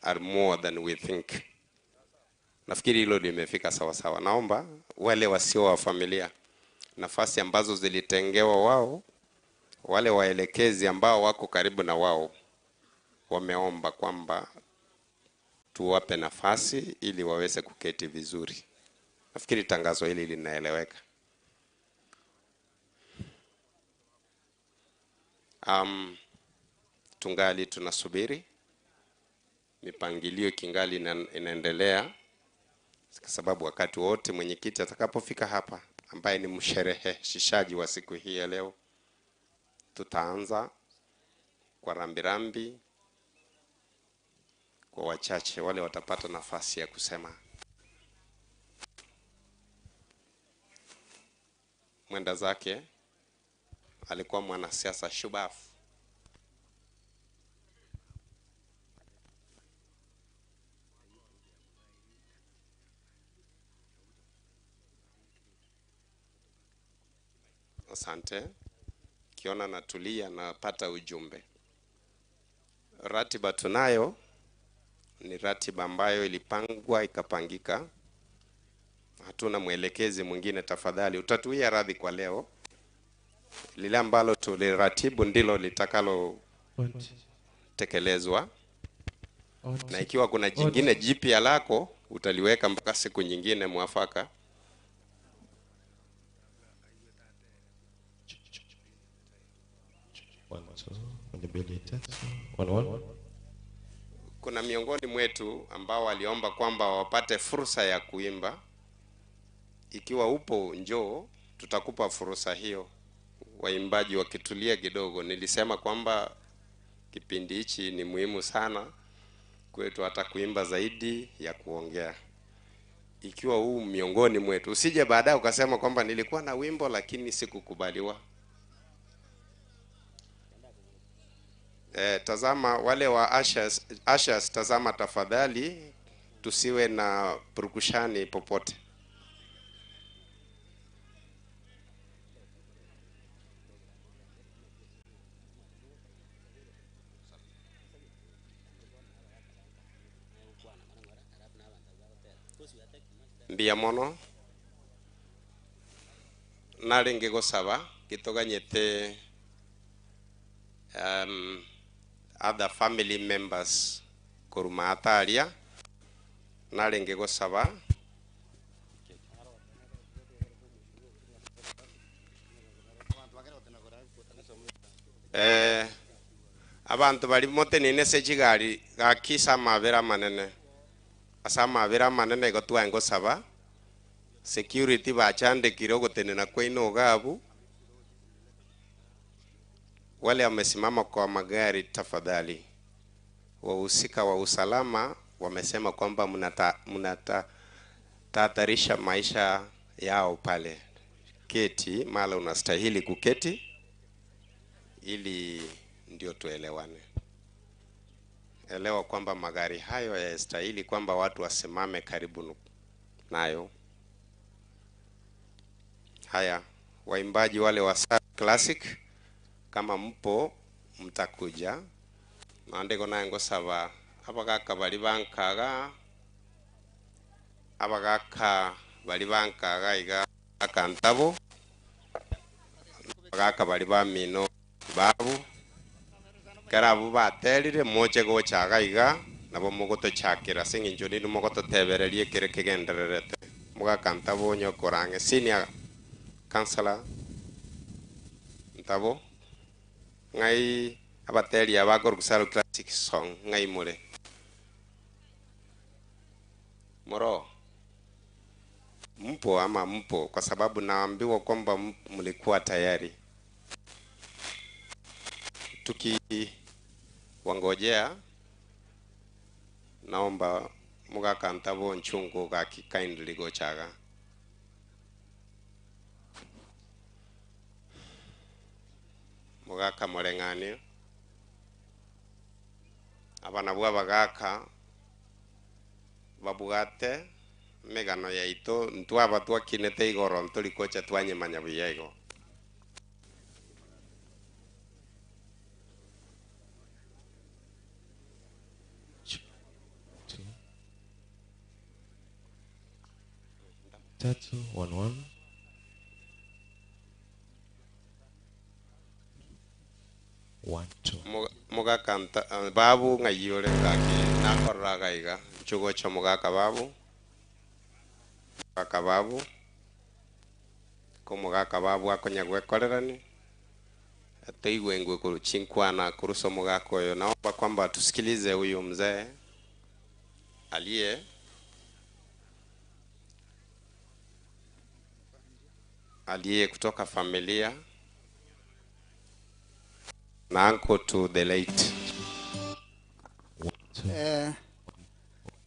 are more than we think. Nafikiri hilo limefika sawa sawa. Naomba wale wasio wa familia, nafasi ambazo zilitengewa wao, wale waelekezi ambao wako karibu na wao wameomba kwamba tuwape nafasi ili waweze kuketi vizuri. Nafikiri tangazo hili linaeleweka. Tungali tunasubiri, mipangilio kingali inaendelea, kwa sababu wakati wote mwenyekiti atakapofika hapa, ambaye ni mshereheshaji wa siku hii ya leo, tutaanza kwa rambirambi kwa wachache wale watapata nafasi ya kusema. Mwenda zake alikuwa mwanasiasa shubafu. Asante. Kiona natulia napata ujumbe. Ratiba tunayo ni ratiba ambayo ilipangwa ikapangika. Hatuna mwelekezi mwingine, tafadhali utatuia radhi kwa leo. Lile ambalo tuliratibu ndilo litakalo tekelezwa, na ikiwa kuna jingine jipya lako utaliweka mpaka siku nyingine mwafaka. Kuna miongoni mwetu ambao waliomba kwamba wapate fursa ya kuimba. Ikiwa upo njoo, tutakupa fursa hiyo. Waimbaji wakitulia kidogo. Nilisema kwamba kipindi hichi ni muhimu sana kwetu, hata kuimba zaidi ya kuongea. Ikiwa huu miongoni mwetu, usije baadaye ukasema kwamba nilikuwa na wimbo lakini sikukubaliwa. Tazama wale wa ushers, tazama tafadhali, tusiwe na purukushani popote. Mbia mono narenge gosaba gitoganyete other family members koruma ataria narenge gosaba abantu bari motenene se chigari gakisa mabera manene asa mabera manene gotwa ngosaba security bachandikire ogotenena kwaino gabu. Wale wamesimama kwa magari tafadhali, wahusika wa usalama wamesema kwamba mnatahadharisha maisha yao pale. Keti mala unastahili kuketi ili ndio tuelewane. Elewa kwamba magari hayo hayastahili kwamba watu wasimame karibu nayo. Haya, waimbaji wale wa Classic kama mpo mtakuja. Maandiko naye ngosaba abagaka bali bankaga, abagaka bali bankaga iga akantabo, abagaka bali bamino babu karabu baterire moche gochaga iga nabo mogotochakira sing'incho nini mogototebererie kere kegendererete mugakantabo nyokorange senior counselor ntabo ngai abateri abakorugusaro classic song ngai mure moro mpo ama mpo, kwa sababu naambiwa kwamba mlikuwa tayari. Tukiwangojea naomba mugakantabo nchungu gaki kindly gochaga. Mugaka mureng'anio aba nabwo abagaka babwate megano yaito ntwaba twakinete igoro ntorikocha twanyemanya buya igo. Tatu, one, one. One, two. Mogaka nta- babu ng'ai ore gaki nakorora iga iga nchu gocha mogaka babu mogaka babu ko omogaka babu akonya gwekorerani toigwe ngwe koru chinkwana kurusa omogaka oyo. Naomba kwamba tusikilize huyu mzee aliye aliye kutoka familia na uncle to the late.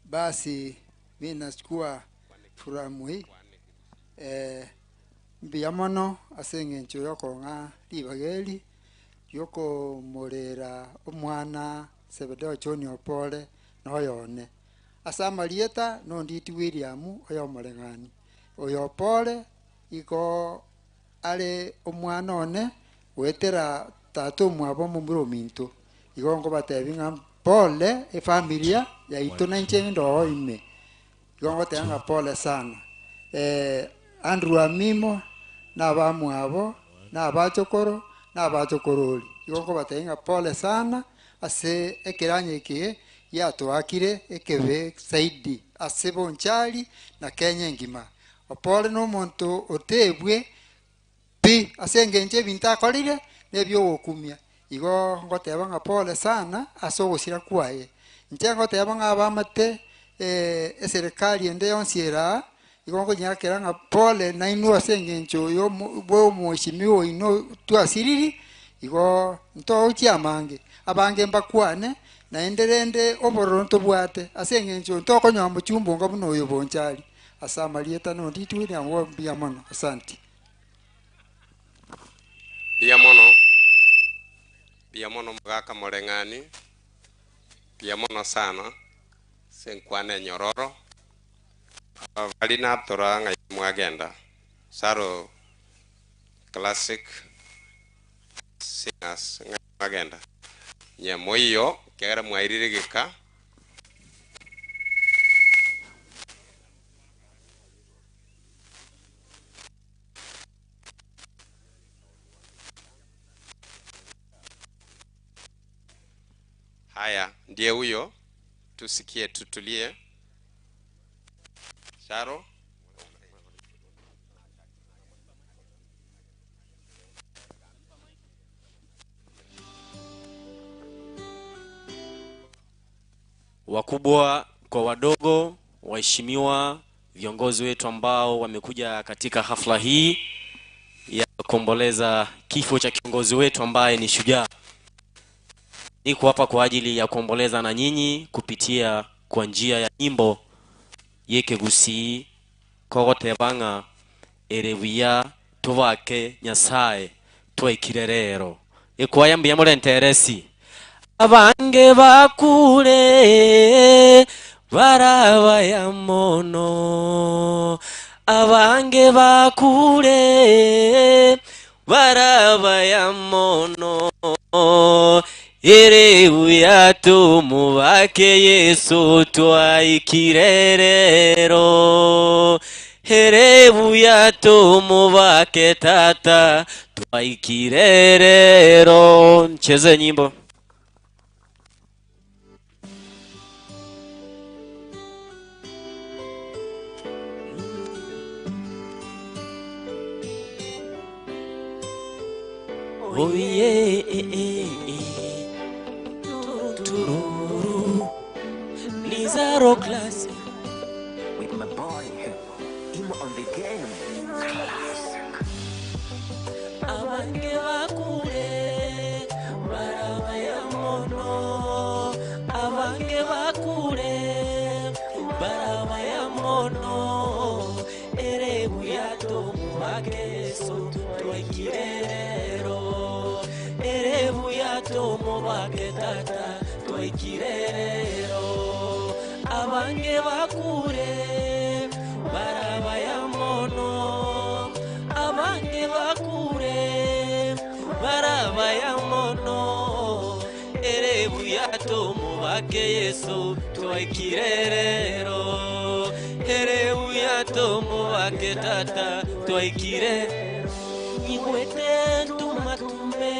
Basi mi nachukua furamu hii mbuya mono ase eng'encho yokong'a ribageri riokomorera omwana Sebedeo John Opore na oyone ase amarieta nonditi William oyomoreng'ani oyo Opore igo are omwana one goetera tata omwabo omomura ominto igo nkobatebi ng'a pole efamilia yaito nainche ndoo ime igo ngoteba ng'a pole sana. Andrew Amimo na abamwabo na abachokoro na abachokorori igo nkobatebi ng'a pole sana ase ekeranya eke giatoakire ekebe zaidi ase Bonchari na Kenya engima. Opore na omonto otebwe pi ase eng'encho ebinto akorire na ebiogokumia igo ngoteba ng'a pole sana ase ogosira kwaye. Inche ngoteba ng'a abamate eserikali ende yonsi era igo nkonyakera ng'a pole nainwe ase eng'encho bwa omweshimiwa oino twasiriri igo ntogochia amange abange mbakwane naende rende obororo ntobwate ase eng'encho ntokonyoa mochumbonga buna oyo Bonchari ase amarieta nonditi William mbuya mono asante. Mbuya mono, mbuya mono mogaka moreng'ani, mbuya mono sana ase enkwana enyororo bari natora ng'ai mwagenda Saro Classic Singers ng'ai mwagenda nyemoiyo kegera mwairire geka. Haya, ndiye huyo, tusikie, tutulie. Sharo. Wakubwa kwa wadogo, waheshimiwa viongozi wetu ambao wamekuja katika hafla hii ya kuomboleza kifo cha kiongozi wetu ambaye ni shujaa. Niko hapa kwa ajili ya kuomboleza na nyinyi kupitia kwa njia ya nyimbo yekegusii kogotebang'a erebuya tubake Nyasaye twaikire rero ekwaya mbuya murenteresi abange bakure barabaya mono abange bakure barabaya mono erebuya tumubake Yesu twaikire rero erebuya tumubake tata twaikire rero. Cheze nyimbo. Oh yeah, Tururu, Lizaro Classic. With my boy, Imo on the game. Classic. Abange bakure barabaya mono abange bakure barabaya mono erebuya tumubake Yesu twaikire rero erebuya tumubake tata twaikire rero abange bakure barabaya mono abange bakure barabaya mono erebuya tumubake Yesu twaikire rero erebuya tomobake tata twaikire. Nyigwete ntumatume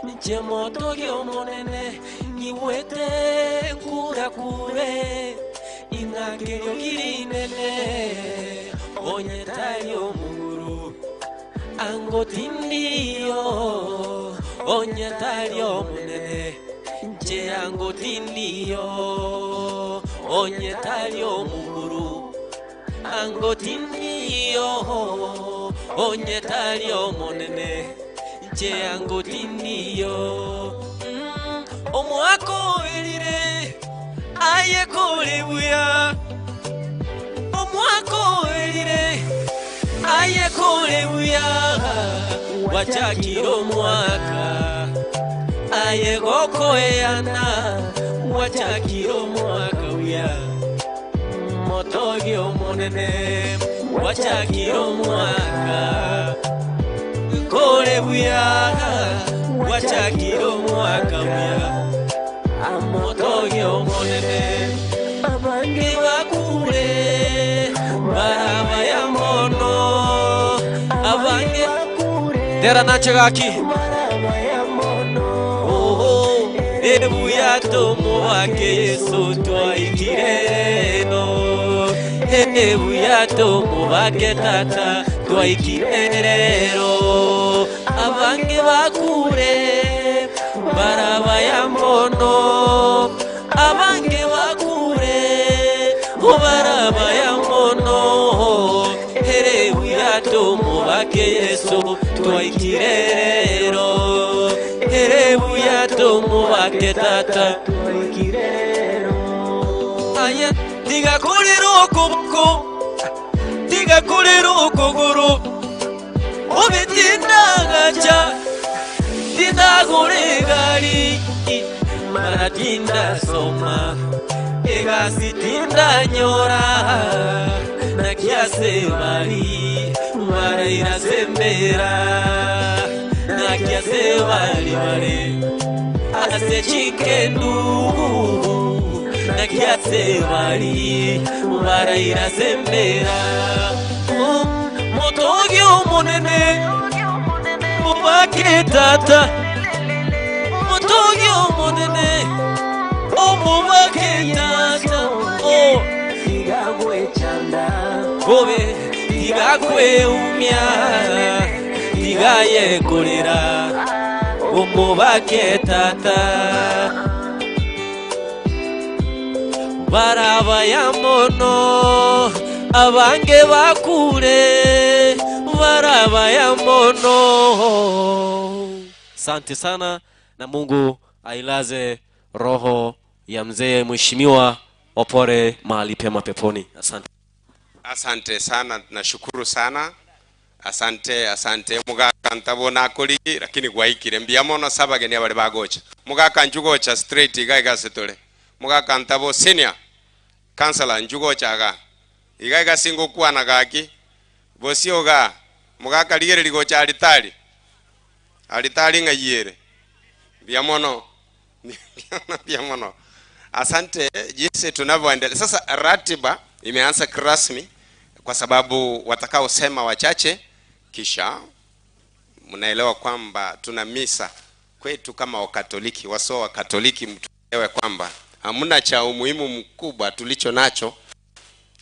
nche motogi omonene nyigwete nkurakure ing'akerio kirinene onye tari omoguru ango tindiyo onye tari omonene nche ango tindiyo onye tari omoguru ango tindiyo onye tari omonene nche ango tindiyo omwaka oerire aye kore buya omwaka oerire aye kore buya wachakire omwaka aye gokoeana wachakire omwaka buya motogi omonene wachakire omwaka kore buya wachakire omwaka buya motogi omonene abange bakure baraba ya mono abange tera nache gaki oho ebuya tomobake Yesu twaikire no ebuya tomobake tata twaikire rero abange bakure baraba ya mono abange bakure baraba ya mono erebuya tomobake Yesu twaikire rero erebuya tomobake tata aya tigakorera okoboko tigakorera okogoro obe tindagacha tindagora egari mara tindasoma egasi tindanyora nakiase bari barairasembera nakiase bari bare ase chikendu nakiase bari barairasembera motogi omonene mobake tata motogi omonene omobake tata oh. Bobe tigakweumia tigayekorera omobake tata baraba ya mono abange bakure baraba ya mono. Asante sana na Mungu ailaze roho ya mzee mheshimiwa Opore mahali pema peponi. Asante. Asante sana, nashukuru sana. Asante, asante mugaka ntabona kori lakini gwaikire mbia mono sabageni abare bagocha mugaka njugocha straight iga iga setore mugaka ntabo senior councilor njugocha aga iga iga singo kwana gaki bosioga mugaka ligere ligocha alitari alitari ng'ayiere mbia mono mbia mono. Asante. Jinsi tunavyoendelea sasa, ratiba imeanza kirasmi kwa sababu watakaosema wachache, kisha mnaelewa kwamba tuna misa kwetu kama Wakatoliki. Wasio Wakatoliki, mtuelewe kwamba hamna cha umuhimu mkubwa tulicho nacho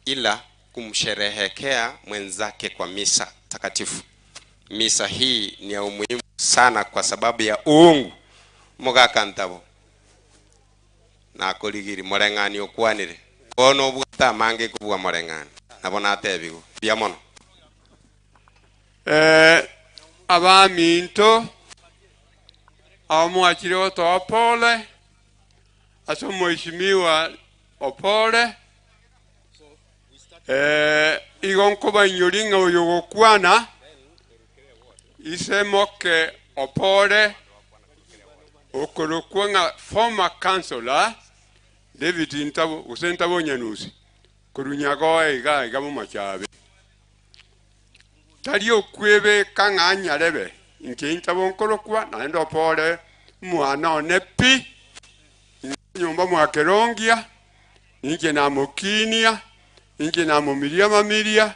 ila kumsherehekea mwenzake kwa misa takatifu. Misa hii ni ya umuhimu sana kwa sababu ya uungu mugaka ntabo nakorigiri moreng'ani okwanire bono obwate amange kobua moreng'ani nabo natebigo bia mono. Abaminto abo mwachire gotoa Opore ase omweshimiwa Opore igo nkobainyori ng'a oyo gokwana ise moke Opore okorokwa ng'a former councillor David Ntabo gose Ntabo Nyanusi korunyagoe iga iga bomachabe tari okwebeka ng'a nyarebe inche Ntabo nkorokwa naende Opore mwana one pi nyomba mwakerongia inche namokinia Inche namomirie amamiria,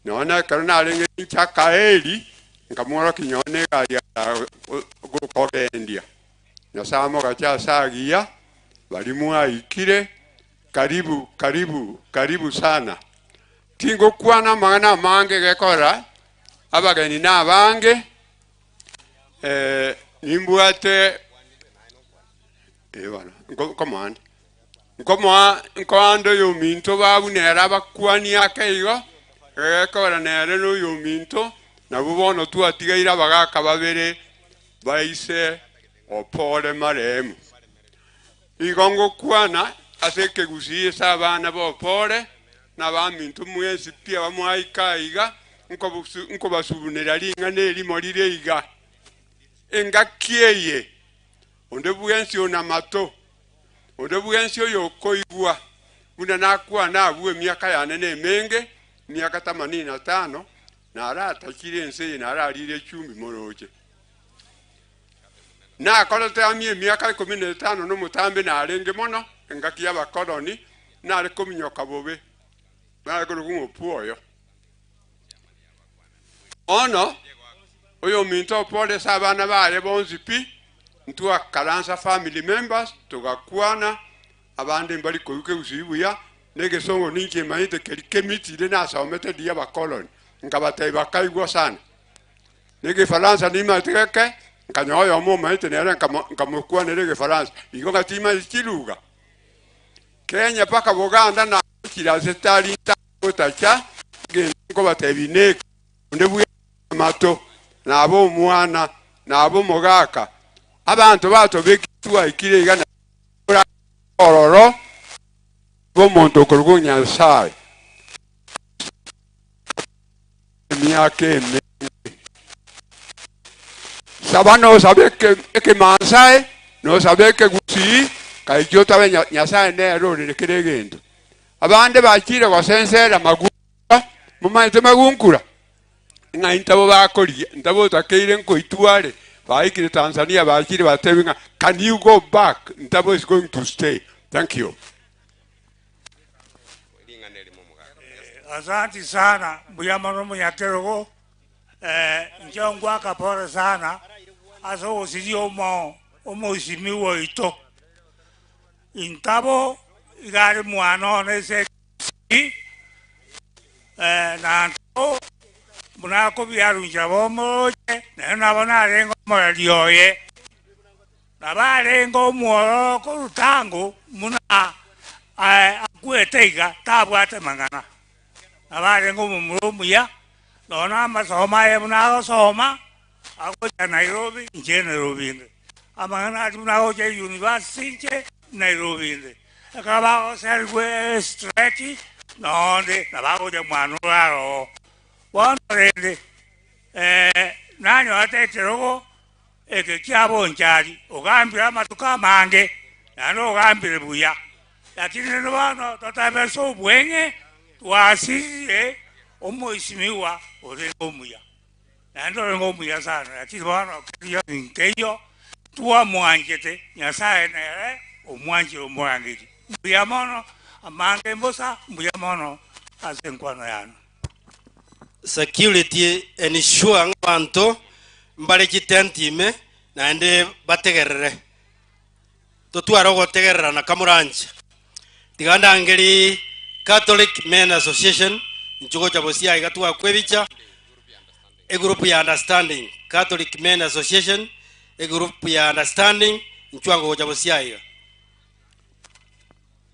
nonya na ekero narenge inche akaeri, nkamworokia nonya na egari ara gokogendia. Nyasae amogache ase agiya, baria mwaikire, karibu, karibu, karibu sana. Tingokwana amang'ana amange gekora, abageni nabange, eh, nimbwate eh, bono, nko- nkomoa nde. Nkomoa nkoanda oyominto babu nere abakwanie ake igo, egekora nere noyominto, nabwo bono twatigaire abagaka babere ba ise opore marehemu. Igo ngokwana ase ekegusii ase abana b'opore, na abaminto mwensi pi abamwaika aiga, nkobasubunera ring'ana erimo rire iga, Engaki eye onde bwensi onamato, onde bwensi oyokoigwa buna nakwana abwo emiaka yane nemenge, emiaka themanini na tano, naratachire ense eye nararire echumbi moroche. Nakorete amia emiaka ikomi na etano nomotambe narenge mono engaki y'abakoloni, nare kominyoka bobe, nare korokwa ng'a Opuoyo. Bono oyominto Opore ase abana baye bonsi pi, ntwakaransa family members, togakwana, abande mbari koigwa kegusii buya, na egesongo ninche emanyete keria kemitire nasomete riria abakoloni, nkabatebia bakaigwa sana. Na egefaransa nimanyete geke, nkanyora oyomo omanyete nere nkamokwanera egefaransa, igo ng'a timanyeti chiluga. Kenya mpaka Buganda nagochire ase tari ntagotacha, egento nkobatebia neke, onde bwensi amato, nabe omwana, nabe omogaka, abanto batobekire twaikire iga na ororo bw'omonto okorokwa Nyasae. Emiaka emenge. Saba nosabe ekemansae, nosabe ekegusii, kaichia otabe Nyasae nere orere kera egento. Abande bachire gosensera magunkura, momanyete magunkura? Ng'a intabo bakorigia, intabo otakeire nkoitware, baikire Tanzania bachire batebi ng'a can you go back, ntabo is going to stay. Thank you. Asanti sana, mbuya mono omonyakerogo, inche ngwaka pore sana ase ogosiria omo omosimiwa oito. Intabo iga are mwana one ase ekegusii, na ntabo buna akobiarunchera bomoroche, nere nabo narenge omoreri oye. Nabo arenge omwororo korwa tango buna akwete iga, tabwate mang'ana. Nabo arenge omomura omuya, nonya namasomo aye buna agosoma, agocha Nairobi, inche Nairobi inde. Amang'ana aria buna agocha university inche Nairobi inde. Ekero bagoserigwa estrike, nonde nabo agocha mwane orare oo. Bono rende, nanyorete ekerogo. Eke kiabonchari, ogambire amatuko amange, naende ogambire buya. Lakini rende bono totabe ase obweng'e, twasirire omoisimigwa orenge omuya, naende orenge omuya sana. Lakini bono keria nkeiyo twamwanchete, Nyasae nere omwanchire omorangeri. Mbuya mono, amange mbosa, mbuya mono ase enkwano yane. Security ensure ng'a abanto mbare chitent ime naende bategerere. Totware ogotegererana kamoranche. Tiga ndangeri Catholic Men Association inche gocha bosio aiga twakwa ebicha, egroup ya understanding, Catholic Men Association, egroup ya understanding, inchuo ango gocha bosio aiga.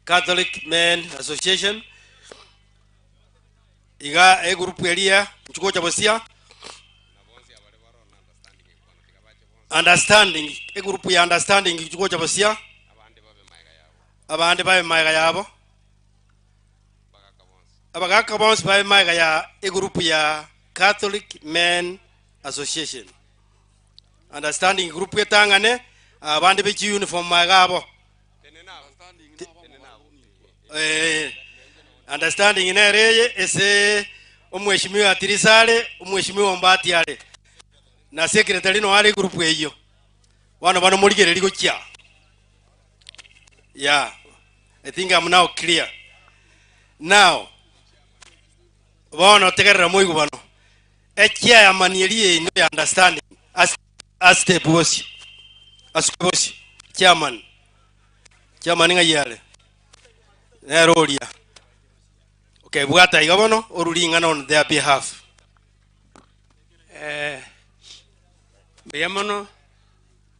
Catholic Men Association. Iga egroup eria inchuo gocha bosia. Understanding, egroup ya understanding inchuo gocha bosia. Abande babe magega yabo. Abagaka bonsi babe magega ya egroup ya Catholic Men Association. Understanding group etang'ane, abande be chiuniform magega abo. Eh, understanding nere eye ase omweshimiwa Atirisa are, omweshimiwa Ombati are, na secretary no are egroup eyio. Bono bono morigereria gochia. Yeah, I think I'm now clear. Now, Bono tegerera moigwe bono, echairman eria yaino ya understanding ase ase step bosio, asuke bosio, chairman, chairman ng'ai are? Nere oria. Okay, bwata iga bono, orue ring'ana on their behalf. Eh, mbuya mono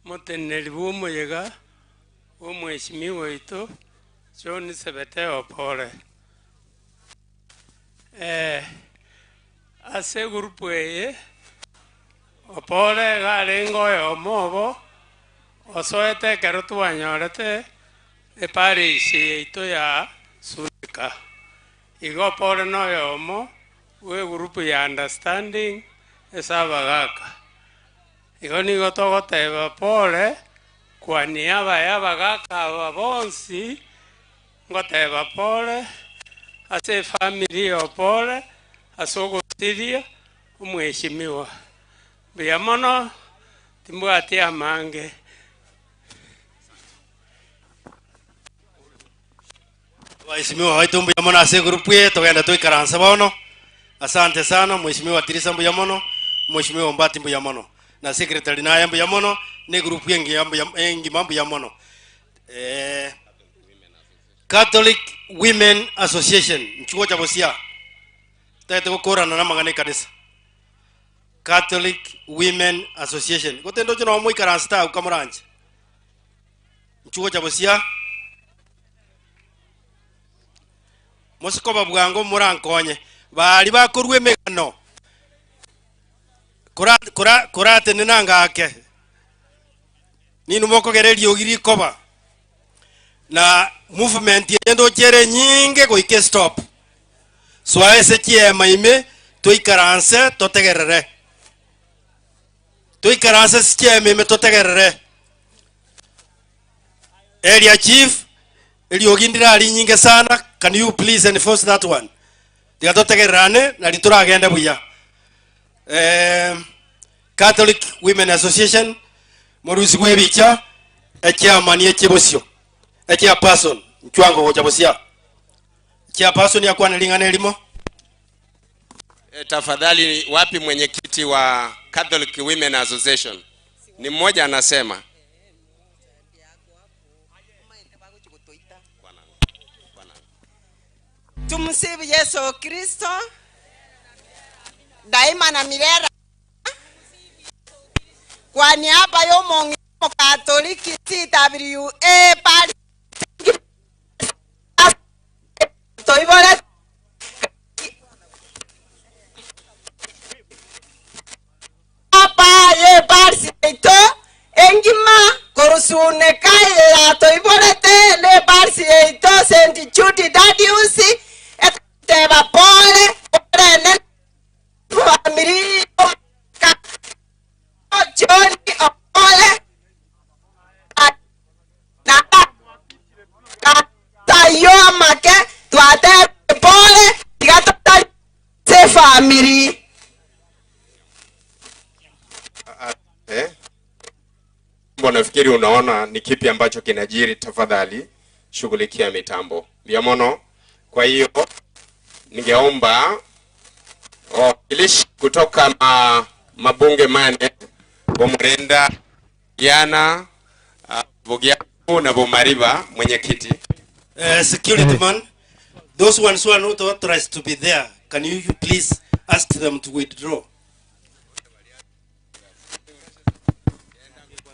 moteneneri bw'omoyega bw'omweshimiwa oito John Sebeteo Opore. Eh, ase egurupu eye Opore iga arenge oyomo obo osoete ekero twanyorete eparish yaito ya Suneka. Igo Opore noyomo bw'egurupu ya Understanding ase abagaka. Igo nigo togoteba pole kwania abaye abagaka aba bonsi, ngoteba pole ase efamiri ya Opore ase ogosiria omweshimiwa. Mbuya mono, timbwati amange. Abaeshimiwa baito mbuya mono ase egroup eye, togende toikaranse bono. Asante sana mweshimiwa Tirisa mbuya mono, mweshimiwa Ombati mbuya mono, na secretary naye mbuya mono, na egroup engiya mbuya engima mbuya mono. Eh, Catholic Women Association nchi gocha bosia, tagete gokorana na amang'ana ekanisa. Catholic Women Association, gotende oche noo moikaransete agwo kamoranche. Inchuo gocha bosia, mosikoba bwango morankonye. Baria bakorua emegano, kora kora koratenena ngake, ninwe mokogera eriogi rikoba, na movement eye ndoche ere enyinge goika estop. Soa ase chiema ime, toikaranse totegerere. Toikaranse ase chiema ime totegerere. Area chief, eriogi ndira rinyinge sana, can you please enforce that one? Tiga totegererane nari toragende buya. Eh, Catholic Women Association, morusi bwa ebicha, echairman eche bosio, echairperson, nchwango gocha bosia. Chairperson akwane ring'ana erimo. E, tafadhali wapi mwenyekiti wa Catholic Women Association? Ni mmoja anasema. Tumsifu Yesu Kristo daima na milele. Kwa niaba y'omong'ina Omokatoliki CWA parish toibore apa y'eparisi yaito engima korusuneka eye yatoiborete n'eparisi yaito St. Jude Thaddeus eteba pole pole enene family y'omogaka John Opole na taiyo amake twatebire pole tiga totari ase efamiri. Eh? Nafikiri unaona ni kipi ambacho kinajiri. Tafadhali shughulikia mitambo Biamono. Kwa hiyo ningeomba wawakilishi kutoka ma, mabunge mane Bomurenda Yana Bugiaku na Bomariba, mwenyekiti. Security man, those ones who are not authorized to be there, can you please ask them to withdraw?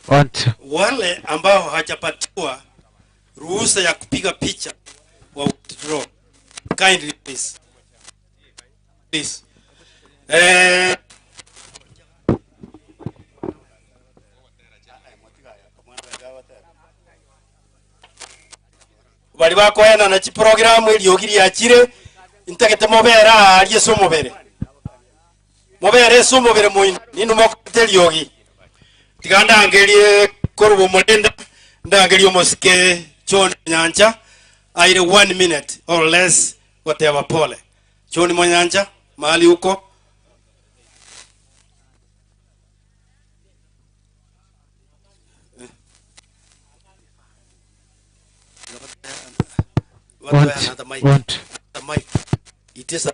One, two. Wale ambao hawajapatiwa ruhusa ya kupiga picha wa withdraw. Kindly please. Please. Eh, bari bakoenana chiprogramu eriogi riachire ntagete mobere aaria ase omobere mobere ase omobere moino ninwe mokorete eriogi tiga ndangerie korwa omorenda ndangerie omosike John Nyancha aire one minute or less goteba pole John Monyancha mahali uko One, two, one, two. The mic. It is a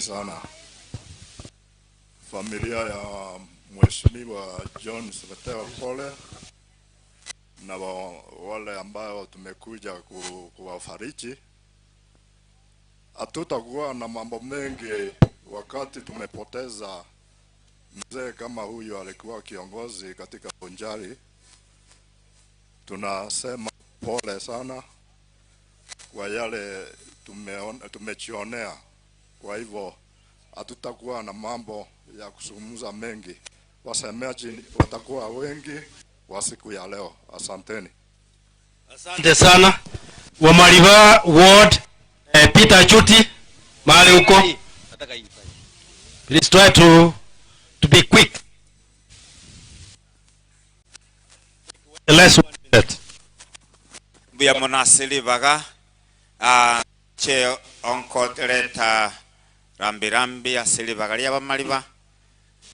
sana familia ya Mheshimiwa John Sebeteo Pole na wale ambao tumekuja kuwafariji. Hatutakuwa na mambo mengi wakati tumepoteza mzee kama huyu, alikuwa kiongozi katika Bonchari. Tunasema pole sana kwa yale tumejionea. Kwa hivyo hatutakuwa na mambo ya kuzungumza mengi, wasemaji watakuwa wengi wa siku ya leo. Asanteni. Asante sana. Wamariba Ward, Peter Achuti, mahali huko. Please try to be quick. Less 1 minute. Mbuya monasili baga che onko leta rambi rambi asili baga lia bamaliba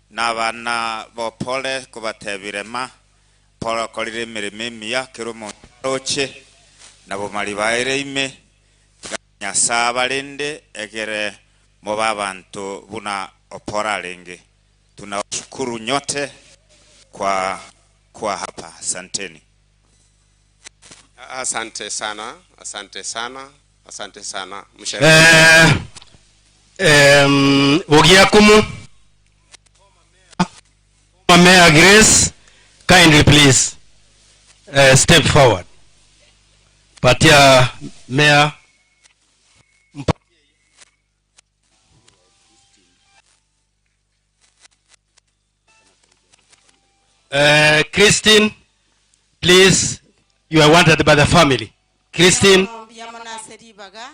na bana bopole kubatebirema polo kolire mirimo emiya kero omonto aroche nabo maliba ere ime Nyasaye abarinde egere moba abanto buna opora arenge. Tunawashukuru nyote kwa hapa, asanteni. Asante sana, asante sana, asante sana. Ogiakumu, Mayor Grace, kindly please step forward. Patia Mayor. Christine, please, you are wanted by the family. Christine. Ribaga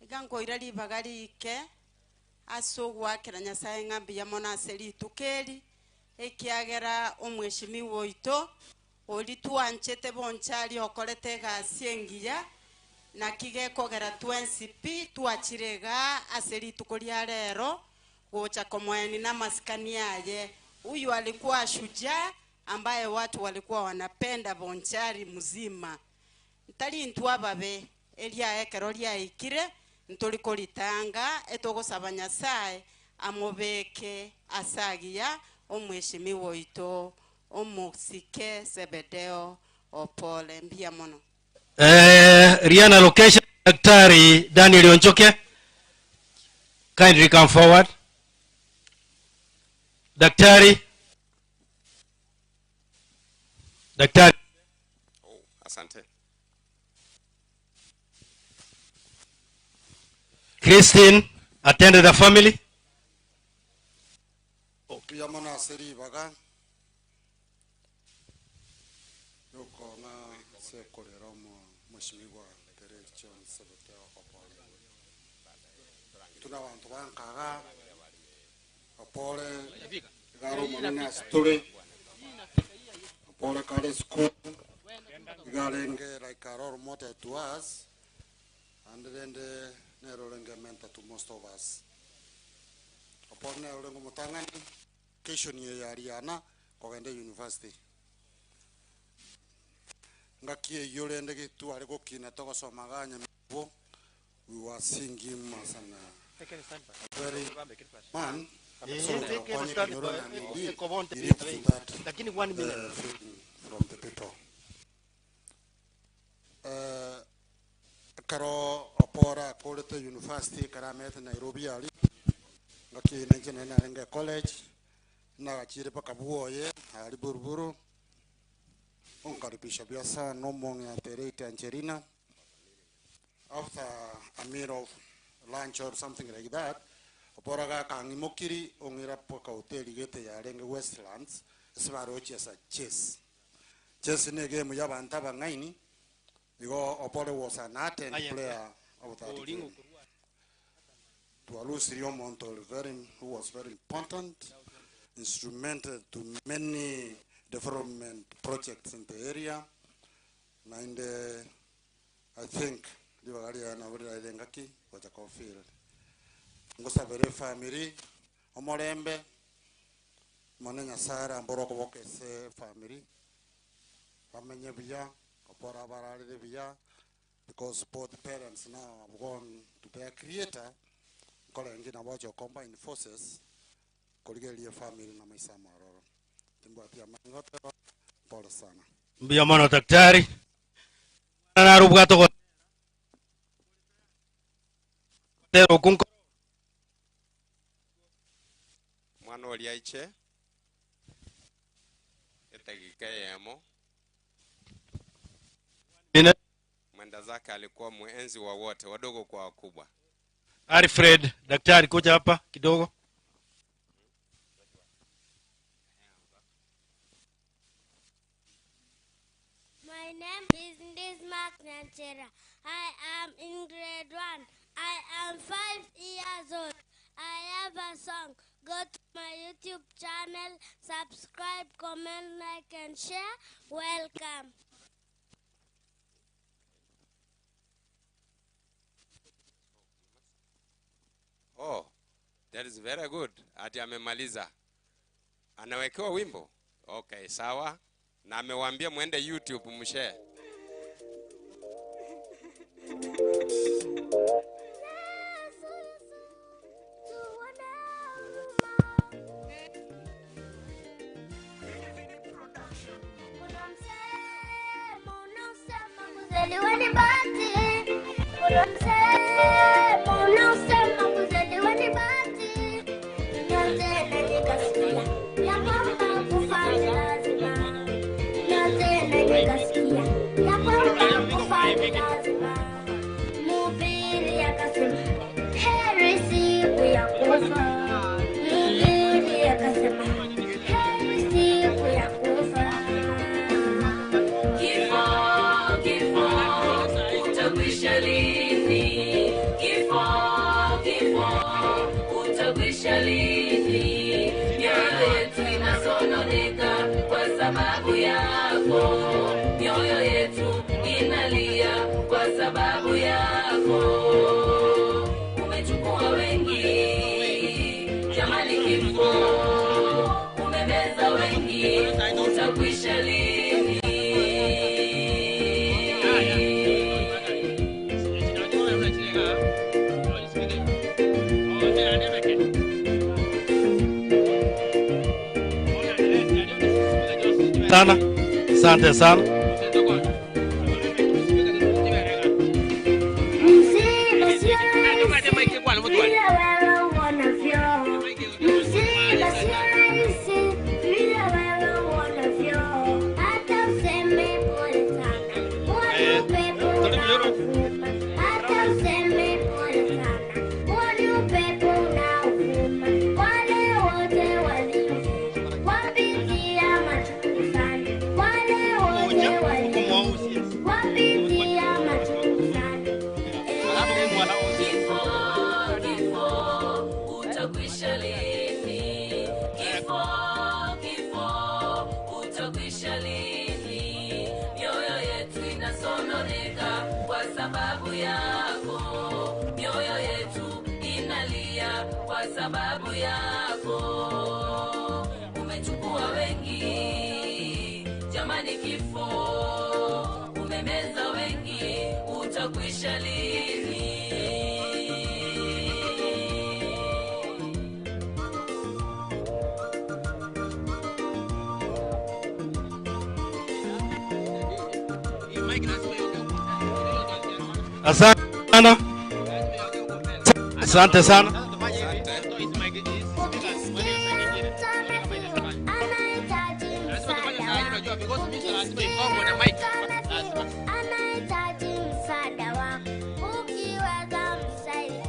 iga nkoira ribaga rike ase ogwakera Nyasaye ng'a mbuya mono ase rituko eri ekiagera omweshimiwa oito ori twanchete bonchari okorete egasi engiya naki gekogera twensi pi twachire iga ase rituko ria rero gocha komoeni na masikani aye. Huyu alikuwa shujaa ambaye watu walikuwa wanapenda Bonchari mzima. Ntari ntwa babe eria ekero riaikire ntolikoritanga etogosaba Nyasaye amubeke asagia omweshimiwa oito omosike Sebedeo Opole. Mbia mono. Riana location, Daktari Daniel Onchoke, kindly come forward. Daktari. Daktari. Oh, asante. Christine attended the family. Mbuya mono ase ribaga yokong'a ase ekorera omweshimiwa Tere John Sebeteo Opole. Tuna abanto bankaga Opole igare omonene ase tore Opole kare school igarenge like a role model to us and rende nero renge mentor to most of us. Opole nero renge omotang'ani education ye ya Riana kogenda university. Ngaki eyio rende gitware gokina togosomaga nyamibo, we were seeing him as an a very man. So Okonye Kenyoro and indeed, he lived to that, feeling from the people. Karo Opora akorete university karamete Nairobi ari ngaki nenche nene arenge college nagachire paka bwoye ari buruburu onkaribisha biasa nomong ya Terete Angelina after a meal of lunch or something like that. Opora gakang'imokiri ong'ira paka hoteli gete yarenge Westlands ase barochesa chess. Chess ne game ya bantu abang'aini igo Opore was an ardent player of that game. Twalusirie omonto very, who was very important, instrumental to many development projects in the area. And I think ribaga na buri ngaki gocha field. Ngosabere family omorembe mone Nyasaye arambore okoboko ase family bamenye buya opora bararire buya because both parents now have gone to their creator. Nkorengi nabo oche combine forces korigereria efamily na maisa amororo. Timbwati amang'ana goteba, pole sana. Mbuya mono daktari. Omwana nare obwate ogotera ogotera okwo nkoro. Omwana oria aiche edagika eyemo. Mine. Mwenda zake alikuwa muenzi wa wote, wadogo kwa wakubwa. Alfred, daktari kuja hapa kidogo. My name is Ndismark Nyanchera. I am in grade 1. I am 5 years old. I have a song. Go to my YouTube channel, subscribe, comment, like, and share. Welcome. Oh, that is very good. Ati amemaliza. Anawekewa wimbo? Okay, sawa. Na amewaambia mwende YouTube mshare. Kuzaliwa ni bahati. Kuna msemo unaosema kuzaliwa ni bahati. Na tena nikasikia ya kwamba kufa ni lazima. Na tena nikasikia ya kwamba kufa ni lazima. Mhubiri akasema heri siku ya kufa. Mhubiri akasema heri siku ya kufa. Kifo, kifo, utakwisha lini? Kifo, kifo, utakwisha lini? Mioyo yetu inasononeka kwa sababu yako, mioyo yetu inalia kwa sababu yako. Umechukua wengi, jamani, kifo umemeza wengi, utakwisha lini? Sana. Asante sana. Msiba sio rahisi vile wewe uonavyo. Msiba sio rahisi vile wewe uonavyo. Hata useme pole sana, huo ni upepo unaovuma. Hata useme pole sana, huo ni upepo unaovuma. Wale wote waliofiwa wapitia machungu sana, wale wote waliofiwa wapitia machungu sana. Kifo, kifo, utakwisha lini? Kifo, kifo, utakwisha lini? Mioyo yetu inasononeka kwa sababu yako, mioyo yetu inalia kwa sababu yako. Umechukua wengi, jamani, kifo umemeza wengi, utakwisha lini? Asante sana. Asante sana. Anahitaji msaada wako, ukiweza msaidie.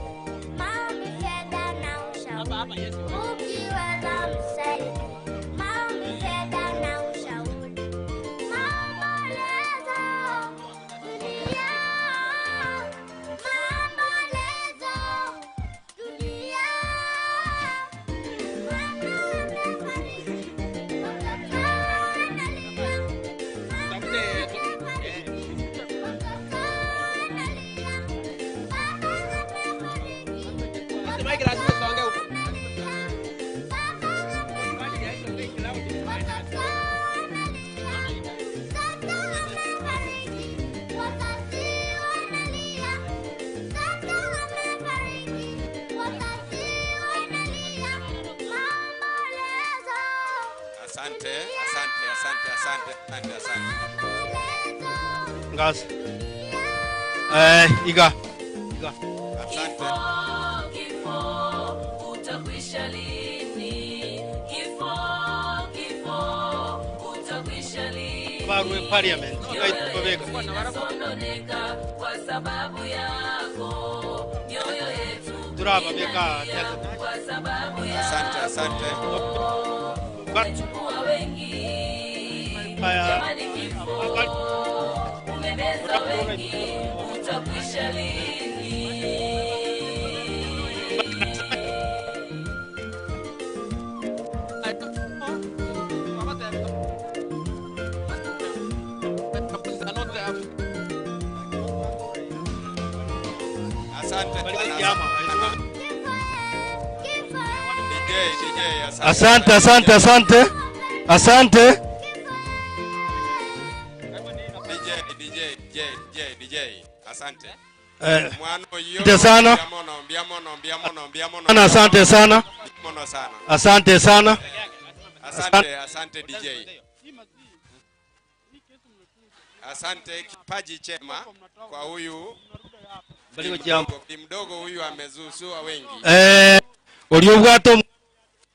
Maombi, fedha na ushauri, ukiweza msaidie. Maombi, fedha na ushauri. Maombolezo dunia, maombolezo dunia. Mama amefariki, watoto wanalia. Ngase. Eh, iga. Iga. Asante. Kifo, utakwisha lini? Kifo, kifo, utakwisha lini? Barwe parliament. Mioyo yetu inasononeka kwa sababu yako. Mioyo yetu Turababeka. inalia kwa sababu yako. Asante, asante. Umechukua wengi. Jamani kifo, umemeza wengi, utakwisha lini? Asante sana. DJ, DJ, Asante, asante, asante. Asante. DJ, DJ, DJ, DJ, DJ. Asante. Eh, Mwana oyo, asante sana. mbia mono, mbia mono, mbia mono, mbia mono. Sana, asante sana. Mbia mono sana. Asante sana. Asante, asante DJ. Asante, kipaji chema kwa huyu Baliko jambo. mdogo, mdogo huyu amezusua wengi. Eh, ori obwate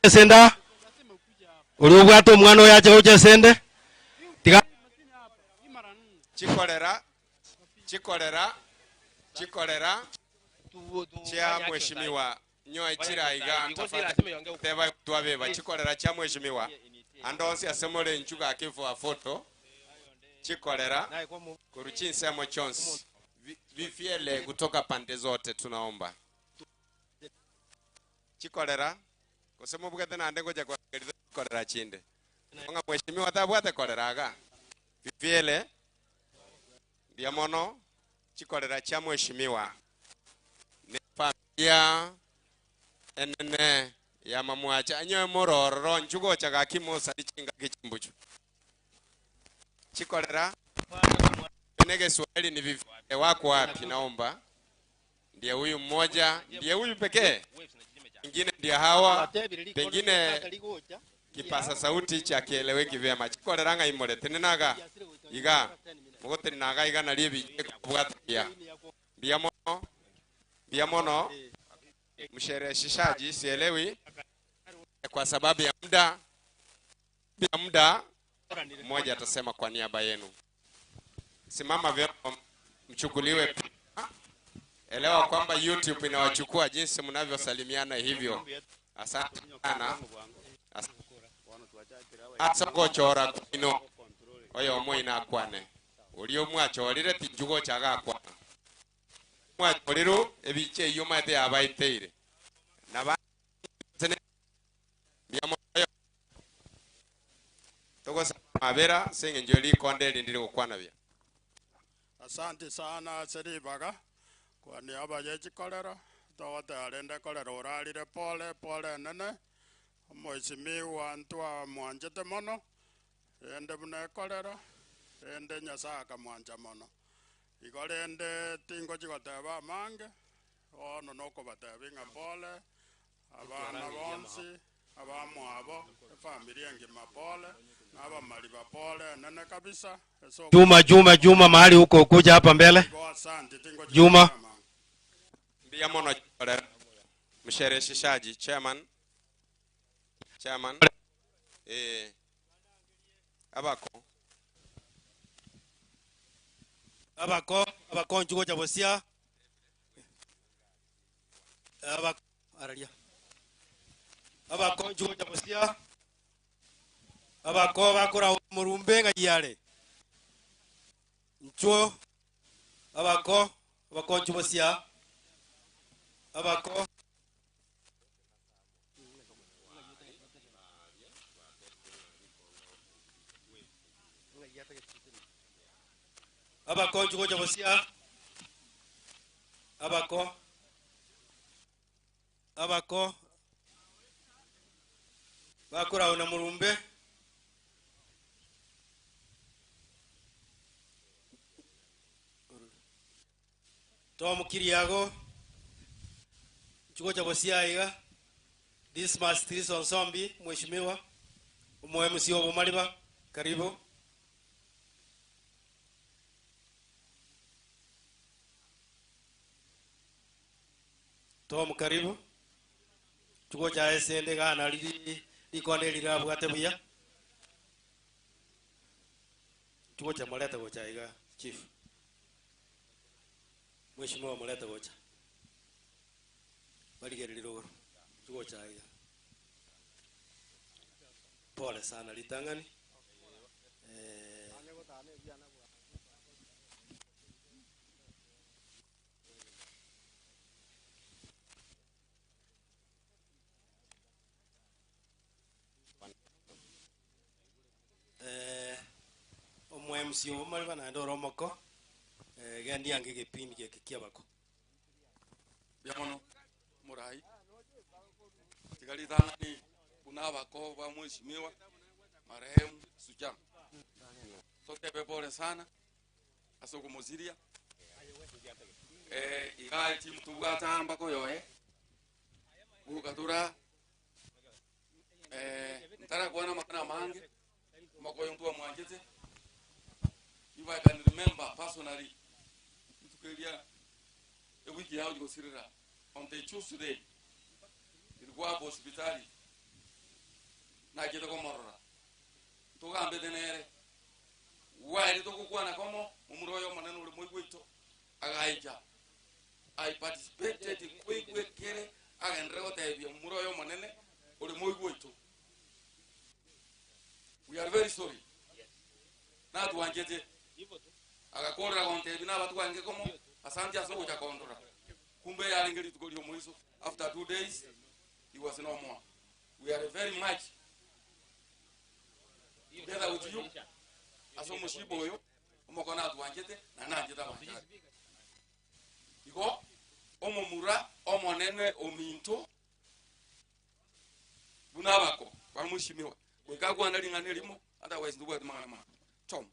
senda. Ori obwate omwana oyo ache gocha esende. Tiga Chikolera, chikolera, chikolera cha mheshimiwa nyoa chiraiga tafadhali teba twabeba chikolera cha mheshimiwa andonsi asemole nchuga akifo foto chikolera kuruchinsemo chonsi vifyele kutoka pande zote tunaomba chikolera kusema bugete nande ngoja kwa kolera chinde onga mheshimiwa tabwate kolera aga vifyele mbia mono chikolera cha mheshimiwa ni familia enene ya mamwacha anyoe morororo nchugocha gakimosa lichinga kichimbuchu chikolera nege Swahili ni vifyele wako wapi naomba ndiye huyu mmoja ndiye huyu pekee pengine ndiye hawa pengine kipasa sauti cha kieleweki vyema chikolera ng'aimore tenenaga iga mugotenenaga iga narie bwatagia mbia mono mbia mono mshereheshaji sielewi kwa sababu ya muda ya muda mmoja atasema kwa niaba yenu simama vyema mchukuliwe picha. elewa kwamba youtube inawachukua jinsi mnavyosalimiana hivyo asante sana asa gochora kwino oyo omwe akwane uri omwachorire tinjugocha gakwana mwachoriru ebiche eyo maete yabaiteire na ba togosaba mabera seng'encho rikonde erindi rigokwana bia Asante sana seribaga kwa niaba ya chikolera togotearende kolera orarire pole pole nene omweshimiwa ntwa mwanchete mono rende buna ekolera rende nyasaye akamwancha mono igo rende tingo chigoteba amange ono nokobateba ng'a pole abana bonsi abamwabo efamiri engima pole na abamali ba pole nene kabisa eso Juma, Juma, Juma, mahali huko kuja hapa mbele. Juma. mbia mono chikolera mshereheshaji chairman chairman eh abako Abako, abako nchugocha bosia. Abako, araria. Abako nchugocha bosia. Abako bakora murumbe ng'ayare. Nchuo abako abako nchubosia. Abako abako nchugocha bosia. Abako abako bakora na murumbe. Tom Kiriago chuo cha Busia iga Dismas Trison Sombi mheshimiwa omo MC wa Bomariba karibu. Tom karibu. Tugocha esende gana riri rikonde rirabwate buya. Tugocha molete gocha iga chief. Mheshimiwa molete gocha. Barigereri rogoro. Tugocha iga. Pole sana ritang'ani. Eh, eh, omo-MC obo mariba naende ore omoko eh, gendi ange egepindi geke kiabako. Mbuya mono murai tiga ritang'ani buna abako ba mheshimiwa marehemu Suja totebe pole sana ase okomosiria eh, iga timu tobwate mbako yoe gukatura eh, ntarakwana makana mange makoyo ntwamwanchete. If I can remember personally, ntukeria ewiki yao jikosirira on the Tuesday ilikuwa hapo hospitali nachete komorora ntugambete nere waeri tugukwana komo mumuro oyo omonene ore moigwito agaicha. I participated kwigwekere agendere gotebia mumuro oyo omonene ore moigwito. We are very sorry. Natwanchete agakorera gontebi nabatwange komo asante ase gocha kondora kumbe yarenge rituko ria omwiso. After 2 days he was no more. We are very much together with you ase omushiba oyo omoko natwanchete na nanchete abanchari igo omomura omonene ominto buna abako bamushimiwa goika kwana ring'ana erimo otherwise ndubwate mang'ana mange Tom.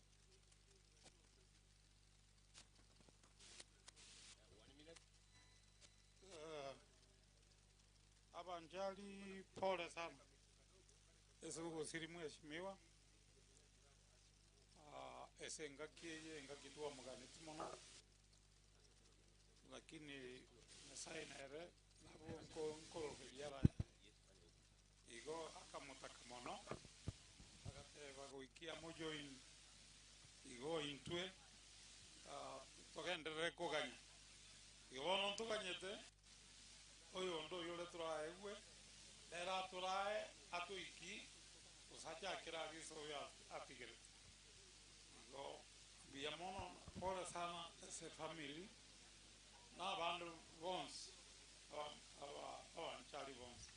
Abanjali pole sana. Ase mheshimiwa. Uh, ese engaki eye engaki twamuganeti mono lakini nyasaye nere nabo nkorogeria ara igo akamotaka mono agateba goikia mojoin igo intwe uh, togenderere koganya igo bono ntoganyete oyo ondo oyo ore turaegwe nere aturae atoiki gosachakera agiso oyo atigerete igo mbuya mono pole sana ase family na abandu bonsi abanchari bonsi.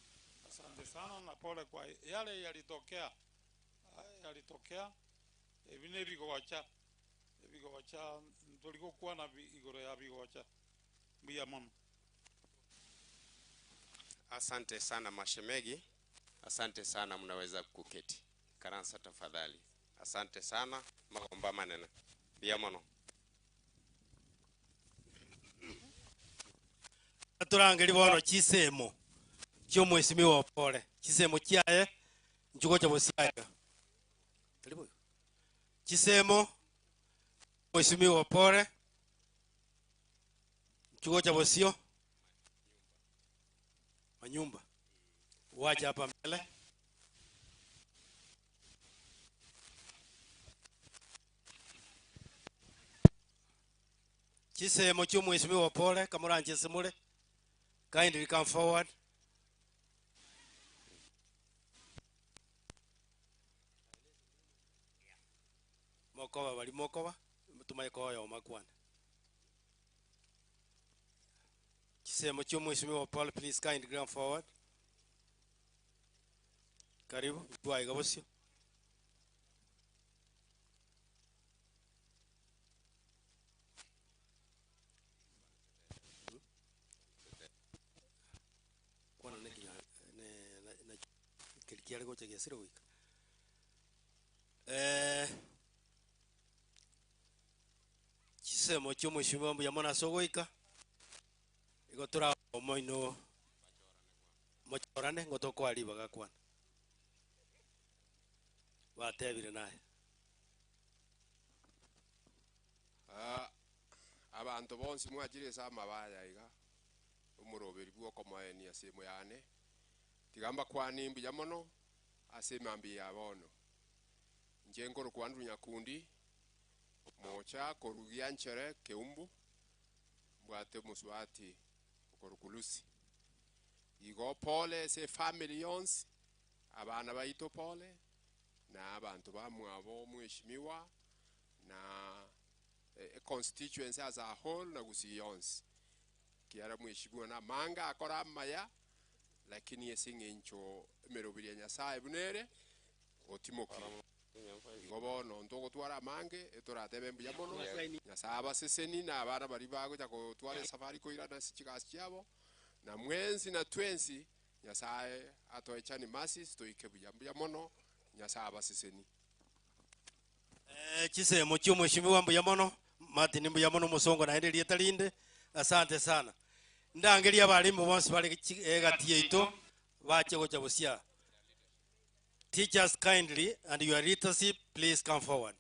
Asante sana na pole kwa yale yalitokea, yalitokea ebi nebigocha ebigocha ntoligokwana igoro ya bigocha. Mbuya mono. Asante sana mashemegi, asante sana, mnaweza kuketi. Karansa tafadhali. Asante sana, magomba manene. Mbuya mono. Turangeri bono chisemo chio mheshimiwa Opore chisemo chiaye nchugocha bosiaga karibu chisemo mheshimiwa Opore nchugocha bosio manyumba wacha hapa mbele. Chisemo chio mheshimiwa Opore kamuranche simule kindly come forward. Mokoba bali mokoba tumaye koyo makwana. Chisemo chio mheshimiwa Paul, please kindly come forward. Karibu twaiga bosio. Kwana ne kinya ne na, na kiri kiare gocha giasire goika eh chisemo chio mheshimiwa mbuya mono ase ogoika igo tura omoino mochorane ngo tokwari bagakwana batebire naye. Ah, abantu bonsi mwachire ase amabaya iga. Omoroberi bw'okomoenia ase emo yane. Tiga mbakwanie mbuya mono ase emambia ya bono. Inche nkorokwa Andrew Nyakundi, mocha korwa Gianchere Keumbu, mbwate omosubati okorokwa Lucy. Igo pole ase efamily yonsi, abana baito pole, na abanto bamwabo omweshimiwa, na econstituency as a whole na Gusii yonsi. Ekiagera mweshimiwa na amange akore amaya, lakini ase eng'encho emeroberi ya Nyasaye buna ere, otimokire. Igo bono ntogotwara amange, etoratebe mbuya mono, Nyasaye abaseseni na abana baria bagocha gotwara esafari koirana ase chigasi chiabo, na mwensi na twensi, Nyasaye atoe journey mercies toike buya. Mbuya mono, Nyasaye abaseseni. Eh, chisemo chia omweshimiwa mbuya mono Martin mbuya mono omosongo naende erieta rinde asante sana ndangerie abalimu bonsi bare chi- egati yaito bache gocha busia teachers kindly and your leadership please come forward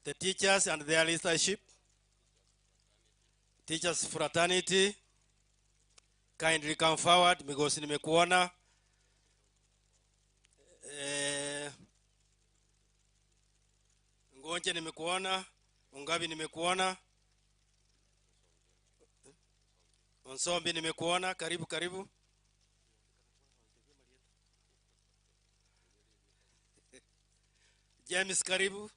the teachers and their leadership teachers fraternity kindly come forward migosi nimekuona eh, Ngonche nimekuona, Ongabi nimekuona, Onsombi nimekuona, karibu karibu. James karibu.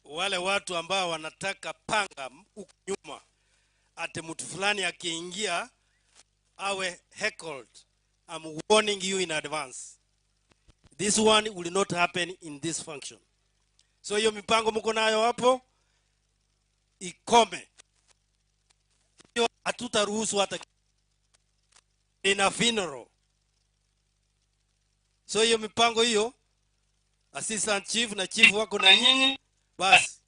Wale watu ambao wanataka panga huku nyuma, ati mtu fulani akiingia awe heckled. I'm warning you in advance. This one will not happen in this function. So hiyo mipango mko nayo hapo ikome. Hiyo hatutaruhusu hata in a funeral. So hiyo mipango hiyo, assistant chief na chief wako na nyinyi basi.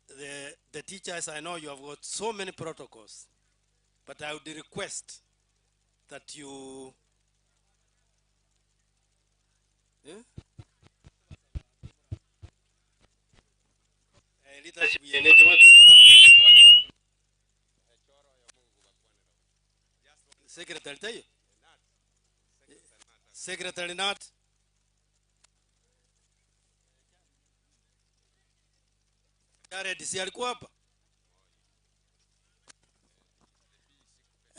The, the teachers, I know you have got so many protocols, but I would request that you. Eh? Eh, leadership yenyewe watu- Secretary tayo? Secretary Nat? Jared si alikuwa hapa?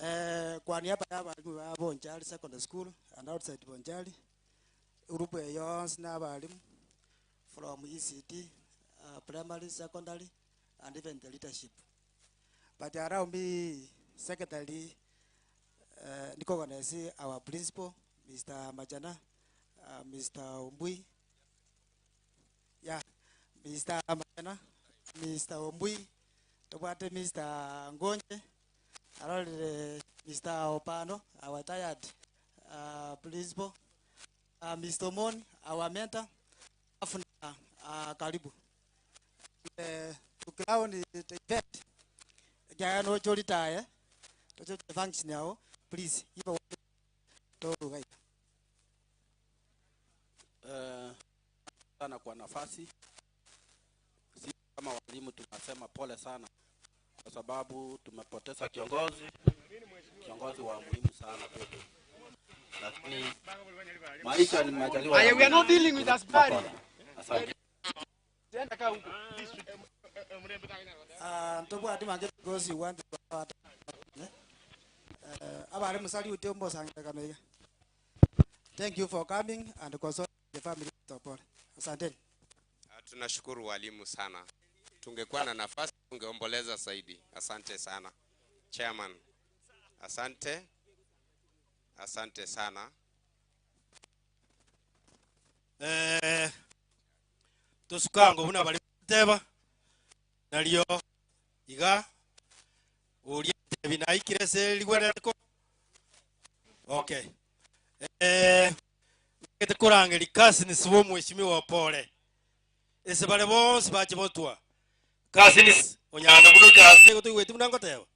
Eh, kwa niaba ya abalimu ba Bonchari Secondary School and outside Bonchari, group eyo yonsi na abalimu from ECD, uh, primary, secondary and even the leadership. But allow me, secretary, uh, recognize our principal, Mr. Majana, uh, Mr. Ombui. Yeah, Mr. Majana, Mr. Ombui, tobwate Mr. Ngonje, arorire Mr. Opano, our tired uh, principal, uh, Mr. Omoni, our mentor, afuna uh, karibu. Uh, to crown the event, jana ocholitaye, tocho function yao, please, give a to guide. Eh, sana kwa nafasi. Sisi kama walimu tunasema pole sana kwa sababu tumepoteza kiongozi, kiongozi wa muhimu sana kwetu, lakini maisha ni majaliwa ya Aya, we are not Mungu. dealing with askari. Asante. Tenda kaa huko. Ah, ntobwate mange because you want to eh abari musalute mbosangekano iga thank you for coming and console the family support asanteni Ah, Tunashukuru walimu sana. Tungekuwa na nafasi tungeomboleza zaidi. Asante sana Chairman, asante, asante sana. Eh, tosukango buna bari teba nario iga uria tebi naikire se rigwereko okay eh ngete kurangeri cousins bo mheshimiwa pole ese bare bonsi bache botwa cousins onyanda buno ikase gotoigweti buna ngoteba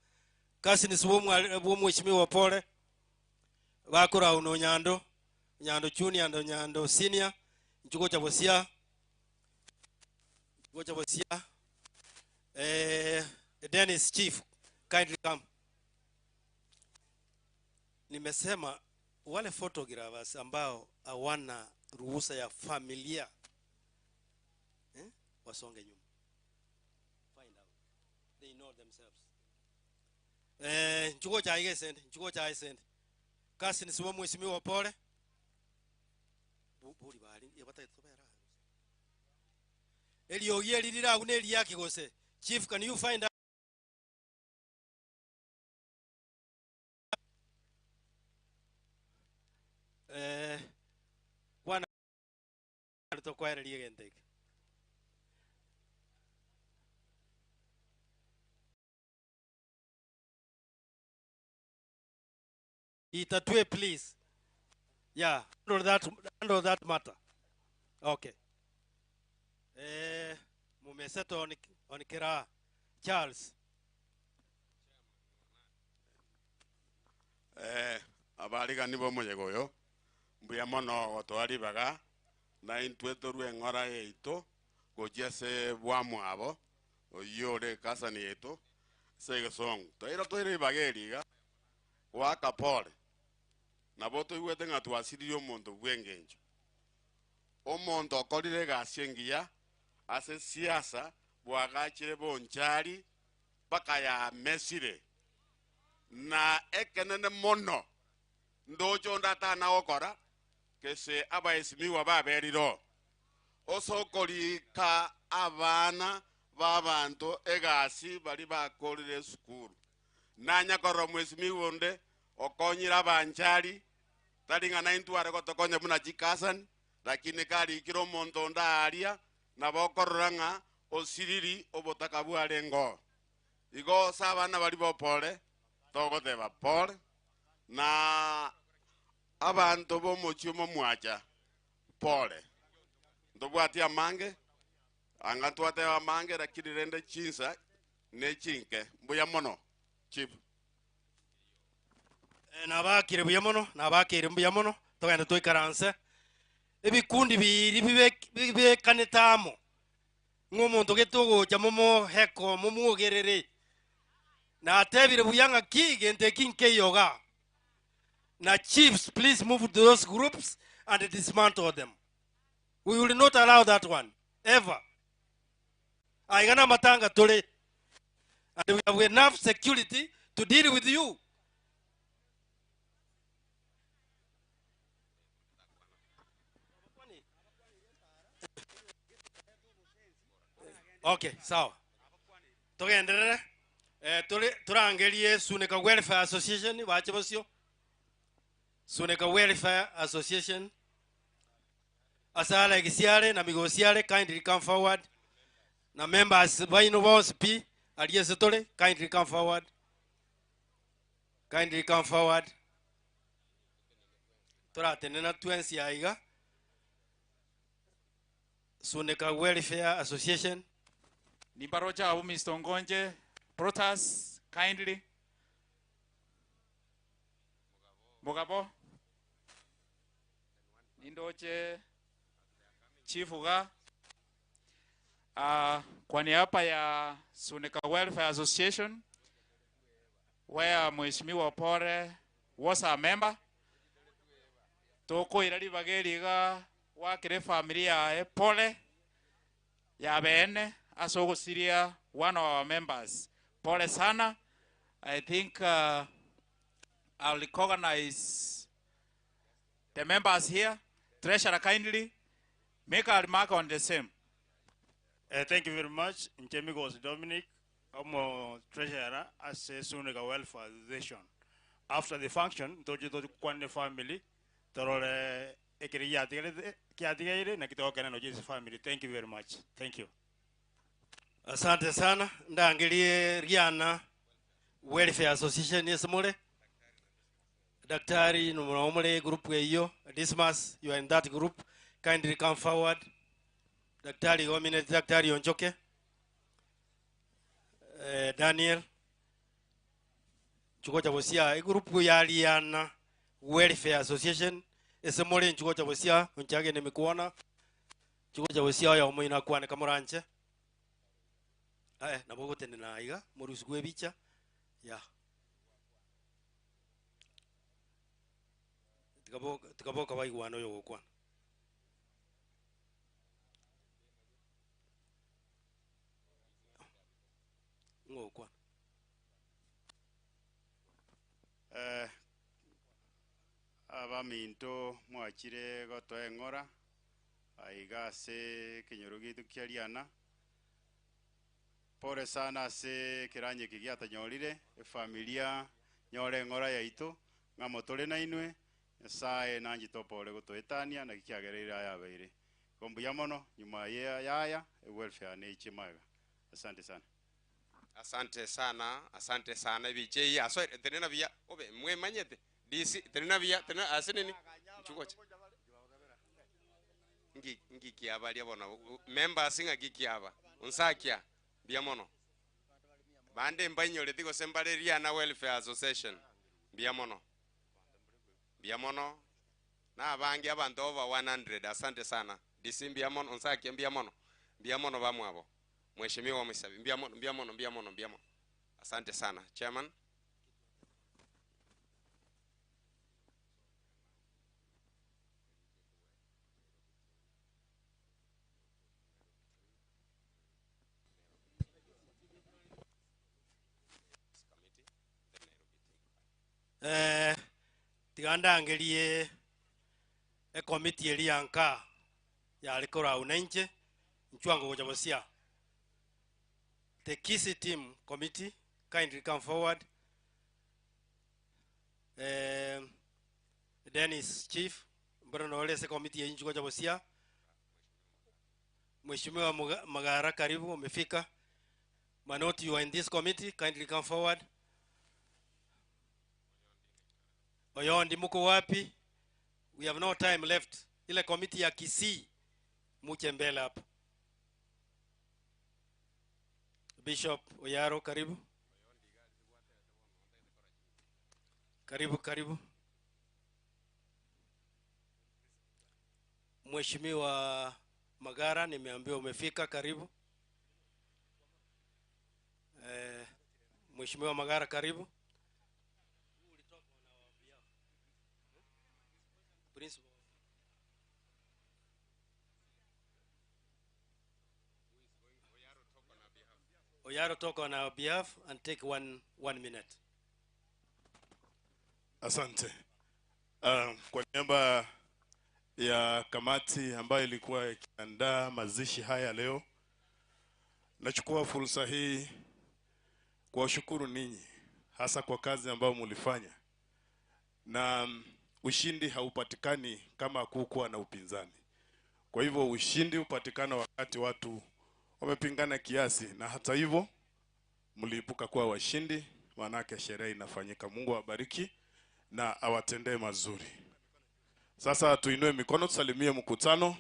cousins bo mwa- bo mheshimiwa pole. Bakorau na Onyando, Onyando Junior and Onyando Senior, inchuo gocha bosia, inchuo gocha bosia. Eh, Dennis Chief, kindly come. Nimesema wale photographers ambao hawana ruhusa ya familia eh, wasonge nyuma. Find out. They know themselves. Eh, nchuo cha igesende, nchuo cha isende. Kasi nisiwe mheshimiwa pole. Buri bali yabatayetobera. Eliogi elirira gune eliaki gose. Chief, can you find out? Eh, kwana tokwereria egento eke. Itatue please. Yeah, handle that, handle that matter. Okay. Eh, mumeseto on, on kira Charles. Eh, abarigani bomoyega oyo mbuya mono gotoa ribaga na intwe torue eng'ora yaito gochia ase bwamwabo oyio ore ekasani yaito ase egesongo twaira toire ribaga eri iga goaka pore nabo toigwete ng'a twasiririe omonto bwa engencho omonto okorire egasi engiya ase siasa bwagachire bonchari mpaka yamesire na ekenene mono ndoche onde atana gokora kese abaesimiwa baberire oo ase okorika abana ba abanto egasi bari bakorire esukuru nanya korora mwesimiwa onde okonyire abanchari tari ng'a naintwe are gotokonya buna chikasani lakini karikire omonto onde aaria nabo okorora ng'a osiriri obotaka bwarenge oo igo ase abana bari bopore togoteba pore na abanto bomochie momwacha pore ntobwati amange anga twateba amange lakini rende chinsa ne chinke mbuya mono chief. Eh, nabakire buya mono nabakire mbuya mono togende toikaranse ebikundi biri bibe- bibekanete amo ng'a omonto gete ogocha momoheko momwogerere natebire buya ng'aki gento eki nkeiyo igaa na chiefs please move to those groups and dismantle them we will not allow that one ever aiga na amatanga tore and we have enough security to deal with you Okay, sawa. Togenderere. Eh, tore torangerie Suneka Welfare Association bache bosio. Suneka Welfare Association. Asala egisiare na migosiare kindly come forward. Na members baino bonsi pi aria ase tore kindly come forward. Kindly come forward. Toratenena twensi aiga. Suneka Welfare Association. Nimbaroche abwo Mr. Ongonje, Protas, kindly. Mugabo. Nindoche Chief Uga. Kwa niaba ya Suneka Welfare Association where Mheshimiwa Opore was a member, tokoira ribaga eri iga gwakera efamiri yaye pole ya bene ase ogosiria one of our members. Pole sana. I think I'll recognize the members here. Treasurer, kindly make a remark on the same. Thank you very much, Nchemigos Dominic, Omo Treasurer ase Suneka Welfare Association. After the function, ntoche tokwane family, torore ekere giatigarete kiatigaire naki togokena noche ase family. Thank you very much. Thank you. Asante sana ndangerie Riana Welfare Association ase more Daktari nomore group eyo Dismas you are in that group kindly come forward Daktari gomine Daktari Onchoke eh, Daniel chukocha bosia egroup ya Riana Welfare Association ase more inchuo gocha bosia onchagende emekwana chigocha bosia oyomo oino akwane kamoranche eh, nabo ogotenena aiga morusigwe ebicha ya tiga bo tiga boka baigwane oyo ogokwana. Ng'o ogokwana? Eh, abaminto mwachire gotoa eng'ora aiga ase ekenyoro giaito kia Riana. Pole sana ase ekeranyo eke giatonyorire, efamilia nyore eng'ora yaito, ng'a motore nainwe, Nyasaye nanchete opore gotoetania naki kiagereire aya abeire. Igo mbuya mono, nyuma ye yaya, ewelfare neche magega. Asante sana. Asante sana, asante sana ebicha eyio asoire tenena buya obe mwemanyete DC tenena buya tenena ase nini nchugocha ngi ngi kiabaria bono members ng'aki kiaba onsakia mbuya mono bande mbainyoreti gose mbare Riana Welfare Association mbuya mono mbuya mono na abange abanto over 100 asante sana DC mbuya mono onsakia mbuya mono mbuya mono bamwabo Mheshimiwa Mwisabi mbuya mono mbuya mono mbuya mono mbuya mono asante sana chairman. Eh, tiga ndangerie ekomiti eria ya nka yare korau na inche nchwango gocha bosia. The Kisii team committee kindly come forward. Eh, Dennis Chief mbona nore ase committee ya inchu gocha bosia. Mheshimiwa Magara karibu umefika. Manoti you are in this committee kindly come forward. Oyondi muko wapi? We have no time left. Ile committee ya Kisii muche mbele hapa. Bishop Oyaro karibu. Karibu karibu. Mheshimiwa Magara nimeambiwa umefika karibu. Eh, Mheshimiwa Magara karibu. Principal. Oyaro talk on our behalf and take one, one minute. Asante. Kwa niaba ya kamati ambayo ilikuwa ikiandaa mazishi haya leo, nachukua fursa hii kuwashukuru ninyi hasa kwa kazi ambayo mulifanya, na ushindi haupatikani kama hakukuwa na upinzani. Kwa hivyo ushindi hupatikana wakati watu wamepingana kiasi, na hata hivyo mliibuka kuwa washindi, maanake sherehe inafanyika. Mungu awabariki na awatendee mazuri. Sasa tuinue mikono tusalimie mkutano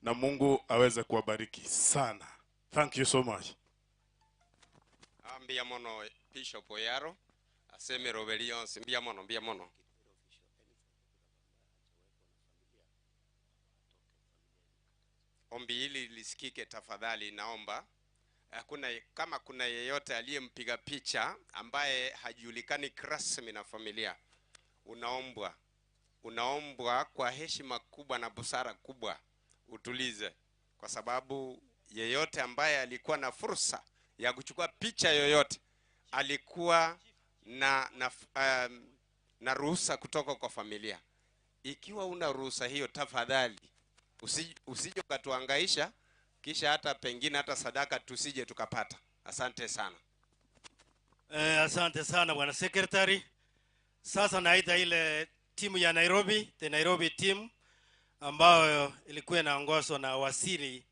na Mungu aweze kuwabariki sana. Thank you so much. Mbuya mono Bishop Oyaro ase roberi yonsi mbuya mono mbuya mono. Ombi hili lisikike tafadhali, naomba. Hakuna, kama kuna yeyote aliyempiga picha ambaye hajulikani rasmi na familia, unaombwa unaombwa kwa heshima kubwa na busara kubwa utulize, kwa sababu yeyote ambaye alikuwa na fursa ya kuchukua picha yoyote alikuwa na na, um, na ruhusa kutoka kwa familia. Ikiwa una ruhusa hiyo, tafadhali usije ukatuhangaisha, kisha hata pengine hata sadaka tusije tukapata. Asante sana. Eh, asante sana bwana secretary. Sasa naita ile timu ya Nairobi, the Nairobi team ambayo ilikuwa inaongozwa na Wasili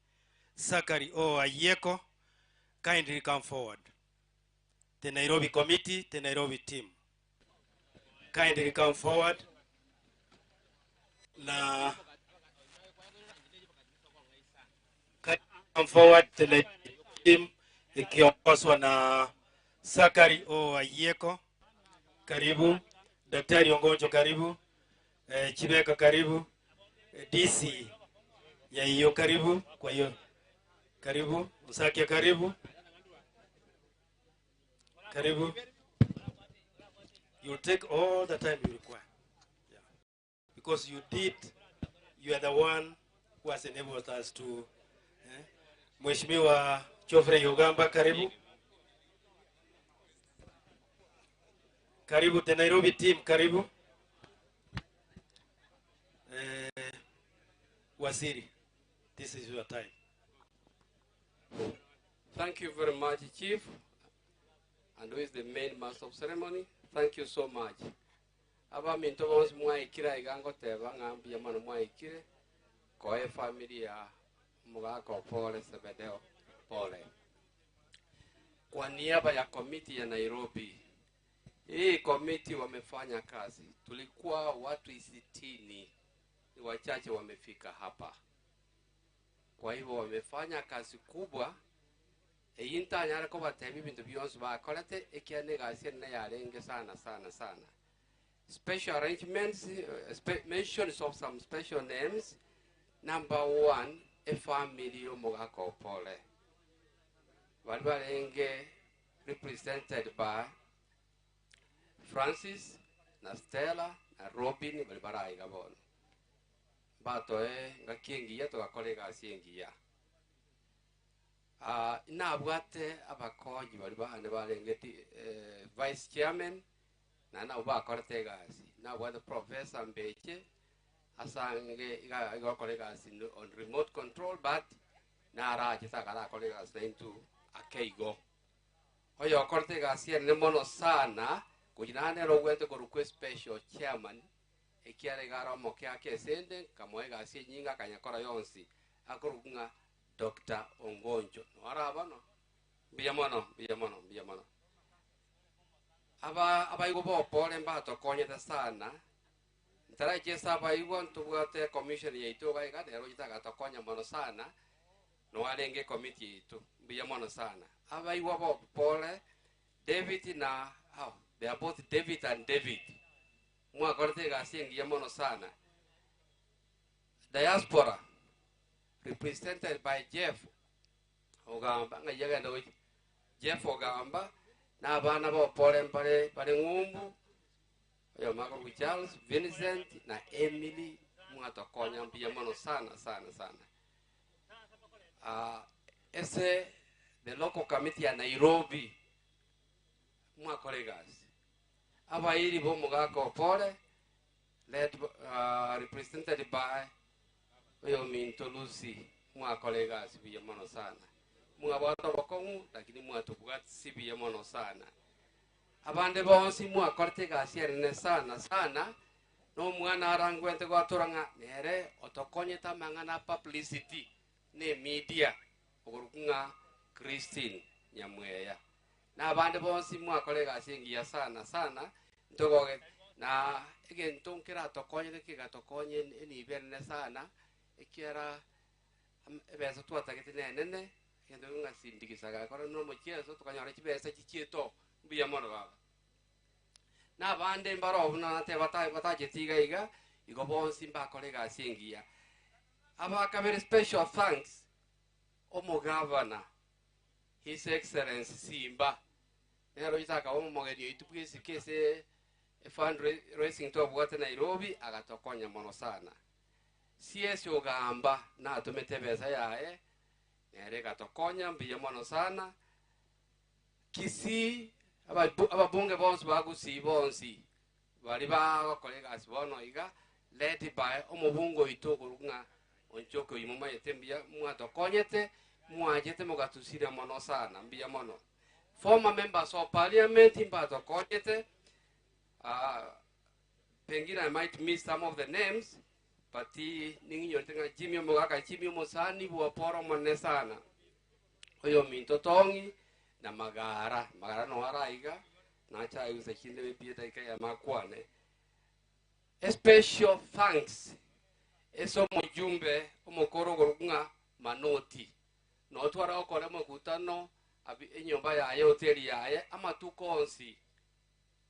Sakari O Ayeko. Kindly come forward. The Nairobi committee, the Nairobi team. Kindly come forward. Na come forward the Nairobi team ikiongozwa na Sakari O Ayeko. Karibu. Daktari Ongonjo karibu. Eh, Chibeka karibu. Eh, DC Yaiyo karibu. Kwa hiyo karibu. Musakia karibu. Karibu. You'll take all the time you require. Yeah. Because you did, you are the one who has enabled us to. Eh? Mheshimiwa Geoffrey Ugamba karibu. Karibu the Nairobi team karibu. Eh, Waziri, this is your time. Thank you very much, Chief, and who is the main master of ceremony. Thank you so much. Abaminto bonsi mwaikire iga ngoteba ng'a mbuya mono mwaikire koe family ya mugaka Pole Sebedeo Pole. Kwa niaba ya komiti ya Nairobi, hii komiti wamefanya kazi. Tulikuwa watu 60, ni wachache wamefika hapa. Kwa hivyo wamefanya kazi kubwa eyintanyare kobatebia ebinto bionsi bakorete ekiane egasi ene yarenge sana sana sana special arrangements mentions of some special names. Number one, efamily yomogaka Opole bari barenge represented by Francis na Stella na Robin bari baraiga bono batoe ngaki engiya togakora egasi engiya. Nabwate abakonyi bari bahane barengeti vice chairman na nabo bakorete egasi nabwate Professor Mbeche asange igakora egasi on remote control but narache takarakora egasi naintu akeigo oyo okorete egasi ene mono sana kuchinanera ogwete korukwa special chairman ekiara igara omoke ake esende nkamoa egasi enyinga akanyakora yonsi akorokwa ng'a Dr. Ongonjo. Noaraba no. Mbuya mono, mbuya mono, mbuya mono. Aba abaigwa bopore mbatokonyete sana. Ntaraichesa abaigwa ntobwate commission yaitu iga iga nero chitagatokonya mono sana. Noarenge committee yaitu. Mbuya mono sana. Abaigwa bopore David na oh, they are both David and David. Mwakorete egasi engiya mono sana. Diaspora represented by Jeff Ogamba nga yagenda gochi Jeff Ogamba na abana bopore mbare bare ng'umbu oyo mako ku Charles Vincent na Emily mwatokonya mbuya mono sana sana sana. Ese the local committee ya Nairobi mwakore egasi abairi bo mugaka Opore led represented by oyo Minto Lucy mwakora egasi buya mono sana mwabwata obokong'u lakini mwatobwatisi buya mono sana abande bonsi mwakorete egasi erne sana sana na omwana arangwete gwatora ng'a nere otokonyete amang'ana publicity na emedia okorokwa ng'a Christine Nyamweya na abande bonsi mwakora egasi engiya sana sana ntogoge na egento nkeratokonyete kegatokonye enibe erne sana ekiara ebesa twatagete nenene egento ng'asindikisaga kora no omocheso tukanyora chibesa chichieto mbuya mono baba na abande mbaro buna nate batachete iga iga igo bonsi mbakora egasi engiya. Abakabere special thanks omogavana His Excellency Simba nero itaka omogeni oitu bwesike ase fundraising twabwate Nairobi agatokonya mono sana. CS Ogamba natumete ebesa yaye nere gatokonya mbuya mono sana. Kisii ababunge bonsi bagusii bonsi bari bagokora egasi bono iga led by omobunge oito okorokwa ng'a Onchoke oyo momanyete mbuya mwatokonyete mwachete mogatusira mono sana mbuya mono. Former members of parliament mbatokonyete, pengine I might miss some of the names but ning'inyorete ng'a Jimmy omogaka Jimmy omosani bwoporo monene sana oyo Minto Tongi na Magara Magara no araiga nachaigusa chinde bibie dakika ya makwane. A special thanks ase omojumbe omokoro okorokwa ng'a Manoti notwara gokora omokutano enyomba yaye hoteli yaye amatuko onsi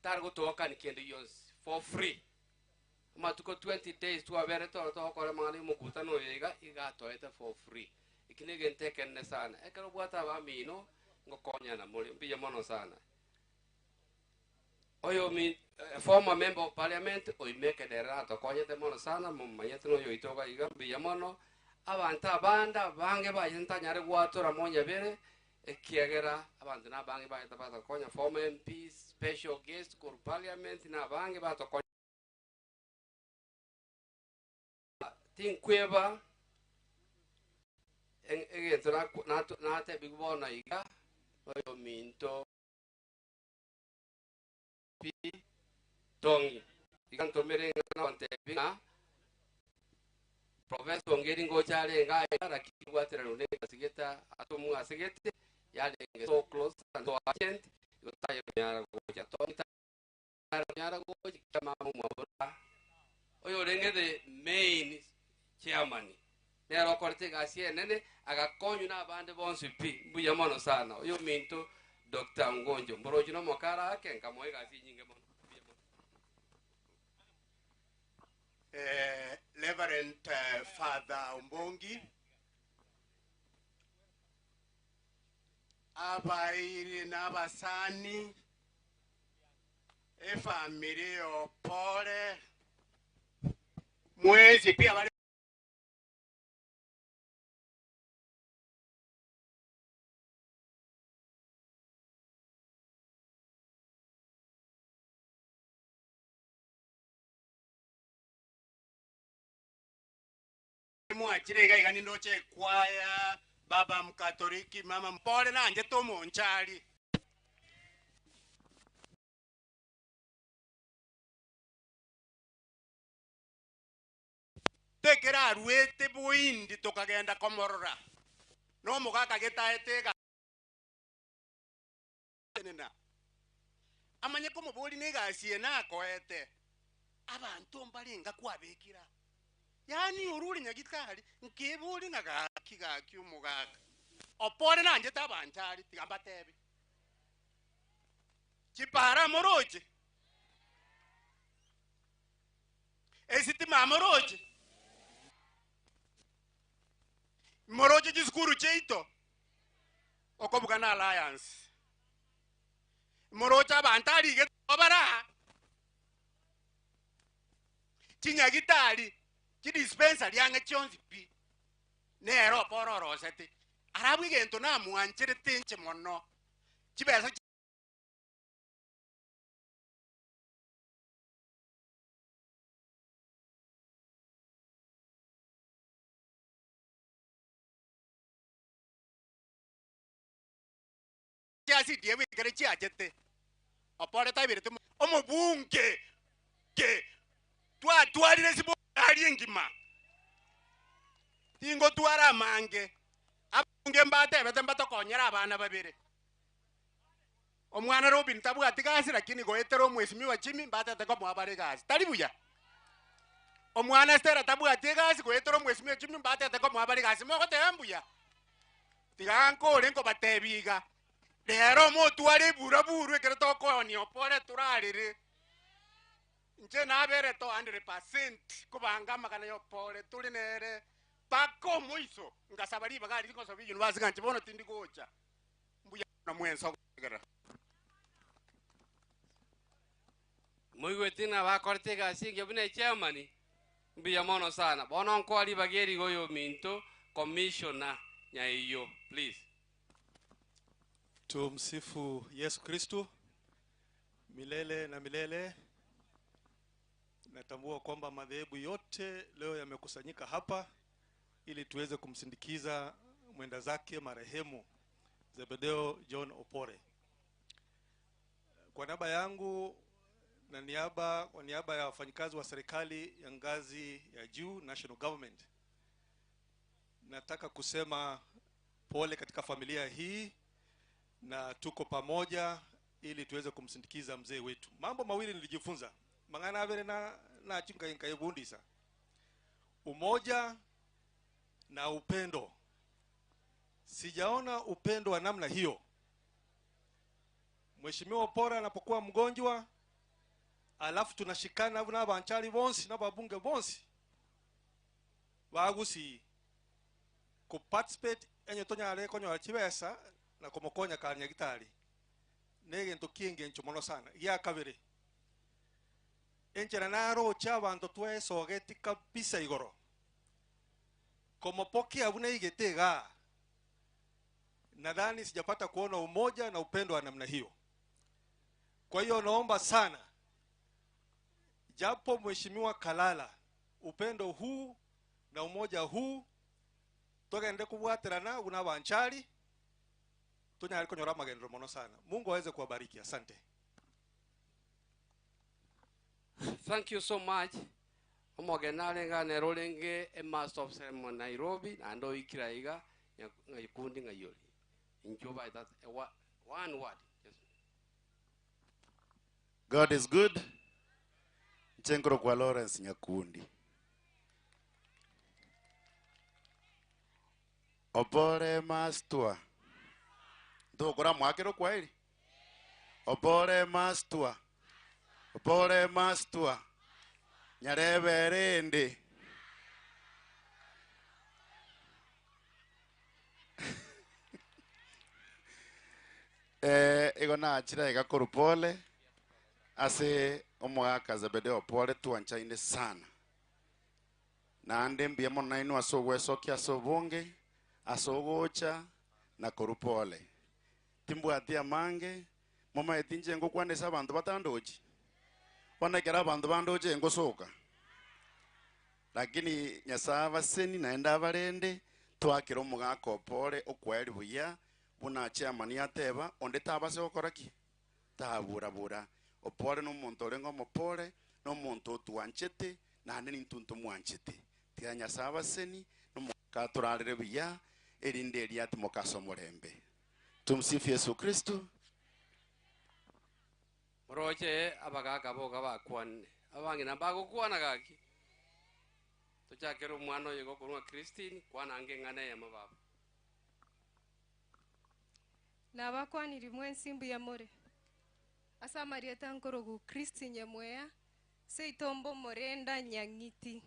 tari gotogokani kende gionsi for free. Amatuko 20 days twaberete oro togokora amang'ana ya omokutano oyo iga, iga atoete for free. Eki na egento ekenene sana. Ekero obwate abamino, ngokonyana more, mbuya mono sana. Oyo omi former member of parliament oime Ekedere atokonyete mono sana, momanyete na oyo oito iga iga, mbuya mono. Abanto abande abange baye ntanyare gwatora monyabere, ekiagera abanto na abange baye batokonya, former MPs, special guest korwa parliament na abange batokonya. Tinkweba egento natebiwu bono iga, oyo minto pi tongi iga ntomere ng'a ngontebi ng'a Professor Ongeri ngocha arenge aiga, lakini bwatererwa na egasigete ase omwasigete yarenge so close and so urgent, igo taye konyara gocha. Tongi tanyara gocha mama omwabora oyo orenge the main chairman nere okorete egasi enene agakonywa na abande bonsi pi. Mbuya mono sana oyo ominto Dr. Ngonjo mborochi na omokara ake nkamoa egasi enyinge mono. Mbuya mono. Reverend Father Ombongi, abairi n'abasani, efamily yopole, mwezi pia bali mwachire iga iga nindoche ekwaya, baba mkatoliki, mama mpole nanjete omonchari. Tekera arwete boindi tokagenda komorora nomogaka getaete ega tenena amanye komobori na egasi eye nakoete abanto mbarenga kwabekira yaani orure nyagitari nkebori ng'a gaki gaki omogaka opore nanchete abanchari tiga mbatebi chipara moroche esitima moroche moroche chisukuru chiaito okobuga na alliance moroche abanto arige obara chinyagitari chidispensary ang'e chionsi pi nero oporo orosete arabwo egento namwancherete inche mono chibesa chia CDF ekere chiachete opore taibirete omobunge ke twatwarire sibari engima tingotwara amange abunge mbatebete mbatokonyera abana babere omwana Robin tabwati gasi lakini goetera omwesimwa Jimmy mbatete komoa bare gasi tari buya omwana Stella tabwati egasi goetera omwesimwa Jimmy mbatete komoa bare gasi mogoteba mbuya tiga nkore nkobatebi iga rero omotware eburaburu ekero tokooni opore turarere nche nabere 200% kobanga amagana ya opore turi nere mpaka omoiso ngasaba ribaga riria ngosoba university ng'a nche bono tindi gocha mbuya na mwenso gotegerera. Moigwete ng'a bakorete egasi engiya buna echairman, mbuya mono sana. Bono nkoa ribaga eriga oyo ominto commissioner Nyaiyo, please. Tumsifu Yesu Kristu milele na milele. Natambua kwamba madhehebu yote leo yamekusanyika hapa ili tuweze kumsindikiza mwenda zake marehemu Zebedeo John Opore. Kwa niaba yangu na niaba, kwa niaba ya wafanyikazi wa serikali ya ngazi ya juu national government, nataka kusema pole katika familia hii na tuko pamoja ili tuweze kumsindikiza mzee wetu. Mambo mawili nilijifunza mang'ana avere na nachinga nkaibundisa umoja na upendo. Sijaona upendo wa namna hiyo. Mheshimiwa Opore anapokuwa mgonjwa, Alafu tunashikana buna abanchari bonsi na ababunge bonsi bagusii ko participate enye tonyare konyora chibesa na komokonya kare nyagitari na egento kia engencho mono sana. Gia kabere, enchera naroche abanto twesogeti kabisa igoro komopokea buna igete igaa, nadhani sijapata kuona umoja na upendo wa namna hiyo. Kwa hiyo naomba sana, japo mheshimiwa Kalala, upendo huu na umoja huu togende kubwaterana buna abanchari tonyare konyora amagendero mono sana. Mungu aweze kuwabariki. Asante. Thank you so much. Omogeni arenge nere orenge e master of ceremony Nairobi naende oikire aiga ng'aikundi ng'aiori. Inchuo baeta one word. Yes. God is good. Nchenkoro kwa Lawrence Nyakundi. Opore mastua. Ndokora mwakero kwaeri. Opore mastua. Opore mastua. Nyareberende. Eh, igo nachira iga korwa pole ase omogaka Zebedeo pole twanchaine sana. Naende mbuya mono nainwe ase ogwesokia ase obonge, ase ogocha na korwa pole. Timbwati amange, momaeti inche ngokwana ase abanto batandochi. Bono ekero abanto bandoche ngosoka. Lakini Nyasae abaseni naende abarende, twakere omogaka opore okwaeri buya, buna chairman ateba, onde tabase gokora ki? Taburabura. Opore nomonto orenge omopore, nomonto otwanchete, naende nintwe ntomwanchete. Tiga Nyasae abaseni, nomogaka atorarere buya, erinde eria atimoke ase omorembe. Tumsifu Yesu Kristo. Moroche abagaka boka bakwanire, abang'ina mbagokwana gaki. Tochakere omwana oyo gokorwa Christine, kwana ange eng'ana eyemo baba. Nabakwaniri mwensi mbuya more. Ase amarieta nkorogu Christine Nyamweya, seito mbomorenda Nyang'iti.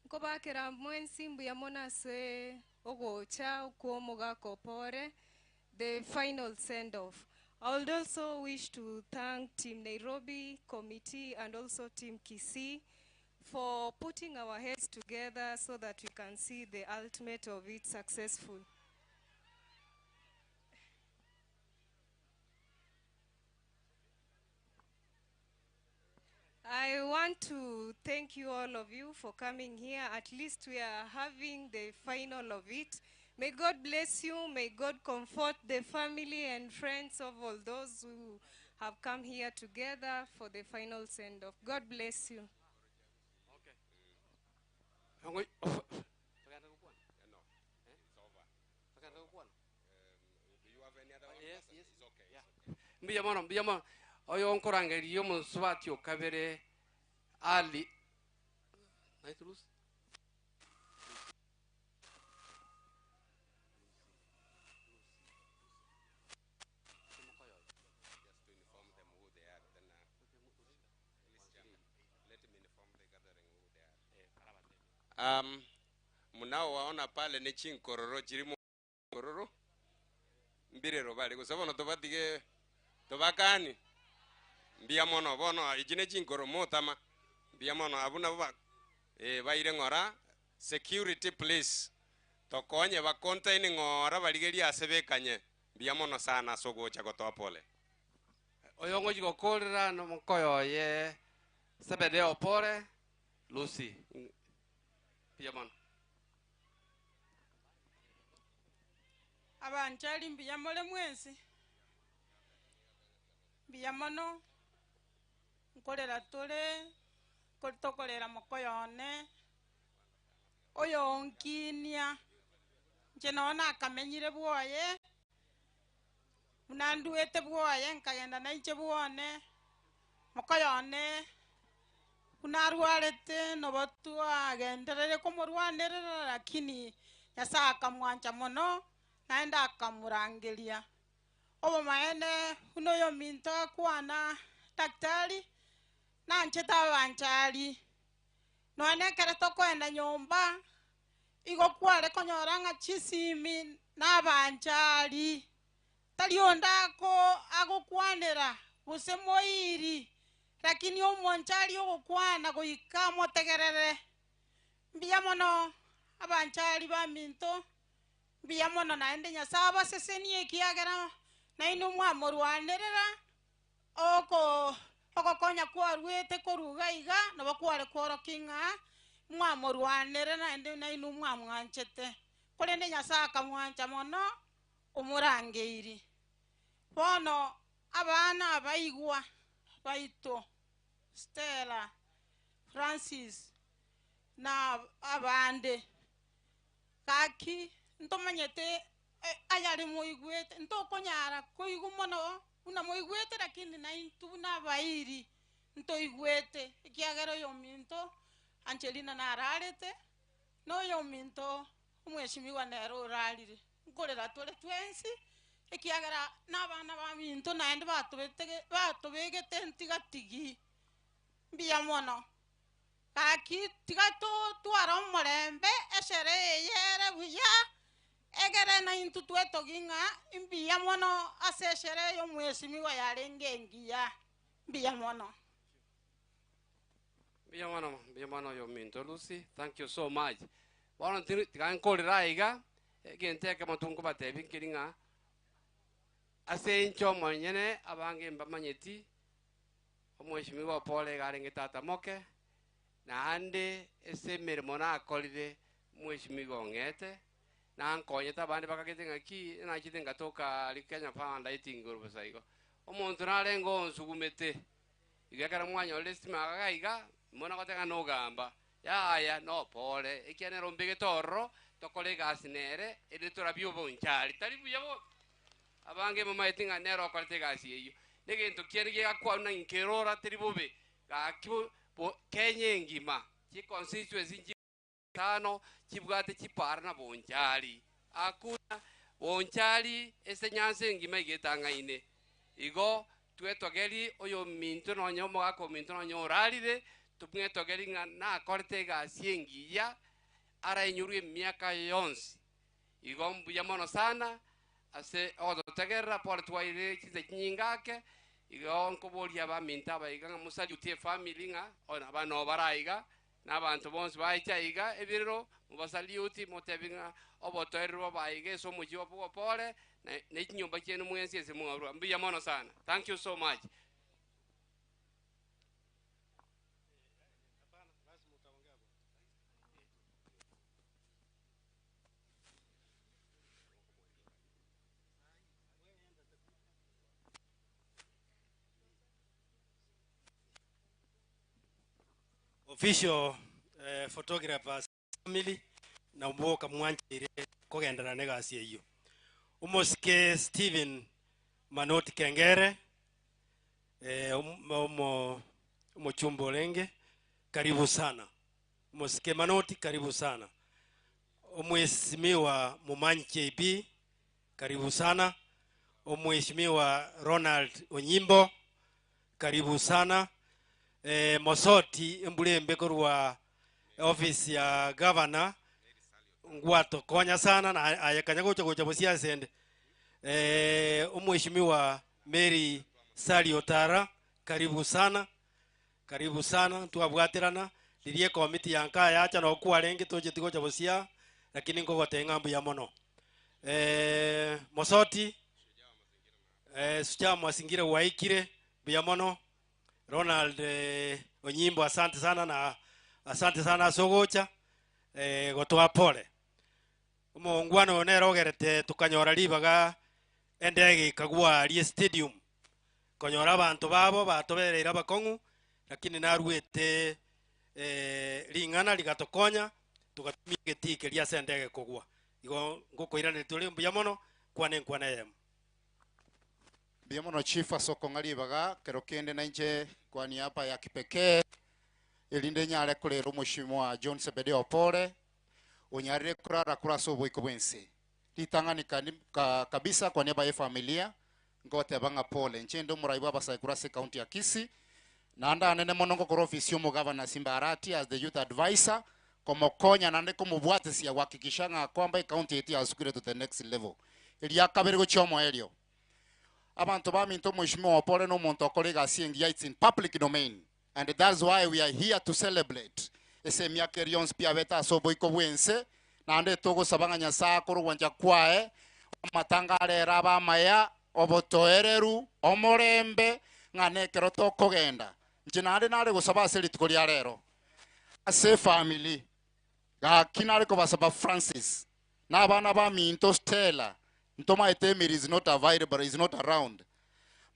Nkobakera mwensi mbuya mono ase ogocha okwo omogaka opore, the final send off. I would also wish to thank Team Nairobi Committee and also Team Kisii for putting our heads together so that we can see the ultimate of it successful. I want to thank you all of you for coming here. At least we are having the final of it. May God bless you. May God comfort the family and friends of all those who have come here together for the final send-off. God bless you. Okay. Mbuya mono, mbuya mono. Oyo nkorangeria omosubati okabere Ali. Nice Lucy. Mnaowaona pale ni chinkororo chirimo kororo mbirero bari gose bono tobatige tobakani mbuya mono bono echi ne chinkoro motama mbuya mono abwo nabo ba baire ng'ora security please tokonye ba contain ng'ora barigerie ase bekanye mbuya mono sana ase ogocha gotoa pole. Oyo ngochi gokorera nomokoyo oye Zebedeo pole Lucy mbuya mono. Abanchari mbuya more mwensi, mbuya mono, nkorera tore, tokorera mokoyo one, oyo onkinia, inche nonya nakamenyire bwoye, buna nduete bwoye nkagenda na inche bwone, mokoyo one, buna arwarete nobo twagenderere komorwanerera, lakini Nyasaye akamwancha mono, naende akamorangeria. Obomaene buna oyo ominto akwana daktari, Nanchete abanchari. Nonya nekere tokoenda nyomba, igo kware konyora ng'a chisimi na abanchari. Tari onde ako agokwanera, gose moiri, lakini omonchari ogokwana goika amotegerere. Mbuya mono abanchari baminto, mbuya mono naende Nyasae abasesenie ekiagera nainwe mwamorwanerera oko ogokonya kwaruete korwa iga iga nabo kware kworokia ng'a mwamorwanerera naende nainwe mwamwanchete. Korende Nyasae akamwancha mono omorangeiri. Bono abana abaigwa baito, Stella, Francis, na abande, gaki ntomanyete ayare moigwete, ntokonyara koigwa mono buna moigwete, lakini naintwe buna abairi ntoigwete, ekiagera oyominto Angelina nararete, na oyominto omweshimiwa nere orarire. Nkorera tore twensi, ekiagera nabana baminto naende batobetege batobegete ntigatigi. Mbuya mono. Gaki tiga totware omorembe, esherehe eye ere buya, egere naintwe twetogi ng'a mbuya mono ase esherehe y'omwesimigwa yarenge engiya. Mbuya mono. Mbuya mono, mbuya mono oyominto Lucy, thank you so much. Bono tiri tiga nkorere aiga, egento ekemo tunkobatebia nkeri ng'a, ase inche omonyene abange mbamanyeti, omweshimiwa Opolo iga arenge tata moke, naende ase emeremo nakorire, omweshimiwa ong'ete, nankonyete abande bakagete ng'aki, nachete ngatoka aria Kenya Power Lighting igoro bosa igo. Omonto narenge onsugumete, igo ekero mwanyorire estima iga iga, mono goteba ng'a nogamba, yaya nopore, ekiagera nere ombegete ororo, tokore egasi nere, erinde torabie obonchari, tari buya bono. Abange mbamaete ng'a nere okorete egasi eyio. Na egento kiane gegakwanwa na inkerora teri bobe, gaki bo bo Kenya engima, chiconstituency nchi tano chibwate chipara na bonchari. Hakuna bonchari ase nyansa engima iga etang'aine. Igo twetogeri oyominto nonye omogaka ominto nonye orarire, tomwetogeri ng'a nakorete egasi engiya, arainyorwe emiaka yonsi. Igo mbuya mono sana ase ogototegerera, pole twairire chinsa chinyinge ake, igo nkoboria abaminto aba iga ng'a mosalutie efamiri ng'a onye abana noo bare aiga, na abanto bonsi baiche aiga ebirero, mobasaliuti motebie ng'a obotoereru bobe aiga ase omochie obo bw'opore, na ne chinyomba chiaino mwensi ase mwarua. Mbuya mono sana. Thank you so much. Official eh, photographers family na mboka mwancheire kogenderera na egasi eyio. Omosike Stephen Manoti Kengere eh, omo- omochumba orenge karibu sana. Omosike Manoti karibu sana. Omweshimiwa Momanyi JB karibu sana. Omweshimiwa Ronald Onyimbo karibu sana. Eh, Mosoti embura embe korwa office ya governor ngwatokonya sana na aye kanya gocha gocha bosia asende. Eh, omweshimiwa Mary Sally Otara karibu sana. Karibu sana ntwabwaterana riria ekomiti ya nka yacha noo kwarenge tocheti gocha bosia lakini nkogotebia ng'a mbuya mono. Eh, Mosoti eh, Shujaa Mazingira gwaikire mbuya mono. Ronald eh, Onyimbo asante sana na asante sana ase ogocha eh, gotoa pole. Omongwana oyo nere ogerete tokanyora ribaga endege ekagwa aria estadium konyora abanto babo batobereire abakong'u lakini naruete eh, ring'ana rigatokonya togatumia egetii keria ase endege kogwa. Igo ngokoiraneria tore mbuya mono kwana enkwana eyemo. Mbuya mono chief ase okong'a ribaga kero kende nainche kwa niaba ya kipekee erinde nyare korera omweshimiwa John Sebedeo Opore onyarire korara korwa ase oboiko bwense. Ritang'ani kani ka kabisa kwa niaba ye familia ngoteba ng'a pole. Inche inde omorai bwa abasae korwa ase ecounty ya Kisii. Naende anene mono ngokora ofisi y'omogavana Simba Arati as the youth advisor, komokonya naende komobwatesia gohakikisha ng'a kwamba ecounty yaito yasukire to the next level. Eria kabere gochia omoerio, abanto baminto Omweshimiwa Opore na omonto okora egasi engiya it's in public domain and that's why we are here to celebrate ase emiaka eria yonsi pi abete ase oboiko bw'ense naende togosaba ng'a Nyasaye akore ogwancha kwaye amatanga arere abe amaya obotoereru, omorembe, ng'a nekero tokogenda. Inche naende nare gosaba ase rituko ria rero, ase efamiri, gaki nare kobasaba Francis, na abana baminto Stella, ntomaete Emily is not available, is not around.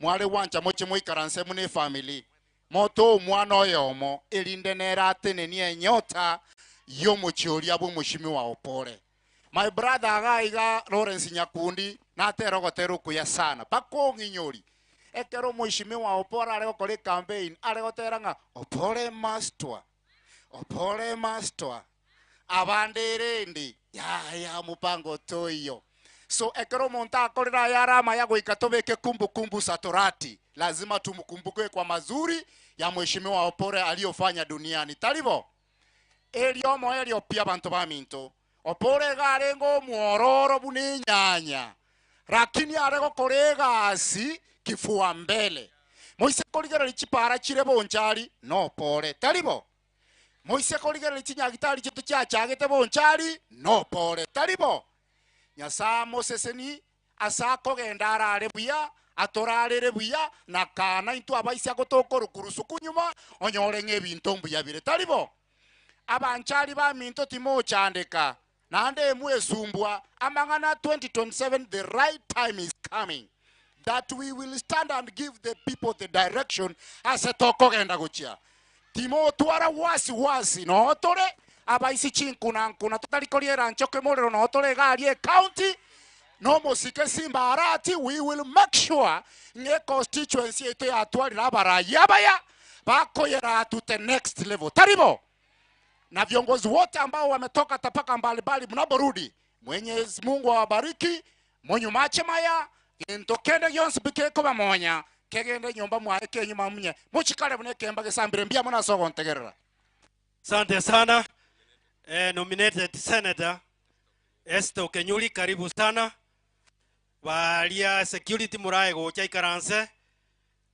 Mware gwancha moche moikaranse buna efamiri, motoe omwana oyomo, erinde nere atenenie enyota y'omochie oria bw'omoshimiwa Opore. My brother iga iga Lawrence Nyakundi natera ogotera okuya sana mpaka ong'inyori ekero omweshimiwa Opore are gokora ecampaign are gotera ng'a Opore mastwa Opore mastwa abande erende yaya mopango toiyo so ekero omonto akorire ayare amaya goika tobeke kumbukumbu za torati lazima tumkumbuke kwa mazuri ya mweshimiwa Opore aliyofanya duniani tari bo? Erio omoerio pi abanto baminto, Opore iga arenge omwororo buna enyanya, lakini are gokora egasi kifua mbele. Moise korigereria chipara chire bonchari, nopore, tari bo? Moise korigereria chinyagitari chiaito chiachagete bonchari, nopore, tari bo? Nyasae amoseseni ase akogenda arare buya, atorarere buya, na kana intwe abaisia gotokorokwa rusuku nyuma, onyore ng'a ebinto mbuya bire. Tari bo? Abanchari baminto timochandeka, naende emwesumbwa amang'ana 2027 the right time is coming that we will stand and give the people the direction ase tokogenda gochia. Timotwara wasi wasi noo tore abaisi chinkunankuna totari koria eranchoke morero noo tore iga aria ecounty nomosike Simba Arati we will make sure ng'a econstituency yaito yatwarire abarayi abaya bakoyeraa to the next level tari bo? Na viongozi wote ambao wametoka tabaka mbalimbali mnaporudi Mwenyezi Mungu awabariki monyumache maya gento kende gionsi pi kekobamonya kegende nyomba mwaye kenyuma munye mochikare buna ekemba gesambire mbuya mono ase ogontegerera. Asante sana eh, nominated senator Esther Okenyuri karibu sana baria security murae gocha ikaranse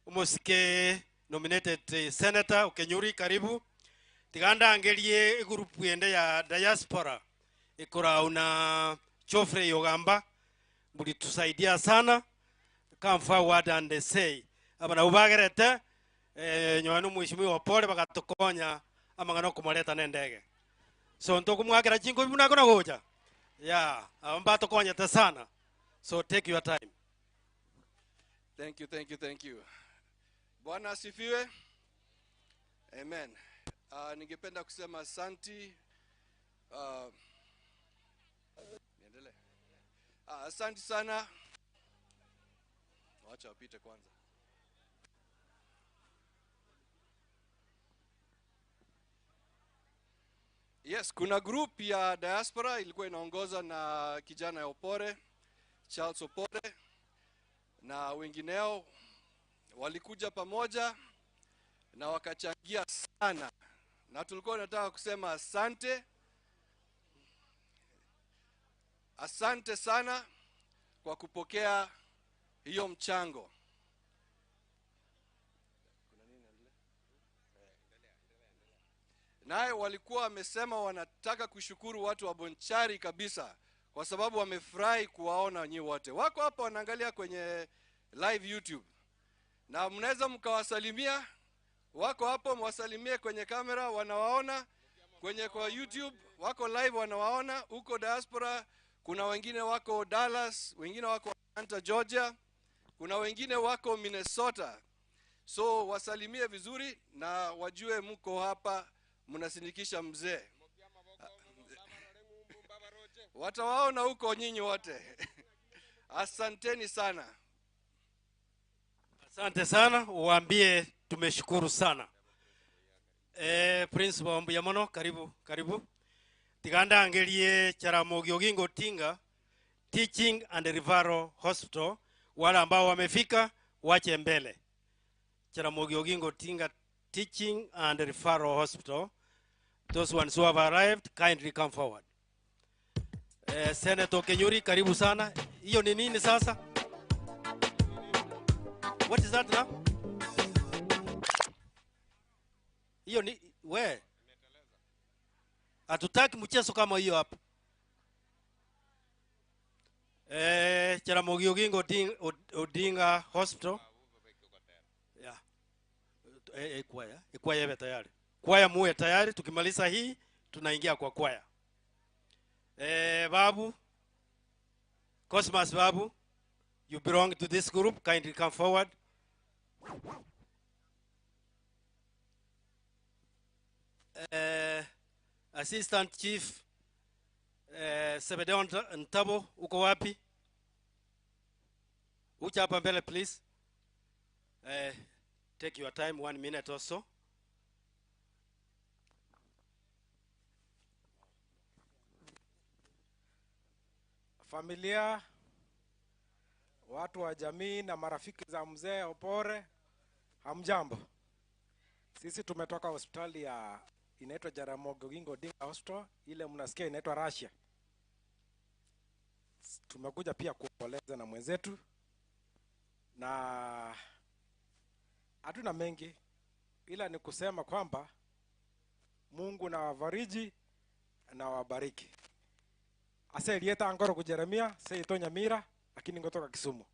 omosike nominated senator Okenyuri karibu tiga ndangerie egroup ende ya diaspora ekorau na Geoffrey Ogamba muritusaidia sana come forward and say aba nabwo bagerete eh, nyowe na omweshimiwa Opore bagatokonya amang'ana okomoreta na endege so ntokomwakera chinkobi buna akona gocha yeah aba mbatokonyete sana so take your time Thank you, thank you, thank you. Bwana asifiwe. Amen. Ningependa kusema asanti. Niendelee. Asanti sana. Wacha wapite kwanza. Yes, kuna group ya diaspora ilikuwa inaongoza na kijana ya Opore, Charles Opore na wengineo walikuja pamoja na wakachangia sana, na tulikuwa tunataka kusema asante, asante sana kwa kupokea hiyo mchango. Naye walikuwa wamesema wanataka kushukuru watu wa Bonchari kabisa kwa sababu wamefurahi kuwaona nyi wote. Wako hapa wanaangalia kwenye live YouTube na mnaweza mkawasalimia. Wako hapo, mwasalimie kwenye kamera, wanawaona kwenye kwa YouTube, wako live wanawaona huko diaspora. Kuna wengine wako Dallas, wengine wako Atlanta, Georgia, kuna wengine wako Minnesota. So wasalimie vizuri na wajue mko hapa mnasindikisha mzee. Watawaona huko nyinyi wote. Asanteni sana. Asante sana, uwaambie tumeshukuru sana. Principal mbuya mono, karibu karibu. Tigandangerie Jaramogi Oginga Odinga Teaching and Referral Hospital, wale ambao wamefika wache mbele. Jaramogi Oginga Odinga Teaching and Referral Hospital. Those ones who have arrived, kindly come forward. Eh, Senator Kenyuri, karibu sana. Hiyo ni nini sasa? What is that now? Hiyo ni we. Hatutaki mchezo kama hiyo hapa. Eh, Jaramogi Oginga Odinga Hospital. Yeah. Kwaya. Kwaya iwe tayari. Kwaya muwe tayari, tukimaliza hii tunaingia kwa kwaya. Babu, Cosmas Babu, you belong to this group, kindly come forward. Assistant Chief Sebedeo Ntabo, uko wapi? Ucha hapa mbele please. Take your time, 1 minute or so. Familia, watu wa jamii na marafiki za mzee Opore, hamjambo. Sisi tumetoka hospitali ya inaitwa Jaramogi Oginga Odinga Hospital, ile mnasikia inaitwa Russia. Tumekuja pia kuomboleza na mwenzetu, na hatuna mengi ila ni kusema kwamba Mungu na wafariji na wabariki. Ase elieta angoro ku Jeremia, se ito Nyamira, lakini ngotoka Kisumu.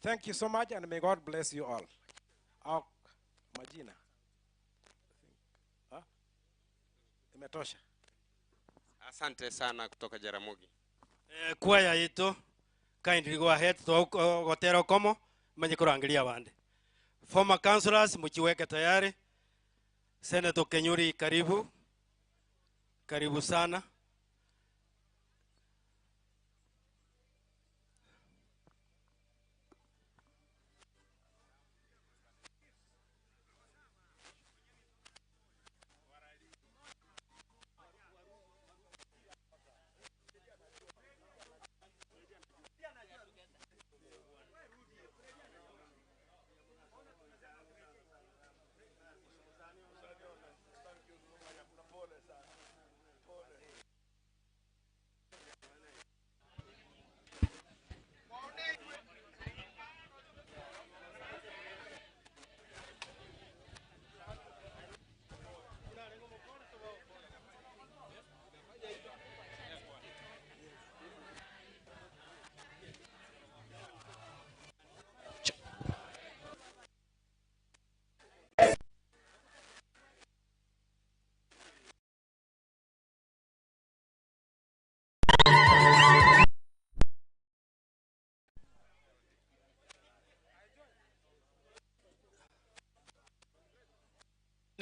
Thank you so much and may God bless you all. Au, majina. Ha? Imetosha. Asante sana kutoka Jaramogi. Kwaya yetu kindly go ahead gotera komo manye kurangiria bande. Former councillors mchiweke tayari. Senator Kenyuri karibu. Karibu sana.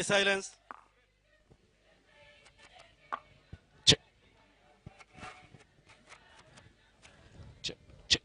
Silence. Check. Check. Check.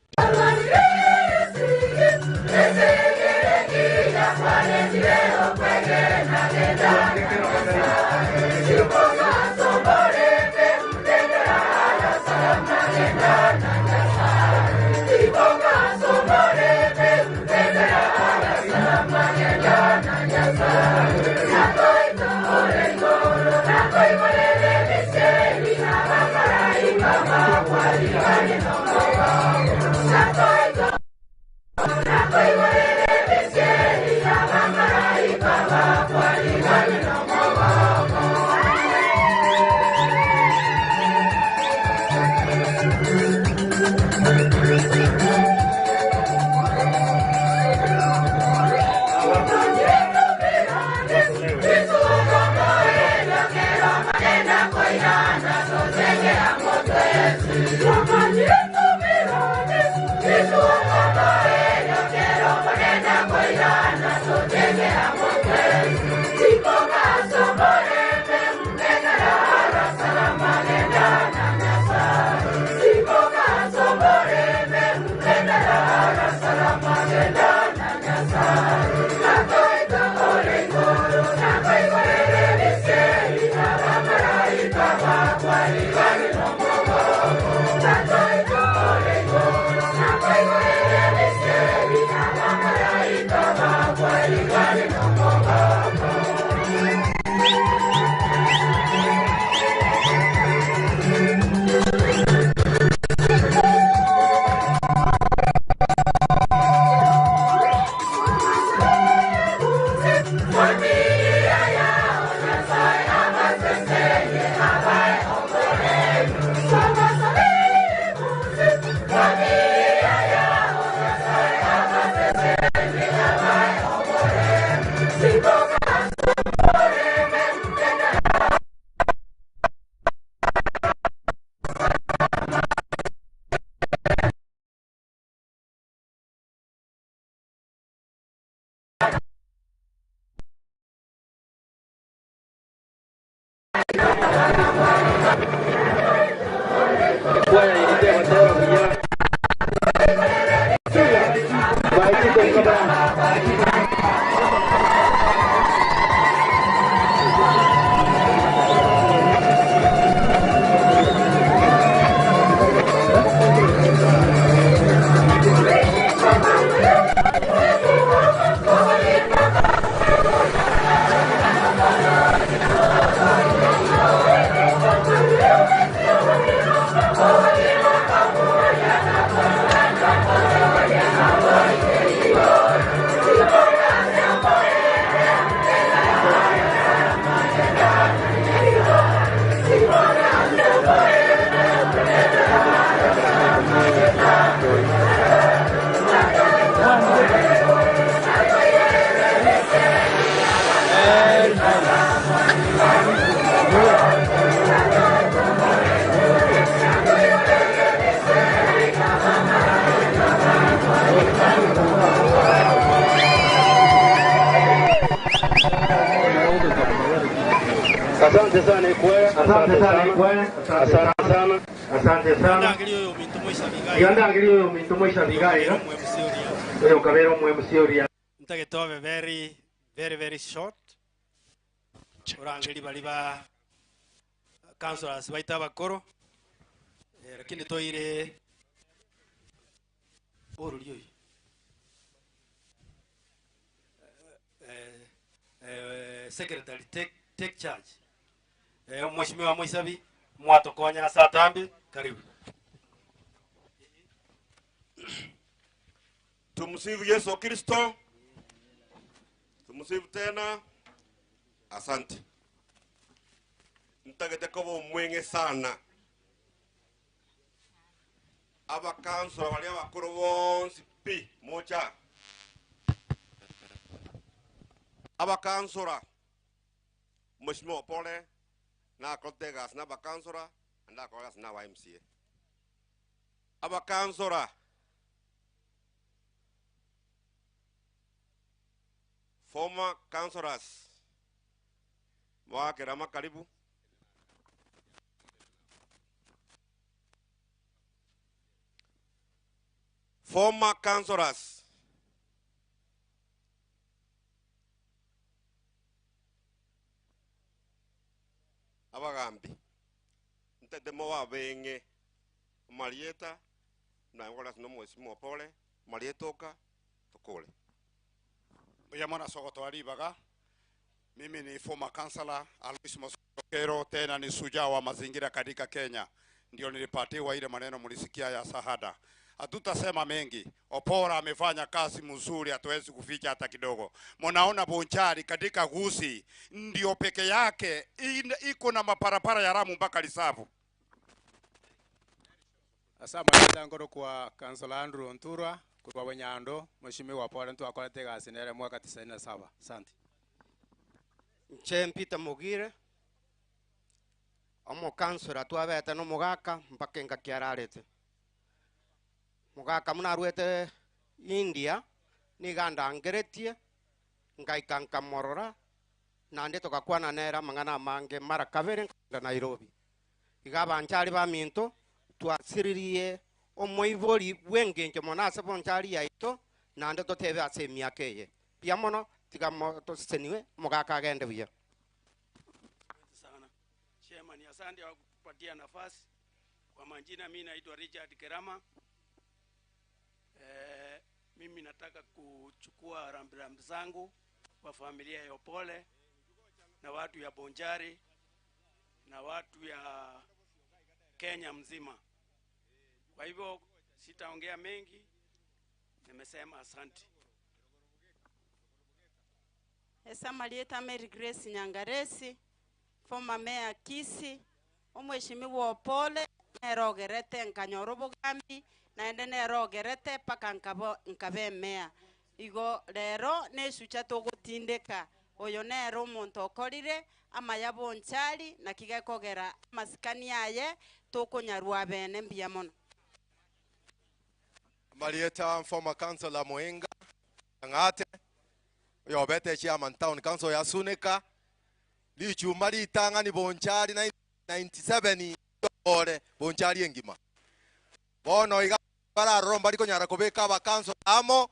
Asante sana Ikwaya, Asante sana Ikwaya, asante sana, asante sana. Yandangiri oyo minto moisa bigaira. Oyo kabera omwe musioria. Ntagetobe very very very short. Orangeri bali ba councillors baita abakoro. Eh, lakini toire oruri oyo. Eh, eh, secretary take take charge. Eh, mheshimiwa Moisabi mwatokonya satambi karibu. Tumsifu Yesu Kristo. Tumsifu tena. Asante. Ntagete koba omwenge sana. Abakansora baria abakoro bonsi pi mocha. Abakansora Mheshimiwa Opole nakorete egasi na abakansora naende akora egasi na aba MCA. Abakansora former councillors mwakera makaribu former councillors abagambi ntete mobabenge marieta nangora sino mheshimiwa Opole marieta oka tukule Mbuya mwana soko ribaga. Mimi ni former councillor Alois Mosokero, tena ni shujaa wa mazingira katika Kenya. Ndio nilipatiwa ile maneno mlisikia ya sahada. Hatutasema mengi. Opora amefanya kazi mzuri, hatuwezi kuficha hata kidogo. Mnaona Bonchari katika Gusii ndio peke yake iko na maparapara ya Lamu mpaka Lisavu. Asa ngoro kwa Councillor Andrew Onturwa kurwa Wenyando mheshimiwa Opore ntwakorete egasi nere mwaka 97 asante nche Peter Mugire omokansora twabete na omogaka mpaka engaki ararete mogaka muna arwete India niga ndangeretie ngaika nkamorora nande togakwana nere amang'ana amange mara kabere nkagenda Nairobi iga abanchari ba minto twasiririe omoibori bw'engencho mono ase bonchari yaito nande totebe ase emiaka eye buya mono tiga toseseniwe omogaka agende buya. Sana Chairman, asante kwa kupatia nafasi. Kwa majina mimi naitwa Richard Kerama. Mimi nataka kuchukua rambirambi zangu kwa familia ya Opole na watu ya Bonchari na watu ya Kenya mzima. Kwa hivyo sitaongea mengi, nimesema asante. Ase amarieta Mary Grace Nyangaresi, former mayor Kisii, omweshimiwa Opole nere ogerete nkanyora obogambi, naende nere ogerete mpaka nkaba nkaba emeya. Igo rero na esucha togotindeka, oyo nere omonto okorire amaya bonchari naki gekogera amasikani aye tokonyarwa abene mbuya mono. Amarieta former councillor Moenga Ang'ate, oyobete chairman town council ya Suneka, richuma ritang'ani Bonchari 1997 ore Bonchari engima. Bono iga bararoro mbari konyara kobeka aba councillor amo,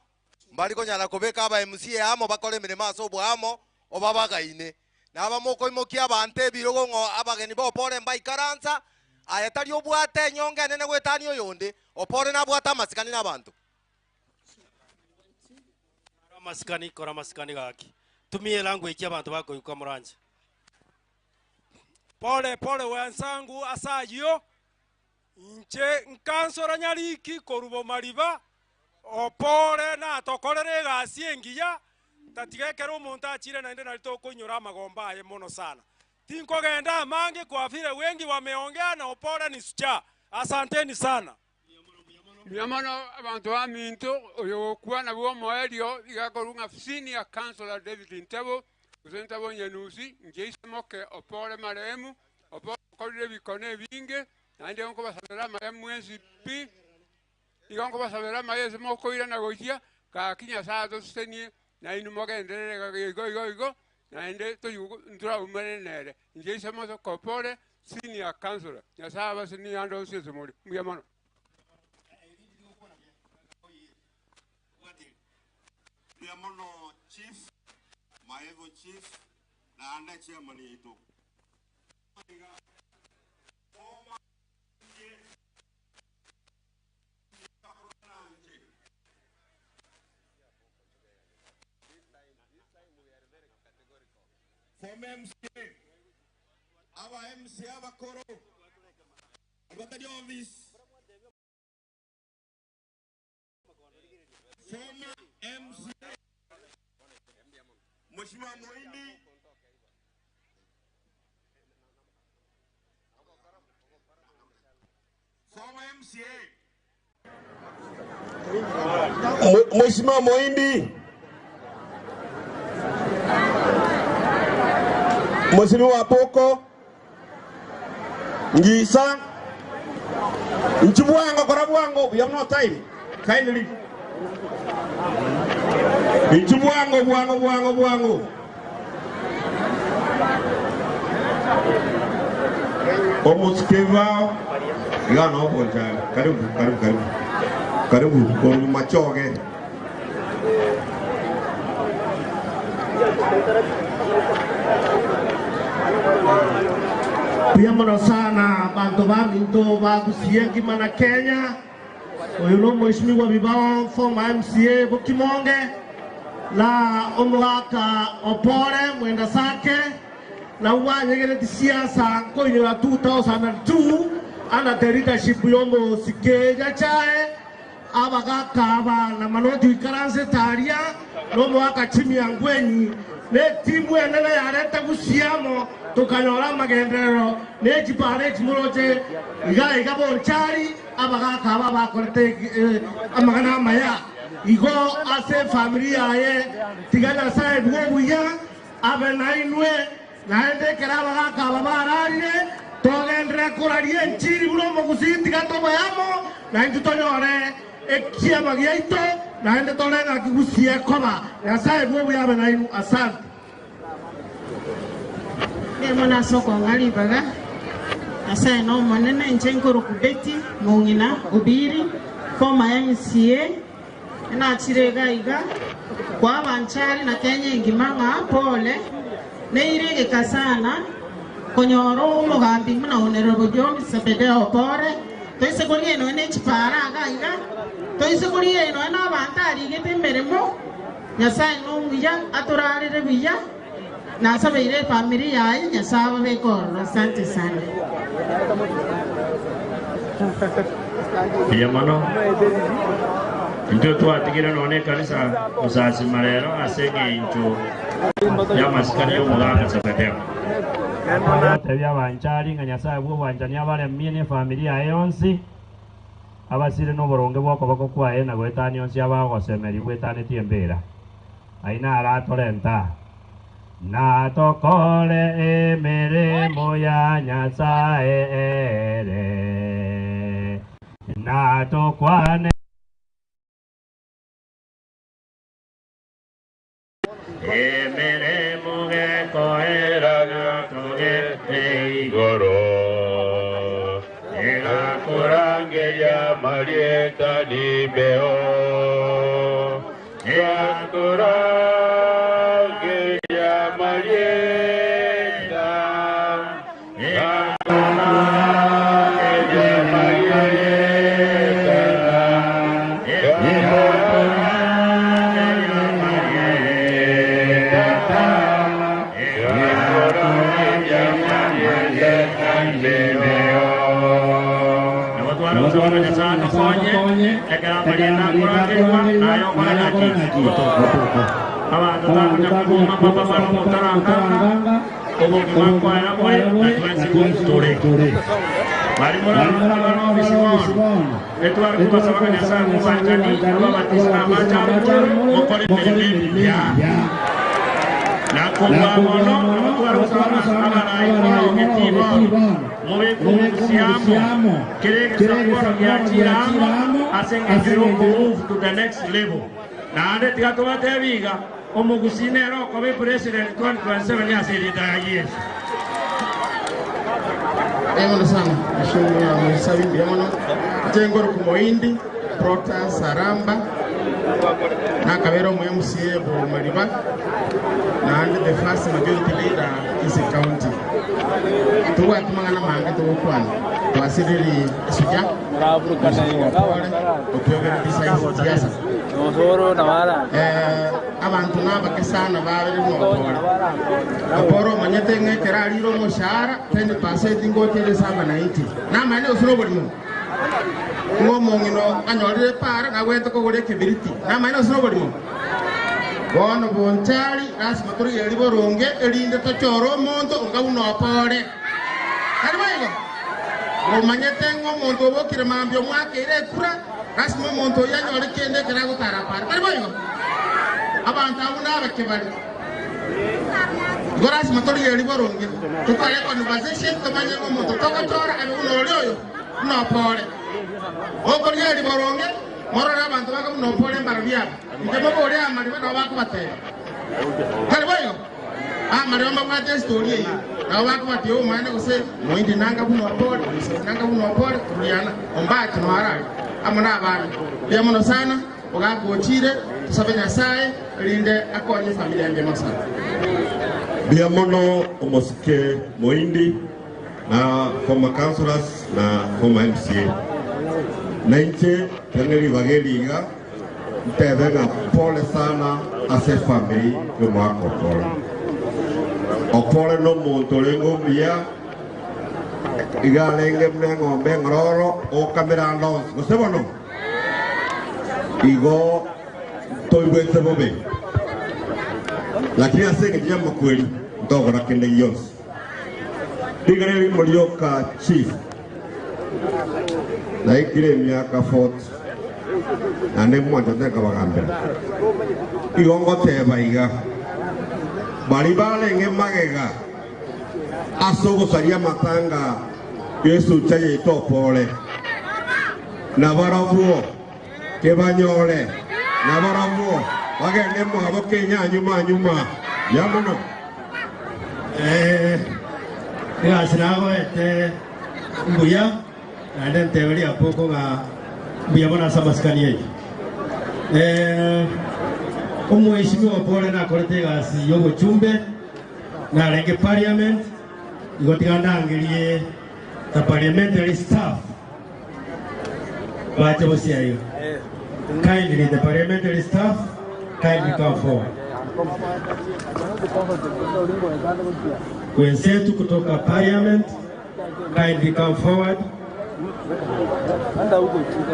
mbari konyara kobeka aba MCA amo bakore emeremo ase oboamo obabagaine. Naba mokoimokia abanto ebirogo ng'o abageni ba Opore mbaikaransa, aye tari obwate enyonga enene goetania oyonde, Opore nabwate amasikani nabanto. Kora amasikani, kora amasikani gaki. Tumia elanguage abanto bakoigwa moranche. Pole pole wenzangu ase ayio, inche nkansora nyariki korwa bomariba, Opore natokorere egasi engiya, tatiga ekero omonto achire naende nari tokoinyora amagomba aye mono sana. Tinkogenda amange kwa vile wengi wameongea na Opore ni suchaa. Asanteni sana. Mbuya mono abanto baminto, oyo ogokwana bw'omoerio iga akorwa ng'a Senior Councillor David Ntabo, gose Ntabo Nyanusi, inche ise moke Opore marehemu, Opore okorire ebikone ebinge, naende nkobasabera amaya mwensi pi, igo nkobasabera amaya ase mokoirana gochia, gaki Nyasaye atosesenie, nainwe mogenderere iga igo igo igo, naende toigwe ntoraumane nere. Inche ise moke Opore Senior Councillor, Nyasaye abasenie ande onsi ase more. Mbuya mono. Mbuya mono chief, maego chief, naende chairman yaito. Former MCA, aba MCA abakoro, abatari office. Former MCA, Mheshimiwa Moindi. Former MCA. Mheshimiwa Moindi. Mheshimiwa Poko Ngisa Nchibwango kora bwango we have no time kindly Nchibwango bwango bwango bwango Omosikeva iga nobonchari karibu karibu karibu karibu korwa machoge Mbuya mono sana banto baminto ba Gusii engima na Kenya. Oyo nomoisimigwa Bibao former MCA Bokimonge na omogaka Opore Mwenda Sake nabwo banyegereti siasa nkoinyora 2002 under the leadership y'omosike Nyachae Abagaaka aba na manoti oikaransete aria nomoaka chimiangwenyi, na etimu enene yarete Gusii amo, tokanyora amagenderero ne chipara echi moroche iga iga bonchari. Abagaaka aba bakorete amang'ana amaya igo ase efamiri yaye. Tiga Nyasae bw'obuya abe nainwe. Naende ekero abagaaka aba bararire, togenderere koraria enchiri buna omogusii, tiga tobe amo, na intwe tonyore ekiama giaito, naende tore ng'aki gusii ekoba. Nyasae bw'obuya abe nainwe. Asante. Mbuya mono ase okong'a ribaga. Nyasae nomonene, inche nkorokwa Betty Mong'ina Obiri, former MCA, Nachire iga iga koa abanchari na Kenya engima ng'a pole, neire egeka sana konyora omogambi buna Honourable John Sebedeo Opore, toise koria nonya ne chipara iga iga, toise koria nonya na abanto arigete emeremo, Nyasae nomuya atorarere buya, nasabeire efamiri yaye Nyasae ababeke ororo. Asante sana. Mbuya mono. Intwe twatigire nonya ekanisa gosasima rero ase eng'encho Y'amasikani y'omogaka Sebedeo. Agatebia abanchari ng'a Nyasae bw'obwanchani abaremie na efamiri yaye yonsi, abasire noboronge bw'okoboko kwaye na goetania onsi abagosemeria bwetanetie embera. Ayio naro atorenta aa. Natokore emeremo ya Nyasae ere, natokwane. Emeremo gekoera natogete igoro, Egakorangeria marieta nimbeo, Egakorangeria marieta, Egakorangeria marieta, Egakorangeria marieta, Egakorangeria marieta nimbeo. Nabo Nyasaye atokonye, ekero amarieta akorangerigwa, naye okore naki? Gotoka. Abanto takonya koguma papa bare omotaranganga, obogima nkoera bore, na twensi tore. Bari morarore abana obisi bono, etware kobasaba ng'a Nyasaye bw'obwanchani ababatise namache are morero, mokore emeremo emiya. Na kobua mono, nabo tware gosaba ng'a abarai morogeti bono, Mobeke omogusi amo, kera egesaku bono giachire amo ase engencho y'okomove to the next level. Naende tiga tobatebi iga, omogusii nere okoba epresident 2027 ase erieta ya Yeso. Mbuya mono sana Mheshimiwa Musabi, mbuya mono. Inche nkorokwa Moindi Protas Aramba, nakabera omo MCA Bomariba, naende the first majority leader Kisii County. Tobwati mang'ana mange togokwana, twasiriri esuja, Mheshimiwa Opore, otwegereti size siasa. Eh, abanto nabake sana babere buna Opore. Opore omanyete ng'a ekero arire omoshahara 10% ngocha ere saba 90. Namanye gose noborimo. Ng'a omong'ina anyorire epaara nagwete kogora ekebiriti. Namanye gose noborimo. Bono bonchari lasima torigererie boronge, erinde tochore omonto onga buna opore. Tari boigo? Momanyete ng'a omonto obokire mambia omwakeire ekura, lasima omonto oyio anyore kende ekero agotara apare. Tari boigo? Abanto abwo nabake bare. Igo lasima torigererie boronge, totware econversation, tomanye ng'a omonto togochora abe buna oria oyo, buna opore. Gokorigereria boronge, Morore abanto baka buna opore mbarabwo aba, inche mobore amariba nabo bakobatebia. Tari boigo? Amariba mbabwate estori eyio, nabo bakobatebia obomaene gose moindi nanga buna opore, omosacha nanga buna opore, Ruriana, Ombachi noyo arare amo nabana. Mbuya mono sana, ogaka ochire, tosabe Nyasae erinde akonye efamiri yange mono sana. Mbuya mono omosike Moindi. Na former councillors na former MCA. Na inche tang'e ribaga eri iga ntebe ng'a pole sana ase efamiri y'omogaka Opore. Opore nomonto orenge omuya, iga arenge buna eng'ombe eng'ororo okamera ande onsi, gose bono? Igo ntoigwete bobe, lakini ase engencho y'amakweri ntogokora kende gionsi. Rigana erimo rioka chief, naikire emiaka 40 naende mwanchete nkabagambera. Igo ngoteba iga, baria barenge magega ase ogosaria amatanga y'esucha yaito Opore, nabarabwo kebanyore, nabarabwo bagende mwabo kenyanyuma nyuma. Mbuya mono. Eh, egasi nagoete mbuya, naende ntebe riapoko ng'a mbuya mono ase amasikani ayio. Eh, omweshimiwa Opore nakorete egasi y'obochumbe, narenge parliament, igo tiga ndangerie the parliamentary staff bache bosio aiga. Kindly the parliamentary staff kindly come forward. Wenzetu kutoka parliament kindly come forward.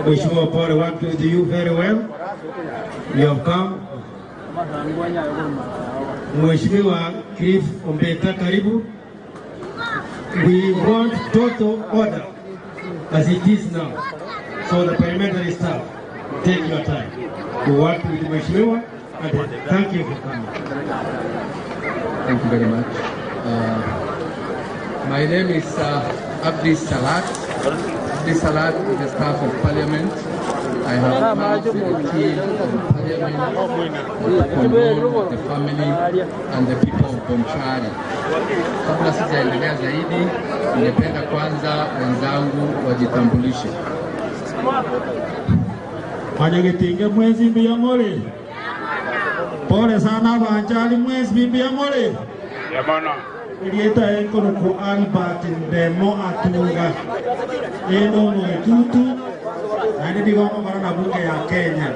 Mheshimiwa Opore worked with you very well. You have come. Mheshimiwa Cliff Ombeta, karibu. We want total order as it is now. So the parliamentary staff, take your time. We work with Mheshimiwa and thank you for coming. Thank you very much. My name is Abdi Salat. Abdi Salat is the staff of Parliament. I have come to the team of Parliament to condole the family and the people of Bonchari. Kabla sijaendelea zaidi, ningependa kwanza wenzangu wajitambulishe. Mwanyagetinge mwezi mbuya more pole sana banchari mwezi mbuya more Yamana. Erieta enkoroku Albert Ndemo Atunga eno Mwitutu naende nigo ngokora na bunge ya Kenya.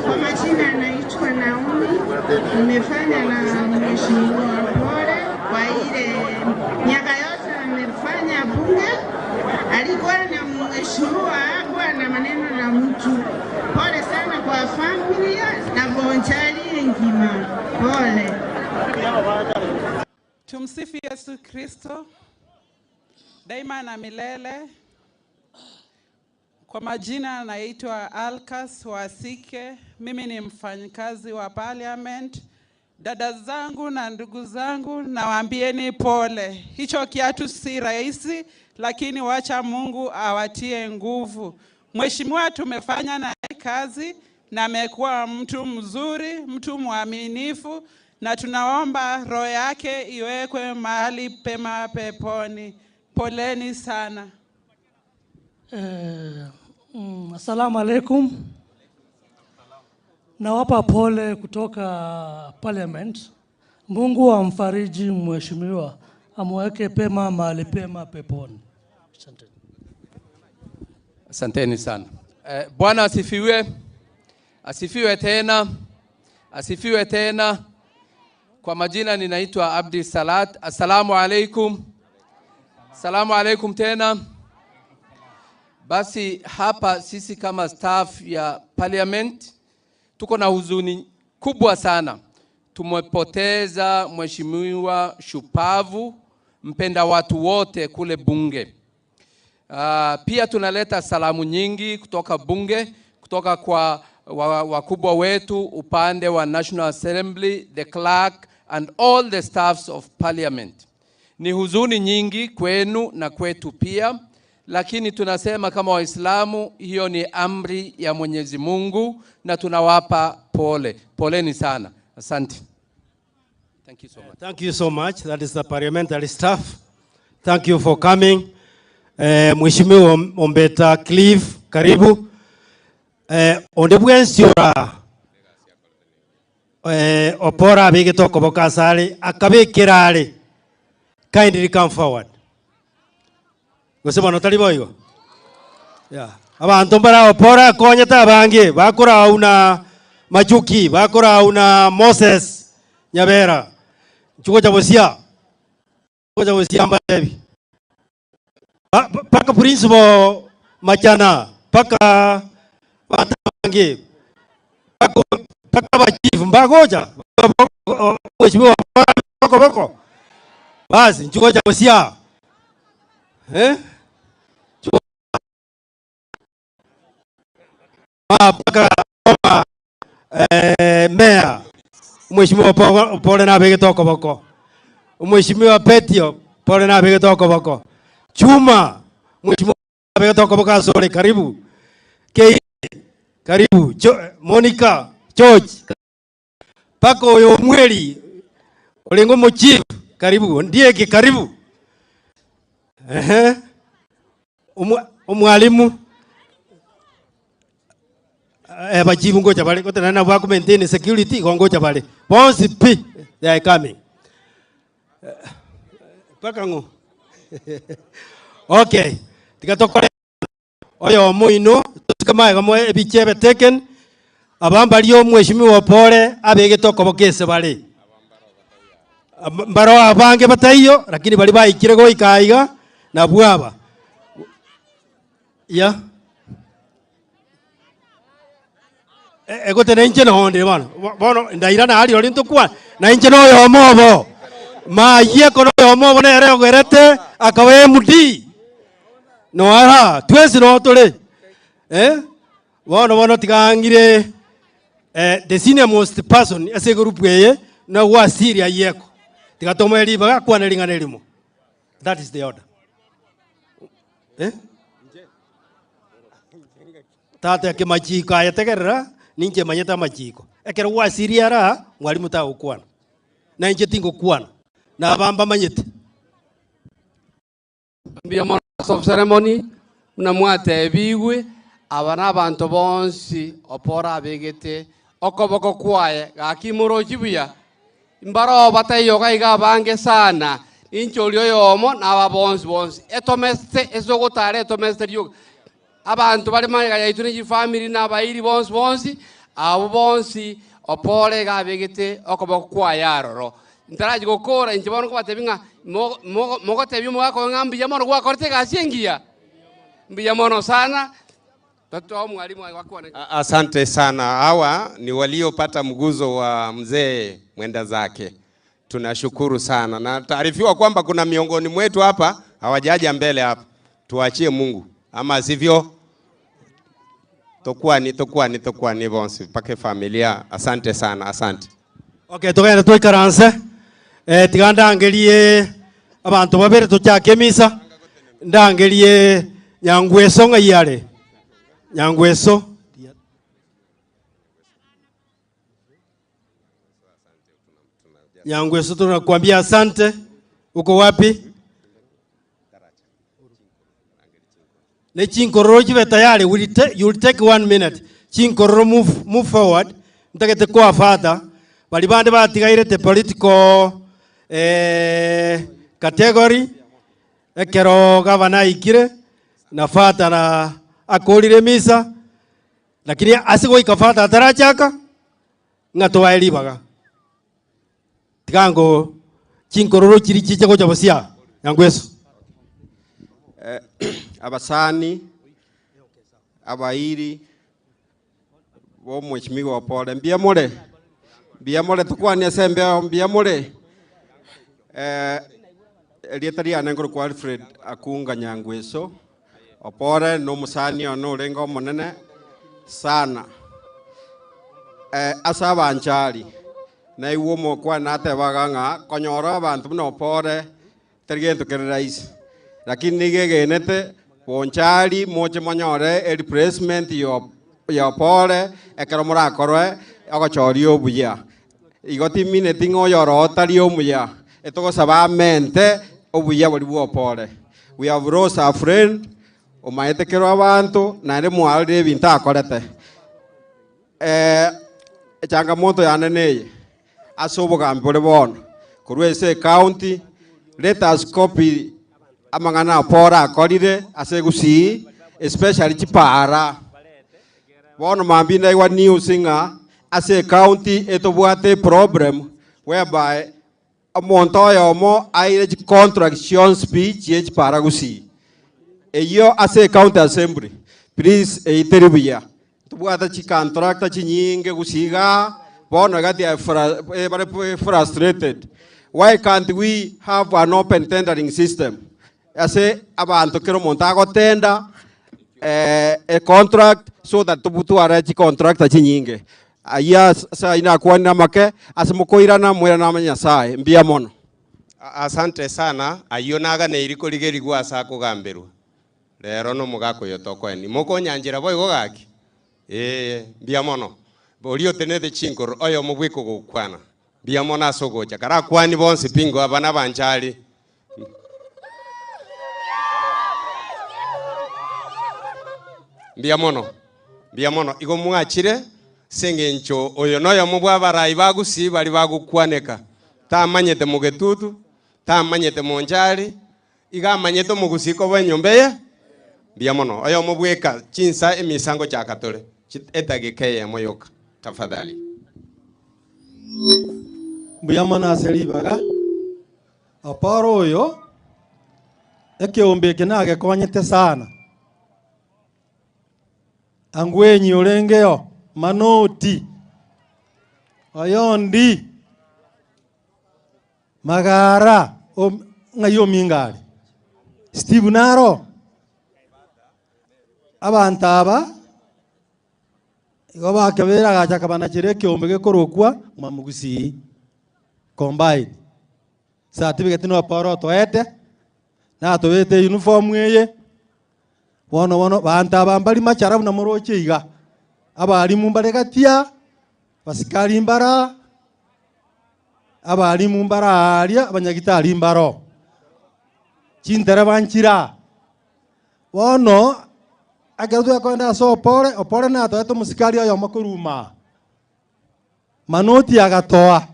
Kwa majina anaitwa Naomi. Nimefanya na Mheshimiwa Pole kwa ile miaka yote amefanya bunge, alikuwa na mheshimiwa, hakuwa na maneno na mtu. Pole sana kwa familia na Bonchari ngima, pole. Tumsifu Yesu Kristo daima na milele. Kwa majina naitwa Alkas Wasike, mimi ni mfanyikazi wa parliament. Dada zangu na ndugu zangu, nawaambieni pole. Hicho kiatu si rahisi, lakini wacha Mungu awatie nguvu. Mheshimiwa tumefanya naye kazi na amekuwa mtu mzuri, mtu mwaminifu, na tunaomba roho yake iwekwe mahali pema peponi. Poleni sana. Assalamu alaikum. Nawapa pole kutoka parliament. Mungu amfariji mheshimiwa, amweke pema mahali pema peponi. Asante. Asanteni sana. Bwana asifiwe. Asifiwe tena. Asifiwe tena. Kwa majina ninaitwa Abdi Salat. Assalamu alaikum. Assalamu alaikum tena. Basi hapa sisi kama staff ya parliament tuko na huzuni kubwa sana. Tumepoteza mheshimiwa shupavu, mpenda watu wote kule bunge. Pia tunaleta salamu nyingi kutoka bunge, kutoka kwa wakubwa wetu upande wa National Assembly, the clerk and all the staffs of parliament. Ni huzuni nyingi kwenu na kwetu pia, lakini tunasema kama Waislamu hiyo ni amri ya Mwenyezi Mungu na tunawapa pole. Poleni sana. Asante. Thank you so much. Thank you so much. That is the parliamentary staff. Thank you for coming. Mheshimiwa Ombeta Cliff, karibu. Onde bwensiora opora abigete okoboko asare akabikira are kindly come forward. Gose bono tari boigo? Yeah. Abanto mbara opora akonyete abange bakorau na Machuki, bakorau na Moses Nyabera. Nchugocha bosia. Nchugocha bosia mbatebi. Paka principal Machana, paka batange. Paka paka ba chief mbagoja. Mheshimiwa boko boko. Basi nchugocha bosia. Eh? Paka Mayor Mheshimiwa Pole na abegete okoboko. Mheshimiwa Petio Pole na abegete okoboko. Chuma Mheshimiwa abegete okoboko asore karibu. Ke karibu Monica George paka oyo mweri olengo mo chief karibu ndieke karibu. Ehe. Omwalimu bachibu ngocha bale gotena nabo baku maintain security igo ngocha bale bonsi pi they are coming. Paka ng'o okay tiga tokore oyo moino tusikamae gamwe ebichebe taken abambari omweshimiwa Opore abegete okoboko ase bare mbaro abange bataiyo lakini bari baikire goika aiga nabwo aba ya. Egote na inche nonde bono, bono ndairana aria oria ntokwane, na inche na oyomo obo. Mayie ekero oyomo obo nere ogerete akaba MD. Noara, twensi noo tore. Eh, bono bono tiga ang'ire eh, the senior most person ase egroup eye, na gwasiri ayio eko. Tiga tomoe ribaga akwane ring'ana erimo. That is the order. Eh? Tata ekemachiko aye tegerera, ninche manyete amachiko. Ekero gwasirie ara aa, mwalimu tagokwana, na inche tingokwana, na aba mbamanyete. Mbuya mono Master of Ceremony, buna mwatebigwe, aba nabanto bonsi Opora abegete okoboko kwaye, gaki morochi buya, Mbaroo bataiyo iga iga abange sana, ninche oria oyomo na aba bonsi bonsi. Etomesete ase ogotara etomesete rioka. Abanto bare magega yaito ne chifamiri na abairi bonsi bonsi, abwo bonsi Opore iga abegete okoboko kwaye aroro. Ntarachi gokora inche bono nkobatebia ng'a mo- mo- mogotebia omogaka oyo ng'a mbuya mono gwakorete egasi engiya, mbuya mono sana. Asante sana. Hawa ni waliopata mguzo wa mzee mwenda zake, tunashukuru sana na taarifiwa kwamba kuna miongoni mwetu hapa hawajaja mbele hapa, tuachie Mungu ama sivyo tokwani tokwani tokwani bonsi mpaka familia. Asante sana, asante. Okay, togende toikaranse eh, tiga ndangerie abanto babere tochake emisa, ndangerie Nyangweso ng'ai are? Nyangweso. Nyangweso tunakwambia asante. Uko wapi? Ne chinkororo chibe tayari, will take, you will take one minute. Chinkororo move, move forward. Ntagete kwa father. Bari bande batigairete political eh, category. Ekero gavana aikire na father na akorire misa lakini ase goika father atarachaka ng'a tobae ribaga. Tiga ngo chinkororo chiri chiche gocha bosio aa, Nyangweso. Eh, abasani abairi bomweshimiwa Opore mbuya more mbuya more tukwanie ase embeo mbuya more eh, erieta riane nkorokwa Alfred Akunga Nyangweso Opore na omosani one orenge omonene sana eh, ase abanchari naigwa omokwana natebaga ng'a konyora abanto buna Opore Tari gento kere rahisi, lakini nigo egenete bonchari moche monyore ereplacement ya Opore ekero morakorwe ogochoria obuya. Igo timineti ng'a oyore oo tari omuya, etogosaba amente obuya boria bwa Opore. We have lost a friend omaete kerwa abanto naende mwarorire ebinto akorete. Echangamoto yane neye. Ase obogambi bore bono korwa ase ecounty, let us copy amang'ana Oporo akorire ase Gusii especially chipaara. Bono mambia ndaigwa news ng'a ase ecounty etobwate eproblem whereby omonto oyomo aire chicontract chionsi pi chie chipaara Gusii. Eyio ase ecounty assembly please eyio teri buya. Tobwate chicontractor chinyinge gusii igaa, bono iga they are bare frustrated. Why can't we have an open tendering system ase abanto kera omonto agotenda a contract so that tobutware chicontractor chinyinge. Ayio ase ayio nakwanire amake, ase mokoirana moirane amo na Nyasaye. Mbuya mono. Asante sana, ayio naganeiri korigerigwa ase akogamberwa. Rero nomogaka oyo tokoenia. Mokonyanchera boigo gaki? Ee, mbuya mono. Oria otenenete chinkoro, oyomo bweka ogokwana. Mbuya mono ase ogocha. Karakwani bonsi pi ingo aba nabanchari. Mbuya mono, mbuya mono. Igo mwachire ase eng'encho oyo noyomo bw'abarai ba Gusii baria bagokwaneka. Tamanyete mogetutu, tamanyete monchari, Iga amanyete omogusii koba enyomba eye mbuya mono. Oyomo bweka chinsa emisango chaka tore edagika eyemo yoka tafadhali. Mbuya mono ase ribaga. Oporo oyo ekeombe eke nagekonyete sana. Angwenyi orengeo. Manoti, Oyondi, Magara, ng'ai ominga are? Steve naro? Abanto aba igo bakebera agacha akabanachera ekeombe gekorokwa Mwamogusii Combined. Certificate no Paul otoete, natobete uniform eye, bono bono banto aba mbari machara buna moroche iga, abalimu mbare gati aa, abasikari mbare aa, abalimu mbare aaria, abanyagitari mbare oo, chintereba nchire aa. Bono, ekero twakogenda ase opore, opore natoete omosikari oyomo korwa ime aa, Manoti agatoa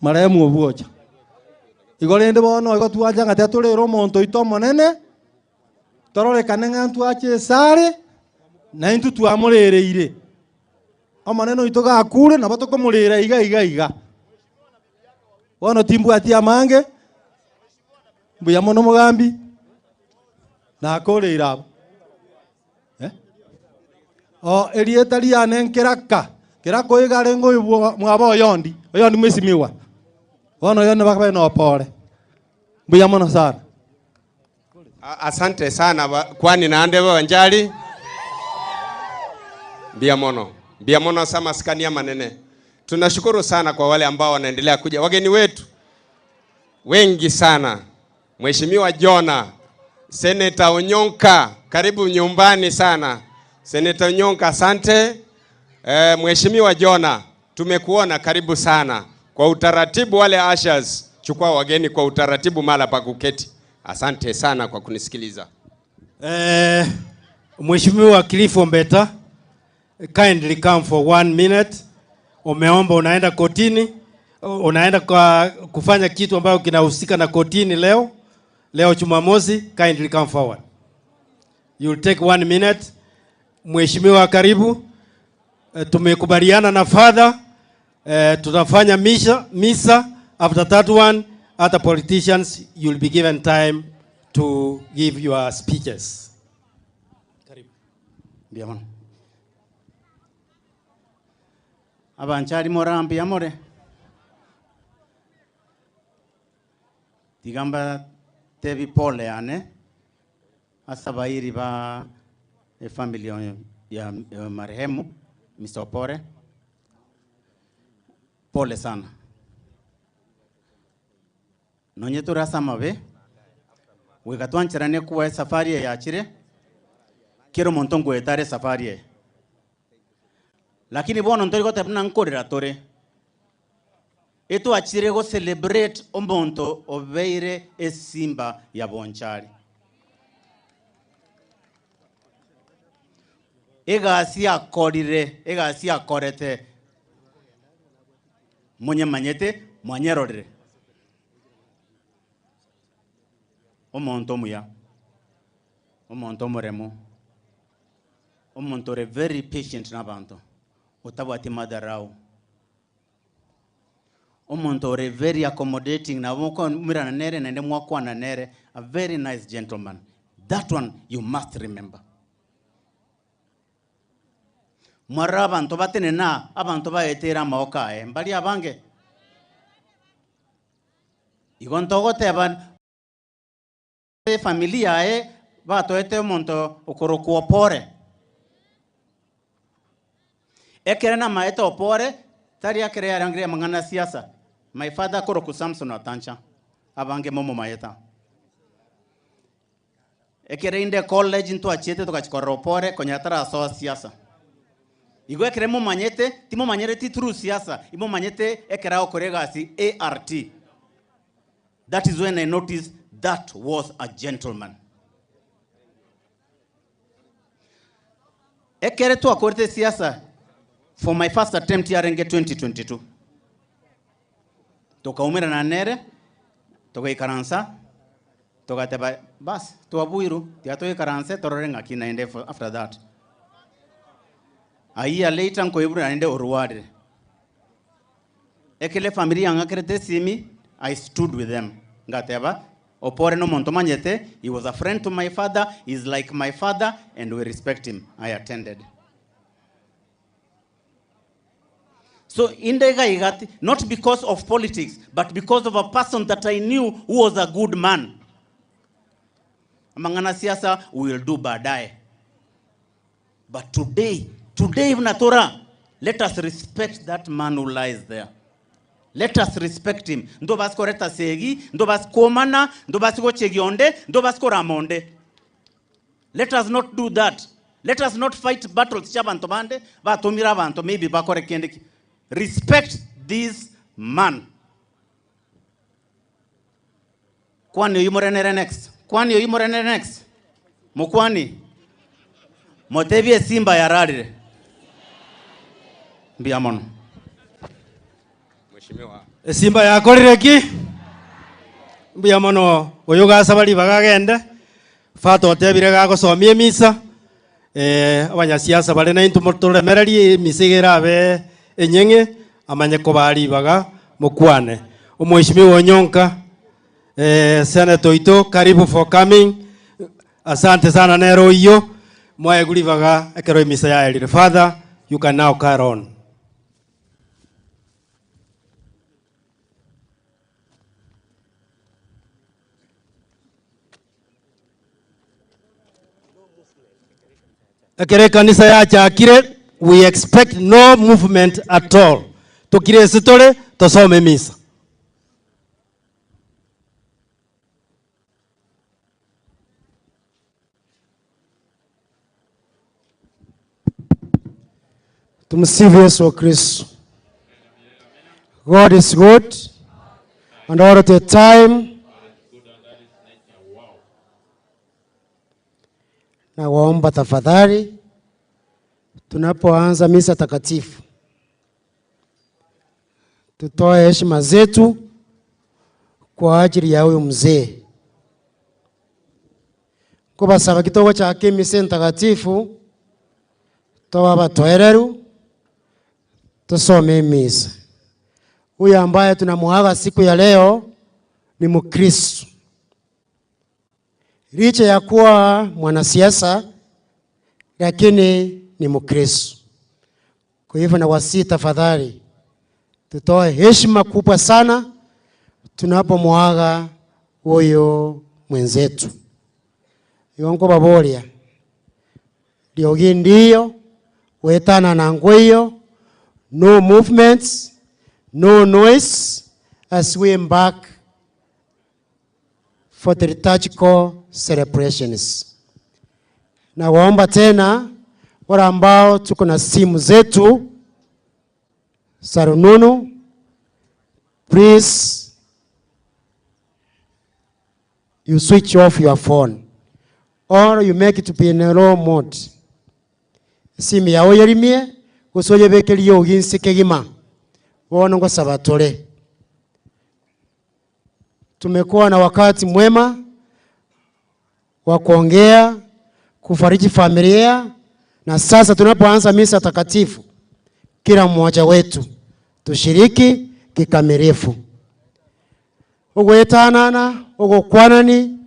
marehemu obwocha. Igo rende bono igo twancha ng'a tiga torere omonto oito omonene, tororekane ng'a ntwache esare, na intwe twamorereire. Omonene oito gakure nabo tokomorera iga iga iga. Bono timbwati amange, mbuya mono omogambi, nakoreire abwo. Eh? O erieta riane nkeraka, keraka oyo iga arenge oyo bwa- mwabo oyondi, oyondi mwesimigwa. Bono oyondi bakabe na opore. Mbuya mono sana. Asante sana ba, kwani naende Bonchari. Mbuya mono. Mbuya mono ase amasikani amanene. Tunashukuru sana kwa wale ambao wanaendelea kuja. Wageni wetu wengi sana. Mheshimiwa Jona, Senator Onyonka, karibu nyumbani sana. Senator Onyonka, asante. Mheshimiwa Jona, tumekuona, karibu sana. Kwa utaratibu wale ushers, chukua wageni kwa utaratibu mahala pa kuketi. Asante sana kwa kunisikiliza. Mheshimiwa Cliff Ombeta, kindly come for 1 minute. Umeomba unaenda kotini, unaenda kwa kufanya kitu ambayo kinahusika na kotini leo, leo Jumamosi, kindly come forward. You'll take 1 minute. Mheshimiwa karibu. Tumekubaliana na father, tutafanya misa after that one. Other politicians, you'll be given time to give your speeches. Karibu. Ndiyo mono. Abanchari morambi amore. Tigamba tebi pole yane ase abairi ba efamily ya marehemu Mr. Opore. Pole sana. Nonye tore ase amabe, goika twancherane kuba esafari eye yachire, kera omonto nkoeta are esafari eye. Lakini bono ntori goteba buna nkorera tore, etwachire go celebrate omonto obeire esimba ya Bonchari. Egasi akorire, egasi akorete, monyemanyete, mwanyerorire. Omonto omuya, omonto omoremu, omonto ore very patient na abanto, otabwati madharau, omonto ore very accommodating, nabo mokomirana nere naende mwakwana nere, a very nice gentleman. That one you must remember. Mwarora abanto batenene aa, abanto baeteire amaboko aye, mbari abange? Igo ntogoteba efamiri yaye batoete omonto okorokwa Opore. Ekere namaete Opore, tari ekere yarangire amang'ana a siasa. My father akorokwa Samson Otancha, abange momomaete. Ekere inde college ntwachiete togachia korora Opore konya tarasoa siasa. Igo ekere momanyete, timomanyereti through siasa, imomanyete ekere agokora egasi ART. That is when I noticed that was a gentleman. Ekere twakorete siasa for my first attempt yarenge 2022. Tokaumerana nere, togaikaransa, togateba bas twabuirwe, tiga toikaranse torore ng'aki naende after that. A year later nkoiborwa naende orwarire. Ekero efamiri yang'akerete esimi, I stood with them. Ngateba, Opore nomonto omanyete, he was a friend to my father, he is like my father and we respect him. I attended. So inde iga iga ti not because of politics but because of a person that I knew who was a good man. Amang'ana siasa we will do baadaye. But today, today buna tora, let us respect that man who lies there. Let us respect him. Ntobasi koreta segi, ntobasi kwomana, ntobasi gochegia onde, ntobasi korama onde. Let us not do that. Let us not fight battles chia abanto bande, batomire abanto maybe bakore kende ki. Respect this man. Kwani oyio morenere next? Kwani oyio morenere next? Mokwani? Motebie esimba yararire. Mbuya mono. Mheshimiwa. Esimba yakorire ki? Mbuya mono oyo gasaba ribaga agende. Father otebire gagosomia emisa, eh, abanyasiasa bare naintwe motoremererie emisa iga erabe enyeng'e, amanye kobaa ribaga mokwane. Omweshimiwa Onyonka, eh, senator oito karibu for coming, asante sana nere oyio, mwaegwa ribaga ekero emisa yaerire. Father, you can now carry on. Ekero ekanisa yachakire, we expect no movement at all. Tokire ase tore, tosome emisa. Tumsifu Yesu Kristo. God is good and all the time. Nawaomba tafadhali, tunapoanza misa takatifu tutoe heshima zetu kwa ajili ya huyu mzee. Nkobasaba ki togochaka emisa entakatifu, tobe abatoereru, tosome emisa. Huyu ambaye tunamuaga siku ya leo ni Mkristo. Licha ya kuwa mwanasiasa, lakini ni Mkristo. Kwa hivyo nawasihi tafadhali, tutoe heshima kubwa sana tunapomwaga huyu mwenzetu. Igo nkobaboria, riogi ndiyo, gwetana na ngweiyo, no movements, no noise as we embark for the liturgical celebrations. Nawaomba tena wale ambao tuko na simu zetu za rununu, please you switch off your phone or you make it be in a low mode. Esimu yao oyerimie gose oyebeke riogi inse kegima. Bono ngosaba tore. Tumekuwa na wakati mwema wa kuongea, kufariji familia, na sasa tunapoanza misa takatifu, kila mmoja wetu tushiriki kikamilifu. Ogwetanana, ogokwanani,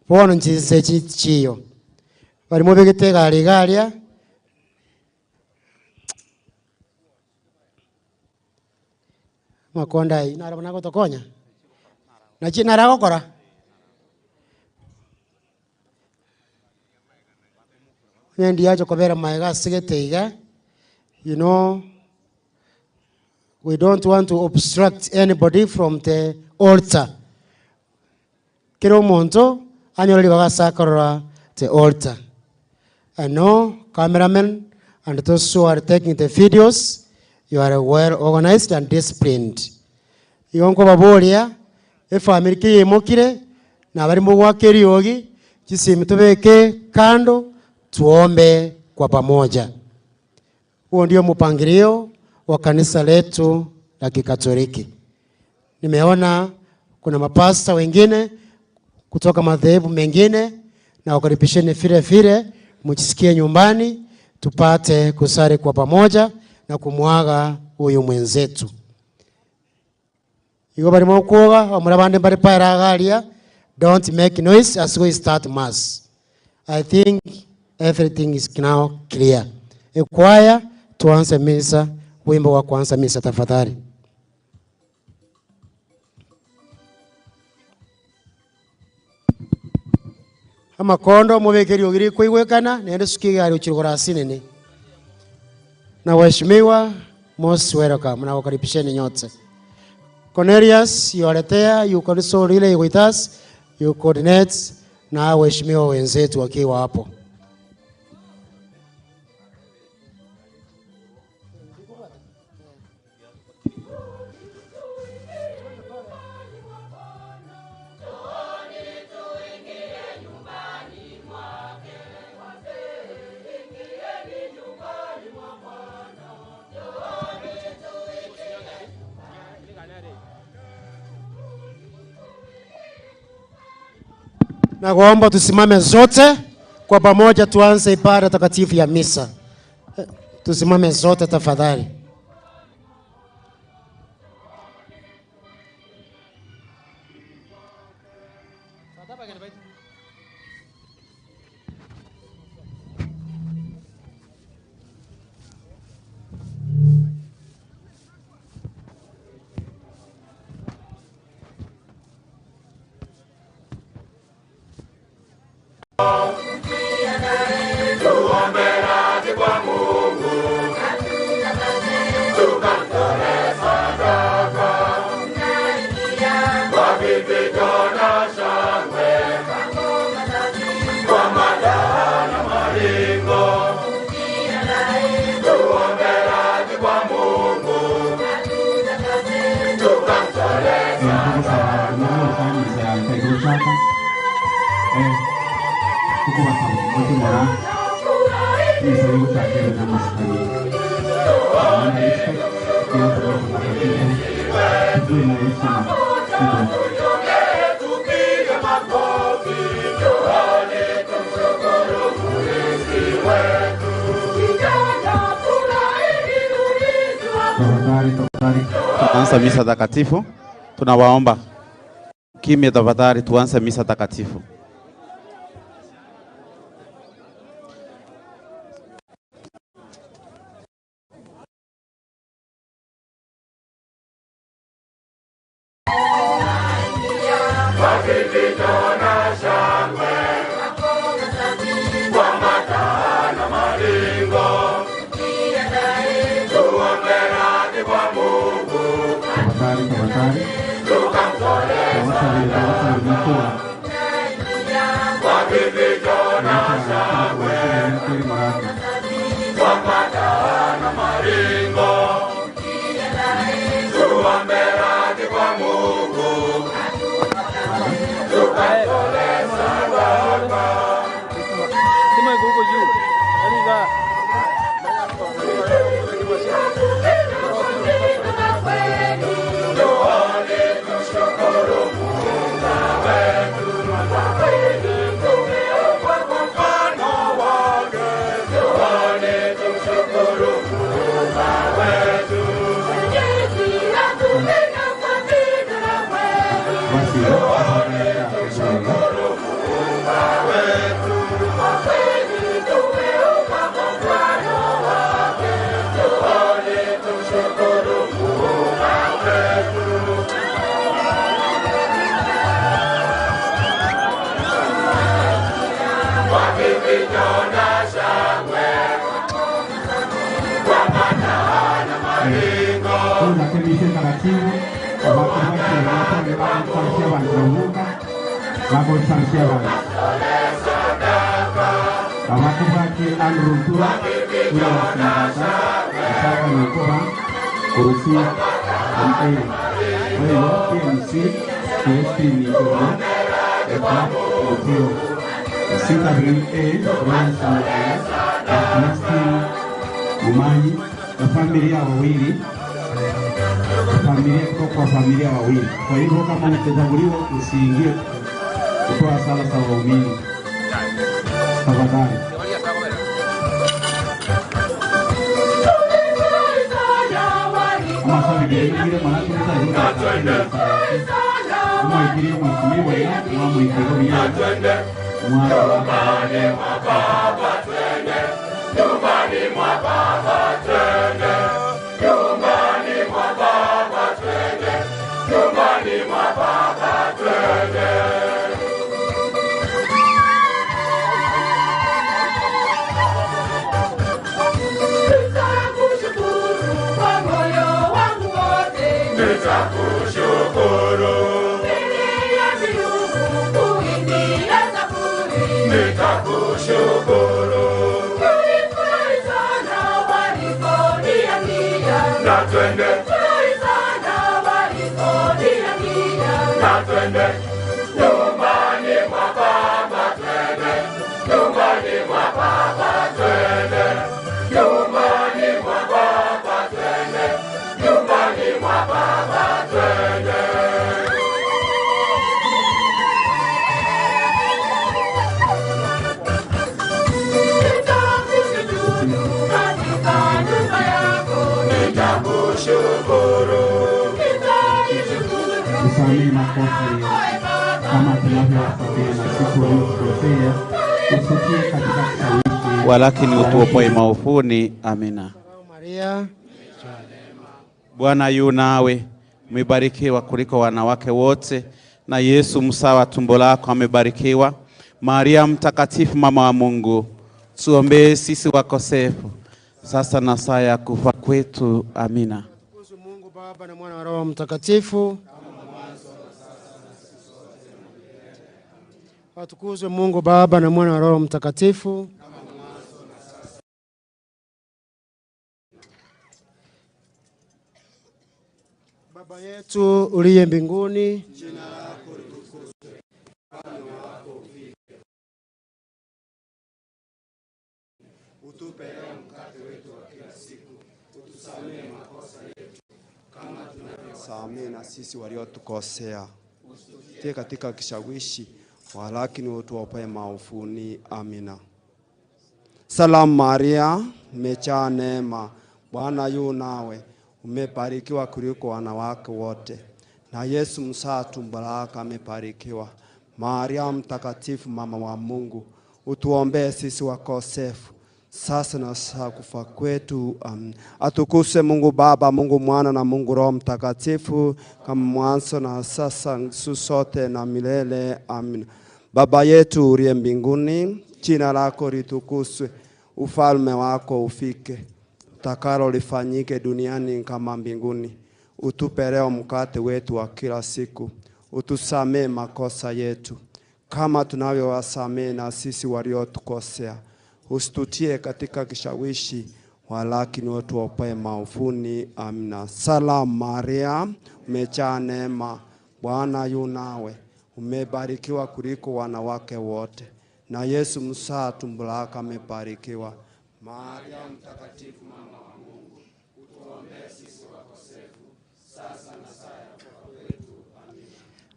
bono nchinse chiyo. Bari mobegete egari iga aria. Amakonda ayio naro buna agotokonya? Naki naro agokora? Onye ndiacha kobera magega ase gete iga, you know, we don't want to obstruct anybody from the altar. Kera omonto anyore ribaga ase akorora the altar. I know cameramen and those who are taking the videos, you are well organized and disciplined. Igo nkobaboria, efamiri keyeimokire, na abari mogoaka eriogi, chisimi tobeke kando, tuombe kwa pamoja. Huo ndio mpangilio wa kanisa letu la Kikatoliki. Nimeona kuna mapasta wengine kutoka madhehebu mengine, na wakaribisheni vile vile, mjisikie nyumbani, tupate kusali kwa pamoja na kumwaga huyu mwenzetu. Igo barimo okwoga, bamura bande mbare paera iga aria, don't make noise as we start mass. I think everything is now clear. Ekwaya tuanze misa Wimbo wa kuanza misa tafadhali. Amakondo mobeke eriogi rikoigwekana, naende suka egari ochire korwa ase inene. Na waheshimiwa, most welcome, nagokaribisheni nyote. Cornelius, you are there, you can also relay with us, you coordinate na waheshimiwa wenzetu wakiwa hapo. Na kuomba tusimame zote kwa pamoja, tuanze ibada takatifu ya misa. Tusimame zote tafadhali. Tuombe radhi kwa Mungu, tukamtolee sadaka kwa vifijo na shangwe, kwa madaha na maringo. Tuombe radhi kwa Mungu, tukamtolee Tupige makofi, njooni tumshukuru Mwokozi wetu. Tunaanza misa takatifu. Tunawaomba kimya tafadhali, tuanze misa takatifu. Kwa vifijo na shangwe, kwa madaha na maringo, tuombe radhi kwa Mungu, Tafadhali, tafadhali. tukamtolee Tafadhali, kwa vifijo na shangwe, kwa madaha na maringo, tuombe radhi kwa Mungu, tukamtolee sadaka. Njooni tumshukuru Muumba wetu, kwa kweli tumeumbwa kwa mfano wake. Njooni tumshukuru Muumba wetu. Njooni tumshukuru Muumba wetu, kwa kweli tumeumbwa kwa mfano wake. Njooni tumshukuru Muumba wetu. Kwa vifijo na shangwe, kwa madaha na maringo, Tunakemisha taratibu bagosansia abantu abantu bake Andrew Ntura ura wasimbaga Isaka Nyokoba Kurusi MA Oyo PMC Celestine Igoro Eka Otio CWA Brian Samuel Celestine Mumanyi na familia wawili familia kutoka kwa familia wawili. Kwa hivyo kama utachaguliwa usiingie kutoa sala za waumini tafadhali. Amasabigeire mwanamwikire mheshimiwa mwamwikire Twende nyumbani mwa Baba, twende nyumbani mwa Baba, twende. Nitakushukuru Mbele ya miungu kuimbia zaburi. Nitakushukuru Tulifurahi sana waliponiambia. Na twende. Tulifurahi sana waliponiambia. Na twende nyumbani mwa Baba, twende nyumbani mwa Baba, twende nyumbani mwa Baba, twende nyumbani mwa Baba, twende. Nitakusujudu katika nyumba yako. Nitakushukuru Nitaishukuru Tusamehe makosa yetu kama tunavyowasamehe na sisi waliotukosea, usitie katika kishawishi, Walakini utuopoe maovuni. Amina. Maria, Bwana yu nawe, umebarikiwa kuliko wanawake wote, na Yesu mzao wa tumbo lako amebarikiwa. Maria Mtakatifu, mama wa Mungu, tuombee sisi wakosefu, sasa na saa ya kufa kwetu. Amina. Baba na Mwana na Roho Mtakatifu. Atukuzwe Mungu Baba na Mwana na Roho Mtakatifu. Baba yetu uliye mbinguni, Utupe leo mkate wetu wa kila siku, utusamehe makosa yetu kama tunavyosamehe na sisi waliotukosea, usitie katika kishawishi, walakini utuopoe maovuni. Amina. Salamu Maria, umejaa neema, Bwana yu nawe, umebarikiwa kuliko wanawake wote, na Yesu mzaa tumbo lako amebarikiwa. Maria Mtakatifu, mama wa Mungu, utuombee sisi wakosefu sasa na saa kufa kwetu. Amen. Atukuse Mungu Baba, Mungu Mwana na Mungu Roho Mtakatifu, kama mwanzo na sasa siku zote na milele. Amen. Baba yetu uliye mbinguni, jina lako litukuzwe, ufalme wako ufike, utakalo lifanyike duniani kama mbinguni. Utupe leo mkate wetu wa kila siku, utusamee makosa yetu kama tunavyowasamee na sisi waliotukosea, usitutie katika kishawishi, walakini utuopoe maovuni. Amina. Salamu Maria, umejaa neema, Bwana yu nawe, umebarikiwa kuliko wanawake wote, na Yesu mzaa tumbo lako amebarikiwa. Maria Mtakatifu, mama wa Mungu, utuombee sisi wakosefu, sasa na saa ya kufa kwetu.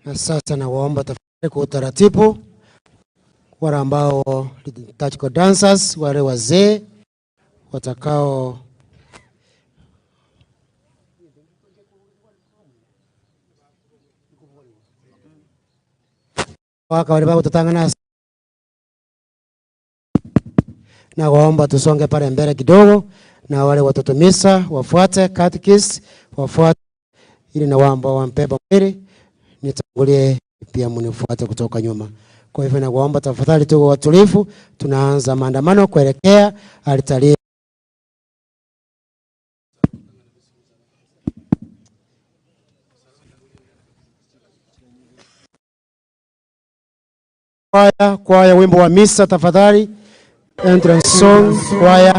Na sasa nawaomba tafadhali kwa utaratibu, wale ambao liturgical dancers, wale wazee watakao waka wale bakututangana na waomba tusonge pale mbele kidogo, na wale watoto misa wafuate, catechist wafuate, ili na wao ambao wampeba mwili nitangulie pia mnifuate kutoka nyuma. Kwa hivyo nawaomba tafadhali tuwe watulivu, tunaanza maandamano kuelekea altari. Kwaya, kwaya wimbo wa misa tafadhali. Entrance song kwaya.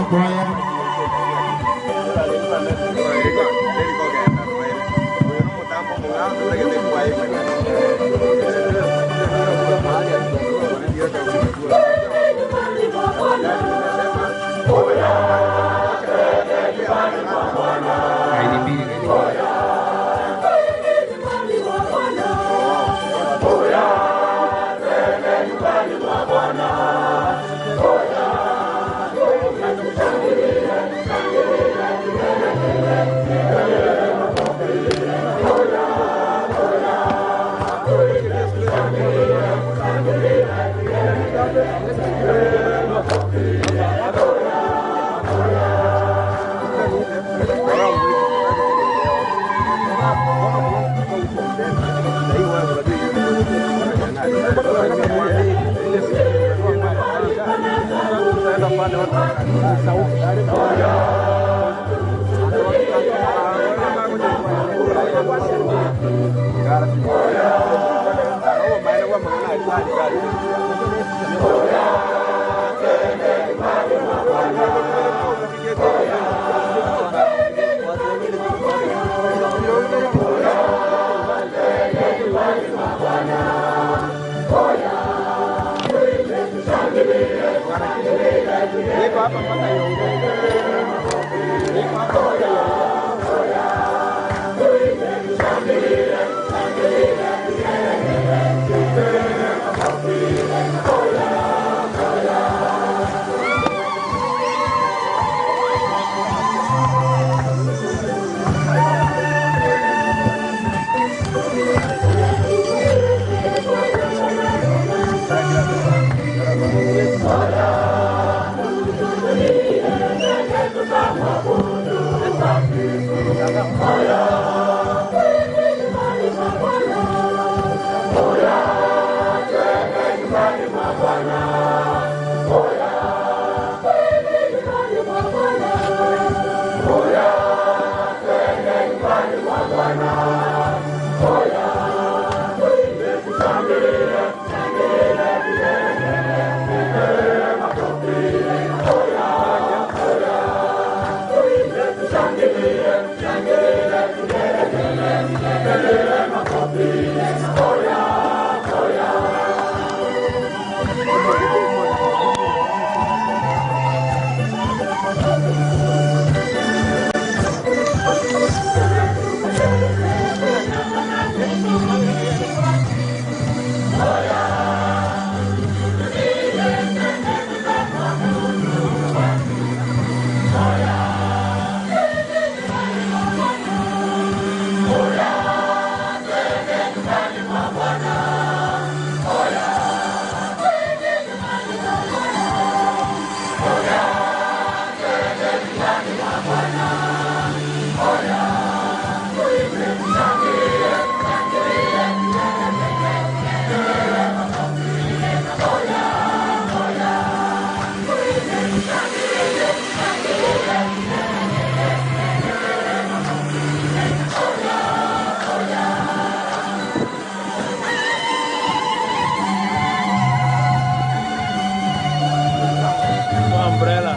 Umbrella.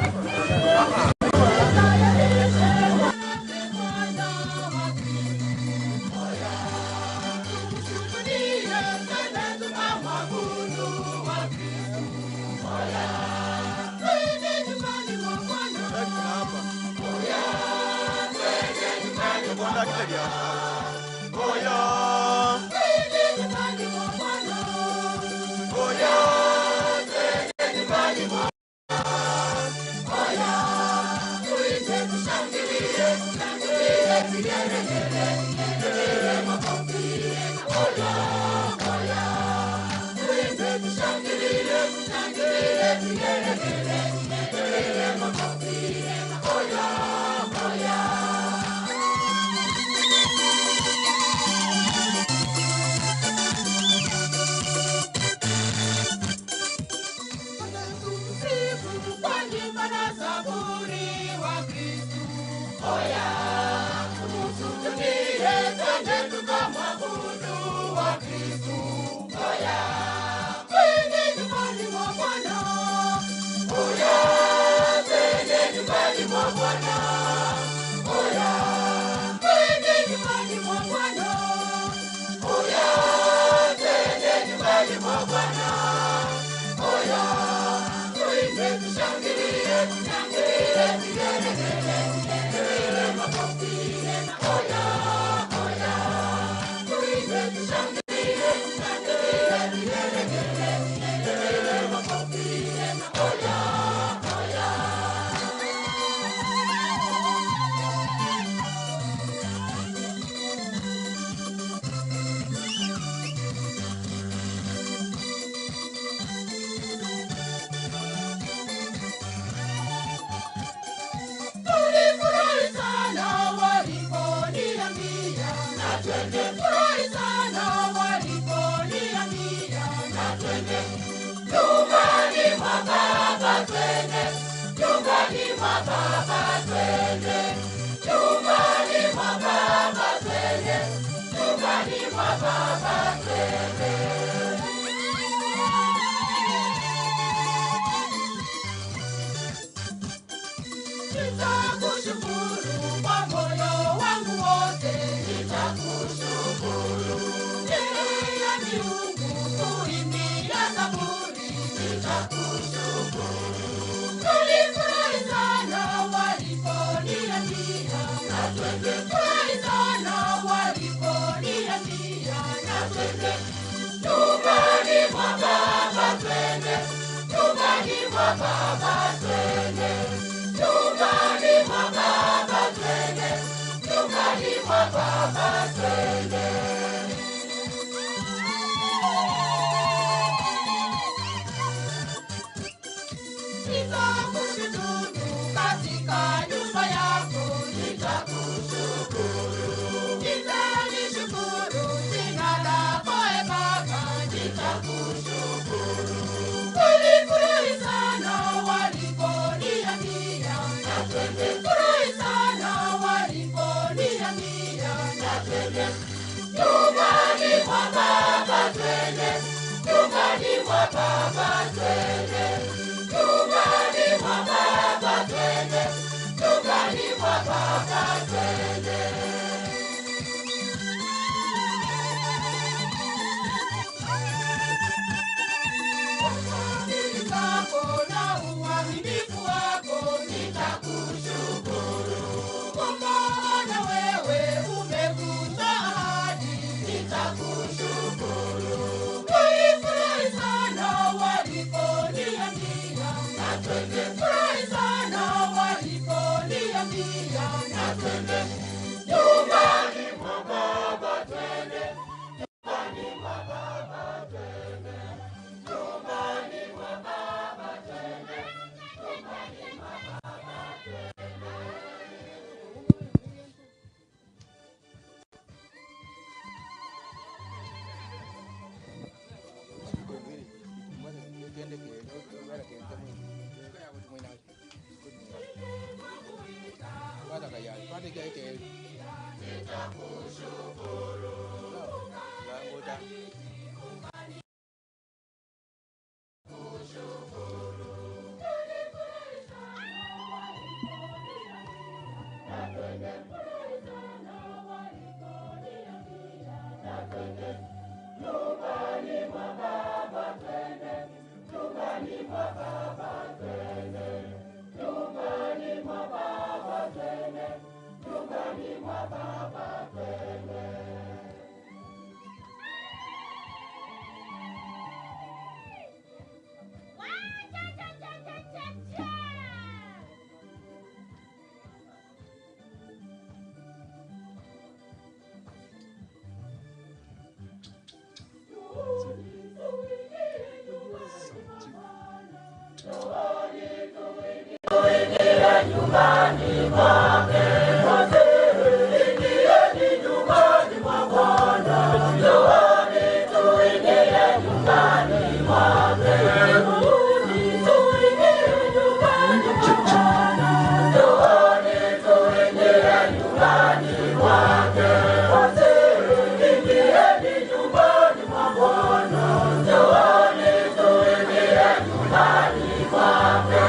Nitakushukuru kwa moyo wangu wote, nitakushukuru. Mbele ya miungu kuimbia zaburi, nitakushukuru. Tulifurahi sana waliponiambia, na twende. Furahi sana waliponiambia, na twende. Nyumbani mwa Baba twende, nyumbani mwa Baba twende. Nyumbani mwa Baba twende, nyumbani mwa Baba twende. Nitakushukuru katika nyumba yako, nitakushukuru. Nitakushukuru. Nitalishukuru jina lako e Baba, nitakushukuru. Walifurahi sana waliponiambia, na twende. Furahi sana waliponiambia, na twende. Nyumbani mwa Baba twende, nyumbani mwa Baba twende, nyumbani mwa Baba twende, nyumbani mwa Baba twende. Fadhili zako na uaminifu wako nitakushukuru. Kwa maana wewe umegusa ahadi, nitakushukuru. Walifurahi sana waliponiambia, na twende. Furahi sana waliponiambia, na twende. Nyumbani mwa Baba twende, nyumbani mwa Baba twende. Nyumbani mwa Baba twende, nyumbani mwa Baba twende. Nitakushukuru. Nyumbani mwa Baba twende, nyumbani mwa Baba twende, nyumbani mwa Baba twende, nyumbani mwa Baba twende. Nyumbani mwake, ingieni nyumbani mwa Bwana, njooni tuingie nyumbani mwake, tuingie nyumbani mwa Bwana, njooni tuingie nyumbani mwake, ingieni nyumbani mwa Bwana, njooni tuingie nyumbani mwake.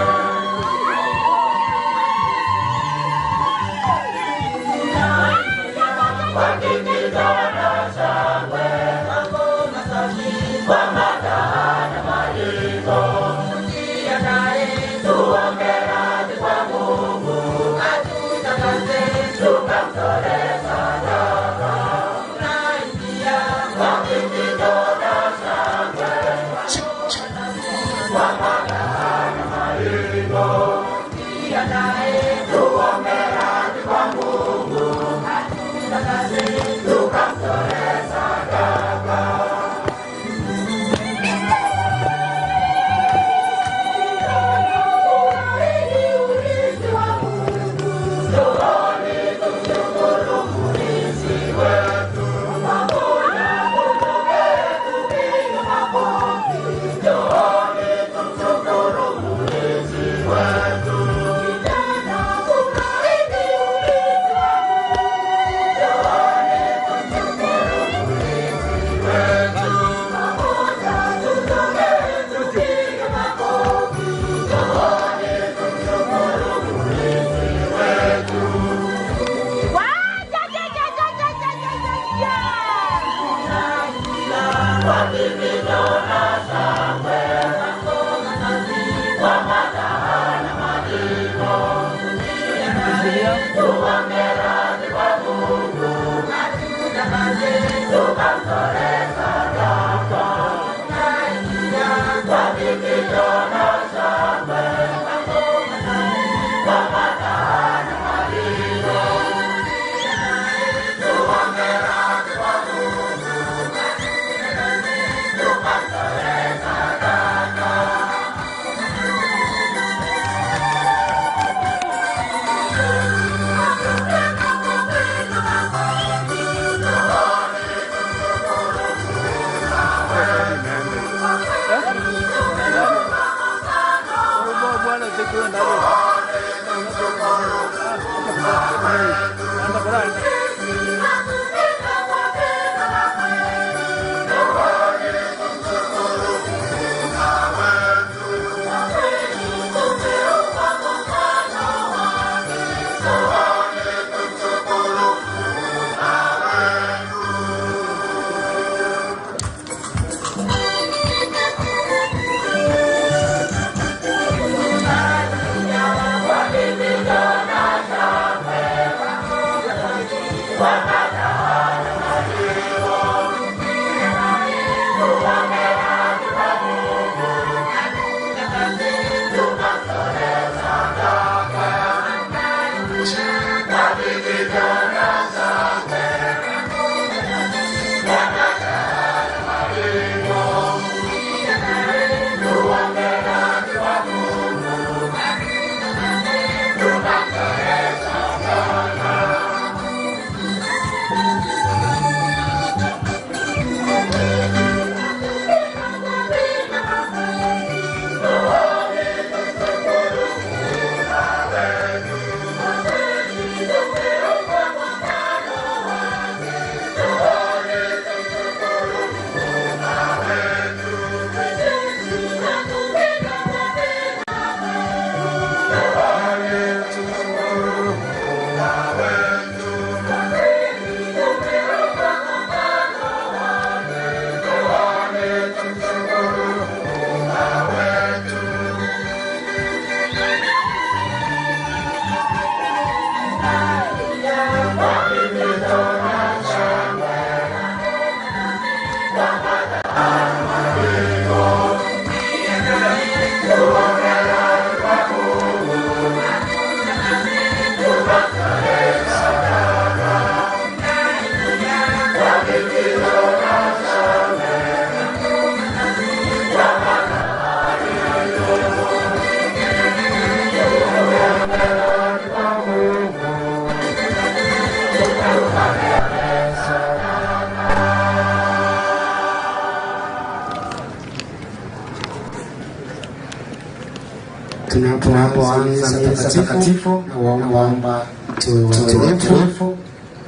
Tunapoanza misa takatifu, nawaomba tuwe watulivu,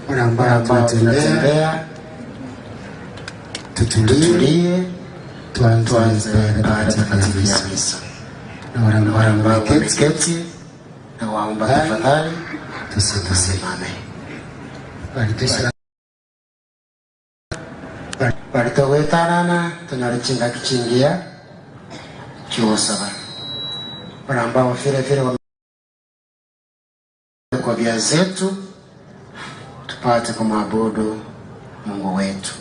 wale ambao tunatembea tutulie, tuanze ibada takatifu ya misa, na wale ambao wameketi, nawaomba tafadhali tusimame. Balitowetanana tunyore kichingia chiosaba wale ambao vile vile kwa vya zetu tupate kumwabudu Mungu wetu.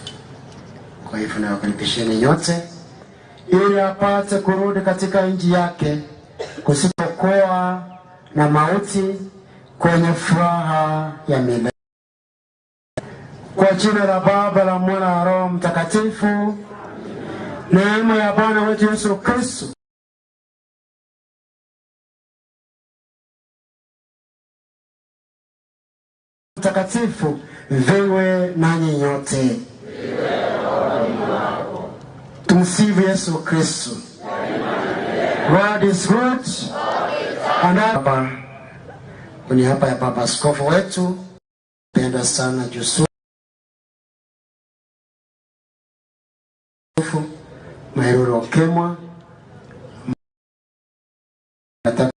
Kwa hivyo nawakaribisheni nyote ili apate kurudi katika nchi yake kusipokuwa na mauti, kwenye furaha ya milele. Kwa jina la Baba la Mwana na Roho Mtakatifu, neema ya Bwana wetu Yesu Kristo Mtakatifu viwe nanyi nyote. Tumsifu Yesu Kristo. God is good. And Baba, kwa niaba ya Baba Askofu wetu pendwa sana Yusufu Mairuro Okemwa, nataka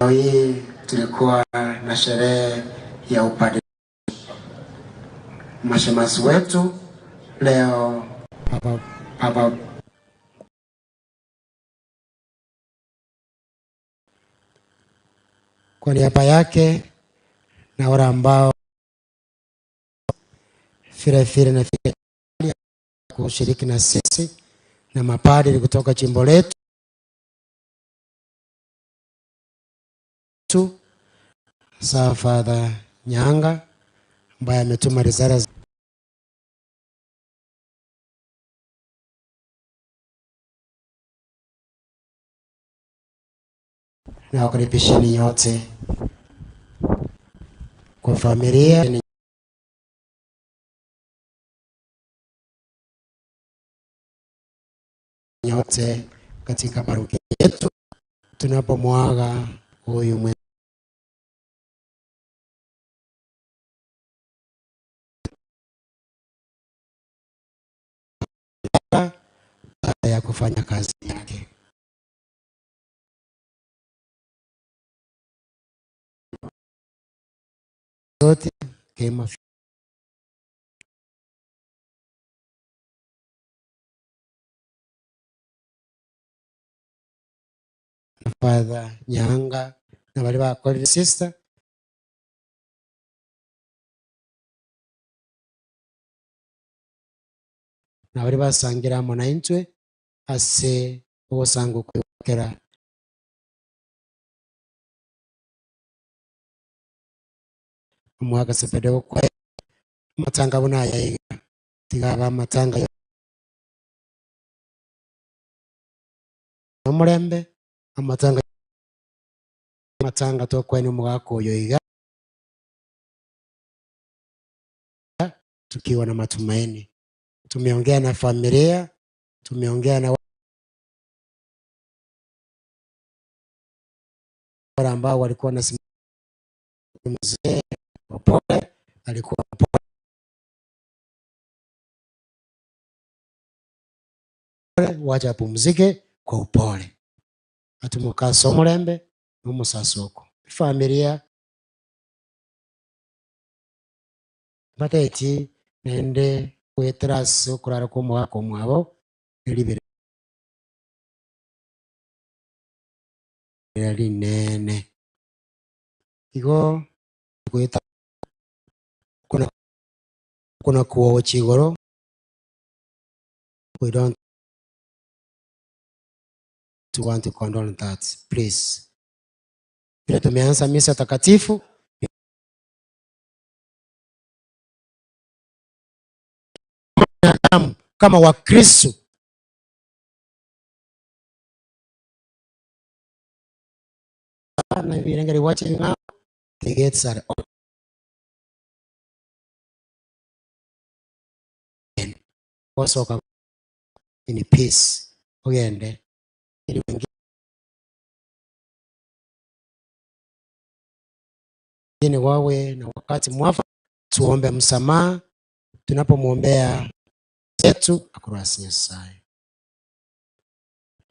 Leo hii tulikuwa na sherehe ya upadre. Mashemasi wetu leo Papa, Papa kwa niaba yake na wale ambao vile vile na vile kushiriki na sisi na mapadri kutoka jimbo letu Sir Father Nyanga ambaye ametuma risala na wakaribisheni nyote kwa familia nyote katika parokia yetu tunapomwaga huyu mwe baada ya kufanya kazi yake. Zote kema. Father Nyanga, na baria bakorire sister, na baria basangire amo naintwe ase ogosanga okoigokera. Omwaka Sebede gokwa amatanga buna aya iga, tiga abe amatanga y'omorembe, amatanga amatanga tokoenia omogaka oyo iga, tukiwa na matumaini. Tumeongea na familia, tumeongea na wale ambao walikuwa na mzee Opole alikuwa pole, wacha apumzike kwa upole, atumukasa omulembe nomusasoko familia bateti nende gwetera ase okorara kwa omogaka omwabo eribere rinene igo gweta kuna kuna kuogocha igoro we don't want to condone that please. Vile tumeanza misa takatifu binadamu kama Wakristo na virengeri watching now the gates are open gosoka in peace ogende ili wengine wawe na wakati mwafaka tuombe msamaha tunapomwombea zetu akurasi Nyasaye.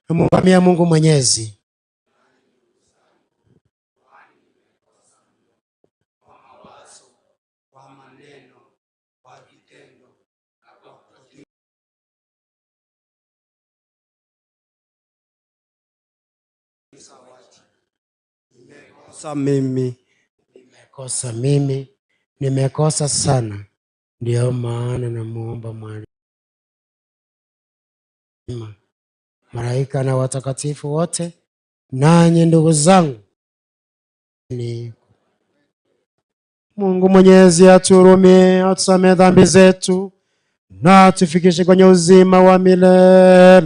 Namuungamia Mungu Mwenyezi kwa maneno, kwa vitendo na kwa kutimiza wajibu. Nimekosa mimi, nimekosa mimi, nimekosa sana, ndiyo maana namuomba mwalimu, malaika na watakatifu wote, nanyi ndugu zangu, ni Mungu Mwenyezi atuhurumie, atusamehe dhambi zetu na atufikishe kwenye uzima wa milele.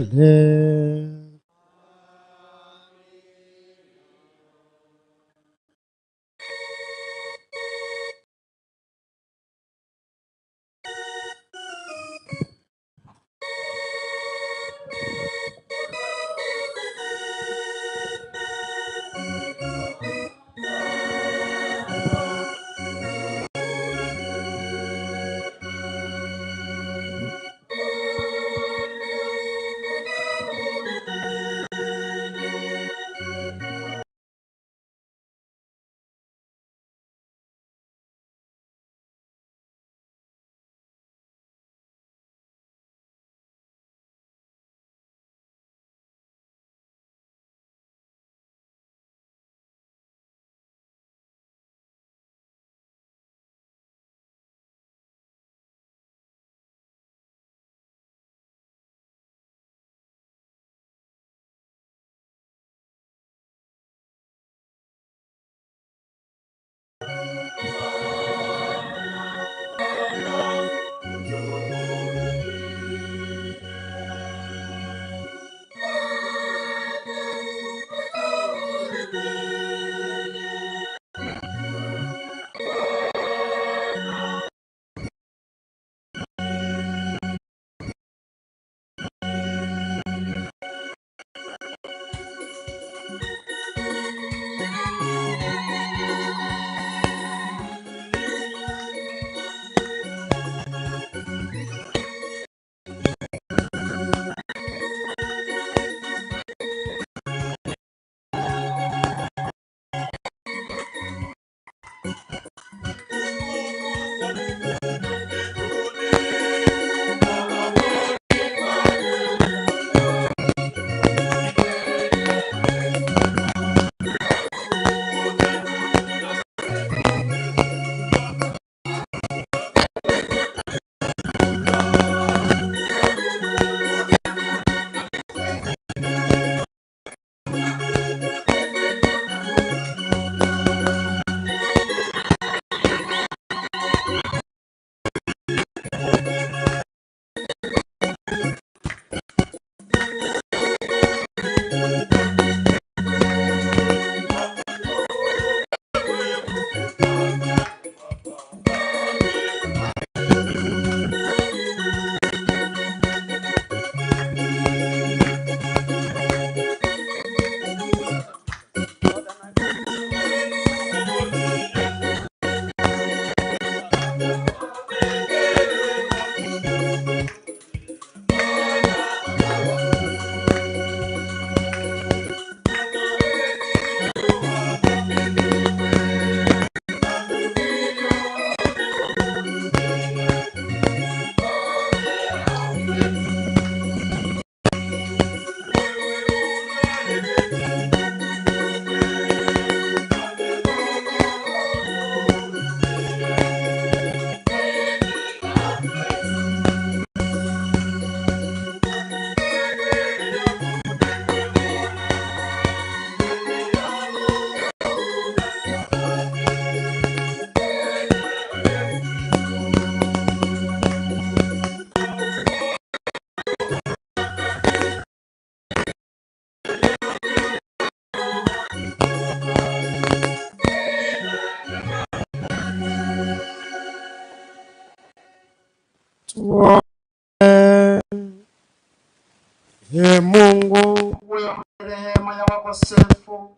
Ee Mungu, wewe rehema ya wakosefu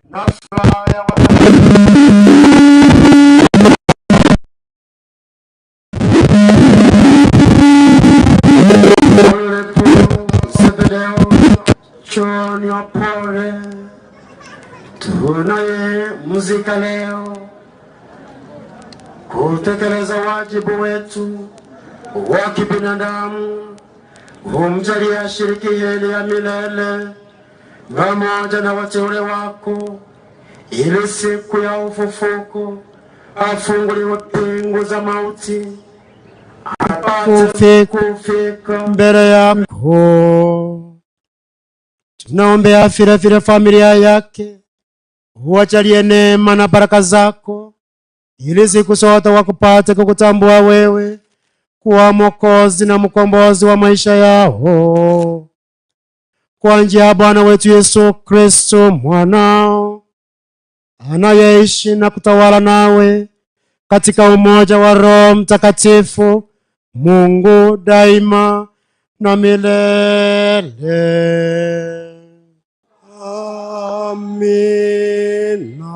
na furaha ya Choni Opore, tunaye mzika leo kutekeleza wajibu wetu wa kibinadamu, humjalia shiriki heri ya milele pamoja na wateule wako, ili siku ya ufufuko afunguliwe pingu za mauti apate kufika mbele yako. Tunaombea vile vile familia yake, uwajalie neema na baraka zako, ili siku zote wakupate kukutambua wewe kuwa Mwokozi na mkombozi wa maisha yao, kwa njia ya Bwana wetu Yesu Kristo mwanao, anayeishi na kutawala nawe katika umoja wa Roho Mtakatifu, Mungu daima na milele. Amina.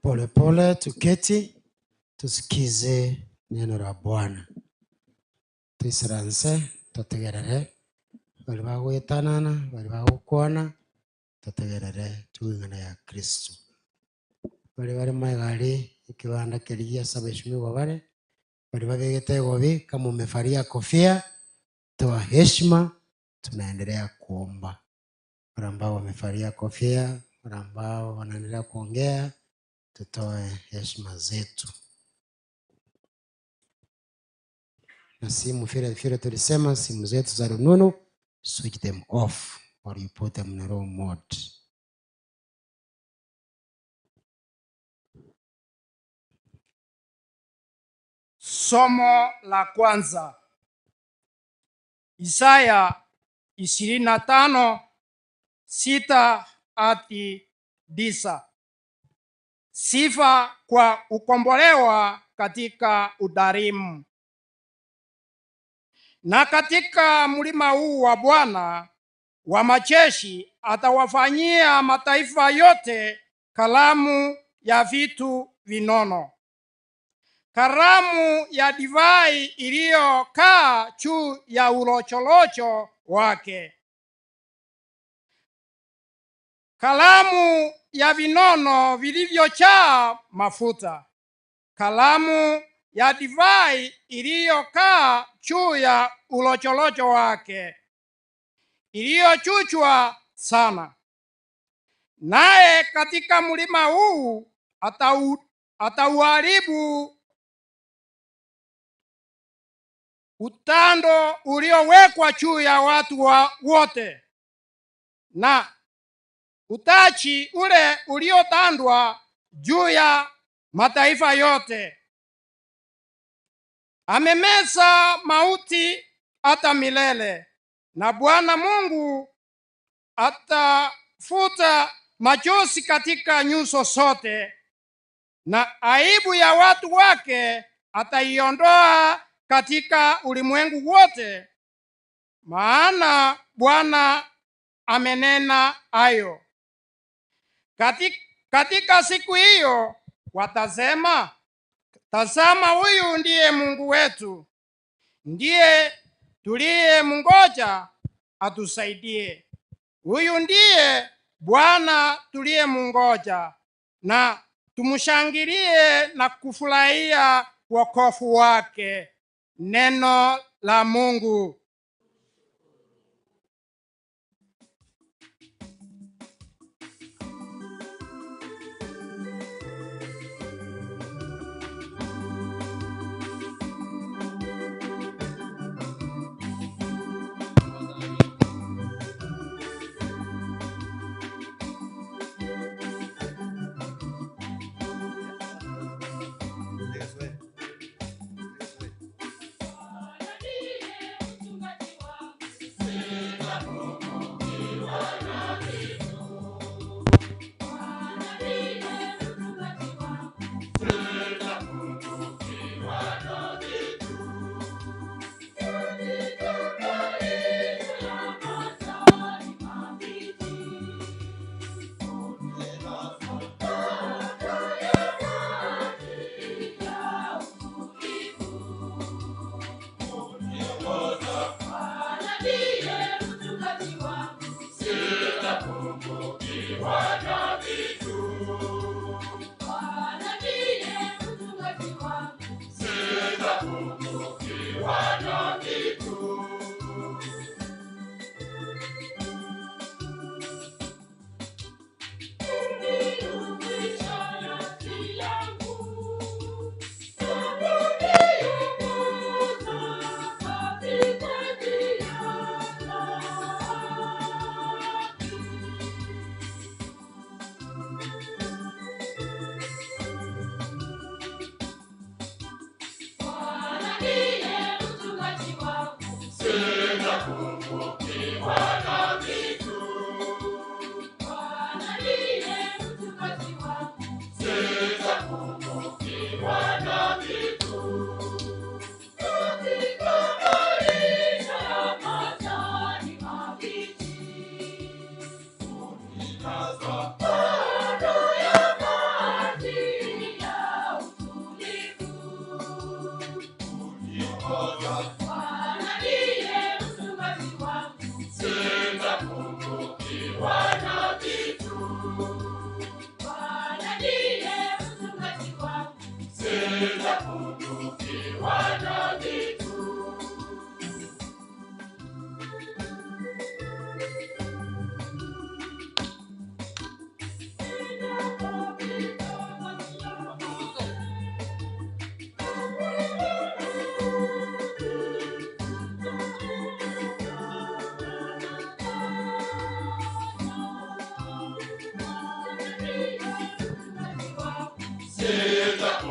Polepole tuketi tusikize neno la Bwana, tuisiranse tutegerere bari bagwetanana bari bagukwana tutegerere tuing'ana ya Kristo bari bari maigari ikibanda kerigia sabeshimiwa bare bari babegete gobi kama umevalia kofia toa heshima tunaendelea kuomba wale ambao wamevalia kofia wale ambao wanaendelea kuongea tutoe heshima zetu. Na simu vile vile tulisema simu zetu za rununu switch them off or you put them in low mode. Somo la kwanza, Isaya 25 6 hadi 9. Sifa kwa ukombolewa katika udhalimu. Na katika mlima huu wa Bwana wa majeshi atawafanyia mataifa yote karamu ya vitu vinono, karamu ya divai iliyokaa juu ya ulocholocho wake, karamu ya vinono vilivyojaa mafuta, karamu ya divai iliyokaa juu ya ulocholocho wake, iliyochuchwa sana. Naye katika mlima huu atauharibu utando uliowekwa juu ya watu wote, na utachi ule uliotandwa juu ya mataifa yote. Amemeza mauti hata milele, na Bwana Mungu atafuta machozi katika nyuso zote, na aibu ya watu wake ataiondoa katika ulimwengu wote, maana Bwana amenena hayo. Katika siku hiyo watasema, tazama, huyu ndiye Mungu wetu, ndiye tuliyemngoja atusaidie. Huyu ndiye Bwana tuliyemngoja, na tumshangilie na kufurahia wokovu wake. Neno la Mungu.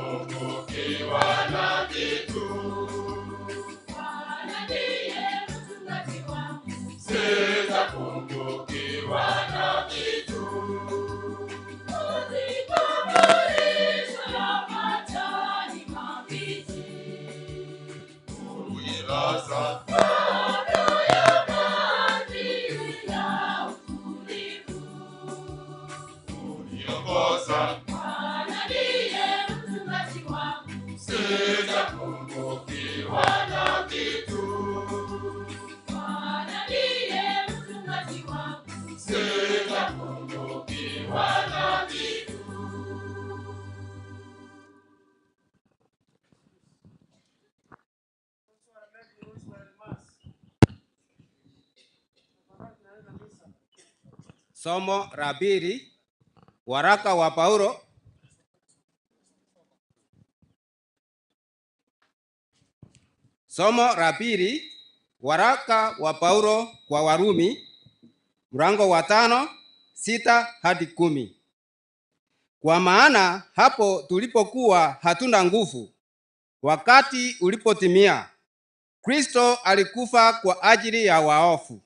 Sitapungukiwa na kitu. Bwana ndiye mchungaji wangu. Sitapungukiwa na kitu. Katika malisho ya majani mabichi. Unilaza Kando ya maji ya utulivu. uniongoza. Bwana ndiye mchungaji wangu. Sitapungukiwa na kitu. Bwana ndiye mchungaji wangu. Sitapungukiwa na kitu. Somo la pili, waraka wa Paulo Somo la pili, waraka wa Paulo kwa Warumi mlango wa 5, 6 hadi 10. Kwa maana hapo tulipokuwa hatuna nguvu, wakati ulipotimia, Kristo alikufa kwa ajili ya waofu.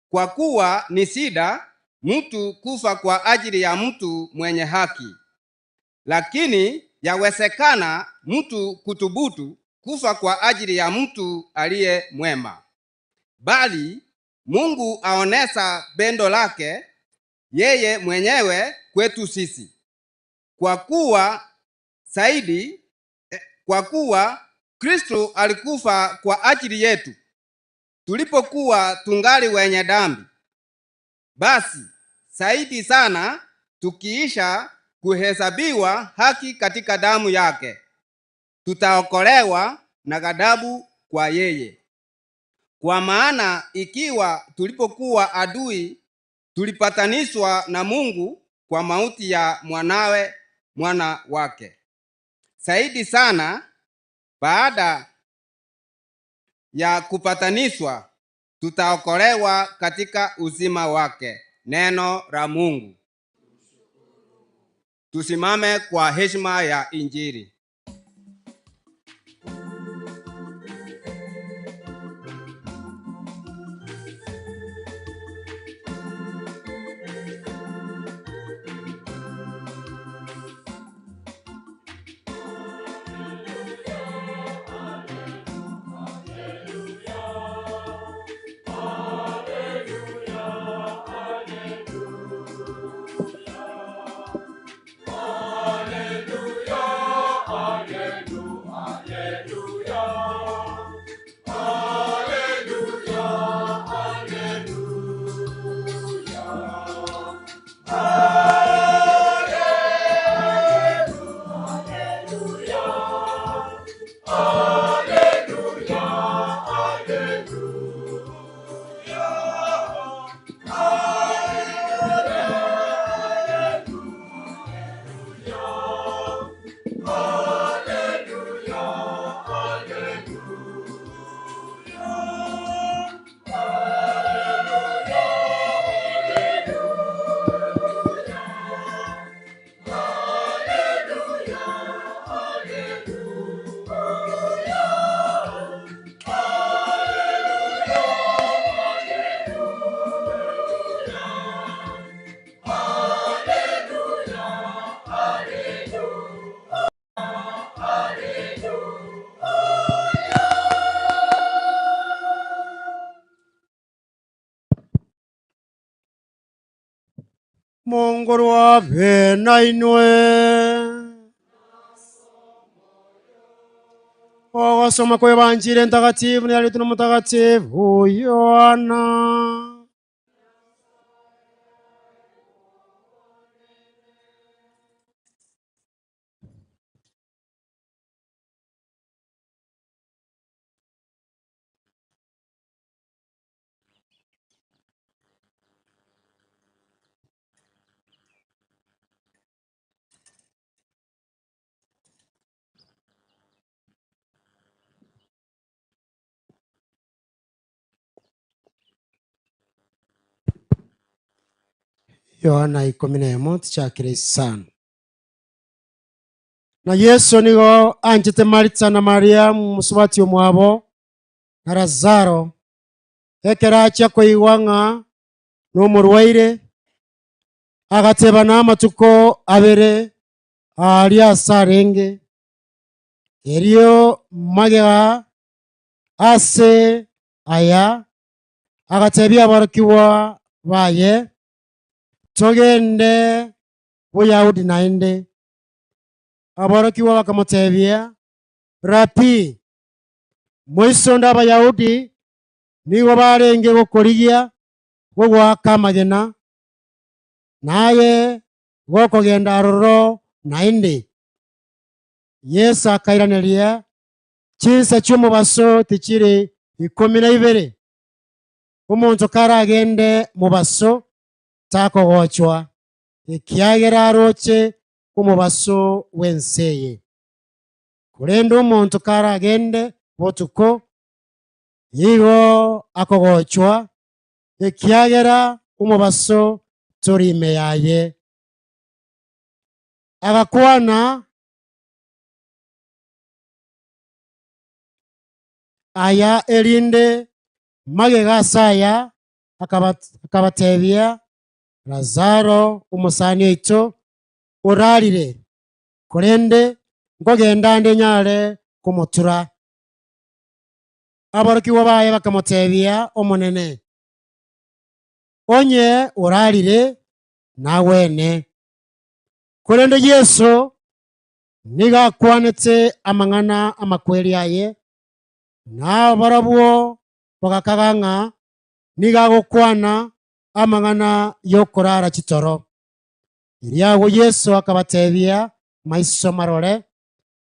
Kwa kuwa ni shida mtu kufa kwa ajili ya mtu mwenye haki, lakini yawezekana mtu kuthubutu kufa kwa ajili ya mtu aliye mwema. Bali Mungu aonesa pendo lake yeye mwenyewe kwetu sisi, kwa kuwa zaidi kwa kuwa Kristo alikufa kwa ajili yetu tulipokuwa tungali wenye dhambi. Basi zaidi sana tukiisha kuhesabiwa haki katika damu yake, tutaokolewa na ghadhabu kwa yeye. Kwa maana ikiwa tulipokuwa adui tulipatanishwa na Mungu kwa mauti ya mwanawe mwana wake, zaidi sana baada ya kupatanishwa tutaokolewa katika uzima wake. Neno la Mungu. Tusimame kwa heshima ya Injili. Mungu rwabe na inwe. Ogosoma kwebanjire ntakatifu ni na mtakatifu Yohana. Yohana 11 tuchakire 5. Na Yeso nigo anchete Maritha na Mariamu mosubati omwabo, na Lazaro. Ekero achia koigwa ng'a nomorwaire, agatebana amatuko abere aaria ase arenge. Erio magega ase aya agatebia aborokigwa baye, Togende Boyahudi naende. Aborokigwa bakamotebia, Rabii, moisonde Abayahudi nigo barenge gokorigia gogoaka amagena, naye gokogenda aroro naende. Yeso akairaneria, Chinsa chi'omobaso tichiri ikomi na ibere? Omonto karagende mobaso takogochwa, ekiagera aroche omobaso bw'ense eye. Korende omonto karagende botuko, nigo akogochwa, ekiagera omobaso tori ime yaye. Agakwana aya, erinde magega ase aya akabatebia, Lazaro, omosani oito, orarire, korende nkogenda nde nyare komotura. Aborokigwa baye bakamotebia, Omonene, onye orarire, nagwene. Korende Yeso nigo akwanete amang'ana 'amakweri aye, na barabwo bagakaga ng'a nigo agokwana amang'ana y'okorara chitoro. Erio agwo Yeso akabatebia maiso marore,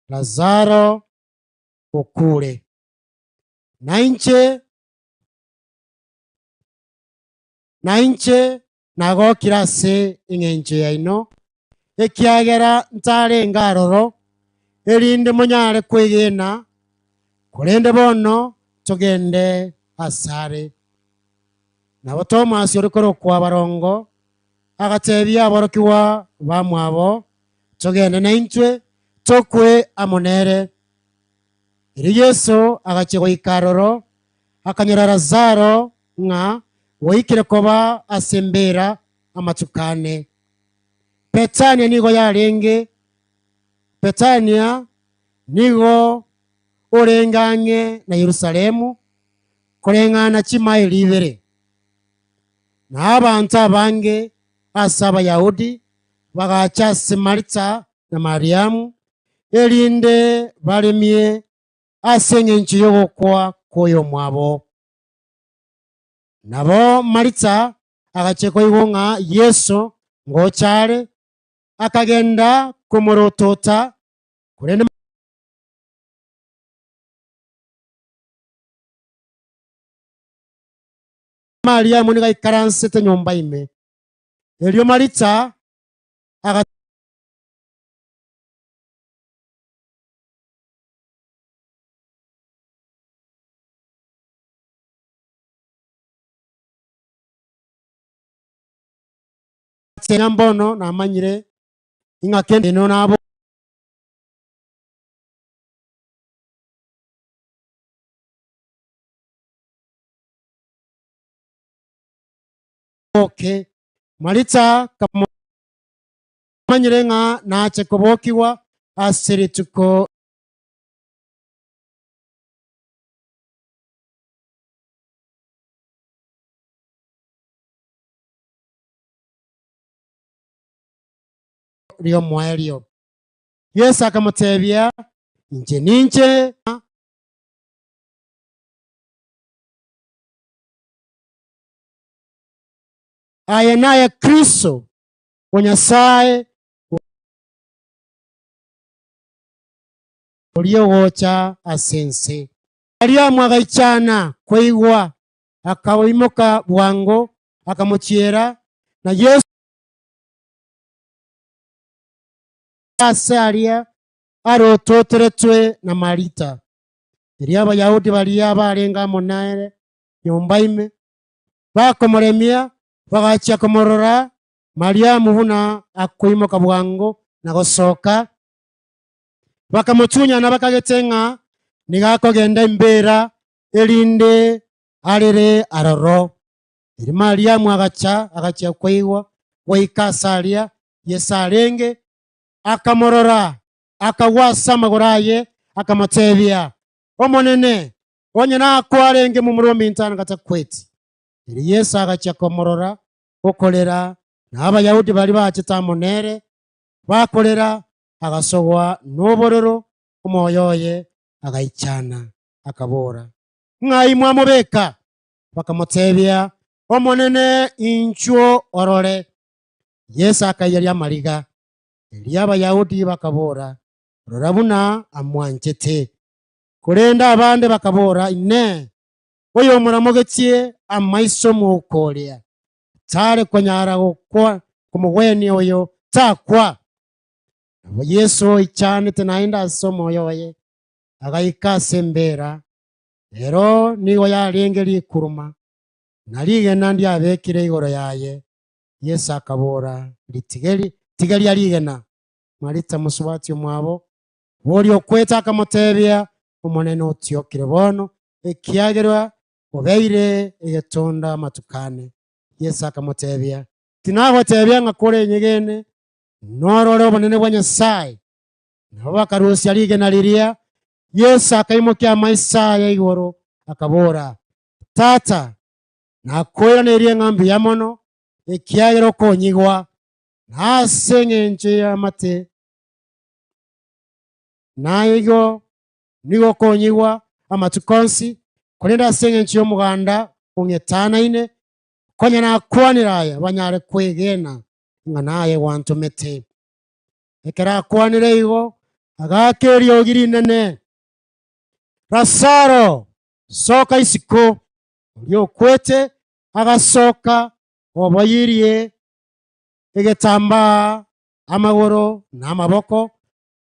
Lazaro okure. Na inche na inche nagokire ase engencho yaino, ekiagera ntarenge aroro, erinde monyare kwegena, korende bono togende asare. Nabo Thomas ore korokwa Barongo agatebia aborokigwa bamwabo, Togende naintwe, tokwe amo nere. Erio Yeso agachia goika aroro, akanyora Lazaro ng'a oikire koba ase embeera amatuko ane. Betania nigo yarenge Betania nigo orenge ang'e na Yerusalemu, koreng'ana chimaeli ibere. Na abanto abange ase Abayahudi bagacha ase Martha na Mariamu, erinde baremie ase engencho y'ogokwa kw'oyomwabo. Nabo Martha agachia koigwa ng'a Yeso ngocha are, akagenda komorotota, korende Mariamu nigo aikaransete nyomba ime. Erio Martha agateeba, Mbono namanyire ing'a kende ino naboke. Martha kamomanyire ng'a nache kobokigwa ase rituko ri'omoerio. Yeso akamotebia, Inche ninche Aye naye Kristo o Nyasae oria ogocha ase ense. Mariamu agaichana koigwa, akaimoka bwango, akamochiera, na Yeso aase aria arototeretwe na Marita. Erio Abayahudi baria barenge amo nere nyomba ime, bakomoremia, bagachia komorora Mariamu buna akoimoka bwango na gosoka. Bakamotunyana bakagete ng'a nigo akogenda embera, erinde arere aroro. Erio Mariamu agacha, agachia koigwa goika ase aria Yeso arenge, akamorora, akagwa ase amagoro aye, akamotebia, Omonene, onye nakwarenge momura ominto anga takweti. Erio Yeso agachia komorora okorera, na Abayahudi baria bachete amo nere bakorera, agasogwa nobororo omoyo oye, agaichana, akabora, Ng'ai mwamobeka? Bakamotebia, Omonene, inchuo orore. Yeso akaiyeria amariga. Erio Abayahudi bakabora, Rora buna amwanchete. Korende abande bakabora, Inee! Oyomoramogetie amaiso omouko oria, tare konyara gokwa komogwenia oyo takwa? Nabo Yeso oichanete naende ase omoyo oye, agaika ase embeera. Ero nigo yarenge rikuruma, na rigena ndiabekire igoro yaye. Yeso akabora, Ritigeri, tigeria rigena. Marita mosubati omwabo, boria okwete akamotebia, Omonene otiokire bono, ekiagera obeire egetonda amatuko ane. Yeso akamotebia, Tinagotebia ng'a kore enyegene, norore obonene bwa Nyasae? Nabo bakarusia rigena riria. Yeso akaimokia amaiso aye igoro, akabora, Tata, nakoiranerie ng'a mbuya mono, ekiagera okonyigwa, na ase engencho y'amate na igo nigo okonyigwa amatuko onsi, korende ase engencho y'omoganda ong'etanaine, konya nakwanire aya banyare kwegena ng'a naye gwantomete. Ekero akwanire igo, agaaka eriogi rinene, Lazaro, soka isiko! Oria okwete agasoka, oboyirie egetambaa amagoro na amaboko,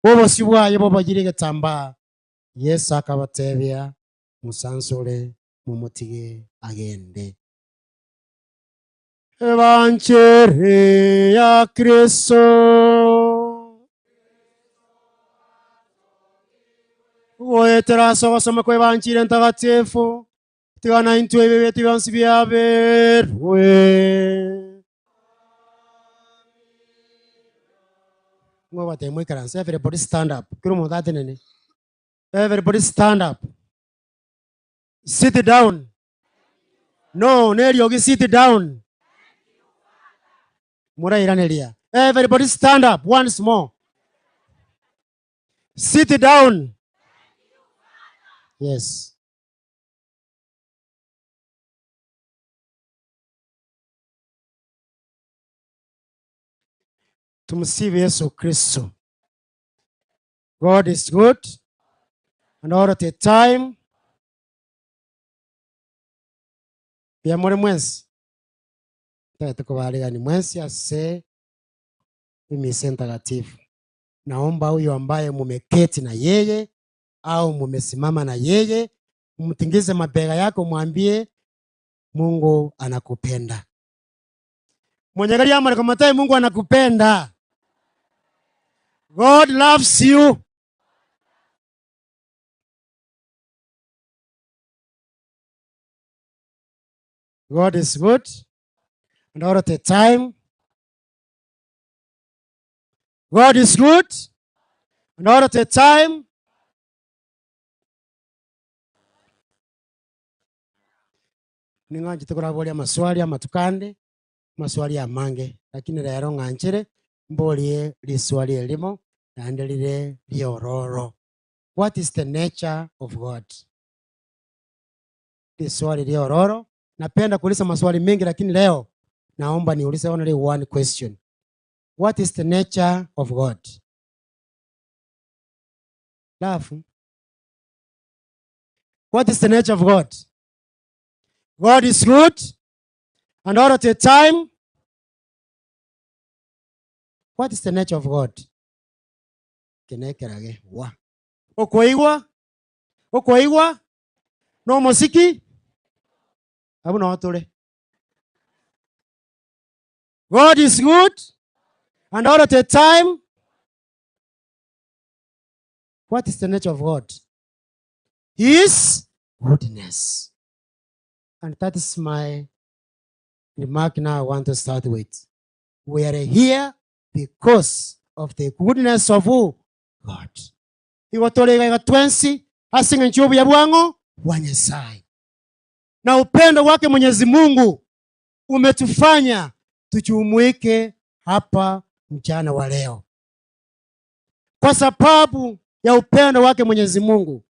obosio bwaye boboyirie egetambaa. Yeso akabatebia, Mosansore, momotige agende. Ebancheri ya Kristo. Goetera ase ogosoma kw'Ebanchiri Entagatifu, tiga naintwe ebibe biaito bionsi biaberwe. Ngobatebie moikaranse, everybody stand up, kera omonto atenene. Everybody stand up. Sit down. No, neriogi sit down. Morairaneria. Everybody stand up once more. Sit down. Yes. Tumsifu Yesu Kristo. God is good and all the time. Mbuya more mwensi, ntagete kobaarigania mwensi ase emisa entagatifu. Naomba huyu ambaye mumeketi na yeye au mumesimama na yeye, umtingize mabega yako, umwambie Mungu anakupenda. Mwenyegeria amare komotebi Mungu anakupenda. God loves you. God is good and all the time. God is good and all the time. Ning'anchete koraboria amaswali amatuko ande, amaswali amange, lakini rero ng'anchere mborie riswali erimo naende rire riororo. What is the nature of God? Riswali riororo. Napenda kuuliza maswali mengi lakini leo naomba niulize only one question. What is the nature of God? Love. What is the nature of God? God is good and all the time. What is the nature of God? Kenekerage wa. Okoigwa? Okoigwa? Nomosiki? Abwo noo tore. God is good and all the time. What is the nature of God? His goodness. And that is my remark now I want to start with. We are here because of the goodness of who? God. Igo tore iga iga twensi ase eng'encho y'obuya bwang'o bwa Nyasaye. Na upendo wake Mwenyezi Mungu umetufanya tujumuike hapa mchana wa leo. Kwa sababu ya upendo wake Mwenyezi Mungu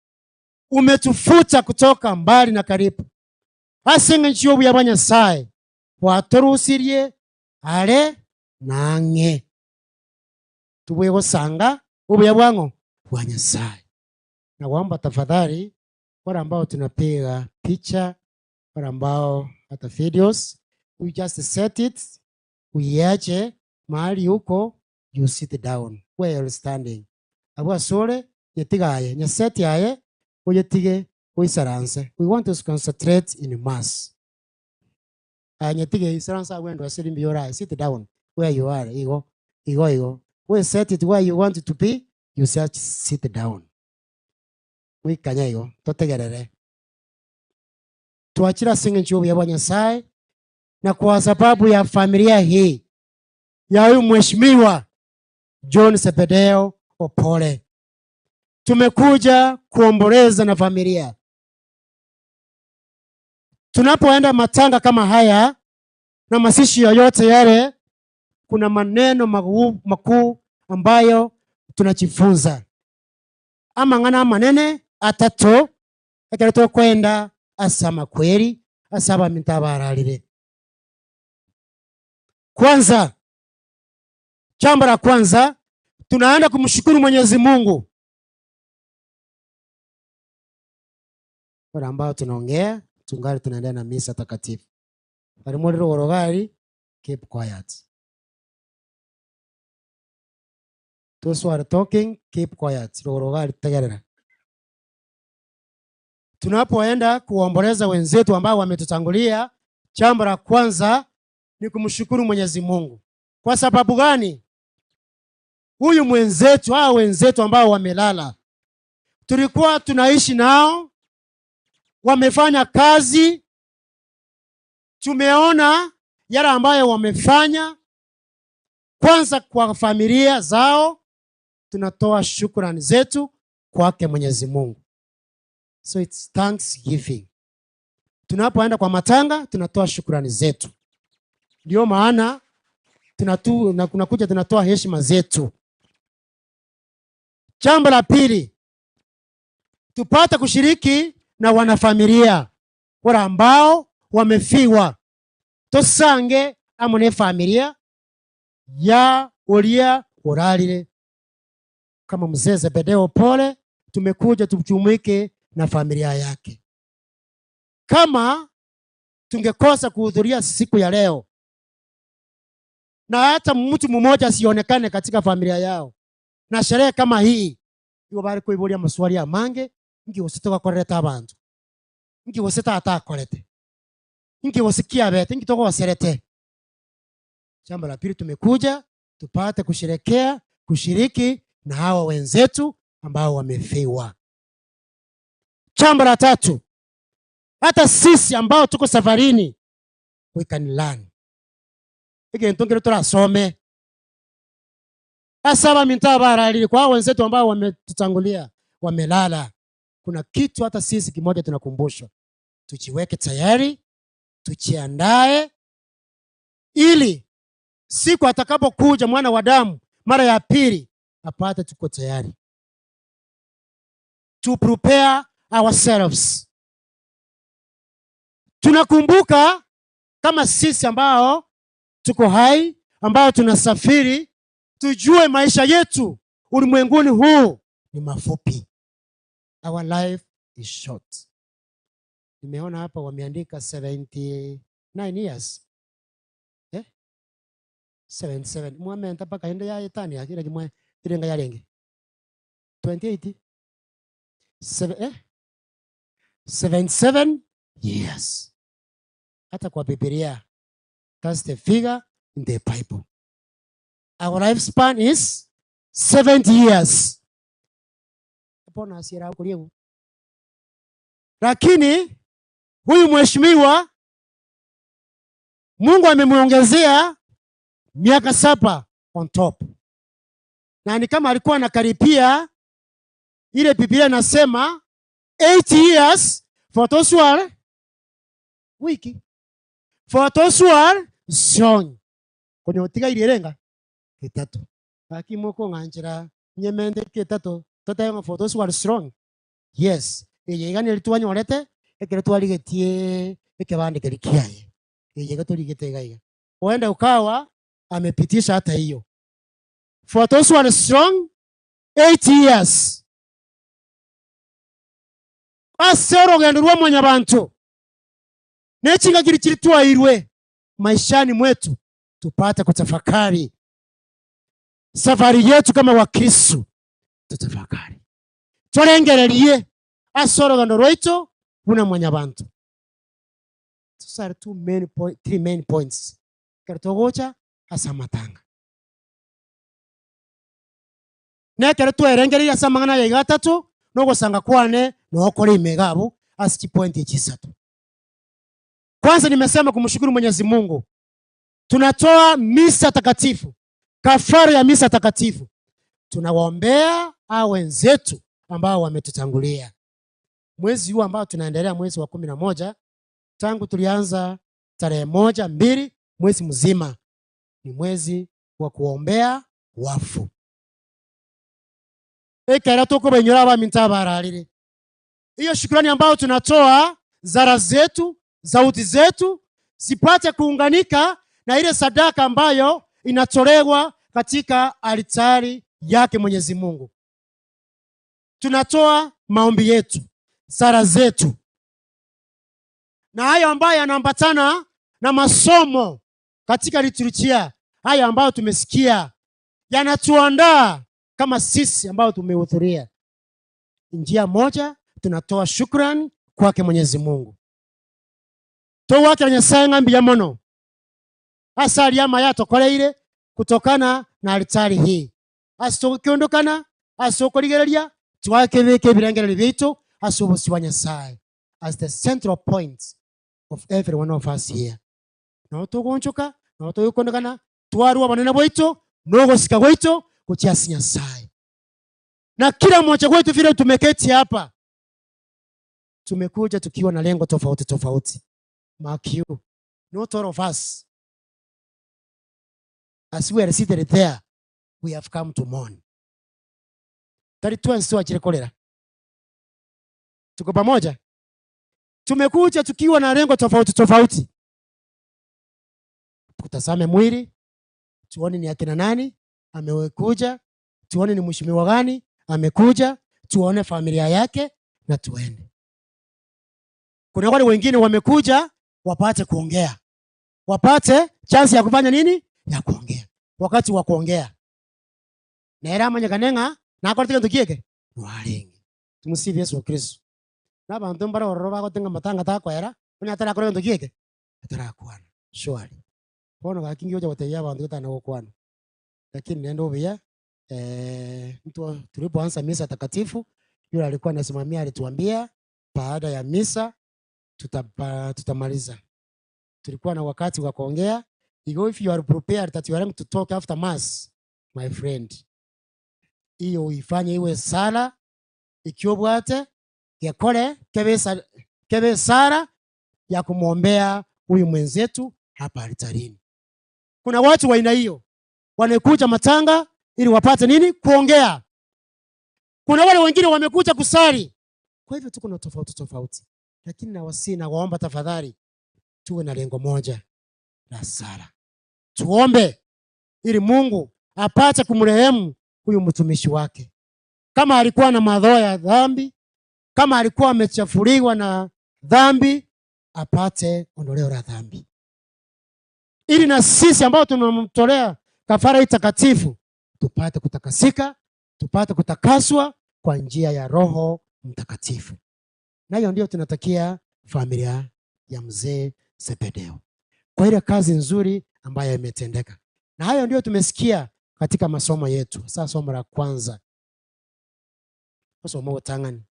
umetufuta kutoka mbali na karibu. Ase eng'encho y'obuya bwa Nyasaye bwatorusirie are na ang'e. Tobwegosanga obuya bwang'o bwa Nyasaye. Nawaomba tafadhali wale ambao tunapiga picha, wale ambao hata videos, we just set it, uiache mahali huko, you sit down where you're standing. Abwo asore nyetiga aye, nyeseti aye, oyetige oisaranse. We want to concentrate in mass. Aye nyetige isaranse agwo endo ase rimbi orae, sit down where you are, igo, igo igo. We set it where you want it to be, you just sit down. Moikanye igo, totegerere. Twachire ase eng'encho y'obuya bwa Nyasaye, na kwa sababu ya familia hii ya huyu mheshimiwa John Zebedeo Opole, tumekuja kuomboleza na familia. Tunapoenda matanga kama haya na mazishi yoyote yale, kuna maneno makuu ambayo tunajifunza. Amang'ana amanene atato ekero tokwenda ase amakweri ase abaminto abararire. Kwanza, jambo la kwanza tunaenda kumshukuru Mwenyezi Mungu. Wale ambao tunaongea tungali tunaendelea na misa takatifu. Barimorero orogari, keep quiet. Those who are talking, keep quiet. Rorogari tegerera. Tunapoenda kuomboleza wenzetu ambao wametutangulia, jambo la kwanza ni kumshukuru Mwenyezi Mungu. Kwa sababu gani? Huyu mwenzetu, hao wenzetu ambao wamelala, tulikuwa tunaishi nao, wamefanya kazi, tumeona yale ambayo wamefanya. Kwanza kwa familia zao, tunatoa shukrani zetu kwake Mwenyezi Mungu. So it's thanksgiving. Tunapoenda kwa matanga, tunatoa shukrani zetu. Ndio maana tunakuja tunatoa heshima zetu. Jambo la pili, tupate kushiriki na wanafamilia wale ambao wamefiwa. Tosange amo ne familia ya ulia uralire. Kama mzee Zebedeo Pole, tumekuja tujumuike na familia yake. Kama tungekosa kuhudhuria siku ya leo na hata mtu mmoja asionekane katika familia yao na sherehe kama hii, igo bari kuiburia maswali ya mange ngi usitoka koreta abantu ngi usita atakorete ngi usikia bete ngi toko waserete. Jambo la pili, tumekuja tupate kusherekea, kushiriki na hawa wenzetu ambao wamefiwa. Jambo la tatu, hata sisi ambao tuko safarini, we can learn. Ige ntongere turasome. Asaba minta baralili kwa wenzetu ambao wametutangulia, wamelala. Kuna kitu hata sisi kimoja tunakumbushwa. Tujiweke tayari, tujiandae ili siku atakapokuja mwana wa damu mara ya pili apate tuko tayari. To prepare ourselves. Tunakumbuka kama sisi ambao tuko hai, ambao tunasafiri, tujue maisha yetu ulimwenguni huu ni mafupi. Our life is short. Nimeona hapa wameandika 79 years. 77. Mwamenta mpaka ende ya etani ya kila kimwe irenga yarenge. 28. Seven, 77 years. Hata kwa Biblia, that's the figure in the Bible. Our lifespan is 70 years. Bonus ere akoria ebu. Lakini huyu mheshimiwa Mungu amemuongezea miaka 7 on top, na ni kama alikuwa anakaribia ile Biblia inasema 8 years for those who are weak, for those who are strong. Konya otigairie erenga etato. Gaki mokong'anchera nyemente ki etato totebe ng'a for those who are strong. Yes, eye iga neri twanyorete ekero twarigetie ekebande keria kiaye. Eye iga torigete iga iga. Huenda ukawa amepitisha hata hiyo. For those who are strong, 8 years. Ase orogendo rwa mwanyabanto, ne chingaki chiri twairwe maishani mwetu, tupate kutafakari safari yetu kama Wakristo, tutafakari torengererie ase orogendo rwaito buna mwanyabanto. Those are two main point, three main points ekero togocha ase amatanga. Na ekero twerengereire ase amang'ana aya iga atato, na ogosanga kwane nokore ime iga abwo ase chipointi echi isato. Kwanza nimesema kumshukuru Mwenyezi Mungu. Tunatoa misa takatifu, kafara ya misa takatifu. Tunawaombea hao wenzetu ambao wametutangulia. Mwezi huu ambao tunaendelea, mwezi wa 11, tangu tulianza tarehe 1, 2, mwezi mzima ni mwezi wa kuombea wafu. Ekera tuko benyora abaminto abararire. Hiyo shukrani ambayo tunatoa, zara zetu, sauti zetu zipate kuunganika na ile sadaka ambayo inatolewa katika altari yake Mwenyezi Mungu. Tunatoa maombi yetu, sala zetu, na hayo ambayo yanaambatana na masomo katika liturujia, hayo ambayo tumesikia yanatuandaa kama sisi ambao tumehudhuria. Njia moja tunatoa shukrani kwake Mwenyezi Mungu. Towakira Nyasaye ng'ambi ya mono asali ama yatokoreire kutokana na altari hii. Asitokiondokana, asokorigereria, twakebeka ebirengereri bitu ase obosi bwa Nyasaye as the central point of every one of us here. No togonchoka, no toyokondokana, twarua banene bwaitu, nogosika gwaitu gochia ase Nyasaye. Na kila mmoja wetu vile tumeketi hapa, tumekuja tukiwa na lengo tofauti tofauti. Mark you, not all of us, as we are seated there, we have come to mourn. Tari twensi twachire kolera. Tuko pamoja? Tumekuja tukiwa na lengo tofauti tofauti. Tutazame mwili, tuone ni akina nani amekuja, tuone ni mheshimiwa gani amekuja, tuone familia yake na tuende. Kuna wale wengine wamekuja wapate kuongea, wapate chance ya kufanya nini? Ya kuongea. Wakati wa kuongea nera amanyekanenga nakorete gento kieke nwaringe. Tumusifu Yesu Kristo. Nabantu mbara ororo bagotenga matanga takoera onya atarakora gento kieke atarakwana shwari. Bono gaki ngiocha gotebia abanto getana gokwana, lakini nende obuya. Mtu tulipoanza misa takatifu, yule alikuwa anasimamia alituambia baada ya misa tutamaliza. Tulikuwa na wakati wa kuongea. Igo if you are prepared that you are going to talk after mass, my friend, hiyo uifanye iwe sala ikiobwate gekore kebe sala ya kumwombea huyu mwenzetu hapa altarini. Kuna watu wa aina hiyo wanakuja matanga ili wapate nini? Kuongea. Kuna wale wengine wamekuja kusali. Kwa hivyo tuko na tofauti tofauti, lakini nawasihi na waomba tafadhali tuwe na lengo moja la sala. Tuombe ili Mungu apate kumrehemu huyu mtumishi wake. Kama alikuwa na madhoa ya dhambi, kama alikuwa amechafuliwa na dhambi, apate ondoleo la dhambi, ili na sisi ambao tunamtolea kafara hii takatifu tupate kutakasika, tupate kutakaswa kwa njia ya Roho Mtakatifu. Na hiyo ndio tunatakia familia ya mzee Zebedeo kwa ile kazi nzuri ambayo imetendeka. Na hayo ndio tumesikia katika masomo yetu. Sasa somo la kwanza. Gosoma ogotang'ani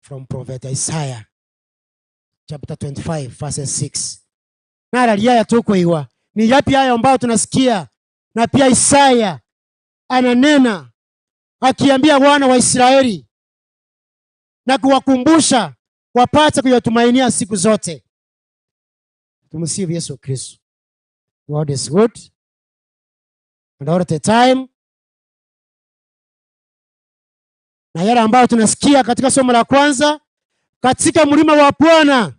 from Prophet Isaiah chapter 25 verses 6. Nararia aya tokoigwa, ni yapi hayo ambayo tunasikia? Na pia Isaya ananena akiambia wana wa Israeli na kuwakumbusha wapate kuyatumainia siku zote. Tumsifu Yesu Kristo. God is good and all the time. Na yale ambayo tunasikia katika somo la kwanza, katika mlima wa Bwana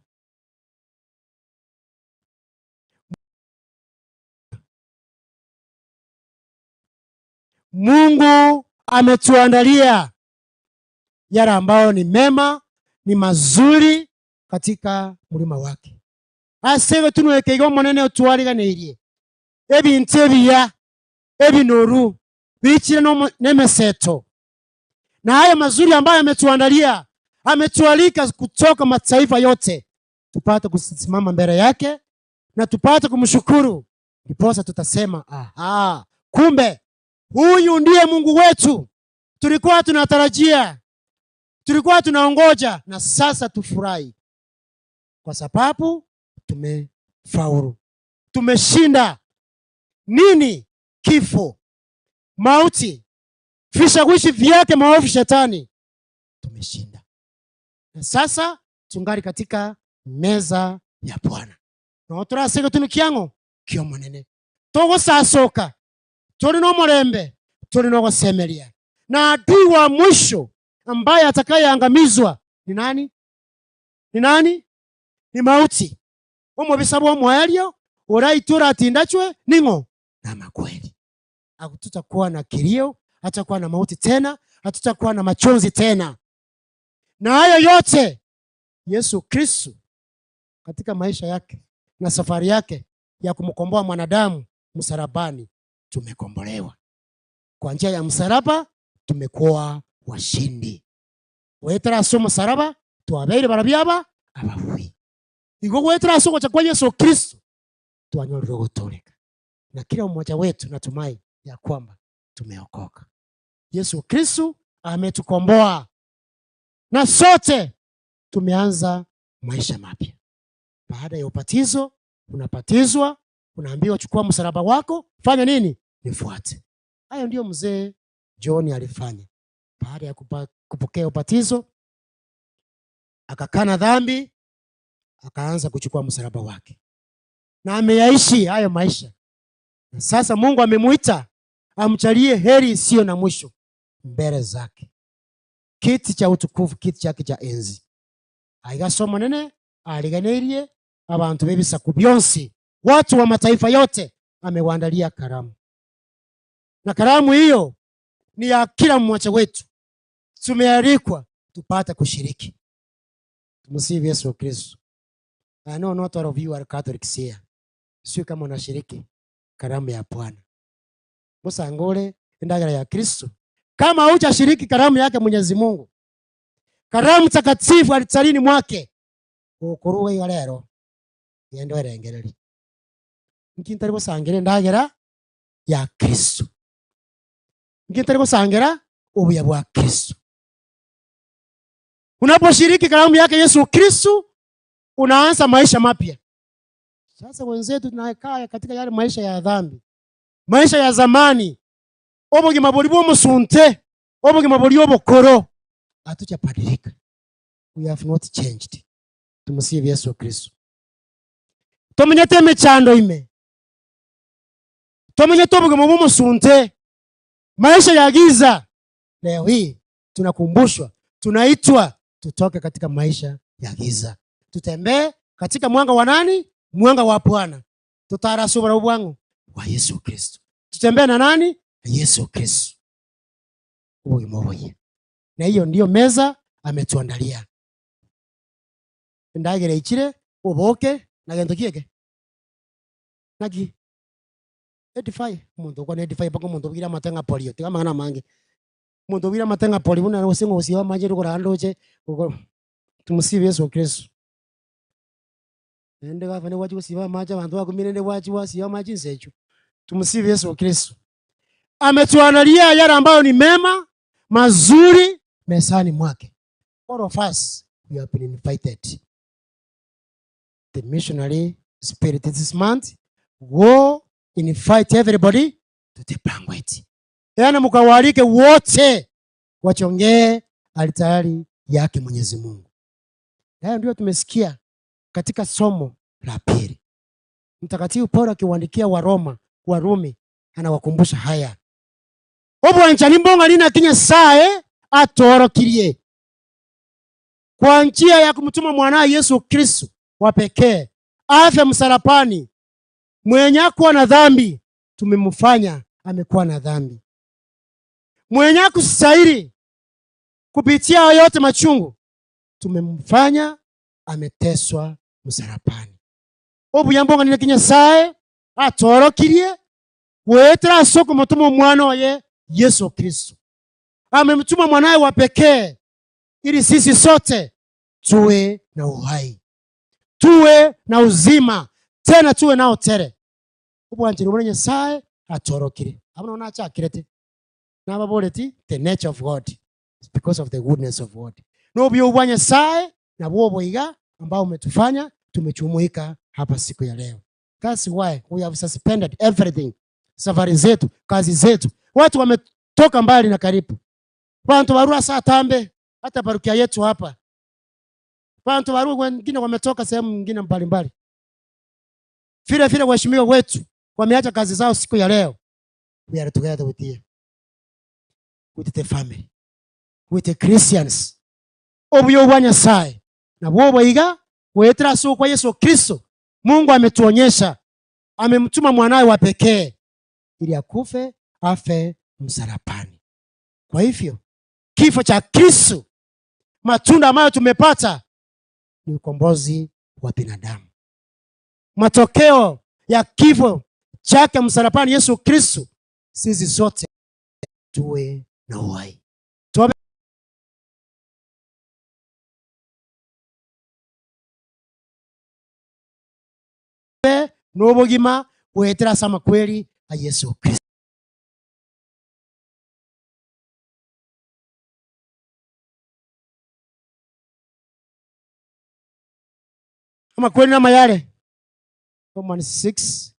Mungu ametuandalia yale ambayo ni mema, ni mazuri katika mlima wake. Ase tunweke igo omonene otwariganeirie ebinto ebiya ebinoru bichire n'emeseto na hayo mazuri ambayo ametuandalia, ametualika kutoka mataifa yote tupate kusimama mbele yake na tupate kumshukuru, ndiposa tutasema aha, kumbe huyu ndiye Mungu wetu tulikuwa tunatarajia, tulikuwa tunaongoja, na sasa tufurahi kwa sababu tumefaulu, tumeshinda nini? Kifo, mauti, vishawishi vyake maovu, shetani, tumeshinda. Na sasa tungali katika meza ya Bwana no turasege tunu kiang'o kiomonene togosasoka tuli nomurembe tuli nogosemeria na adui wa mwisho ambaye atakayeangamizwa ni nani? Ni nani? Ni mauti. Omobisa bwa omwaerio oraitura atindachwe ning'o na makweli. Hatutakuwa na kilio, hatutakuwa na mauti tena, hatutakuwa na machozi tena. Na hayo yote Yesu Kristo katika maisha yake na safari yake ya kumkomboa mwanadamu msalabani, tumekombolewa kwa njia ya msalaba, tumekuwa washindi. Wetera ase omosalaba twabeire barabia aba ababui. Igo gwetera ase ogocha kwa Yesu Kristo twanyorire ogotoreka, na kila mmoja wetu natumai ya kwamba tumeokoka. Yesu Kristo ametukomboa na sote tumeanza maisha mapya. Baada ya ubatizo, unapatizwa, unaambiwa chukua msalaba wako, fanya nini? Nifuate. Hayo ndio mzee John alifanya. Baada ya kupokea ubatizo, akakana dhambi, akaanza kuchukua msalaba wake, na ameyaishi hayo maisha. Na sasa Mungu amemuita amchalie heri isiyo na mwisho mbele zake, kiti cha utukufu, kiti chake cha enzi. Aiga nene aliganeirie abantu b'ebisaku byonsi, watu wa mataifa yote, amewaandalia karamu, na karamu hiyo ni ya kila mmoja wetu. Tumealikwa tupate kushiriki. Tumsifu Yesu Kristo. I know not all of you are Catholics here. Sio kama unashiriki karamu ya Bwana. Musangole endagara ya Kristo. Kama hujashiriki karamu yake Mwenyezi Mungu, karamu takatifu alitarini mwake, ukuruga iga rero genda werengereri nkintari gusangera endagera ya Kristo, nkintari gusangera obuya bwa Kristo. Unaposhiriki karamu yake Yesu Kristo, unaanza maisha mapya. Sasa wenzetu tunakaa katika yale maisha ya dhambi, maisha ya zamani, obogima bori bw'omusunte, obogima bori obokoro, hatujabadilika. We have not changed. Tumsifu Yesu Kristo. Tomenyete emechando ime, tomenyete obogima bw'omusunte, maisha ya giza. Leo hii tunakumbushwa, tunaitwa tutoke katika maisha ya giza, tutembee katika mwanga wa nani? Mwanga wa Bwana. Tutarasubara ubwangu wa Yesu Kristo. Tutembee na nani? Na Yesu Kristo. Obogima obuya. Na hiyo ndiyo meza ametuandalia. Endagera ichire oboke na gento kieke naki edify omonto okwana edify mpaka omonto obwire amatenga polio tiga amang'ana amange omonto obwire amatenga polio buna gose ng'osia amache rikora ndoche tumusibe Yesu Kristo. Naende gafane gwachi gosiba amache abanto bakumire ende gwachi gwasiba amache inse echo. Tumusibe Yesu Kristo. Ametuandalia yale ambayo ni mema mazuri mezani mwake. All of us we have been invited. The missionary spirit this month go invite everybody to the banquet. Yaani mkawaalike wote wachongee altari yake Mwenyezi Mungu. Hayo ndio tumesikia katika somo la pili. Mtakatifu Paulo akiwaandikia Waroma, Warumi, anawakumbusha haya. Obwanchani mbong'ani naki Nyasae atoorokirie kwa njia ya kumtuma mwanaye Yesu Kristo wa pekee afe msalabani. Mwenye hakuwa na dhambi tumemfanya amekuwa na dhambi, mwenye hakustahili kupitia hayo yote machungu tumemfanya ameteswa msalabani. Obuya mbong'ani naki Nyasae atoorokirie goetera ase okomotoma omwana oye Yesu Kristo. Amemtuma mwanaye wa pekee ili sisi sote tuwe na uhai, tuwe na uzima, tena tuwe nao tere. Obwanchani buna Nyasae atoorokire. Abwo nabo nachakirete nababoreti the nature of God is because of the goodness of God. Nobuya obwa Nyasae nabwo oboiga ambao umetufanya tumechumuika hapa siku ya leo. That's why we have suspended everything. Safari zetu, kazi zetu. Watu wametoka mbali na karibu. Bantu barua saa tambe hata parukia yetu hapa. Bantu barua wengine wametoka sehemu nyingine mbalimbali. Vile vile waheshimiwa wetu wameacha kazi zao siku ya leo. We are together with you. With the family. With the Christians. Obuya obwa Nyasaye nabwo oboiga goetera ase okwa Yesu Kristo. Mungu ametuonyesha, amemtuma mwanawe wa pekee ili akufe afe msalabani. Kwa hivyo kifo cha Kristo, matunda ambayo tumepata ni ukombozi wa binadamu. Matokeo ya kifo chake msalabani Yesu Kristo, sisi sote tuwe na uhai. Tuombe. Nobogima goetera ase amakweri a Yesu Kristo. Amakweri namayare. Romans 6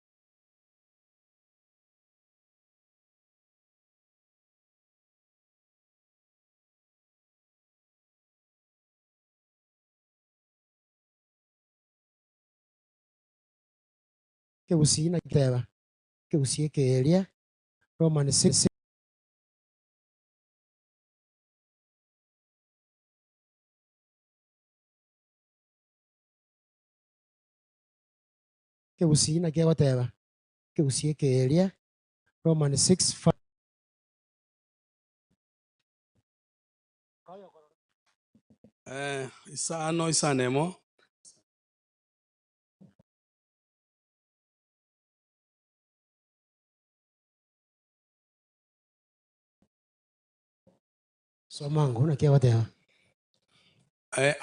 Kegusii naki teba ekegusii ekeeria Romans 6. Ekegusii naki egoteba ekegusii ekeeria Romans 6 5. Eh, isano isano emo. Soma ango, naki egoteba. Eh,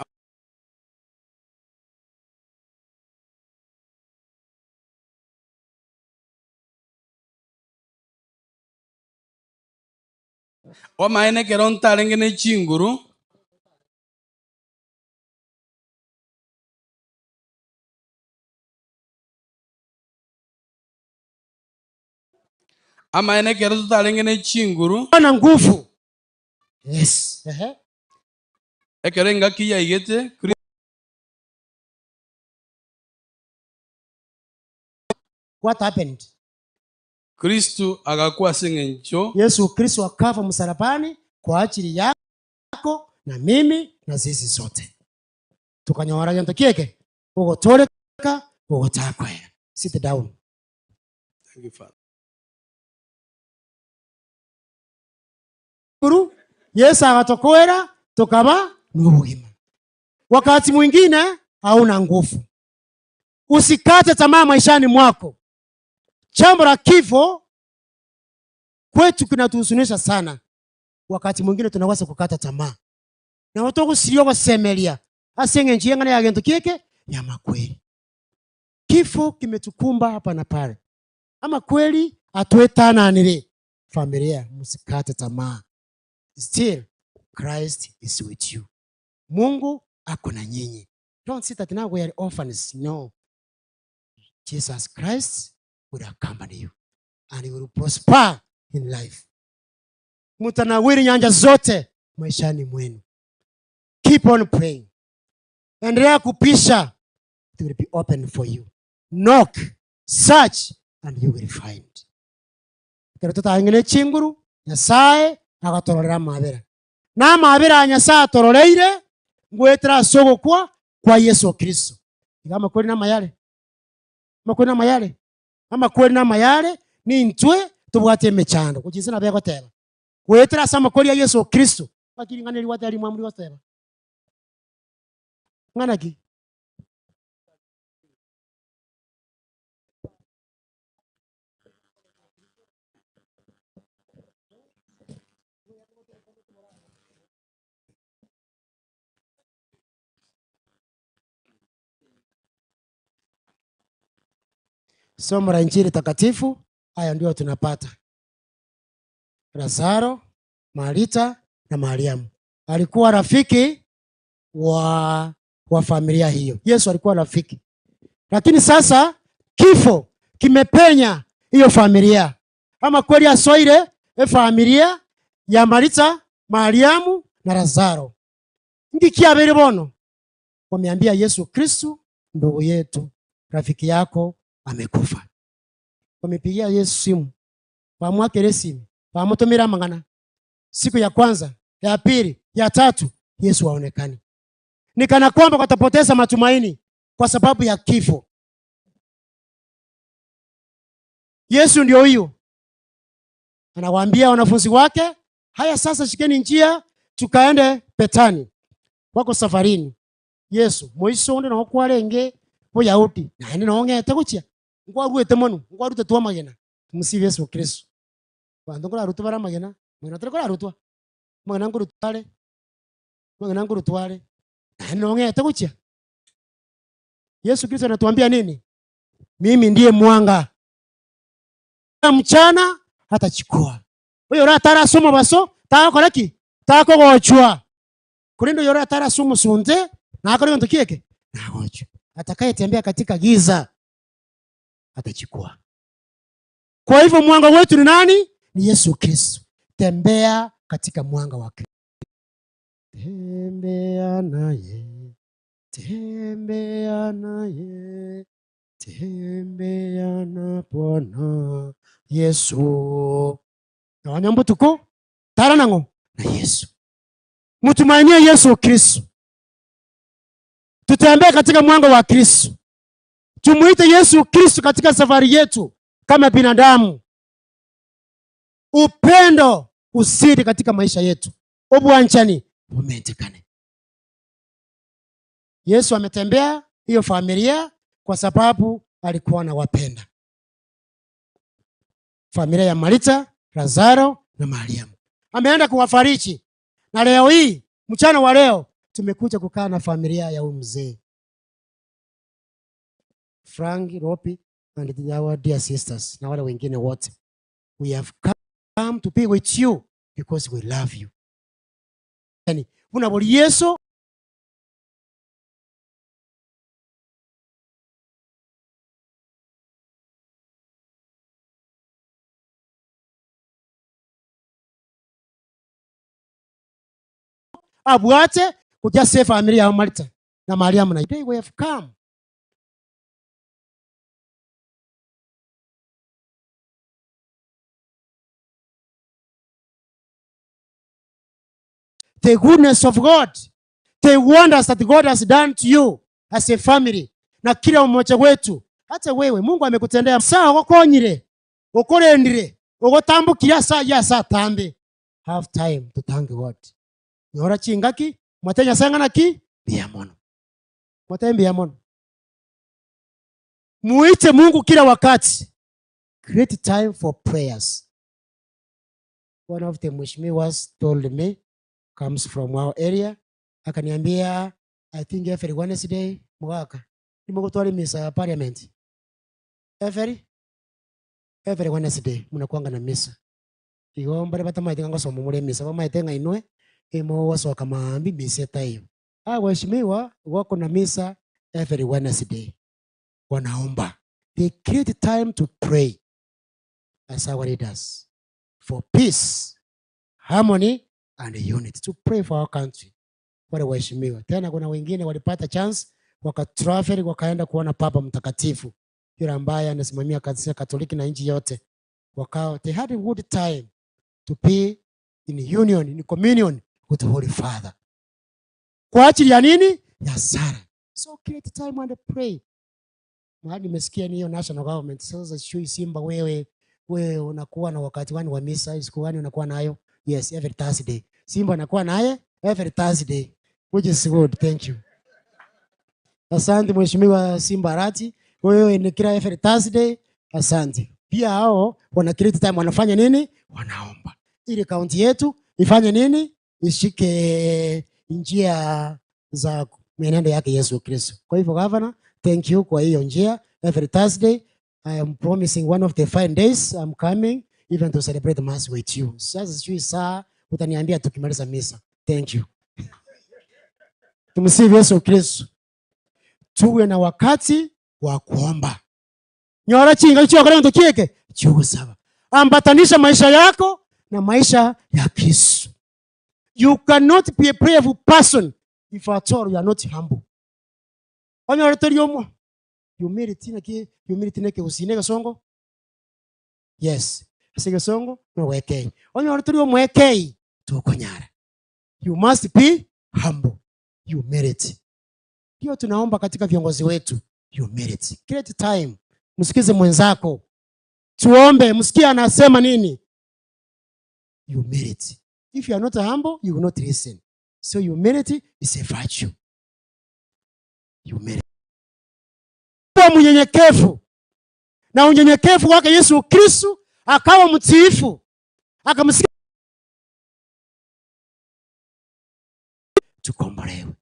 Omaene ekero ntarenge ne chinguru. Amaene ekero totarenge ne chinguru. Na nguvu. Yes. Ehe. Ekero engaki yaigete, What happened? Kristo agakwa ase eng'encho. Yesu Kristo akafa msalabani kwa ajili yako na mimi na sisi sote. Tukanyora gento kieke ogotoreka ogotakwera. Sit down. Thank you, Father. Guru, Yesu agatokoera tokaba nobogima. Wakati mwingine hauna nguvu. Usikate tamaa maishani mwako. Jambo la kifo kwetu kinatuhuzunisha sana. Wakati mwingine tunaweza kukata tamaa. Na watu kusirio kusemelia. Ase eng'encho y'eng'ana ya gento kieke ya makweli. Kifo kimetukumba hapa na pale. Ama kweli atuetananire. Familia, msikate tamaa. Still Christ is with you. Mungu ako na nyinyi. Don't see that now we are orphans. No. Jesus Christ will accompany you and you will prosper in life. Mtanawiri nyanja zote maishani mwenu. Keep on praying. Endelea kupisha, it will be open for you. Knock, search and you will find. Ekero totang'ine chinguru, Nyasae agatororera amabera. Na amabera aya Nyasae atororeire ngoetera ase ogokwa kwa Yeso Kristo. Iga amakweri namayare, amakweri namayare, amakweri namayare, nintwe tobwate emechando. Gochia inse nabo egoteba, goetera ase amakweri a Yeso Kristo. Ng'aki ring'ana eri gwateba rimwamu rigoteba? Ng'ana ki? Somo la Injili takatifu, haya ndio tunapata. Lazaro, Marita na Mariamu alikuwa rafiki wa, wa familia hiyo. Yesu alikuwa rafiki, lakini sasa kifo kimepenya hiyo familia. Ama kweli asoire efamilia ya Marita, Mariamu na Lazaro. Ngikiabere bono wameambia Yesu Kristu, ndugu yetu, rafiki yako amekufa. Wamepigia Yesu simu, wamwakere simu, wamutumira mang'ana. Siku ya kwanza, ya pili, ya tatu, Yesu haonekani. Ni kana kwamba watapoteza matumaini kwa sababu ya kifo. Yesu ndio huyu anawaambia wanafunzi wake, haya sasa, shikeni njia tukaende Betani. Wako safarini. Yesu moiso onde no kwarenge Boyahudi naende no ng'ete gochia nkwarwete mono nkwarute twa amagena. Tumusibe Yesu Kristo. Banto nkorarutwa bare amagena, magena tari korarutwa, amagena nkorutwa are, amagena nkorutwa are, naende no ng'ete gochia. Yesu Kristo anatuambia nini? Mimi ndiye mwanga. Mchana hatachukua. Oyo ora ase omobaso tagokora ki? Takogochwa. Korende oyo ora ase omosunte nakora egento kieke? Nagochwa. Atakayetembea katika giza atachukua. Kwa hivyo mwanga wetu ni nani? Ni Yesu Kristo. Tembea katika mwanga wa Kristo. Tembea naye, tembea naye, tembea na Bwana Yesu. Na wanyambutuko tara nango na Yesu. Mtumainie Yesu Kristo. Tutembee katika mwanga wa Kristo. Tumuite Yesu Kristo katika safari yetu kama binadamu. Upendo usidi katika maisha yetu. Obwanchani bumentekane. Yesu ametembea hiyo familia kwa sababu alikuwa anawapenda. Familia ya Marita, Lazaro na Mariamu. Ameenda kuwafariji. Na leo hii, mchana wa leo, tumekuja kukaa na familia ya huyu mzee. Frank, Ropi and our dear sisters na wale wengine wote. We have come to be with you because we love you. Yani, buna buli Yesu abwate kuja save familia ya Marita na Mariamu na today we have come. The goodness of God, the wonders that God has done to you as a family, na kila mmoja wetu, hata wewe Mungu amekutendea. Sawa gokonyire, okorendire, ogotambukia saa ya saa tambe. Have time to thank God. Nyora chingaki, mwatenya sanga ki bia mono. Mwatenya bia mono. Muite Mungu kila wakati. Create time for prayers. One of the mheshimiwas told me, comes from our area, akaniambia I think every Wednesday mwaka nimegotwara misa ya parliament. Every Wednesday mnakuanga na misa. Igo mbare batamaete ng'a ngosoma more emisa, bamaete ng'a inwe imogosoka maambia misa etaiyo. Ah waheshimiwa, wako na misa every Wednesday, wanaomba. They create time to pray as our leaders for peace, harmony and unity, to pray for our country. Wale waheshimiwa. Tena kuna wengine walipata chance wakatravel wakaenda kuona Papa Mtakatifu yule ambaye anasimamia kanisa Katoliki na nchi yote. Wakawa they had a good time to be in union, in communion with the Holy Father. Kwa ajili ya nini? Ya sala. So create time and pray. Mahali nimesikia ni hiyo national government. Sasa sijui Simba wewe wewe unakuwa na wakati gani wa misa, siku gani unakuwa nayo? Yes, every Thursday. Simba anakuwa naye every Thursday, which is good. Thank you. Asante Mheshimiwa Simba Arati. Wewe ni kila every Thursday. Asante. Pia hao wana create time, wanafanya nini? Wanaomba ili kaunti yetu ifanye nini? Ishike njia za mienendo yake Yesu Kristo. Kwa hivyo governor, thank you kwa hiyo njia. Every Thursday I am promising one of the fine days I'm coming even to celebrate mass with you. Sasa sijui saa utaniambia tukimaliza misa. Thank you. Tumsifu Yesu Kristo. Tuwe na wakati wa kuomba. Nyora chinga chiokore gento kieke chiogosaba. Ambatanisha maisha yako na maisha ya Kristo. You cannot be a prayerful person if at all you are not humble. Onyore tori omo humility naki humility neke gusina egesongo yes ase egesongo nogwekei onyore tori omwekei tokonyara you must be humble humility hiyo tunaomba katika viongozi wetu humility create time msikize mwenzako tuombe msikie anasema nini humility if you are not humble you will not listen so humility is a virtue humility kuwa mnyenyekevu na unyenyekevu wake Yesu Kristo akawa mtiifu akamsikia tukombolewe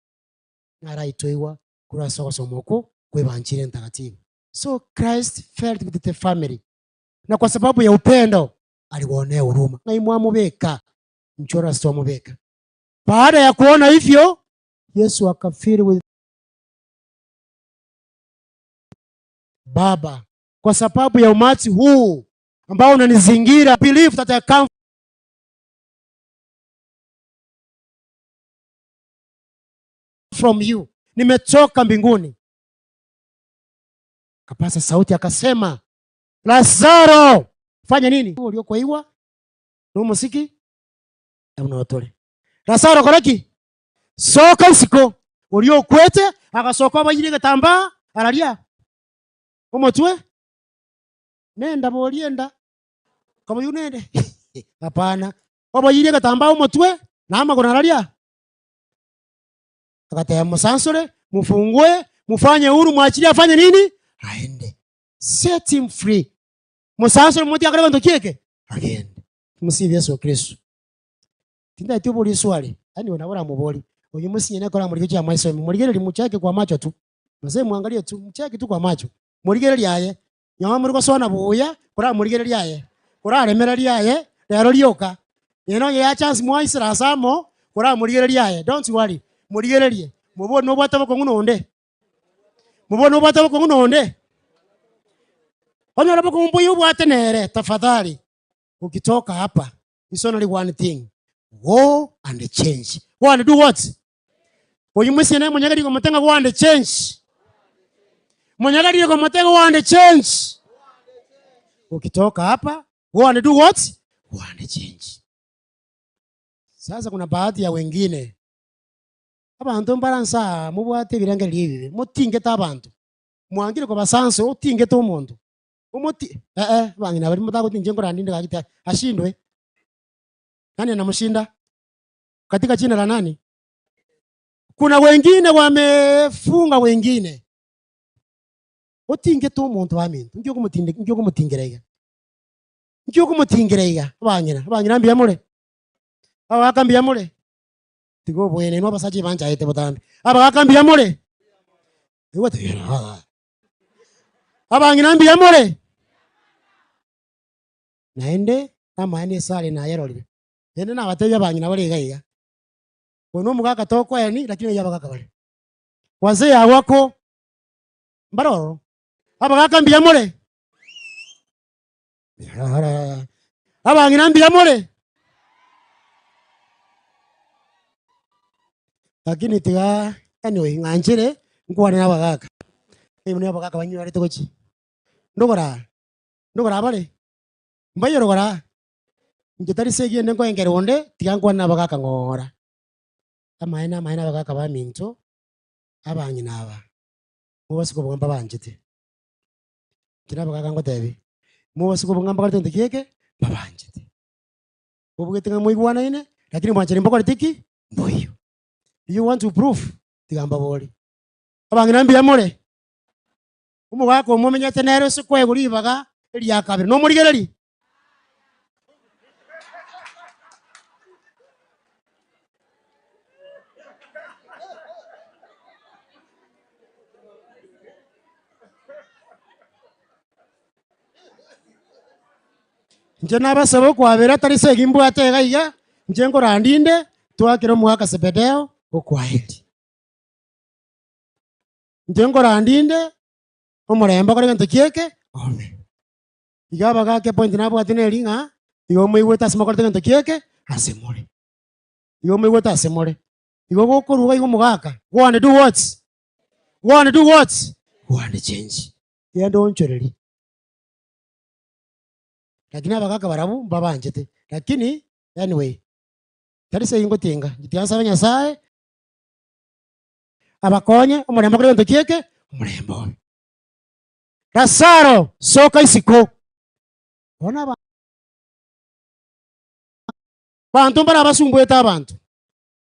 naraitoiwa kurasa gosoma oko kwebanchire ntakatifu so Christ felt with the family na kwa sababu ya upendo aliwaonea huruma ng'ai mwamubeka nchora twamubeka baada ya kuona hivyo Yesu akafeel with Baba, kwa sababu ya umati huu ambao unanizingira, believe that I come from you, nimetoka mbinguni. Akapasa sauti akasema, Lazaro, fanya nini? Uliokoiwa nomusiki unotore Lazaro koreki soka isiko oria okwete agasoka oboyire egetambaa araria omotwe nenda borienda kaboyu nende hapana oboyire egetambaa omotwe na amagoro araria akateba musansure mufungue mufanye huru mwachilie afanye nini aende set him free musansure muti akore gento kieke agende tumusibe Yesu Kristo tindaiti obori swali yani wanabora mubori oyu musinye nakora muri kya maiso murigereri mucheke kwa macho tu mzee muangalie tu mcheke tu kwa macho murigereri aye nyama muri gosona buya kora murigereri aye kora remereri aye rero rioka eno ya chance mwaisira samo kora murigereri aye don't worry murigererie mubo no bwata boko nonde mubo no bwata boko nonde onyora boko mbuyu bwate nere tafadhali ukitoka hapa it's only one thing go and change go and do what oyu mwisiene munyagari ko mutenga go and change munyagari ko mutenga go and change ukitoka hapa go and do what go and change sasa kuna baadhi ya wengine abantu mbaransa mubwate ebirenge ebibi mutingete abantu mwangire ko basanso utingete omonto umuti eh eh bangina bari mutagutinje ngorandinde gagita ashindwe nani anamshinda katika jina la nani kuna wengine wamefunga wengine otingete omonto waminto nkio okomotinde nkio okomotingera iga nkio okomotingera iga abang'ina abang'ina mbuya more abagaka mbuya more tiga obwene inwe abasacha ebanchaete botambe abagaka mbuya more igo abang'ina mbuya more naende Amaene esare nayerorire. Naende nabatebie abang'ina bare iga iga, oyo na omogaka tokoeni lakini ng'ai abagaka bare? Wazee awako mbare ororo. Abagaka mbuya more? Abang'ina mbuya more? Lakini tiga anyway ng'anchire nkwane na abagaka. Ng'ai buna abagaka banywerete gochia. Ndogora ndogora bare? Mbaiyore gora, inche tari segi ende nkoengera onde, tiga nkwane nabagaaka ng'ora. Amaene, amaene abagaaka baminto, abang'ina aba, mobase koboka mbabanchete. Inche nabagaaka ngotebi, mobase koboka ng'a mbakorete gento ki eke, mbabanchete. Mobugete ng'a moigwanaine, lakini bwanchani mbokoreti ki? Mboiyo. Do you want to prove? Tiga mbabori. Abang'ina mbuya more? Omogaka omomenyete nere ase koegwa ribaga eria kabere nomorigereria. Inche nabasaba okwabera tari ase egi mbwate iga iga, inche nkorandie inde, twakere omogaka Zebedeo okwaheri. Inche nkorandia inde, omorembe okore gento ki eke? Obe. Iga abagaka epoint nabwate neri ng'a, igo moigwete ase mokorete gento ki eke? Ase more. Igo moigwete ase more. Igo gokorwa iga omogaka, go and do what? Go and do what? Go and change. Genda oonchorerie. Lakini abagaka barabwo mbabanchete, lakini anyway, tari ase eyio ngotinga, inche tiga nsabe Nyasaye. abakonye, omorembe okore gento ki eke? Omorembe obe. Lazaro, soka isiko. Bono aba banto mbare abasumbuete abanto,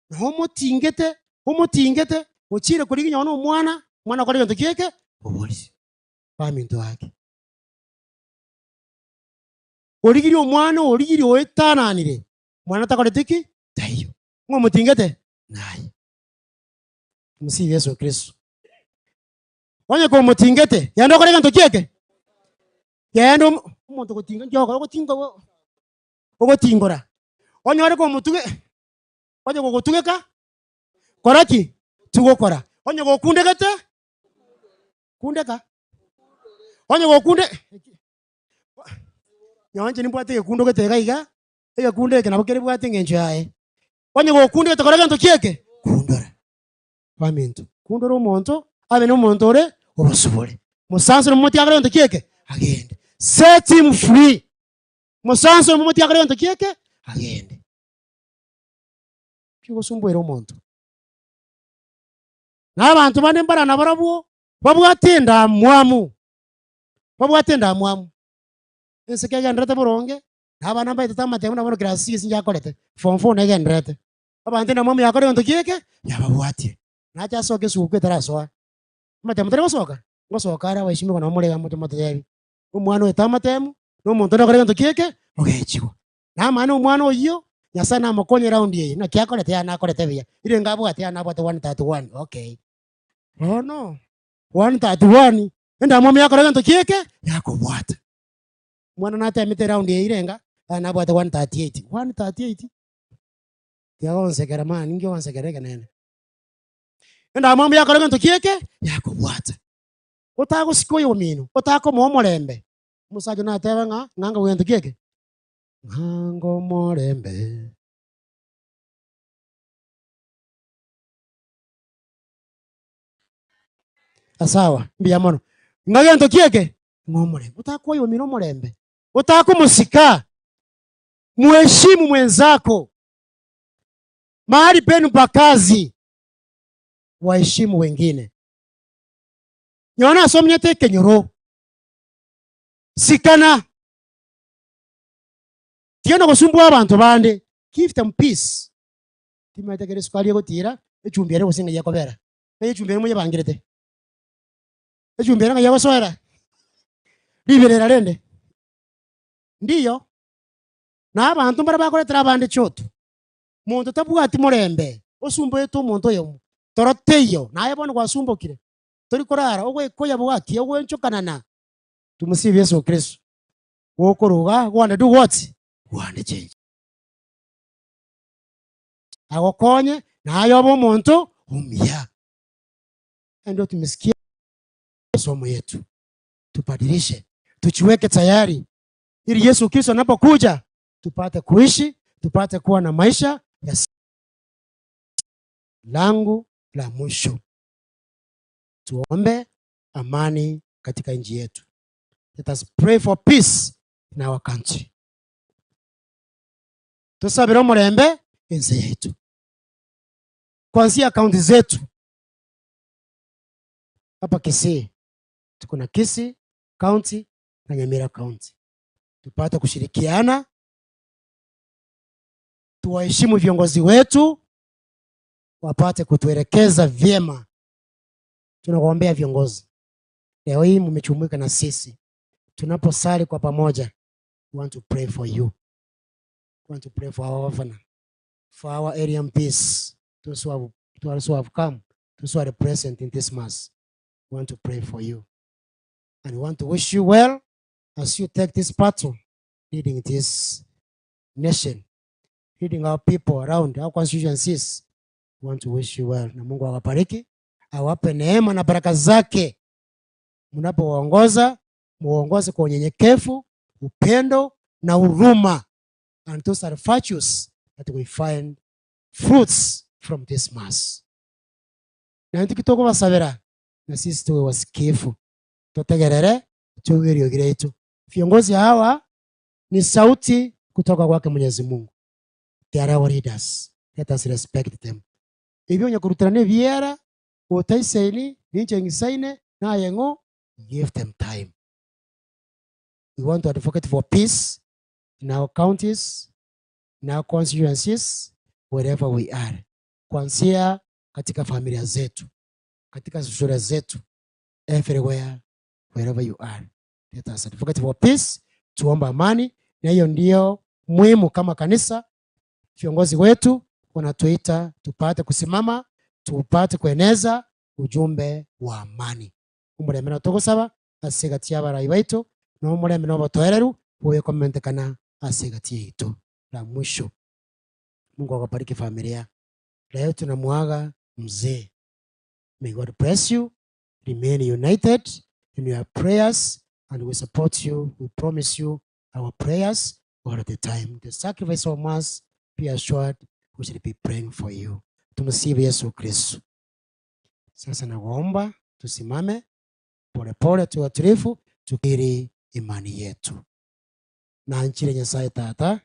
na omotingete, omotingete, ochire korigia onye na omwana, omwana okore gento ki eke? Oborisi. Baminto gaki. Origirie omwana origirie oetananire, mwana takoreti ki? Taiyo. Ng'a omotingete? Naye. Msifu Yesu Kristo. Onye komotingete, genda okore egento ki eke? Genda omo- omonto ogotinga nki ogokora? Ogotinga ogo- ogotingora. Onyore komotuge, onye gogotugeka, kora ki? Tigokora. Onye gokundegete, kundeka. Onye gokunde nyowe inche nimbwate egekundo gete iga iga, egekundo eke nabo kerebwate eng'encho yaye. Onye gokundete kora gento ki eke? Kundora. Baminto, kundora omonto abe nomonto ore obosibore. Mosansore momotige akore gento ki eke? Agende. Set him free. Mosansore momotige akore gento ki eke? Agende. Ki ogosumbuera omonto? Na abanto bande mbara nabarabwo babwate endamwamu, babwate endamwamu. Ense kegendererete boronge, Na abana mbaetete amatemo na bono class six inche akorete, form four negendererete. Abanto endamwamu yakora egento ki eke? Yababwatire. Nache asoke esuguku etarasoa. Amatemo tari gosoka? Ngosoka are abaishimigwa nabo more iga moche motebi, omwana oete amatemo, na omonto onde okore egento ki eke? Ogechigwa. Namanye omwana oyio, Nyasaye namokonye round eye, naki akorete yaya nakorete buya, irenge abwate yaya nabwate 131, okay. Bono, 131, endamwamu yakora egento ki eke? Yakobwata. Omwana natemete eround eye irenga, aye nabwate 138. 138? Tiga gonsekera man, ninki ogonsekera ekenene? Endamwamu yakora egento ki eke? Yakobwata. Otagosika oyomino, otakomoa omorembe, omosacha natebe ng'a ng'a nkoa gento ki eke? Ng'a ngomorembe. Asawa, mbuya mono. Ng'a gento ki eke? Ng'a omorembe. Otakoa oyomino omorembe, otakomosika, muheshimu mwenzako. Mahali penu pa kazi, waheshimu wengine. Nyowe nase omenyete ekenyoro, sikana, tiga na gosumbua abanto bande, give them peace. Timanyete ekero esukari egotira, echumbi ere gose ng'ai ekobera. Ng'ai echumbi ere moyebangerete? Echumbi ere ng'ai egosoera? Riberera rende. Ndiyo, na abanto mbare bakoretera abande chioto. Monto tabwati morembe, osumboete omonto oyomo, toro teiyo, naye bono gwasumbokire, tori korara, ogwekoya bwaki, ogwenchokanana. Tumusibe Yeso Kristo. Gokoruga, go and do what? Rwande chenchi. Agokonye naye obe omonto omuya. Ndio tumesikia somo yetu, tubadilishe, tujiweke tayari ili Yesu Kristo anapokuja tupate kuishi, tupate kuwa na maisha ya langu la mwisho. Tuombe amani katika nchi yetu. Let us pray for peace in our country. Tusabire omorembe ense yetu, kuanzia kaunti zetu hapa Kisii. Tuko na Kisii County na Nyamira County, tupate kushirikiana, tuwaheshimu viongozi wetu, wapate kutuelekeza vyema. Tunawaombea viongozi. Leo hii mmechumuika na sisi tunaposali kwa pamoja, we want to pray for you. We want to pray for our governor, for our area MPs, those who have, those who have come, those who are present in this mass. We want to pray for you. And we want to wish you well as you take this battle, leading this nation, leading our people around our constituencies. We want to wish you well. Na Mungu awabariki, awape neema na baraka zake. Mnapowaongoza, muongoze kwa unyenyekevu, upendo na huruma. And those are virtues that we find fruits from this mass. Na ntikitoko basabira na sisi tuwe wasikivu, tutegerere tuwirio yetu. Viongozi hawa ni sauti kutoka kwake Mwenyezi Mungu. They are our leaders. Let us respect them. Ibyo nyakurutana nebiera utaisaini ninche ngisaine nayengo, give them time. We want to advocate for peace in our counties, in our constituencies, wherever we are. Kuanzia katika familia zetu, katika shule zetu, everywhere, wherever you are. Let us advocate for peace, tuomba amani, na hiyo ndio muhimu kama kanisa. Viongozi wetu wanatuita tupate kusimama, tupate kueneza ujumbe wa amani. Umurembe no tugusaba ase gati y'abarai baitu, no umurembe no botoereru buwe ase gati yaitu. La mwisho, Mungu awabariki familia. Leo tunamuaga mzee. May God bless you. Remain united in your prayers, and we support you. We promise you our prayers all the time. The sacrifice of mass, be assured, we shall be praying for you. Tumsifu Yesu Kristo. Sasa nawaomba tusimame polepole, tuwe watulivu, tukiri imani yetu. Na nchire Nyasaye Tata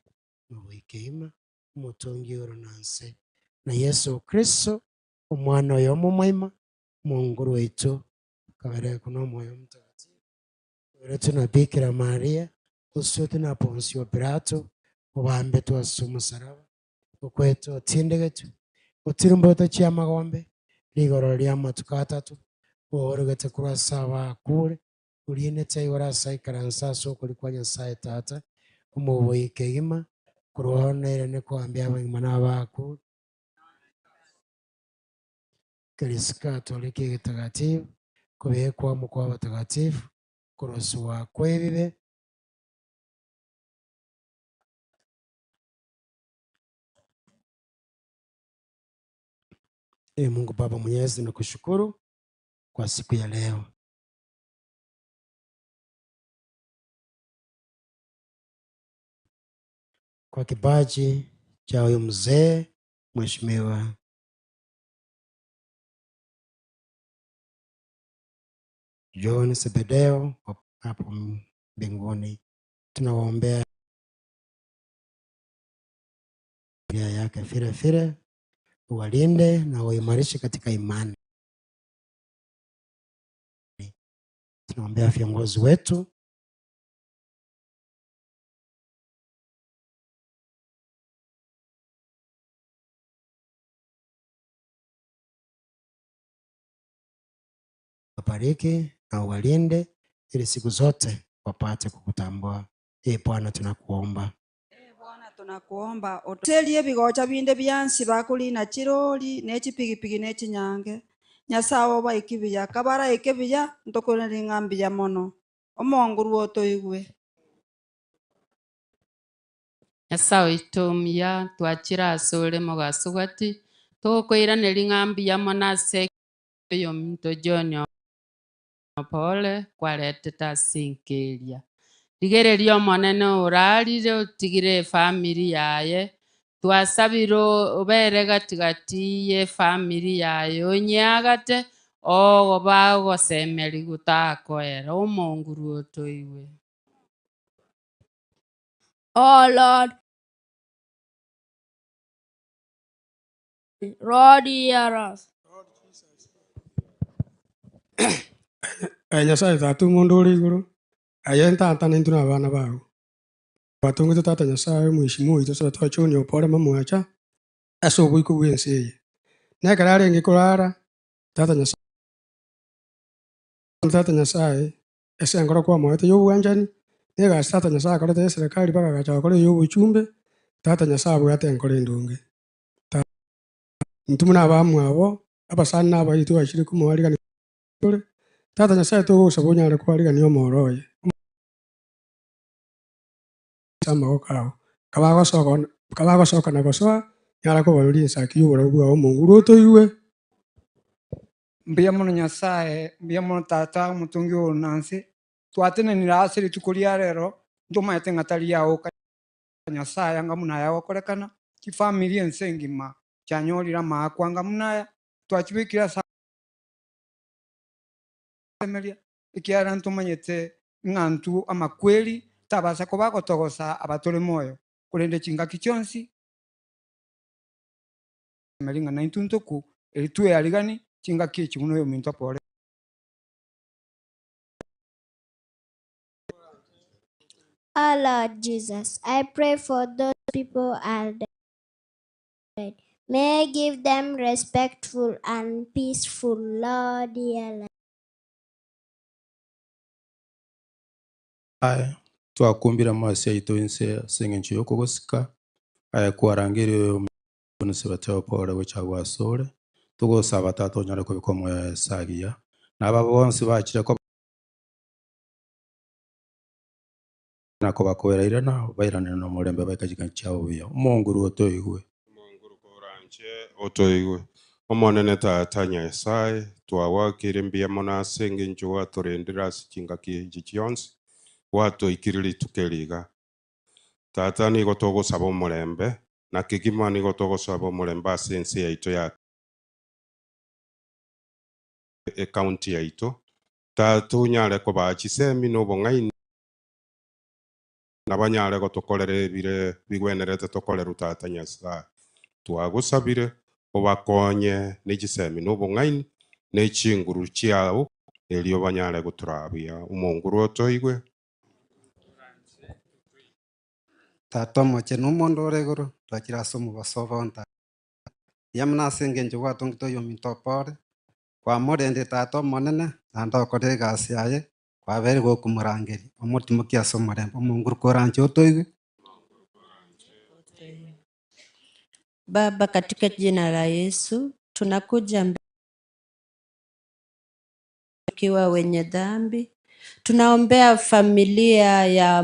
nowikeima umutungi oro nanse na Yesu Kristo omwana oyo omomwaima Mungu waitu kabere kuno moyo mtakatifu kabere tuna Bikira Maria usu tuna Ponsio Pilato ubambe twase omusaraba okwetu otindegetu otirumboto chia magombe rigoro ria matuko atatu oorogete korwa ase abakure orienete igoro ase aikaransa ase okori kwa Nyasaye Tata omoboike egima korwa nere nikoambia abagima na abakure Kanisa Katoliki Gitakatifu kubikwa mukwa abatakatifu kurosiwa kwebibe. Ee Mungu Baba Mwenyezi, nakushukuru kwa siku ya leo. Kwa kipaji cha huyu mzee Mheshimiwa John Sebedeo hapo mbinguni, tunawaombea yake vile vile, uwalinde na uimarishe katika imani. Tunaombea viongozi wetu wabariki na uwalinde ili siku zote wapate kukutambua. Ee Bwana, tunakuomba. Tunakuomba otelie bigocha binde byansi bakulina chiroli nechipigipigi nechinyange Nyasaye obaike buya kabaraike buya ntokorere ng'ambiya mono omonguru otoigwe. Nyasaye oito omuya, twachire ase ore mogaso gati, togokoiraneria ng'a mbuya mono ase oyominto John Opore kwaretete ase enka eria. Rigereria Omonene orarire otigire efamiri yaye, twasabire obere gati gati y'efamiri yaye onyeagate, ogoba ogosemeria takoera, omonguru otoigwe. Oh Lord, Lord, hear us. Aye Nyasaye Tata omonde ore igoro, aye ntata na intwe na abana bago. Gwatongete Tata Nyasaye omweshimiwa oito ase twachonia opore mamwacha ase oboiko bw'ense eye. Na ekero arenge korara, Tata Nyasaye, Tata Nyasaye, ase enkoro kwamoete y'obwanchani, na egasi Tata Nyasaye akorete y'eserekari mpaka agacha gokora ey'obochumbe, Tata Nyasaye abwate enkoro endonge. Tata, intwe buna abamwabo, abasani na abairi twachire komoarigania tore, Tata Nyasaye togosaba onyare koarigania omoro oye, ase amaboko ao. Kabagosoka kabagosoka na gosoa, nyara kobaroria ensaki y'oborabu bwao omonguru otoigwe. Mbuya mono Nyasaye, mbuya mono Tata, omotongi o igoro na nse, twatenenire ase rituko ria rero, ntomanyete ng'a tari yagoka Nyasaye anga buna aya agokorekana, chifamiri ense engima chianyorire amaakwa anga buna aya, twachibekire ase asemeria, ekiagera ntomanyete ng'a ntwo amakweri tabasa koba agotogosa abatore moyo, korende chingaki chionsi, asemeria ng'a naintwe ntoku, eri twearigani chingaki echi buna oyominto apore. Oh Lord Jesus, I pray for those people are dead. May I give them respectful and peaceful, Lord, dear life. Aye twakumbire amasi aito inse ase engencho y'okogosika, aye kwarangeirie oyominto batebe pore gocha agwo asore, togosaba Tata onyare kobeka omoyo oye ase agiya, na aba bonsi bachire koba na kobakoera irana, bairanere nomorembe baike chingencho chiabo buya. Omonguru otoigwe. Otoigwe. Omonene Tata Nyasaye, twagwakire mbuya mono ase engencho gwatorendire ase chingaki echi chionsi, gwatoikire rituko eri iga. Tata nigo togosaba omorembe, na kegima nigo togosaba omorembe ase ense yaito ya ecounty yaito. Tata onyare kobaa chisemi na obong'aini, na banyare gotokorera ebire bigwenerete tokorerwa Tata Nyasaye. Twagosabire obakonye na chisemi na obong'aini, na chinguru chiao, erio banyare gotoraa buya. Omonguru otoigwe. Tata omochenu omonde ore igoro, twachire ase omobaso obo Tata. Mbuya mono ase engencho gwatongete oyominto opore, kwamorendire Tata omonene, naende okorire egasi yaye, kwabeire gokomorangeria, omotimokie ase omorembe. Omonguru koranche otoigwe. Baba, katika jina la Yesu tunakuja mbele tukiwa wenye dhambi. Tunaombea familia ya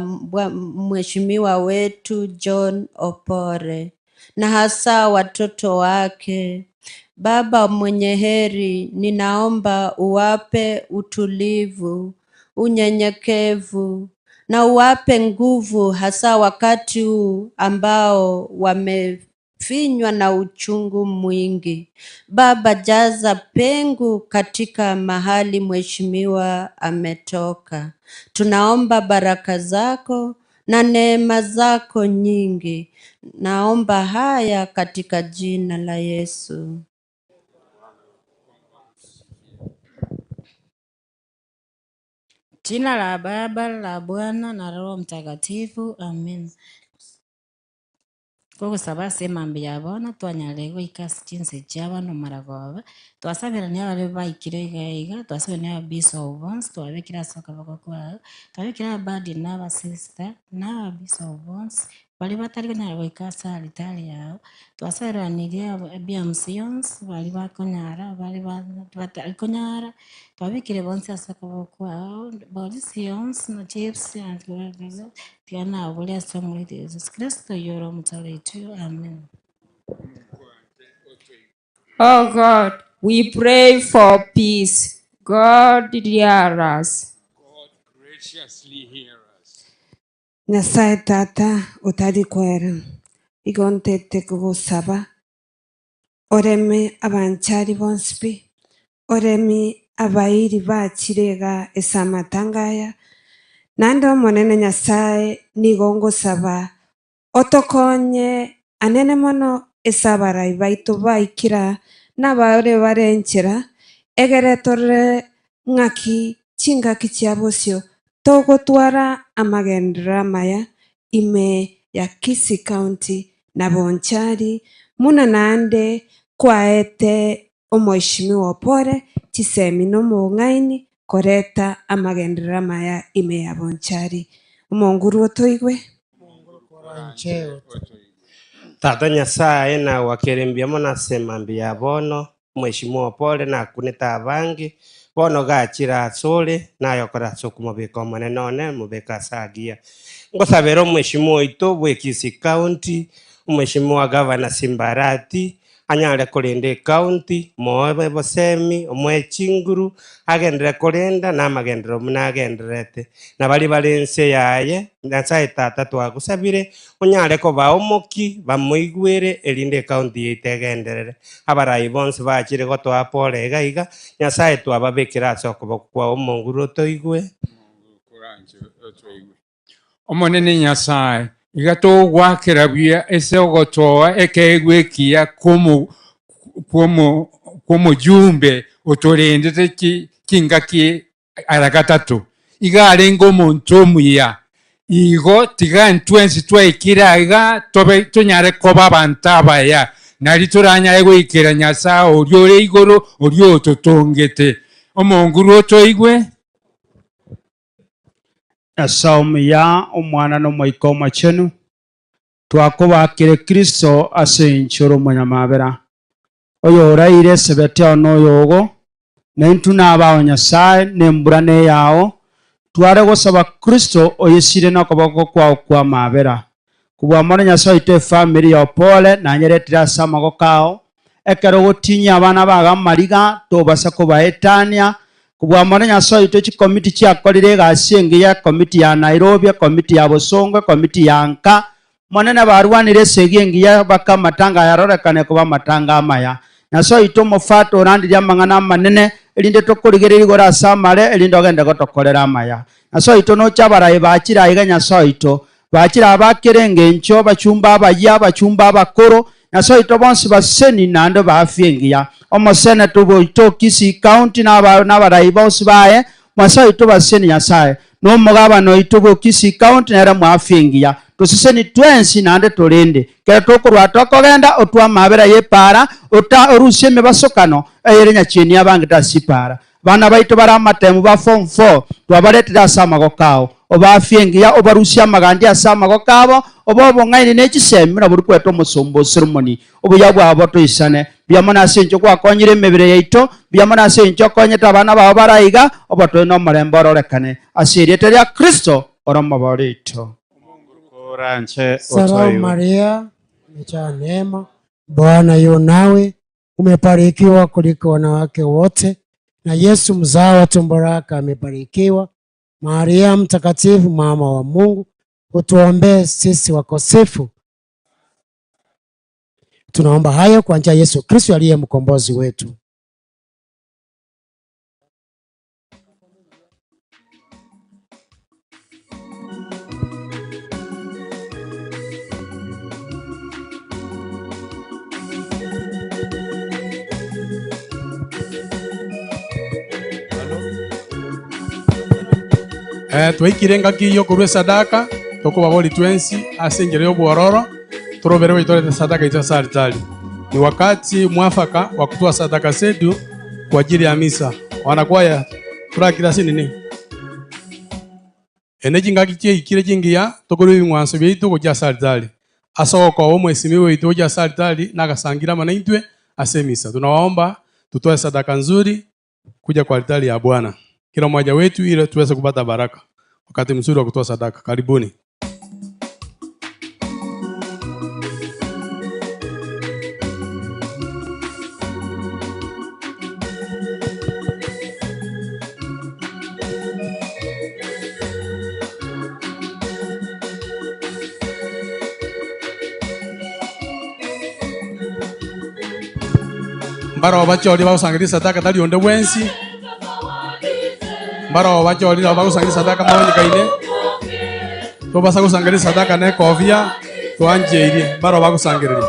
mheshimiwa wetu John Opore na hasa watoto wake. Baba mwenye heri, ninaomba uwape utulivu, unyenyekevu na uwape nguvu, hasa wakati huu ambao wamefinywa na uchungu mwingi. Baba, jaza pengo katika mahali mheshimiwa ametoka. Tunaomba baraka zako na neema zako nyingi. Naomba haya katika jina la Yesu. Jina la Baba, la Bwana na Roho Mtakatifu, amen. Kogosaba ase emambi ya bono twanyarire goika ase chinse chia abana omaragoba, twasabirania abaria baikire iga iga, twasabirania ababishop bonsi, twabekire ase okoboko kwao, twabekire ababadi na abasister, na ababishop bonsi. Baria batari konyara goika ase alitari yao, twasaberanirie ebiamsi yonsi, baria bakonyara, baria batari konyara, twabekire bonsi ase okoboko kwao, polisi yonsi na chiefs, tiga nabore ase omoito Yeso Kristo oyio ore omochore oito. Amen. Oh God, we pray for peace. God hear us. God graciously hear us. Nyasae Tata otari kwera, igo ntete kogosaba oreme abanchari bonsi pi, oremi abairi bachire iga ase amatanga aya, naende Omonene Nyasae nigo ngosaba Otokonye anene mono ase abarai baito baikire aa, na abare bare enchera, egere torore ng'aki chingaki chia bosio togotwara amagenderero amaya ime ya Kisii County na Bonchari, buna naende kwaete Omoeshimiwa Opore chisemi na omong'aini koreta amagenderero amaya ime ya Bonchari. Omonguru otoigwe. Tata Nyasae nagwakere mbuya mono ase mambia ya bono, Omweshimiwa Opore nakunete abange, bono gachire asore, naye okore ase okomobeka Omonene one, mobeke ase agiya. Ngosabere Omweshimiwa oito bwe Kisii County, Omweshimiwa Gavana Simba Arati, Anyare korenda ecounty, moe obosemi, omoe chinguru, agenderere korenda namagenderero buna agendererete. Na baria bare ense yaye, Nyasae Tata twagosabire, onyare kobaa omoki, bamoigwere, erinde ecounty yaito egenderere. Abarai bonsi bachire gotoa pole iga iga, Nyasae twababekire ase okoboko kwao omonguru otoigwe. Omonene Nyasae, iga togoakera buya ase ogotoa ekeegwa ekiya kw'omojumbe otorendete chingaki ara gatato. Iga arenge omonto omuya. Igo tiga intwensi twaikire aiga tobe tonyare koba abanto abaya, nario toranyare goikera Nyasae oria ore igoro, oria ototongete. Omonguru otoigwe. Nyasae omuya, Omwana na Omoika Omochenu, twakobakire Kristo ase engencho ore omonyamabera, oyoraire esebete yao noyogo, na intwe nabao Nyasae, na embura neyao, tware gosaba Kristo oyesire nokoboko kwao kw'amabera. Kobua mono Nyasae oito efamiri ya Opore nanyeretire ase amagoko ao, ekero ogotinyia abana bago amariga, tobasa kobaetania. Kobua mono Nyasae oito chikomiti chiakorire egasi engiya, ekomiti ya Nairobi, ekomiti ya Bosongo, ekomiti ya nka, Monene barwanire esegi engiya baka amatanga ayarorekane koba amatanga amaya. Nyasae oito omofate orandirie amang'ana amanene, erinde tokorigereria igoro ase amare, erinde ogende gotokorera amaya. Nyasae oito noche abarai bachire aiga Nyasae oito, Bachire abakera engencho, abachumba abayia, abachumba abakoro, Nyasae oito bonsi baseseni naende baafia engiya. Omoseneta oito o Kisii County na abarai bonsi baye, Nyasae oito baseseni Nyasae. Na omogabana oito bwo Kisii County nere mwafia engiya. Toseseni twensi naende torende. Kero tokorwa tokogenda otwe amabera y'epaara, ota orusie emebasokano eyere nyachieni abangete ase chipaara. Abana baito bare amatemu ba form four, twabaretire ase amagoko ao. Obaafie engiya, obarusie amagandi ase amagoko abo, obae obong'aini ne chisemi buna bori kweta omosomba o Solomoni. Obuya bwabo toisane. Mbuya mono ase engencho gwakonyire emebere yaito, mbuya mono ase engencho okonyete abana bao bare aiga, obotoe na omorembe ororekane. Ase erieta ria Kristo, ore omobori oito. Koranche Salamu otoigwe. Maria, umejaa neema, Bwana yu nawe, umebarikiwa kuliko wanawake wote, na Yesu mzao wa tumbo lako amebarikiwa. Maria Mtakatifu, mama wa Mungu, utuombee sisi wakosefu. Tunaomba hayo kwa njia ya Yesu Kristo aliye mkombozi wetu. Eh, twaikire engaki y'okorua esadaka, tokobaboria twensi ase enchera y'obwororo, torobere gocha torete esadaka yaito ase altari. Ni wakati mwafaka wa kutoa sadaka zetu kwa ajili ya misa. Wanakwaya, turakire ase nini? Ene chingaki chiaikire chingiya, tokorua ebing'wanso biaito gochia ase altari. Ase ogokoba omwesimigwa oito gochia ase altari na agasangire amo naintwe ase emisa. Tunawaomba tutoe sadaka nzuri kuja kwa altari ya Bwana. Kila mmoja wetu ili tuweze kupata baraka. Wakati mzuri wa kutoa sadaka. Karibuni. Mbarabwo bachorire bagosangereria esadaka tari onde bwensi, mbarabwo bachorire abwo bagosangereria esadaka mabanyekaine, tobasa gosangereria esadaka na ekofia twancheirie, mbarabwo bagosangereria.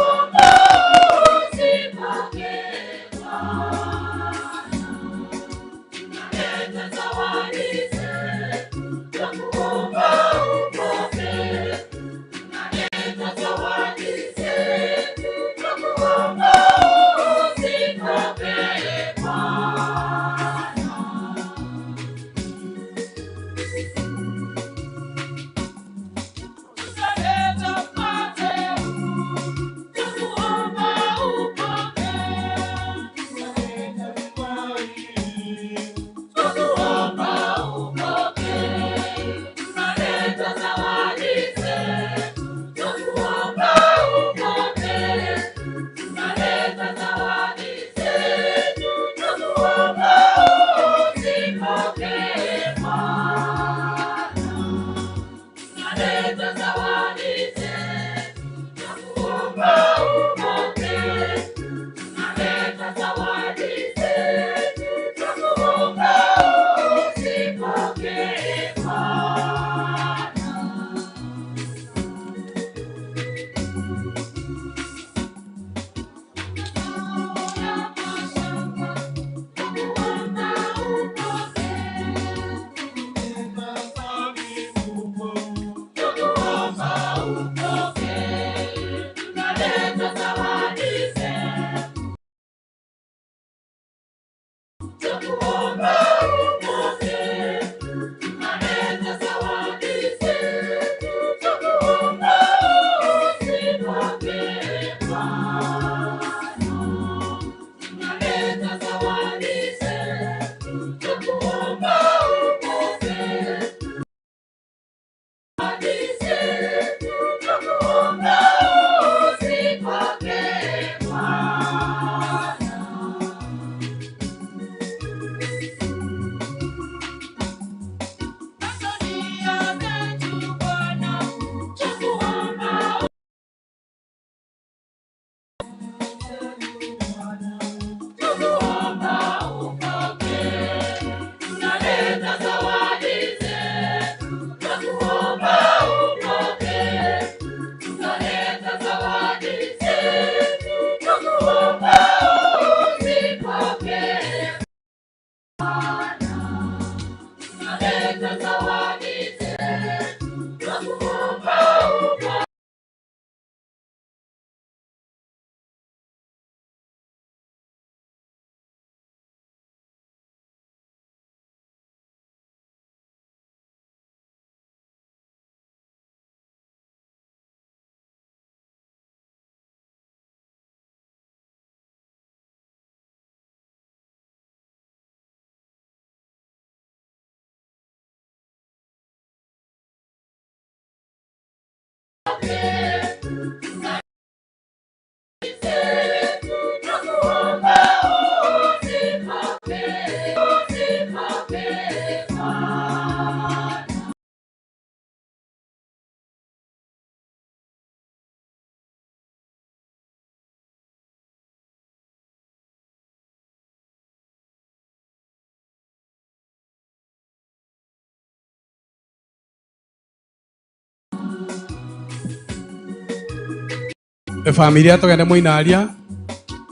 Efamilia togende moino aria,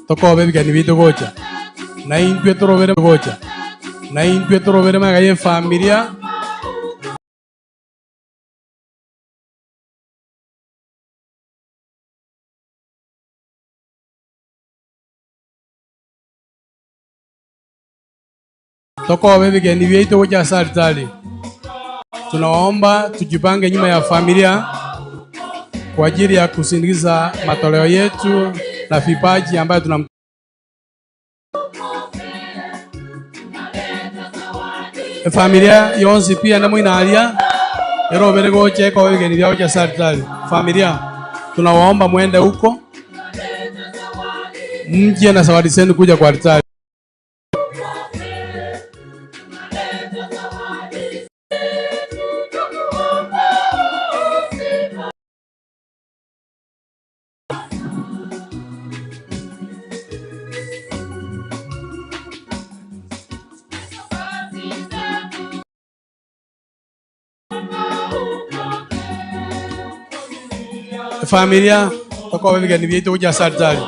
tokobe ebigeni biaito gocha. Na intwe torobere gocha. Na intwe torobere magega ya efamilia. Tokobe ebigeni biaito gocha ase altari. Tunawaomba tujipange nyuma ya familia kwa ajili ya kusindikiza matoleo yetu na vipaji ambayo tuna familia yonsi pia namo inalia erobere goche kwa wigeni vyao cha saritari. Familia tunawaomba mwende huko mje na zawadi zenu kuja kwa altari. Familia tokobe bigeni byaitu kuja altari.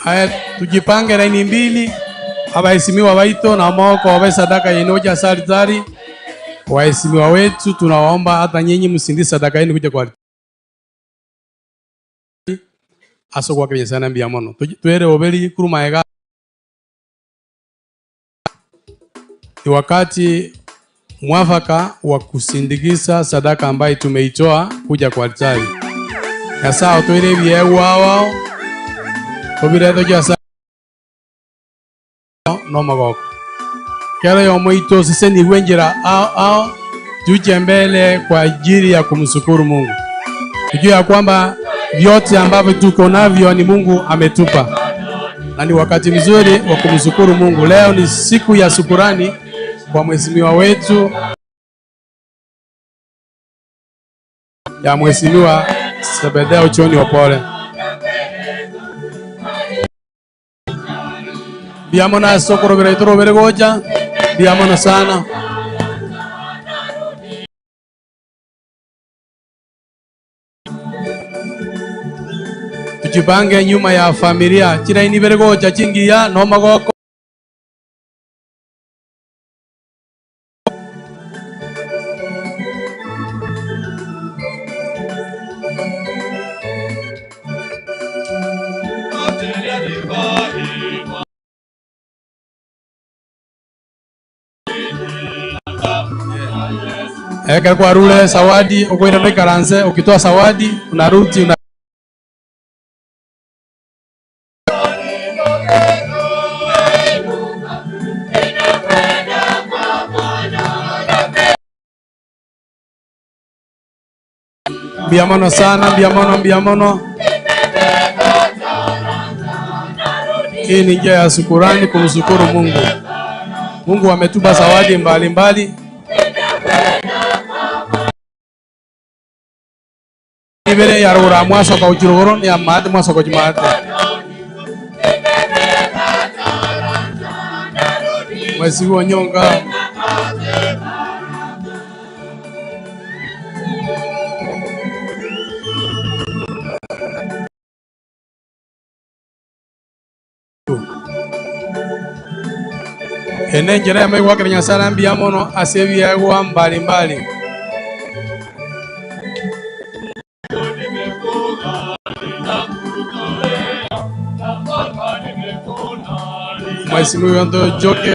Haya, tujipange laini mbili, abaheshimiwa waito na moko wabe sadaka yenu kuja altari. Waheshimiwa wetu tunawaomba hata nyinyi msindi sadaka yenu kuja kwa altari. Aso kwa kwenye sana mbia mono. Tuere obeli kuruma ega. Ni wakati mwafaka wa kusindikiza sadaka ambayo tumeitoa kuja kwa altari. Nyasaye twire byegwa wao obiretho jasa no magoko kera yomoito siseniwe njira ao ao tuje mbele kwa ajili ya kumshukuru Mungu, tujue ya kwamba vyote ambavyo tuko navyo ni Mungu ametupa, na ni wakati mzuri wa kumshukuru Mungu. Leo ni siku ya shukurani kwa mheshimiwa wetu ya Mheshimiwa Sebedeo Choni Opole. Biamona sokorobera itorobere gocha biamona sana. Tujipange nyuma ya familia chiraini bere gocha chingiya no magoko. Eka kwa rule zawadi ukwenda ndikaranze, ukitoa zawadi unarudi una Mbiamono sana, mbiamono, mbiamono. Hii ni njia ya shukurani, kumshukuru Mungu. Mungu ametupa zawadi mbalimbali. Ibere ya rura mwasoka uchiruguru ni amate mwasoka chimate. Mwezi wa nyonga. Ene njira ya maigwa Nyasaye mbuya mono ase ebiegwa mbalimbali. Mheshimiwa Ndojoke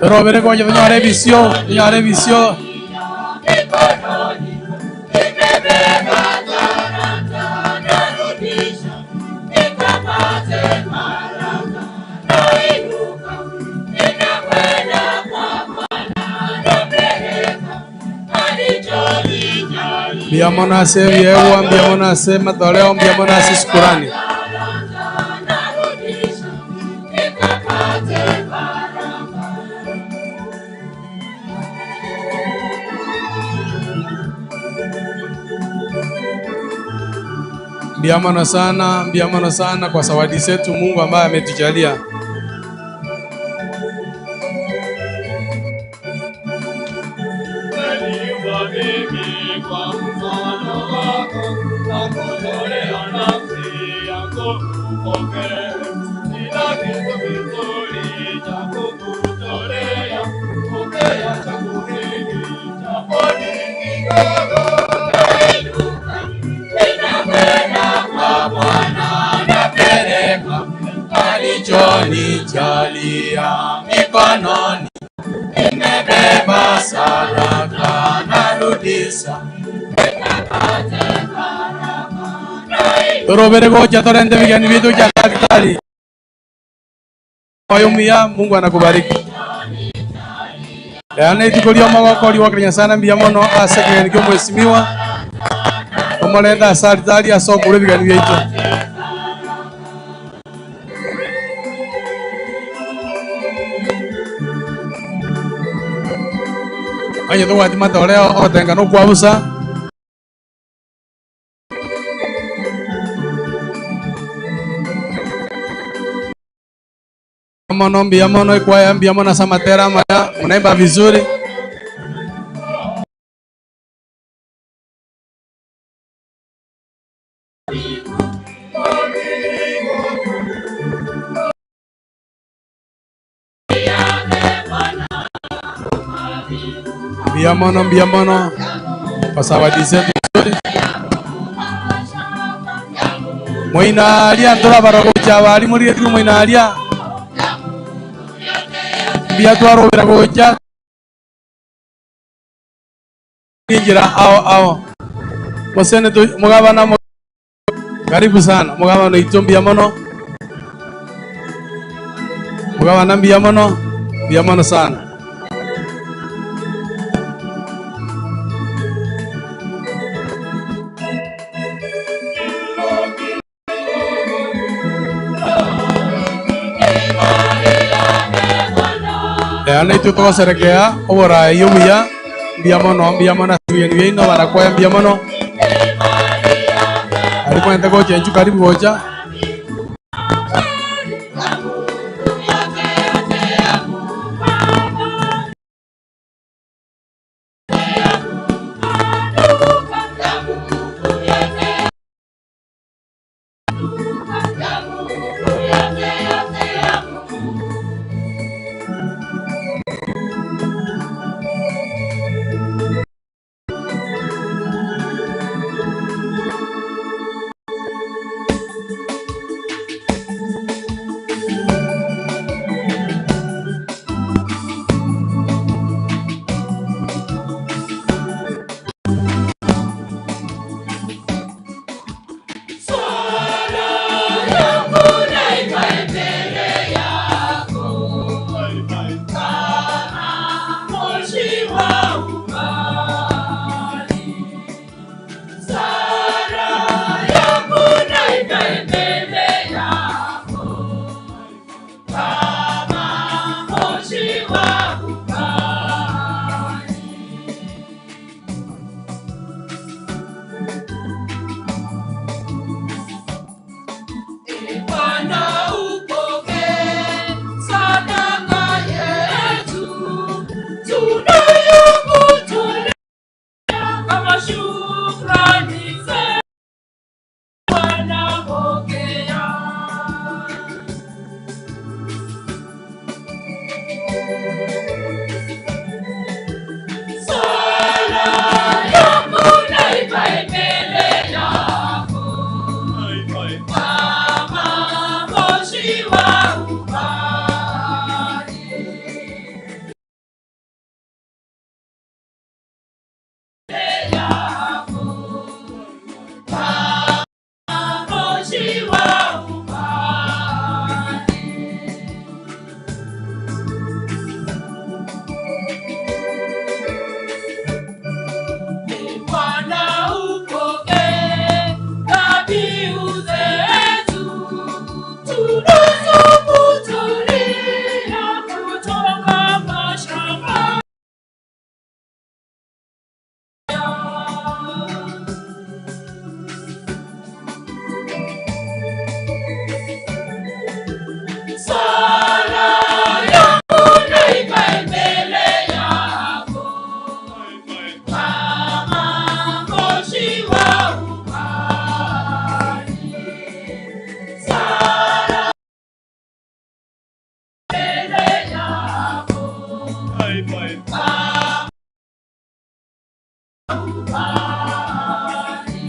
Robere goya tunyore visio, tunyore visio. Mbiamono ase ebiegwa, mbiamono ase matoleo, mbiamono ase shukurani. Mbuya mono sana, mbuya mono sana kwa zawadi zetu Mungu ambaye ametujalia. Umeniumba mimi kwa mfano wako na kutolea nafsi yangu upokee. Sina kitu kizuri cha kukutolea, pokea changu hiki japo ni kidogo. Ninakwenda kwa Bwana napeleka alichonijalia mikononi, nimebeba sadaka narudisha. Torobere gocha torente bigeni bitu cha daktari. Moyo muya, Mungu anakubariki. Yaani ituko ria magoko riwakire sana mbuya mono ase ekegeni kia omwesimigwa omorente ase altari ase okora ebigeni biaito. Onye tobwati matoleo ogotenga na okwabusa. Mono mbuya mono ekwaya mbuya mono ase amatera amaya munaimba vizuri. Mbuya mono mbuya mono kwa zawadi zetu nzuri. Moina aria ntorabara gocha abari morigetie moina aria mbuya twarobera gocha injira ao ao mosene tu mugabana karibu sana mugabana oito mbuya mono mugabana mbuya mono mbuya mono sana. Ea naitwe togoserekea oborai obuya mbuya mono mbuya mono ase ebigeni biaino barakwaya mbuya mono aria kwanyete gocha inchuo karibu gocha. Bwana upokee sadaka yetu tunayokutolea kama shukrani zetu. Bwana pokea. Sala yangu na ikae mbele yako kama moshi wa ubani. Mbele yako kama moshi wa ubani. Bwana upokee dhabihu zetu tunazokutolea kutoka mashambani. ubani.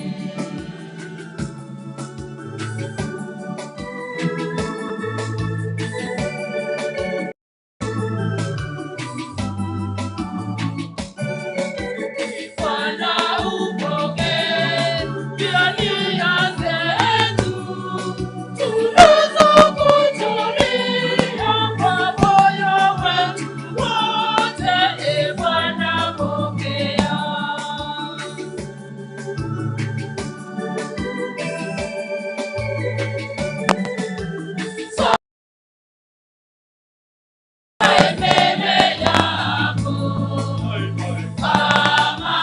Bwana upokee bidhaa zetu tunazokutolea kwa moyo wetu wote, e Bwana pokea. Sala mbele yako kama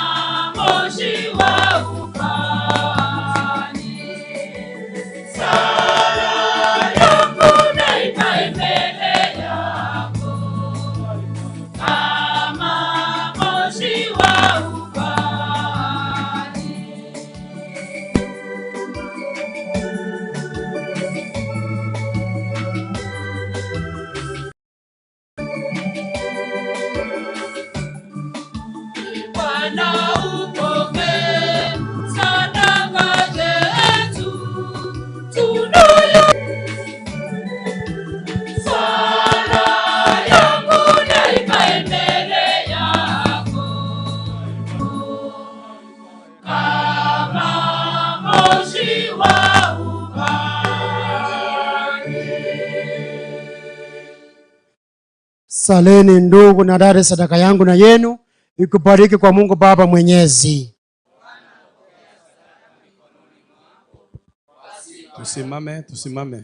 moshi wa ubani. Sala yangu na ikae mbele yako kama moshi wa ubani. Bwana upokee sadaka zetu tunayo. Sala yangu na ikae mbele yako kama moshi wa ubani. Saleni ndugu na dada, sadaka yangu na yenu ikubariki kwa Mungu Baba Mwenyezi. Tusimame, tusimame.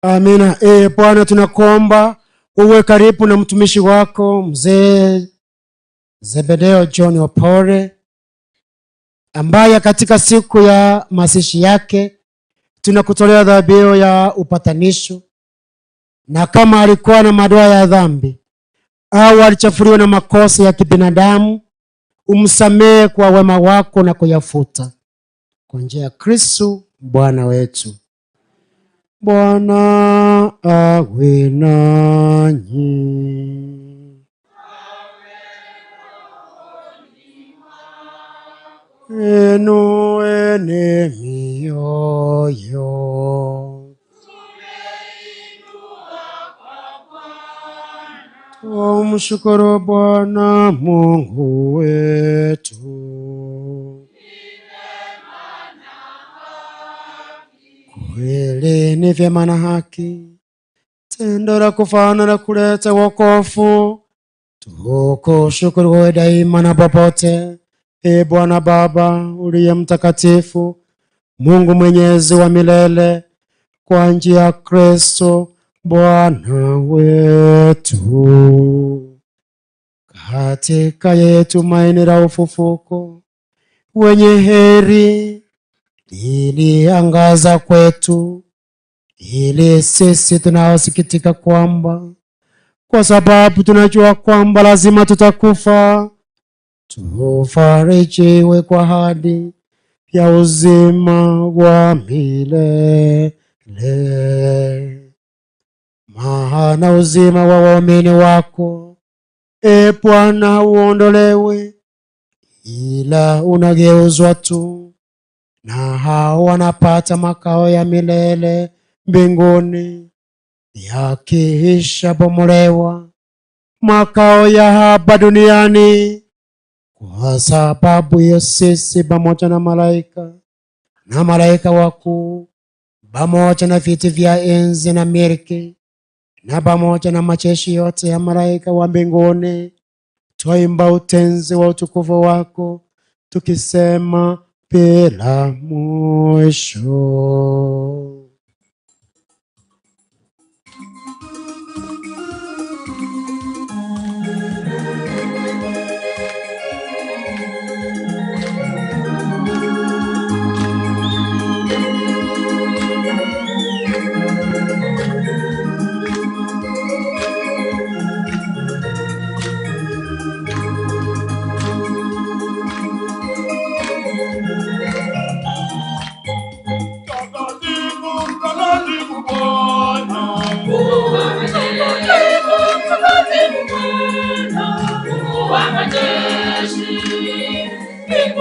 Amina. E Bwana, tunakuomba uwe karibu na mtumishi wako mzee Zebedeo John Opore ambaye katika siku ya mazishi yake tunakutolea dhabihu ya upatanisho, na kama alikuwa na madoa ya dhambi au alichafuliwa na makosa ya kibinadamu, umsamehe kwa wema wako na kuyafuta kwa njia ya Kristo Bwana wetu. Bwana awe nanyi. Inueni mioyo. Tumshukuru Bwana Mungu wetu. Kweli ni vyema na haki, tendo la kufana na kuleta wokovu. Tukushukuru wewe daima na popote, e Bwana Baba uliye mtakatifu, Mungu mwenyezi wa milele, kwa njia ya Kristo Bwana wetu. Katika yeye tumaini la ufufuko wenye heri liliangaza kwetu, ili sisi tunaosikitika kwamba kwa sababu tunajua kwamba lazima tutakufa, tufarijiwe kwa ahadi ya uzima wa milele. Maana uzima wa waumini wako, e Bwana, uondolewe, ila unageuzwa tu, na hao wanapata makao ya milele mbinguni, yakiisha bomolewa makao ya hapa duniani. Kwa sababu hiyo sisi pamoja na malaika na malaika wakuu pamoja na viti vya enzi na milki na pamoja na majeshi yote ya malaika wa mbinguni twaimba utenzi wa utukufu wako tukisema bila mwisho. Takatifu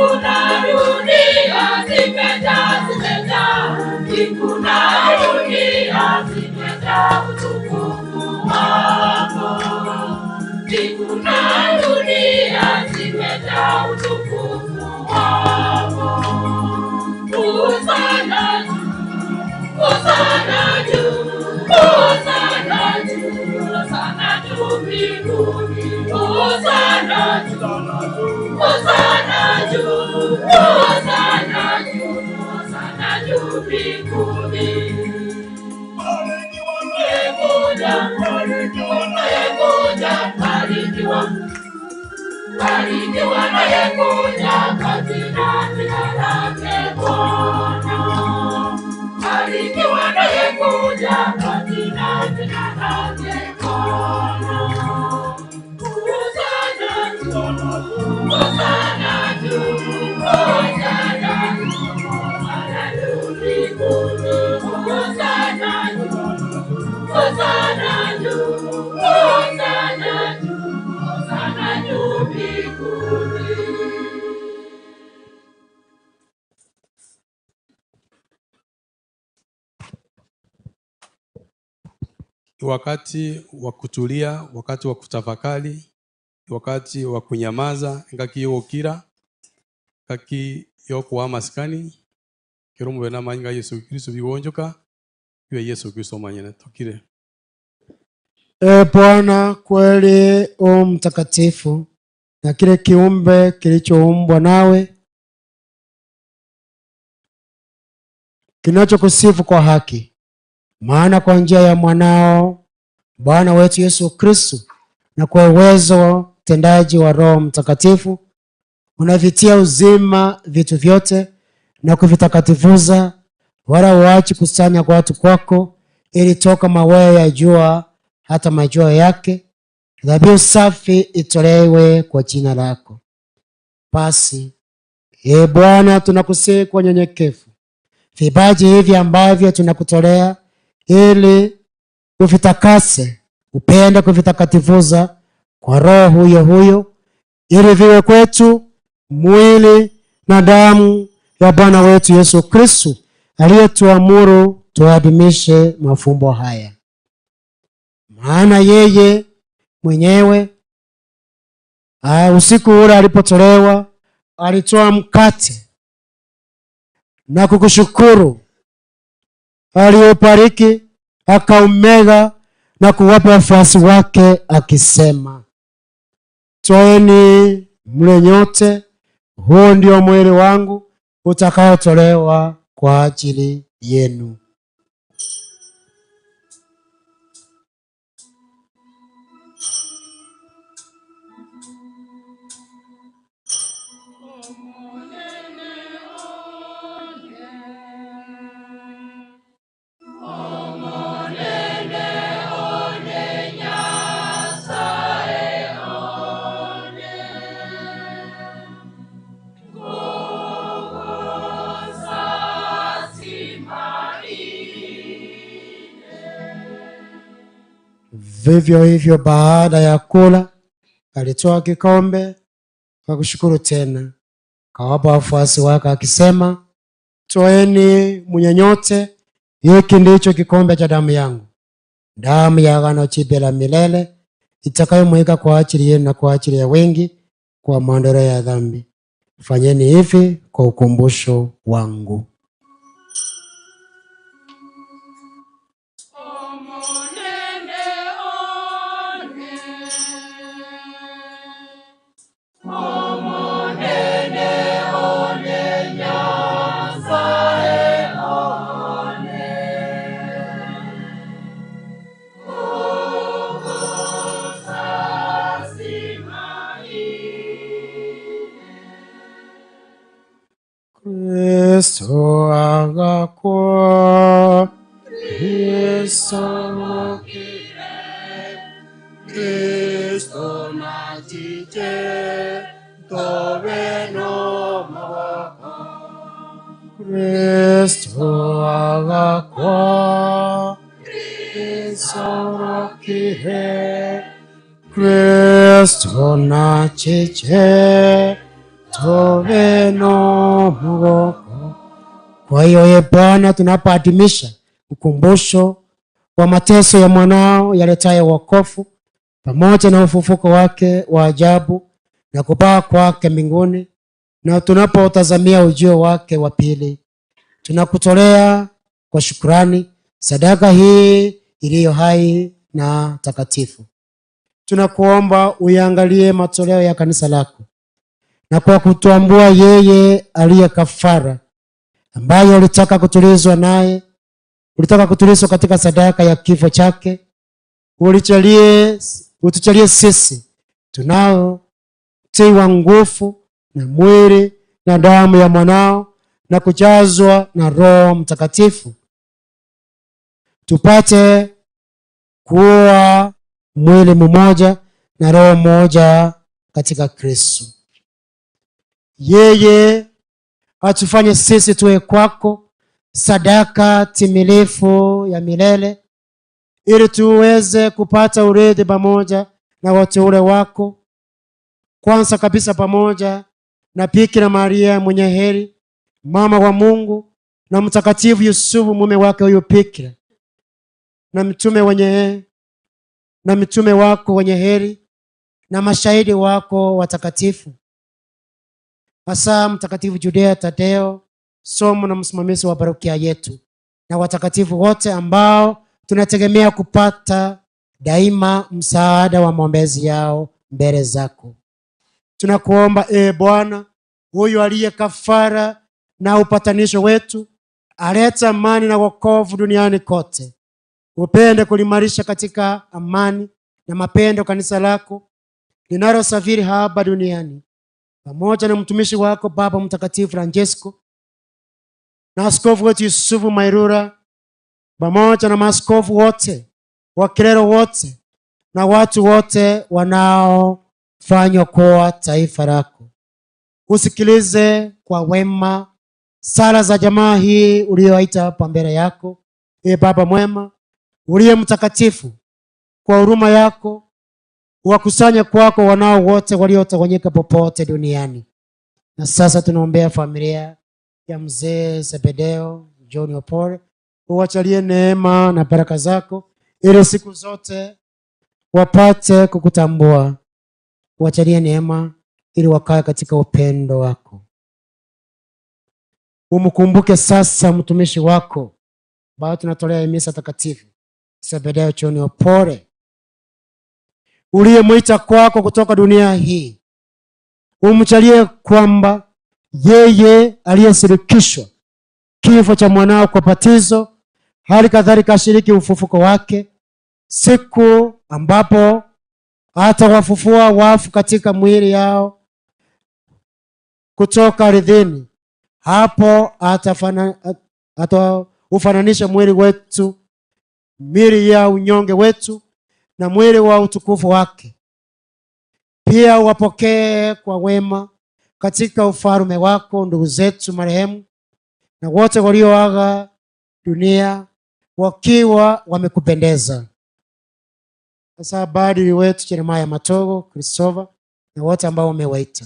Mbingu na dunia zimejaa, zimejaa. Mbingu na dunia zimejaa utukufu wako. Mbingu na dunia zimejaa utukufu wako. Hosana juu, Hosana juu, Hosana juu, Hosana juu mbinguni. Hosana juu, Hosana juu, Hosana juu, Hosana juu mbinguni. Anayekuja, anayekuja, barikiwa. Barikiwa anayekuja katika jina lake Bwana. Barikiwa anayekuja katika jina lake Bwana. Hosana juu, Hosana juu, Hosana juu, Hosana juu mbinguni. Hosana juu, Hosana juu, Hosana juu, Hosana juu mbinguni. Ni wakati wa kutulia, wakati wa kutafakari, ni wakati wa kunyamaza ngaki yogokira ngaki yokoa amasikani kero omobere na amanyinga a Yesu Kristo bigonchoka ibe Yesu Kristo omanyene tokire. E Bwana, kweli u mtakatifu, na kile kiumbe kilichoumbwa nawe kinachokusifu kwa haki. Maana kwa njia ya mwanao Bwana wetu Yesu Kristo na kwa uwezo wa utendaji wa Roho Mtakatifu unavitia uzima vitu vyote na kuvitakatifuza, wala huachi kusanya kwa watu kwako, ili toka mawio ya jua hata majua yake dhabihu safi itolewe kwa jina lako. Basi e Bwana, tunakusihi kwa unyenyekevu vipaji hivi ambavyo tunakutolea, ili uvitakase, upende kuvitakatifuza kwa Roho huyo huyo, ili viwe kwetu mwili na damu ya Bwana wetu Yesu Kristo, aliyetuamuru tuadhimishe mafumbo haya. Maana yeye mwenyewe usiku ule alipotolewa, alitoa mkate na kukushukuru, aliubariki, akaumega na kuwapa wafuasi wake akisema, Twaeni mle nyote, huu ndio mwili wangu utakaotolewa kwa ajili yenu. Vivyo hivyo baada ya kula, alitoa kikombe kwa kushukuru tena, akawapa wafuasi wake akisema, Twaeni mnywe nyote, hiki ndicho kikombe cha damu yangu, damu ya agano jipya la milele, itakayomwagika kwa ajili yenu na kwa ajili ya wengi kwa maondoleo ya dhambi. Fanyeni hivi kwa ukumbusho wangu. Kristo agakwa, Kristo Kristo nachije, tobe no maboko. Kristo agakwa, Kristo rokihe, Kristo nachije, Tobe nomogoko. Kwa hiyo ye Bwana, tunapoadhimisha ukumbusho wa mateso ya mwanao yaletayo wokovu pamoja na ufufuko wake wa ajabu na kupaa kwake mbinguni, na tunapotazamia ujio wake wa pili, tunakutolea kwa shukrani sadaka hii iliyo hai na takatifu. Tunakuomba uiangalie matoleo ya kanisa lako, na kwa kutambua yeye aliye kafara ambaye ulitaka kutulizwa naye, ulitaka kutulizwa katika sadaka ya kifo chake, utujalie sisi tunaotiwa nguvu na mwili na damu ya mwanao na kujazwa na Roho Mtakatifu, tupate kuwa mwili mmoja na roho moja katika Kristo. Yeye atufanye sisi tuwe kwako sadaka timilifu ya milele, ili tuweze kupata urithi pamoja na wateule wako, kwanza kabisa pamoja na Bikira Maria mwenye heri, mama wa Mungu, na Mtakatifu Yusufu mume wake huyu Bikira, na mitume wenye na mitume wako wenye heri, na mashahidi wako watakatifu, hasa Mtakatifu Judea Tadeo, somo na msimamizi wa parokia yetu, na watakatifu wote ambao tunategemea kupata daima msaada wa maombezi yao mbele zako. Tunakuomba e Bwana, huyu aliye kafara na upatanisho wetu, aleta amani na wokovu duniani kote, upende kulimarisha katika amani na mapendo kanisa lako linalosafiri hapa duniani, pamoja na mtumishi wako Baba Mtakatifu Francesco na askofu wetu Yusufu Mairura, pamoja na maaskofu wote, wakilero wote na watu wote wanaofanywa kuwa taifa lako. Usikilize kwa wema sala za jamaa hii uliyoita hapa mbele yako. Ee Baba mwema uliye mtakatifu, kwa huruma yako wakusanye kwako wanao wote waliotawanyika popote duniani. Na sasa tunaombea familia ya mzee Zebedeo John Opore, uwachalie neema na baraka zako, ili siku zote wapate kukutambua. Uwachalie neema ili wakae katika upendo wako. Umkumbuke sasa mtumishi wako ambaye tunatolea misa takatifu, Zebedeo John Opore, uliyemwita kwako kutoka dunia hii. Umjalie kwamba yeye aliyesirikishwa kifo cha mwanao kwa batizo, hali kadhalika ashiriki ufufuko wake siku ambapo atawafufua wafu katika mwili yao kutoka ardhini. Hapo ataufananisha mwili wetu, mwili ya unyonge wetu na mwili wa utukufu wake. Pia wapokee kwa wema katika ufalme wako ndugu zetu marehemu na wote walioaga dunia wakiwa wamekupendeza. Sasa badili wetu Jeremiah Matogo, Christopher na wote ambao umewaita.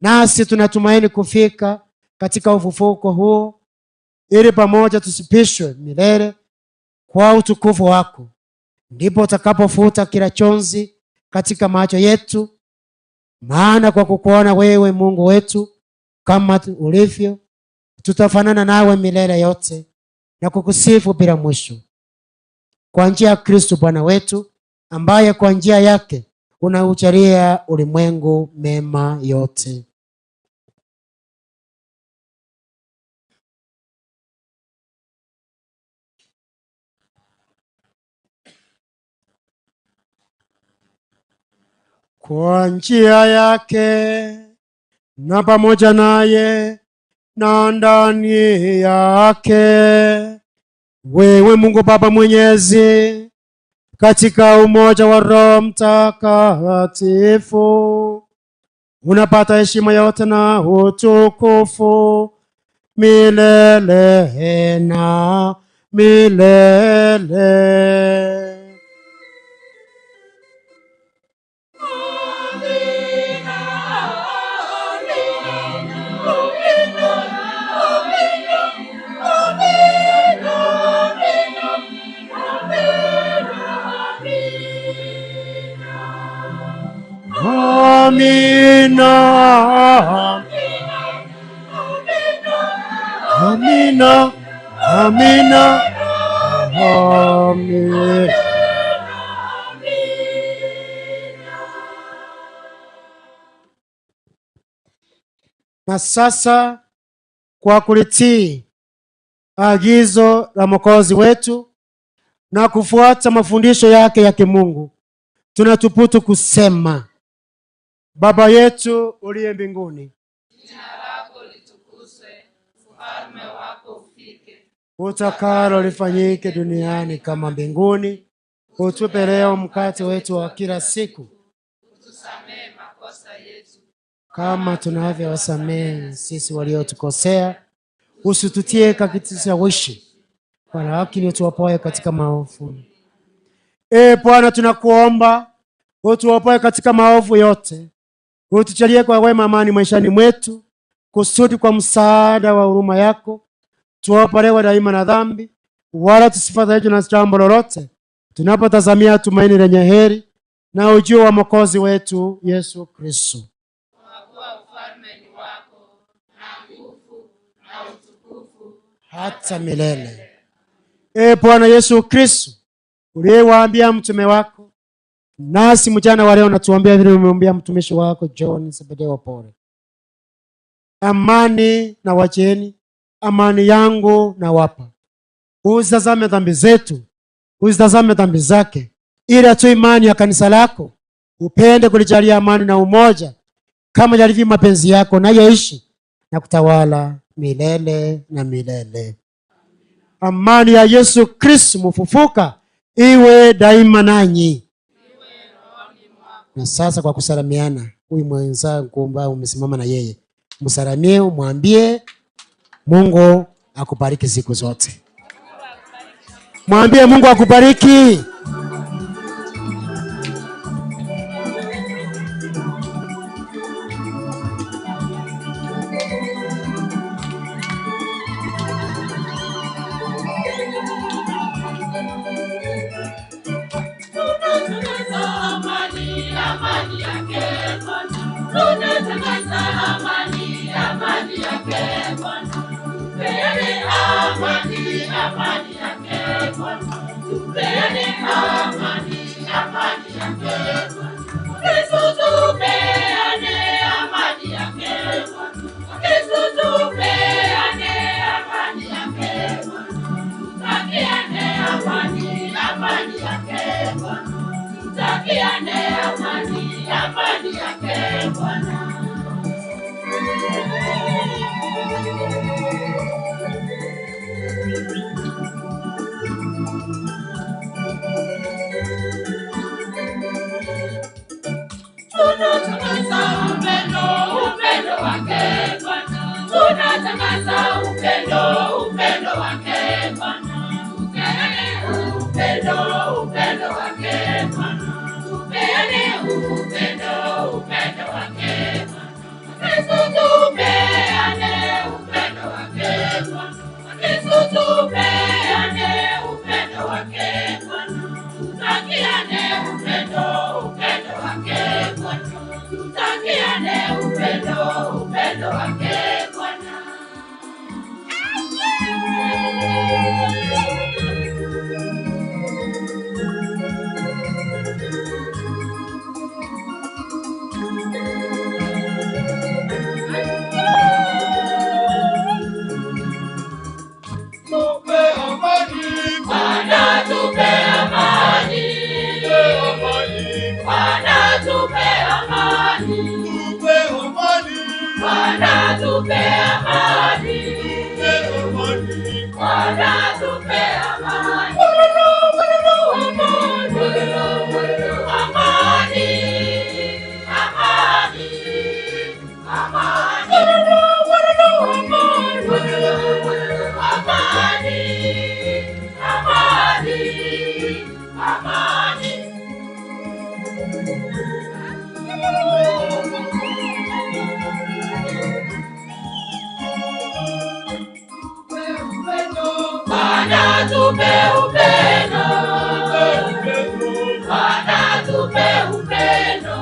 Nasi tunatumaini kufika katika ufufuko huo, ili pamoja tusipishwe milele kwa utukufu wako. Ndipo utakapofuta kila chozi katika macho yetu, maana kwa kukuona wewe Mungu wetu kama ulivyo, tutafanana nawe milele yote na kukusifu bila mwisho. Kwa njia ya Kristo Bwana wetu, ambaye kwa njia yake unaujalia ulimwengu mema yote. Kwa njia yake na pamoja naye na ndani yake, wewe Mungu Baba Mwenyezi, katika umoja wa Roho Mtakatifu, unapata heshima yote na utukufu milele na milele. Amina. Amina. Amina. Amina. Na sasa kwa kulitii agizo la Mwokozi wetu na kufuata mafundisho yake ya kimungu, tunathubutu kusema: Baba yetu uliye mbinguni, Jina lako litukuzwe, ufalme wako ufike, utakalo lifanyike duniani kama mbinguni. Utupe leo mkate wetu wa kila siku, utusamehe makosa yetu kama tunavyowasamehe sisi waliotukosea, usitutie katika kishawishi, walakini utuopoe katika maovu. E Bwana, tunakuomba utuopoe katika maovu yote, utujalie kwa wema amani maishani mwetu, kusudi kwa msaada wa huruma yako tuopolewe daima na dhambi, wala tusifadhaishwe na jambo lolote, tunapotazamia tumaini lenye heri na ujio wa Mwokozi wetu Yesu Kristo. kwa kuwa ufalme ni wako na nguvu na utukufu hata milele. E Bwana Yesu Kristo, uliyewaambia mtume wako, nasi mchana wa leo natuambia vile umeambia mtumishi wako John Zebedeo Pole, amani na wacheni, amani yangu na wapa. Uzitazame dhambi zetu, uzitazame dhambi zake, ila tu imani ya kanisa lako upende kulijalia amani na umoja, kama yalivyo mapenzi yako, nayeishi na kutawala milele na milele. Amani ya Yesu Kristo mfufuka iwe daima nanyi. Na sasa kwa kusalamiana, huyu mwenzangu ambaye umesimama na yeye, msalamie, umwambie Mungu akubariki siku zote. Mwambie Mungu akubariki. Tunatangaza amani, amani yake Bwana. Tunatangaza amani, amani yake Bwana. Tupeane amani, amani yake Bwana. Tupeane amani, amani yake Bwana. Kristo tupeane amani yake Bwana. Kristo tupeane amani yake Bwana. Tutakiane amani, amani yake Bwana. Tutakiane amani, amani yake Bwana. Tunatangaza upendo, upendo wake Bwana. Tunatangaza upendo, upendo wake Bwana. Tupeane upendo, upendo wake Bwana. Tupeane upendo, upendo wake Bwana. Kristo tupeane upendo wake Bwana. Kristo tupeane upendo wake Bwana. Tutakiane upendo, upendo wake Bwana. Tutakiane upendo, upendo wake Bwana. Tupe amani. Bwana tupe amani. Bwana tupe amani. Tupe amani. Bwana tupe amani. Tupe amani. Bwana tupe amani. Amani. Amani. Amani. Amani. Amani. Amani. Bwana tupe upendo. Bwana tupe upendo.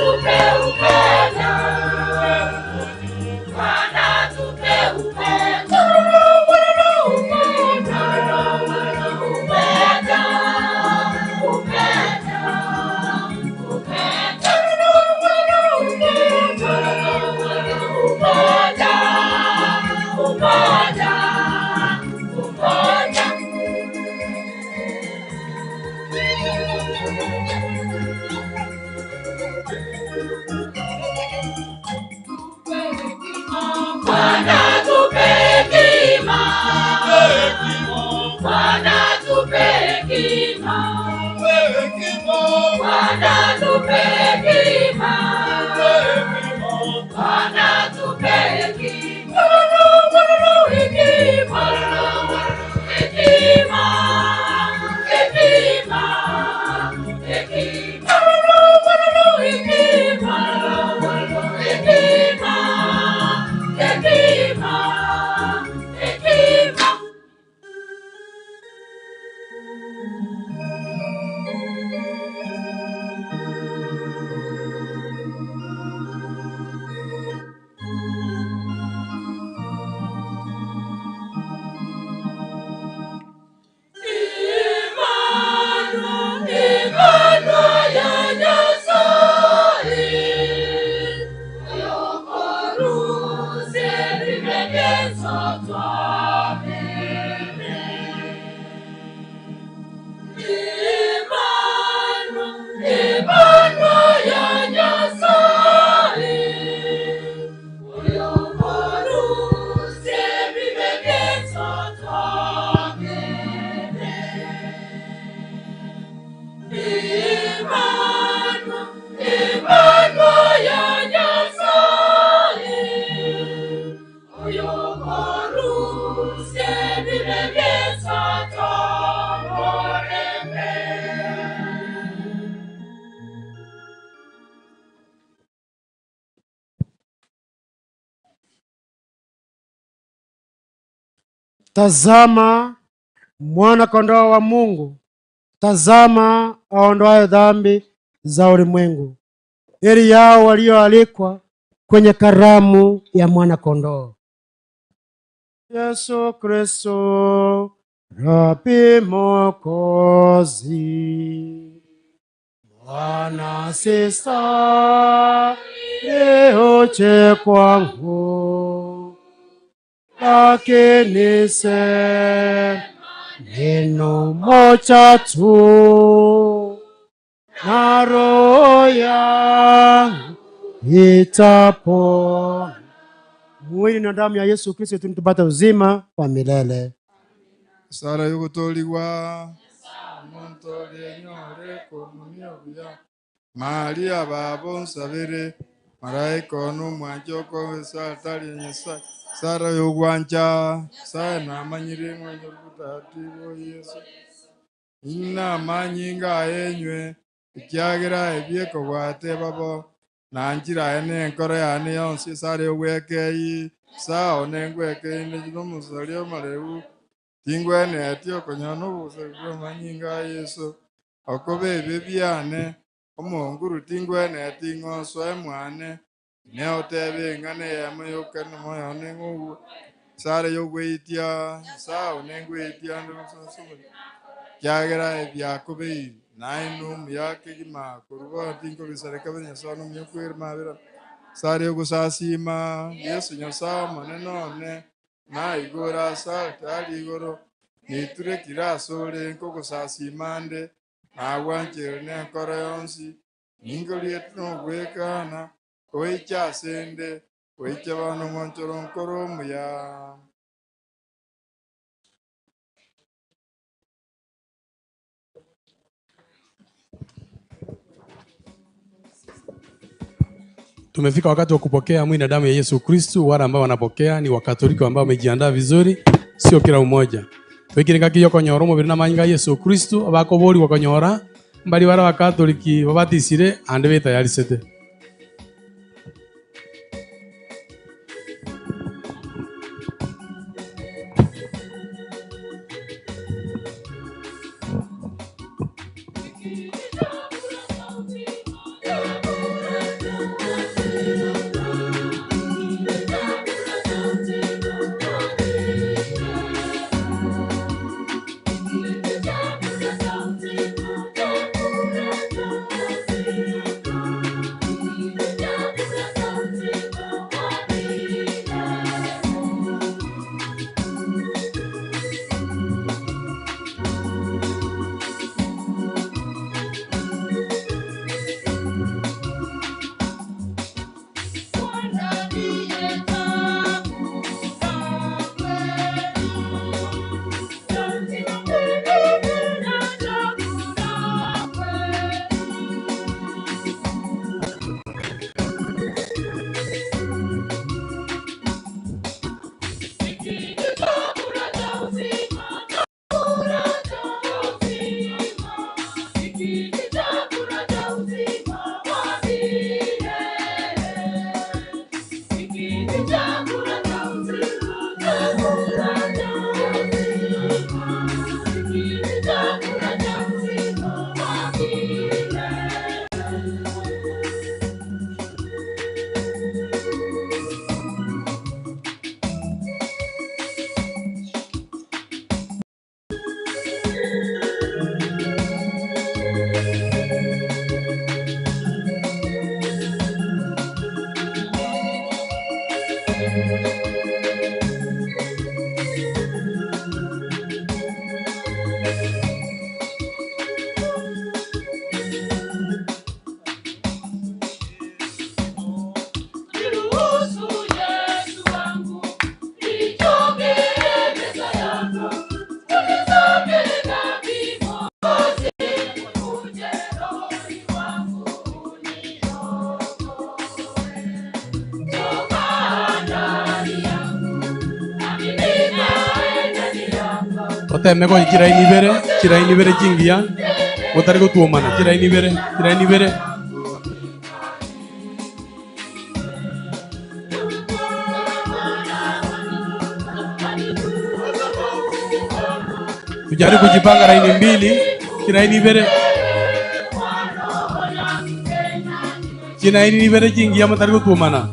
tupe upendo. Bwana tupe upendo. Upendo, upendo, upendo, upendo, upendo, upendo, Bwana tupe hekima. Bwana tupe hekima. Bwana tupe hekima. Bwana tupe hekima. Hekima. Hekima. Hekima. Hekima. Hekima. Hekima. Hekima. Hekima. Tazama mwana kondoo wa Mungu, tazama aondoaye dhambi za ulimwengu. Heri yao walioalikwa kwenye karamu ya mwana kondoo. Yesu Kristo Rabi Mwokozi, Bwana sisa leo kwangu lakini sema neno moja tu na roho yangu itapona. Mwili na damu ya Yesu Kristo tupate uzima wa milele. Sara yogotoligwa omonto oria komunia buya Maria babo nsabere maraika ono omwancha okoesa atari Nyasaye Sara yogwancha Nyasaye namanyire mwanya butatibo Yesu inamanyinga ayenywe ekiagera ebiekobwate babo nanjira ene enkoro yane yonsi Sara yogwekei sao nengwekei nomusari omareu tingwenetie okonyona obusari bwa amanyinga a Yesu okoba ebi biane omonguru tingwenetie ng'osoe mwane neotebe eng'ana eyemo yokana moyone ng'ogu sare yogweitia sao nengweitia kiagera ebiakobeire naye nomuya kegima koruba tinkobisareka bia Nyasaye nomuya okwere mabera sare yogosasima Yesu Nyasaye omonene one naigoro ase altari igoro niturekire ase ore nkogosasima nde nagwanchere nenkoro yonsi ningoriete nogwekana oiche ase nde oiche bono ng'onchoro nkoro omuya. Tumefika wakati wa kupokea mwili na damu ya Yesu Kristu. Wale ambao wanapokea ni Wakatoliki ambao wamejiandaa vizuri, sio kila mmoja. Twikire ngaki yokonyora omobere na amanyinga a Yesu Kristu, abakoborigwa konyora mbari bare Abakatoliki babatisire ande betayarisete. Toteme gochia chiraini ibere, chiraini ibere chingiya, motari gotwomana, chiraini ibere, chiraini ibere. Tujaribu kujipanga laini mbili, chiraini ibere. Chiraini ibere chingiya motari gotwomana.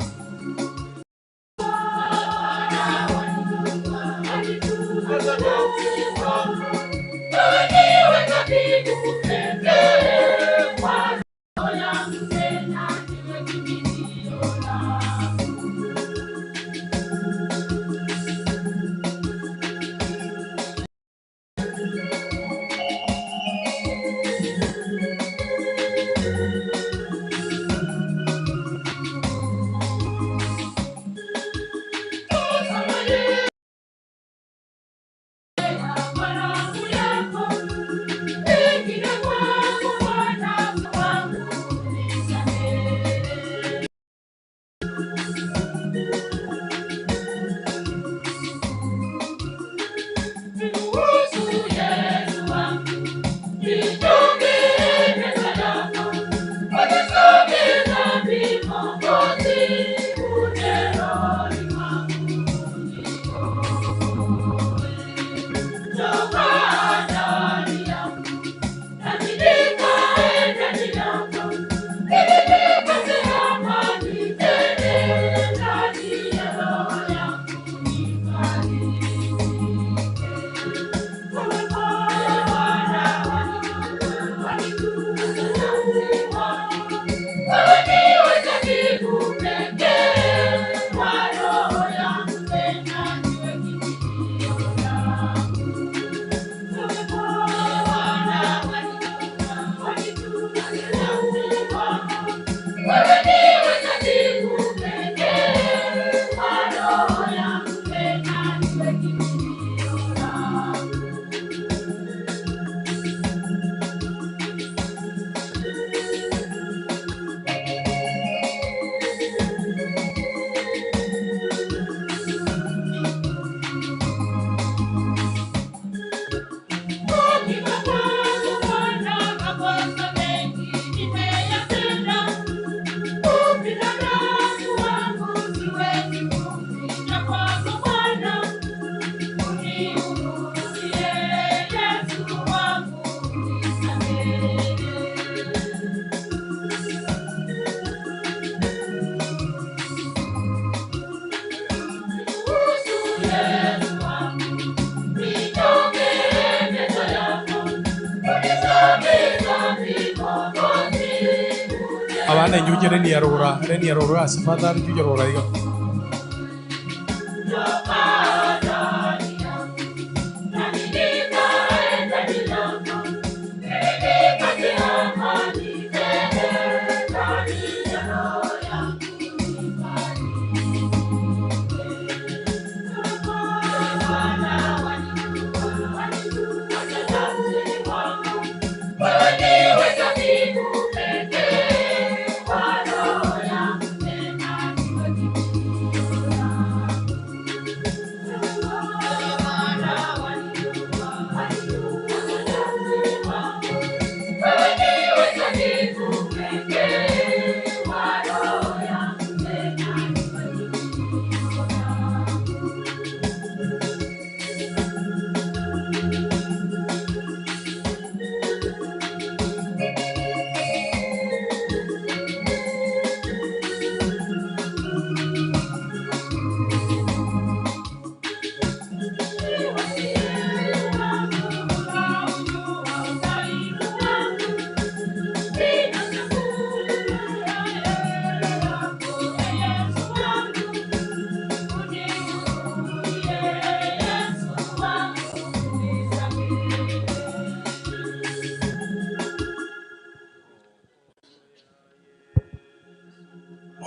Abana injuche reni ya rora, reni ya rora ase father injuche rora iga.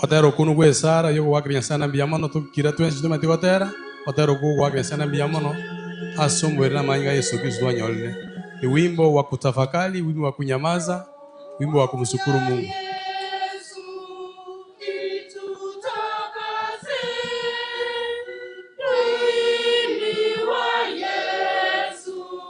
Otera okwo gwa esara yogoakera Nyasaye na mbuya mono tokira twensi tomanyete gotera, otera okwo goakera Nyasaye na mbuya mono ase omobere na amanyinga a Yeso Kristo twanyorire. Ni wimbo wa kutafakari, wimbo wa kunyamaza, wimbo wa kumshukuru Mungu. Yesu.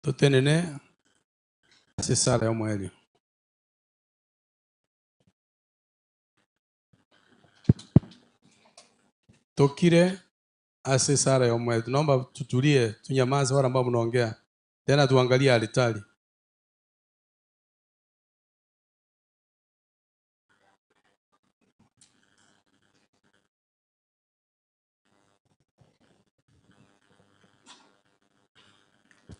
Totenene ase esara y'omoerio. Tokire ase esara y'omoerio. Tunaomba tutulie, tunyamaze wale ambao mnaongea. Tena tuangalie altari.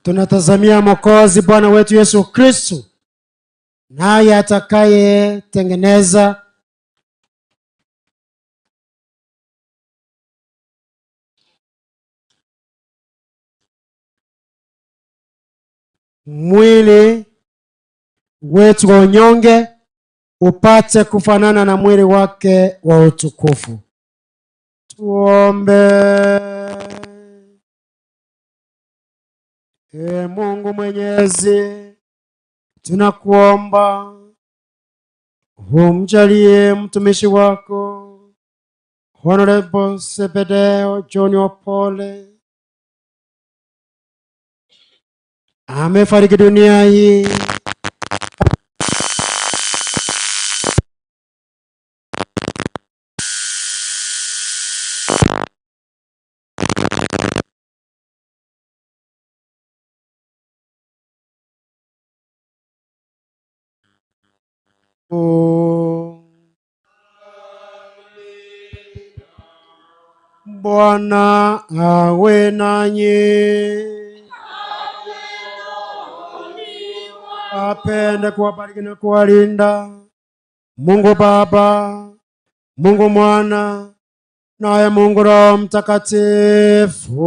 Tunatazamia Mwokozi Bwana wetu Yesu Kristu, naye atakayetengeneza mwili wetu wa unyonge upate kufanana na mwili wake wa utukufu. Tuombe. Ee Mungu Mwenyezi, tunakuomba humjalie mtumishi wako Honorable Sebedeo John Opole amefariki dunia hii Bwana awe nanyi. Apende kuwabariki na kuwalinda Mungu Baba, Mungu Mwana, naye Mungu Roho Mtakatifu.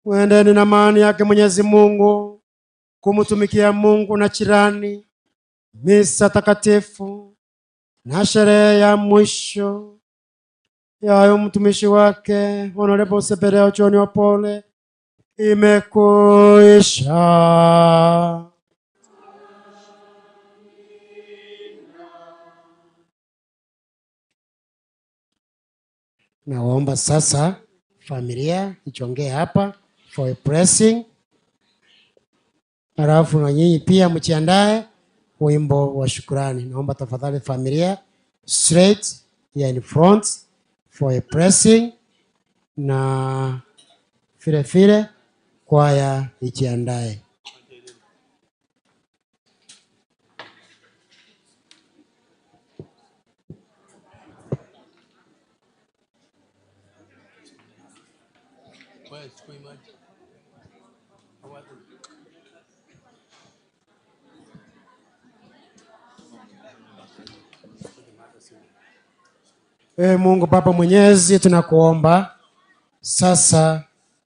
Mwendeni na amani yake Mwenyezi Mungu, kumtumikia Mungu na jirani, misa takatifu na sherehe ya mwisho yayo mtumishi wake Honorable Sebedeo John Opole imekuisha. Nawaomba sasa familia ichongee hapa for a blessing, halafu na nyinyi pia mjiandae wimbo wa shukrani. Naomba tafadhali familia straight here in front for a blessing, na vile vile kwaya ijiandae. Ee Mungu Baba Mwenyezi, tunakuomba sasa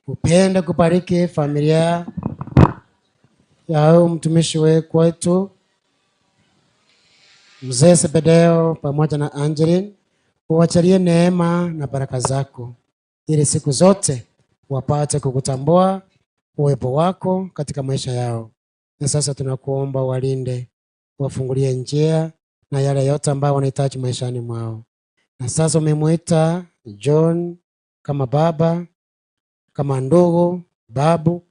upende kubariki familia ya huyu mtumishi wetu Mzee Sebedeo pamoja na Angeline, uwachalie neema na baraka zako ili siku zote wapate kukutambua uwepo wako katika maisha yao. Na sasa tunakuomba walinde, wafungulie njia na yale yote ambayo wanahitaji maishani mwao. Na sasa umemuita John kama baba, kama ndugu, babu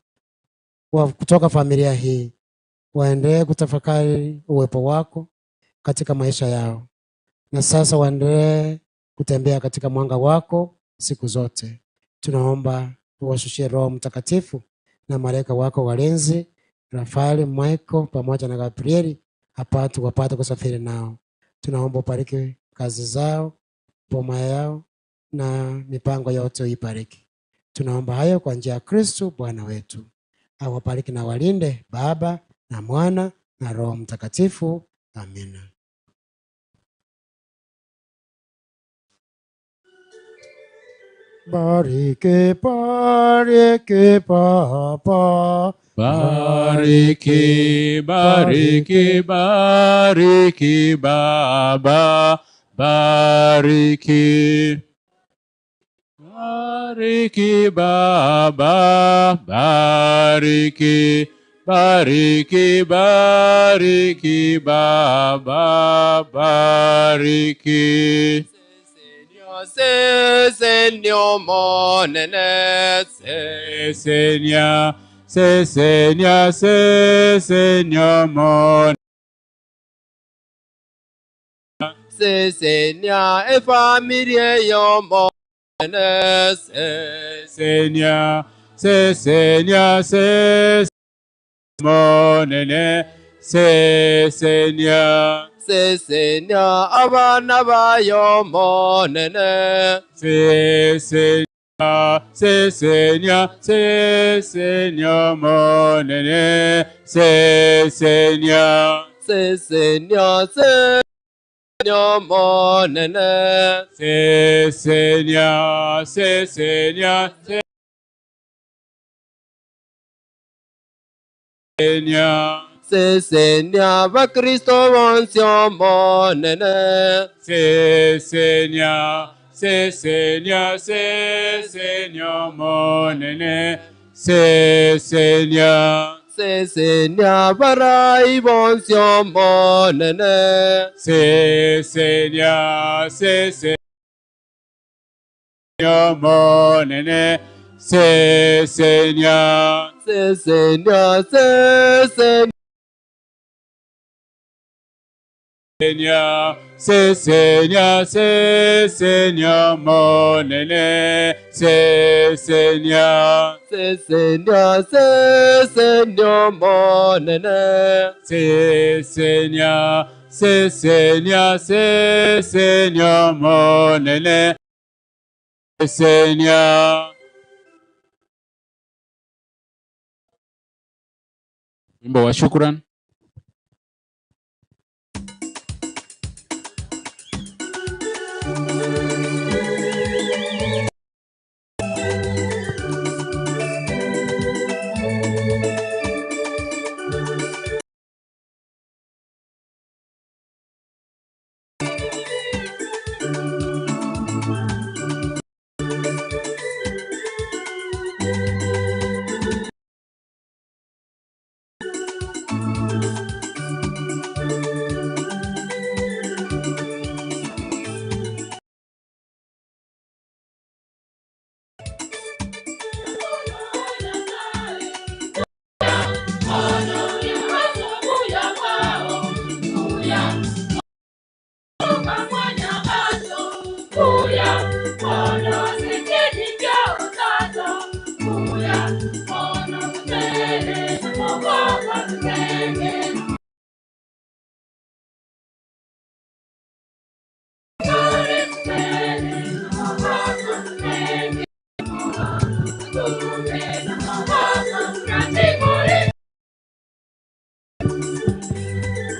wa kutoka familia hii, waendelee kutafakari uwepo wako katika maisha yao, na sasa waendelee kutembea katika mwanga wako siku zote. Tunaomba uwashushie Roho Mtakatifu na malaika wako walinzi, Rafaeli, Michael pamoja na Gabrieli, wapate kusafiri nao. Tunaomba ubariki kazi zao, boma yao na mipango yote uibariki. Tunaomba hayo kwa njia ya Kristo Bwana wetu. Awabariki na walinde Baba na Mwana na Roho Mtakatifu. Amina. Bariki, bariki Baba. Bariki, bariki, bariki Baba. Bariki. Bariki Baba, bariki, bariki, bariki Baba, bariki. Sesenia Omonene, Sesenia, sesenia, sesenia Omonene. Sesenia efamilia y'Omonene, Sesenia, sesenia, sesenia Omonene, sesenia. Sesenia abana bayo Omonene. Sesenia, sesenia, sesenia Omonene, sesenia. Sesenia, sesenia Omonene. Sesenia, sesenia, sesenia. Sesenia Bakristo bonsi Omonene. Sesenia, sesenia, sesenia Omonene, sesenia. Sesenia barai bonsi Omonene. Sesenia, sesenia Omonene, sesenia. Sesenia, sesenia. Sesenia, sesenia, sesenia Omonene, sesenia. Sesenia, sesenia Omonene. Sesenia, sesenia, sesenia Omonene, sesenia. Wimbo wa shukran.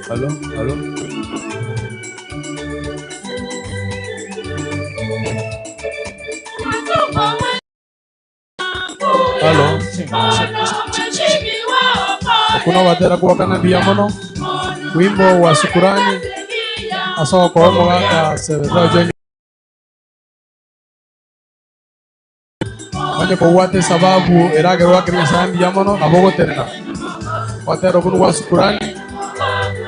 Halo, halo. Halo. Okuna watera kuwakana mbia mono wimbo wa shukurani asoka kwa omogaka Sebeteo John onye kogwate sababu eragerwa kiri Nyasaye mbuya mono nabo ogotenena watera okunu gwa shukurani.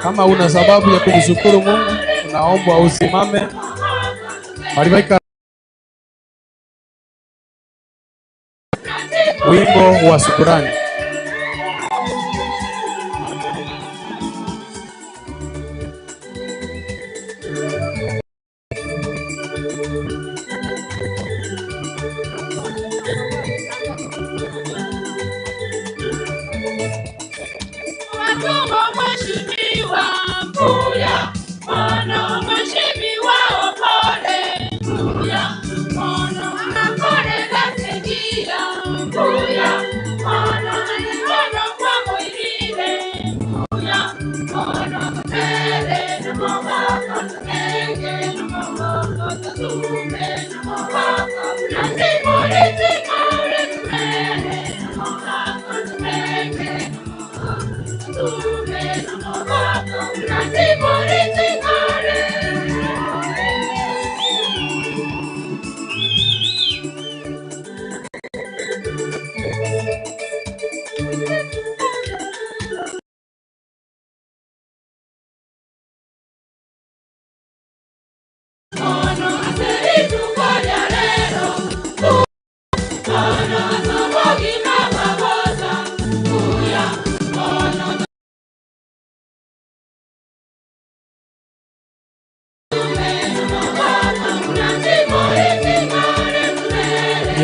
Kama una sababu ya kumshukuru Mungu unaombwa usimame. Bali wimbo wa shukurani.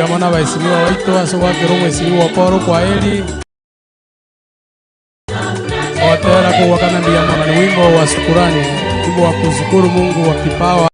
Mbuya mono abaesimiwa baito ase ogwakera omwesimiwa Paul kwaheri. Ogotera kogwakana mbuya mono ni wimbo wa shukurani, wimbo wa kushukuru Mungu wa kipawa.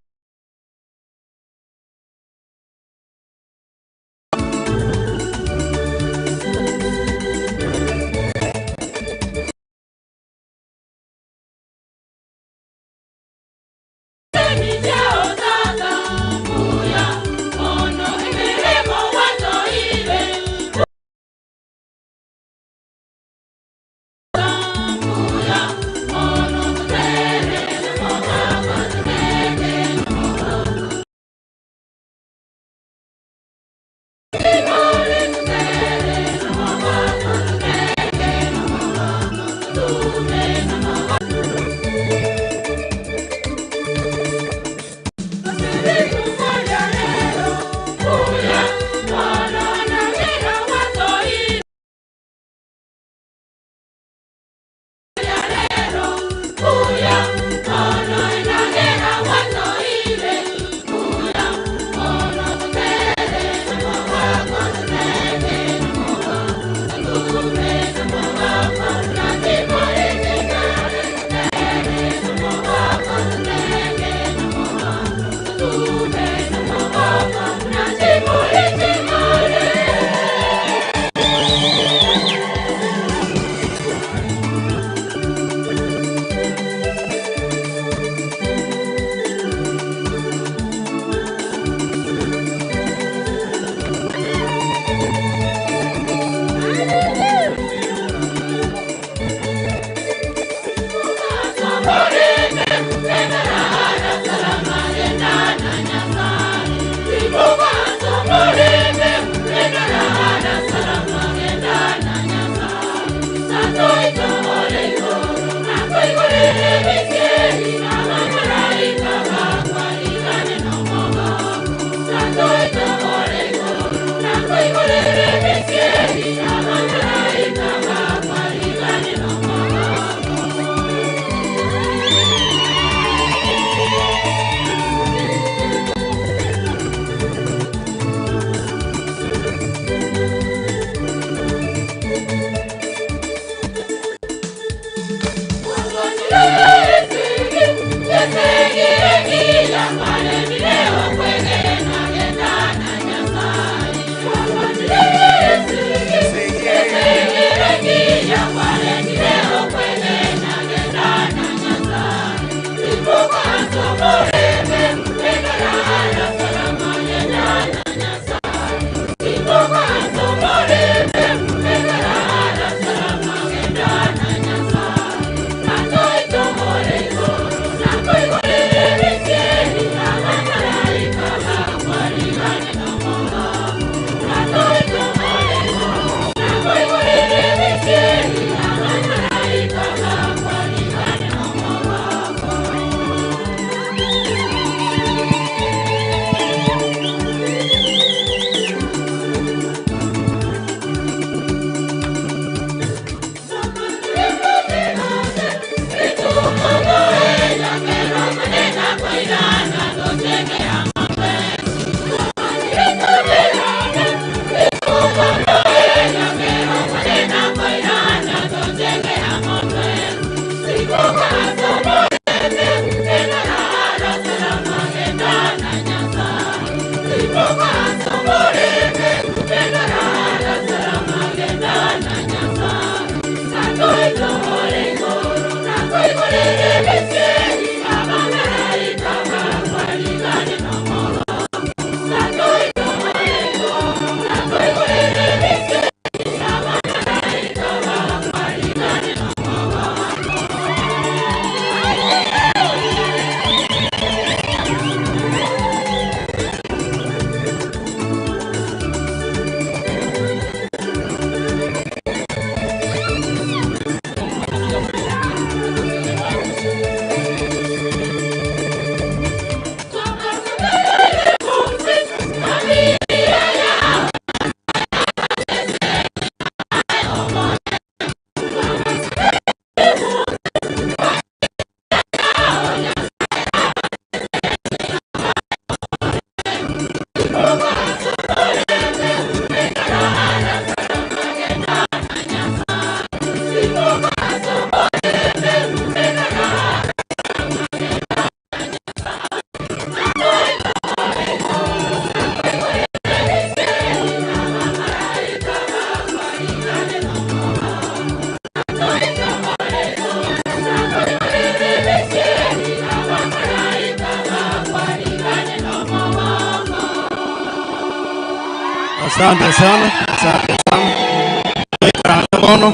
Asante sana, asante sana. Toikaranse bono,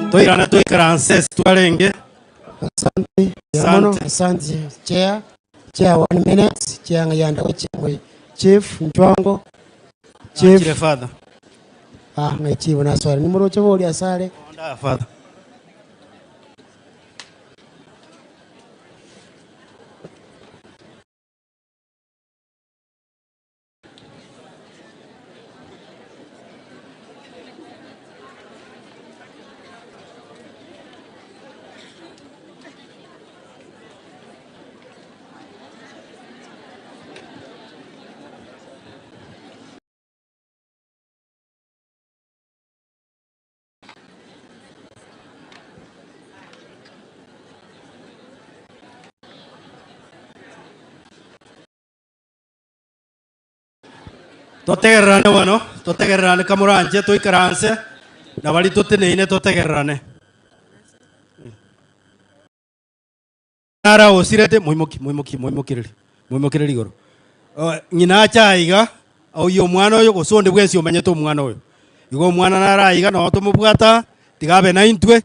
toirane toikaranse ase twarenge. Asante mono, asante chair. Chair one minute, chair ng'ayanda gochia Chief Nchwango. Chief. Nachire father. Ah, ng'ai chief nasware. Nimoroche bori asare. Onda father. Totegererane bono, totegererane kamoranche toikaranse, na baria toteneine totegererane. Nara osirete moimoki moimoki moimokereri moimokereri igoro. Ng'ina ache aiga oyio omwana oyo gose onde bwensi omanyete omwana oyo. Igo omwana nare aiga noo tomobwate aa, tiga abe naintwe.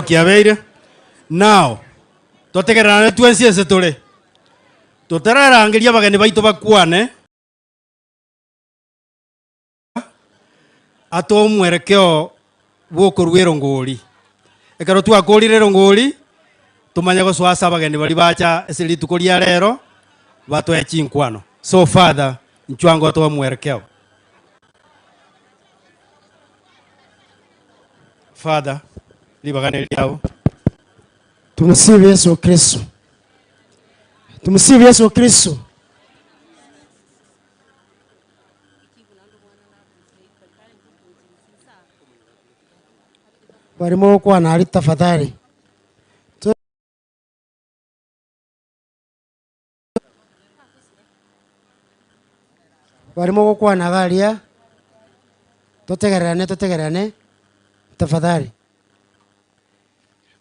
Kiabeire now totegererane twensi ase tore totararangeria abageni baito bakwane atoe omwerekeo bw'okorua erongori. Ekero twakorire erongori, tomanye gosoa ase abageni baria bacha ase rituko ria rero, batoe chinkwano. So Father, inchuo ango otoe omwerekeo. Father, ribaga neriao. Tumsifu Yesu Kristo. Tumsifu Yesu Kristo. Barimo gokwana aria tafadhali. Barimo gokwana iga aria, totegererane totegererane tafadhali.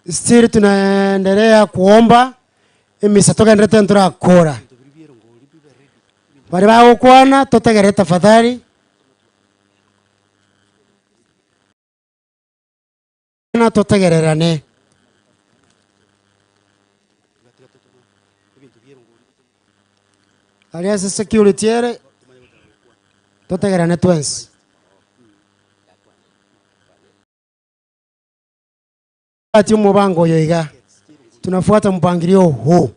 Still tunaendelea kuomba, emisa togenderete ntorakora. Baria bagokwana totegerere tafadhali. Na totegererane. Aria ase security ere, totegererane twensi. Ati omobango oyo iga, tunafuata mpangilio huu.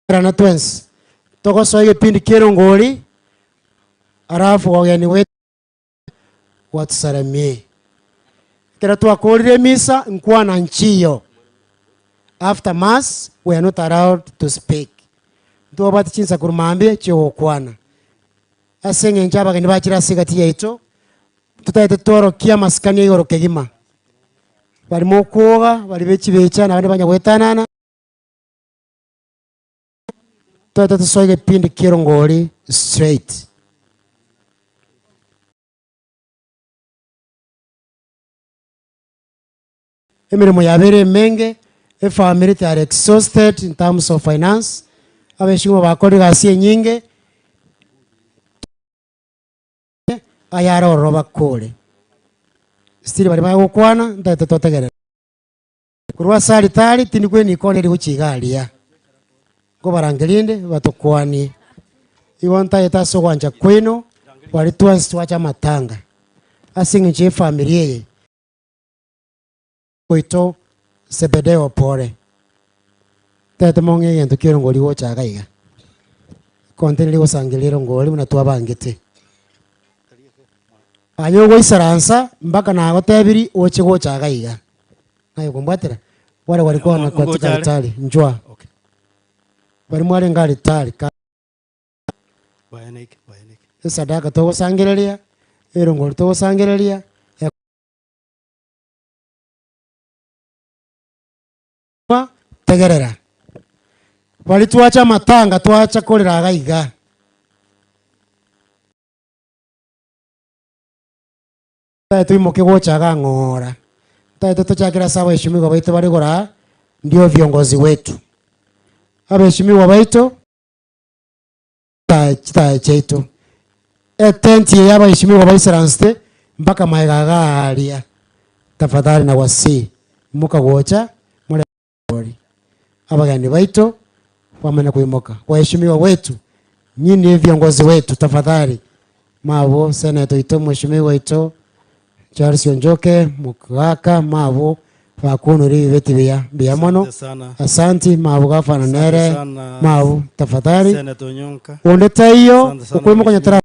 Na twensi togosoa egepindi kia erongori, alafu wageni wetu watusalamie. Ekero twakorire emisa nkwana nchiyo. After mass we are not allowed to speak. Ntobwate chinsa korwa mambia chiogokwana. Ase eng'encho abageni bachire ase egati yaito, totagete tworokie amasikani a igoro kegima. Barimo okwoga, baria be chibecha na abande banya goetanana. Totagete tosoe egepindi kia erongori straight. Emeremo yabeire emenge, efamiri they are exhausted in terms of finance, abeshigwa bakorire egasi enyinge, ayare ororo bakore. Still baria bagokwana, ntagete totegerere. Korwa ase alitari tindi kwenikwana eri gochia iga aria, nkobarangeria inde batokwanie. Igo ntagete ase ogwancha kwaino, baria twensi twache amatanga, ase eng'encho y'efamiri eye. Oito Zebedeo pore. Tete mong'e egento ki'erongori gocha iga iga. Container rigosangereria erongori buna twabangete. Aye ogoisaransa mpaka nagotebirie oche gocha iga iga. Naye okombwatera? Wale walikuwa na katika Ngoja ale. altari njwa bari mwarenge altari ka Bayaneke, bayaneke. esadaka togosangereria erongori togosangereria Tegerera. Bari twacha amatanga twacha korera iga iga. Ntaete toimoke gocha iga ng'ora. Ntaete tochakere ase abaheshimiwa baito bare igoro aa, ndio viongozi wetu. Abaheshimiwa baito, chitaya chiaito. Etenti eye abaheshimiwa baisaransete mpaka magega iga aria. Tafadhali nawasihi, imoka gocha more ori. Abageni baito bamanye koimoka. Waheshimiwa wetu, nyinyi viongozi wetu, tafadhali mabo senator oito mheshimiwa oito Charles Onjoke Mugaka mabo bakunure ebibeti biya mbuya mono. Asante sana. Asanti mabo gafana Asante nere sana, mabo tafadhali. Senator Onyonka. Onde taiyo Asante sana, okoimoka mheshimiwa. nyatara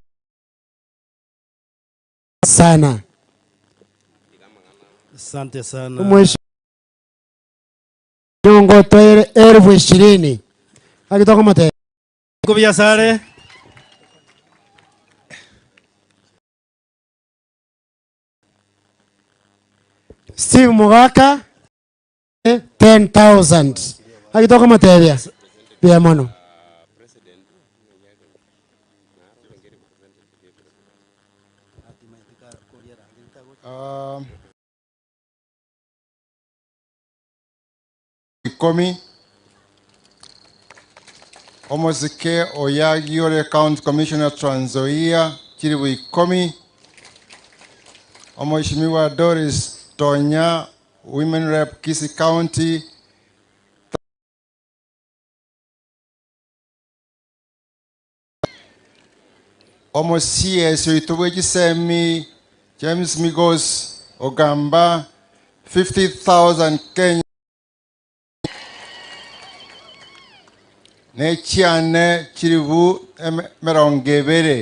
sana. Asante sana. Omweshi Nyongo toire elfu ishirini Gaki tokomotebia. Nkobiasare. Steve Mogaka 10,000 Gaki tokomotebia mbuya mono. Ikomi, Omosike Oyagi ore County Commissioner Trans Nzoia chilifu ikomi, Omheshimiwa Doris Tonya Women Rep Kisii County Omo CS oito bwe chisemi James Migos Ogamba 50,000 Kenya ne chiane chilifu emerongo ebere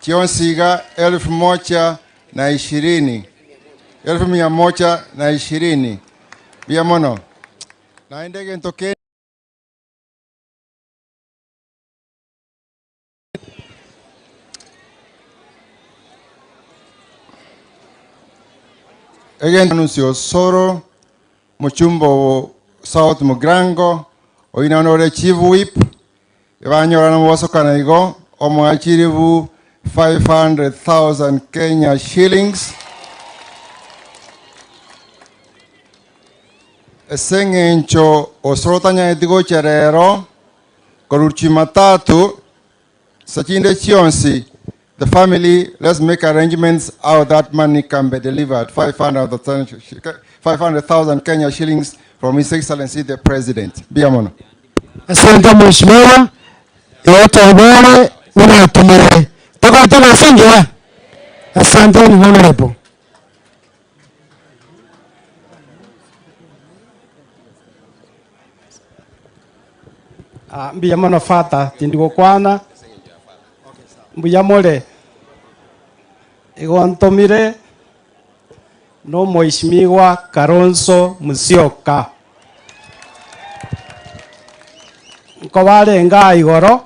chionsi iga elfu moja na ishirini elfu mia moja na ishirini mbuya mono. Naende egento kende. Egento Nuncio Osoro, mochumba o South Mugirango, oyio naende ore Chief Whip, ebanyorana mobosokana igo, omoa chilifu 500,000 Kenya shillings. Ase eng'encho Osoro tanyareti gocha rero, Korwa Jumatatu, saa chinde chionsi, the family, let's make arrangements how that money can be delivered, 500,000 Kenya shillings from His Excellency the President. Mbuya mono. Asante mheshimiwa, igo tobore buna otomire. Togoteba ase engiya? Asanteni honorable. Ah, mbuya mono Father, tindi gokwana. Mbuya more. Igo ntomire nomoisimigwa Kalonzo Musyoka. Nkoba arenge aa igoro,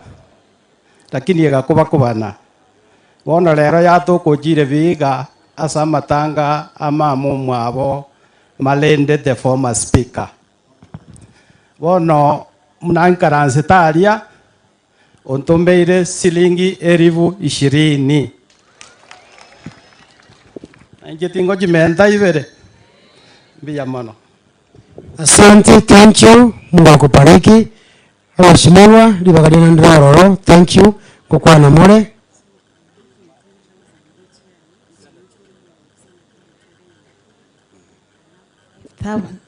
lakini egakobakobana. Bono rero yatokochire biga ase amatanga a mama omwabo Malende the former speaker. Bono buna nkaransete aria, ontombeire silingi elifu ishirini. Na inche tingochimenta ibere. Mbuya mono. Asante, thank you, Mungu akubariki. Abashimiwa, ribaga riane ndire ororo, thank you, ngokwana more.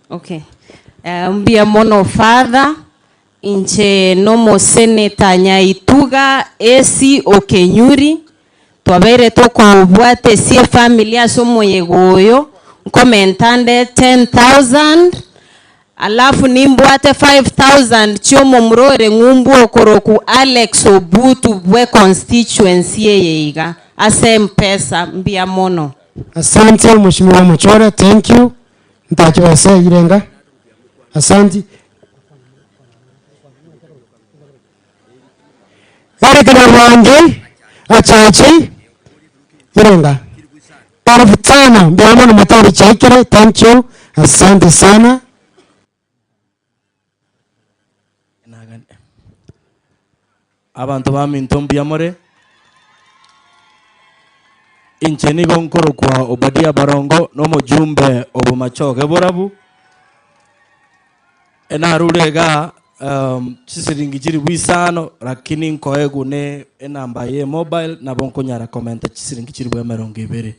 Okay. Eh, mbuya mono Father, inche nomoseneta Nyaituga AC Okenyuri, twabeire tokobwata ase efamily ase omoyega oyo, nkomenta nde 10,000, alafu nimbwate 5,000 chi'omomura ore ng'umbu okorokwa Alex Obutu bwe constituency eye iga, ase M-pesa, mbuya mono. Asante mheshimiwa Muchore, thank you. Ntache gose irenga. Asante. Eric Nyamwangi Achachi Irenga 5000 mbuya mono motari chaikire thank you asante sana. Abanto baminto mbuya more? Inche nigo nkorokwa Obadia Barongo, na omojumbe o Bomachoge Borabu. Enarure igaa chisiringi chilifu isano, lakini nkoegwa ne enamba ye mobile nabo nkonyara komenta chisiringi chilifu emerongo ebere.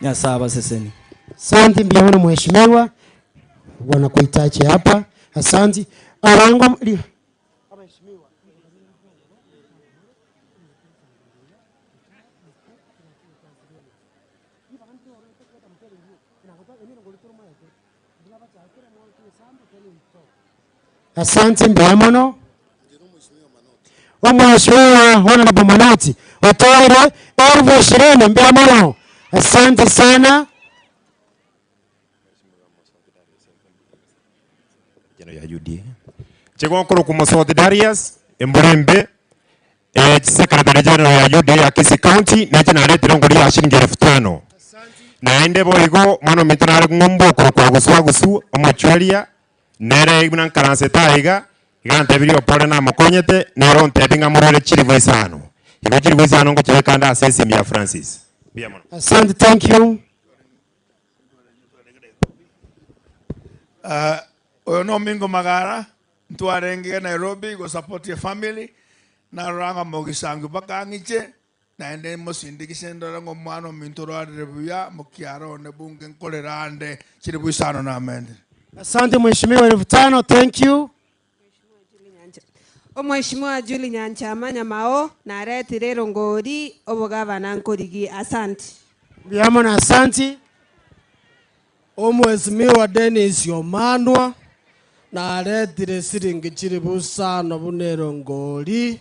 Nyasae abaseseni. Asante mbuya mono mheshimiwa, wanakuhitaji hapa. Asante. Arangwa li- Asante mbuya mono. Omheshimiwa Honorable Manoti otoire 20,000 mbuya mono. Asante sana. Chigonkoro Mosoti Darius emburembe secretary general ya UDA ya Kisii County nache naretire ngori ya shilingi 5000 naende boigo mwana ominto nare ng'ombe okorokwa guswa gusu omochweria nere buna nkaransete aiga iga ntebirie opore namokonyete nere ontebi ng'a morore chilifu isano igo chilifu isano ngochibeka ande ase esimu ya Francis. Mbuya mono. Asante, thank you. Oyo no Mingo Magara ntwarenge Nairobi go support your family naroranga mogisangi bakang'iche naende mosindikise ndore ng'o omwana ominto orwarire buya mokiara one bunge nkorera ande chilifu isano namendire. Asante mheshimiwa 5000, thank you. Omheshimiwa Julie Nyanchama Nyamao naretire erongori obogavana nkorigi asante. Mbuya mono, asante. Omheshimiwa Dennis Omanwa naretire siringi chilifu isano buna erongori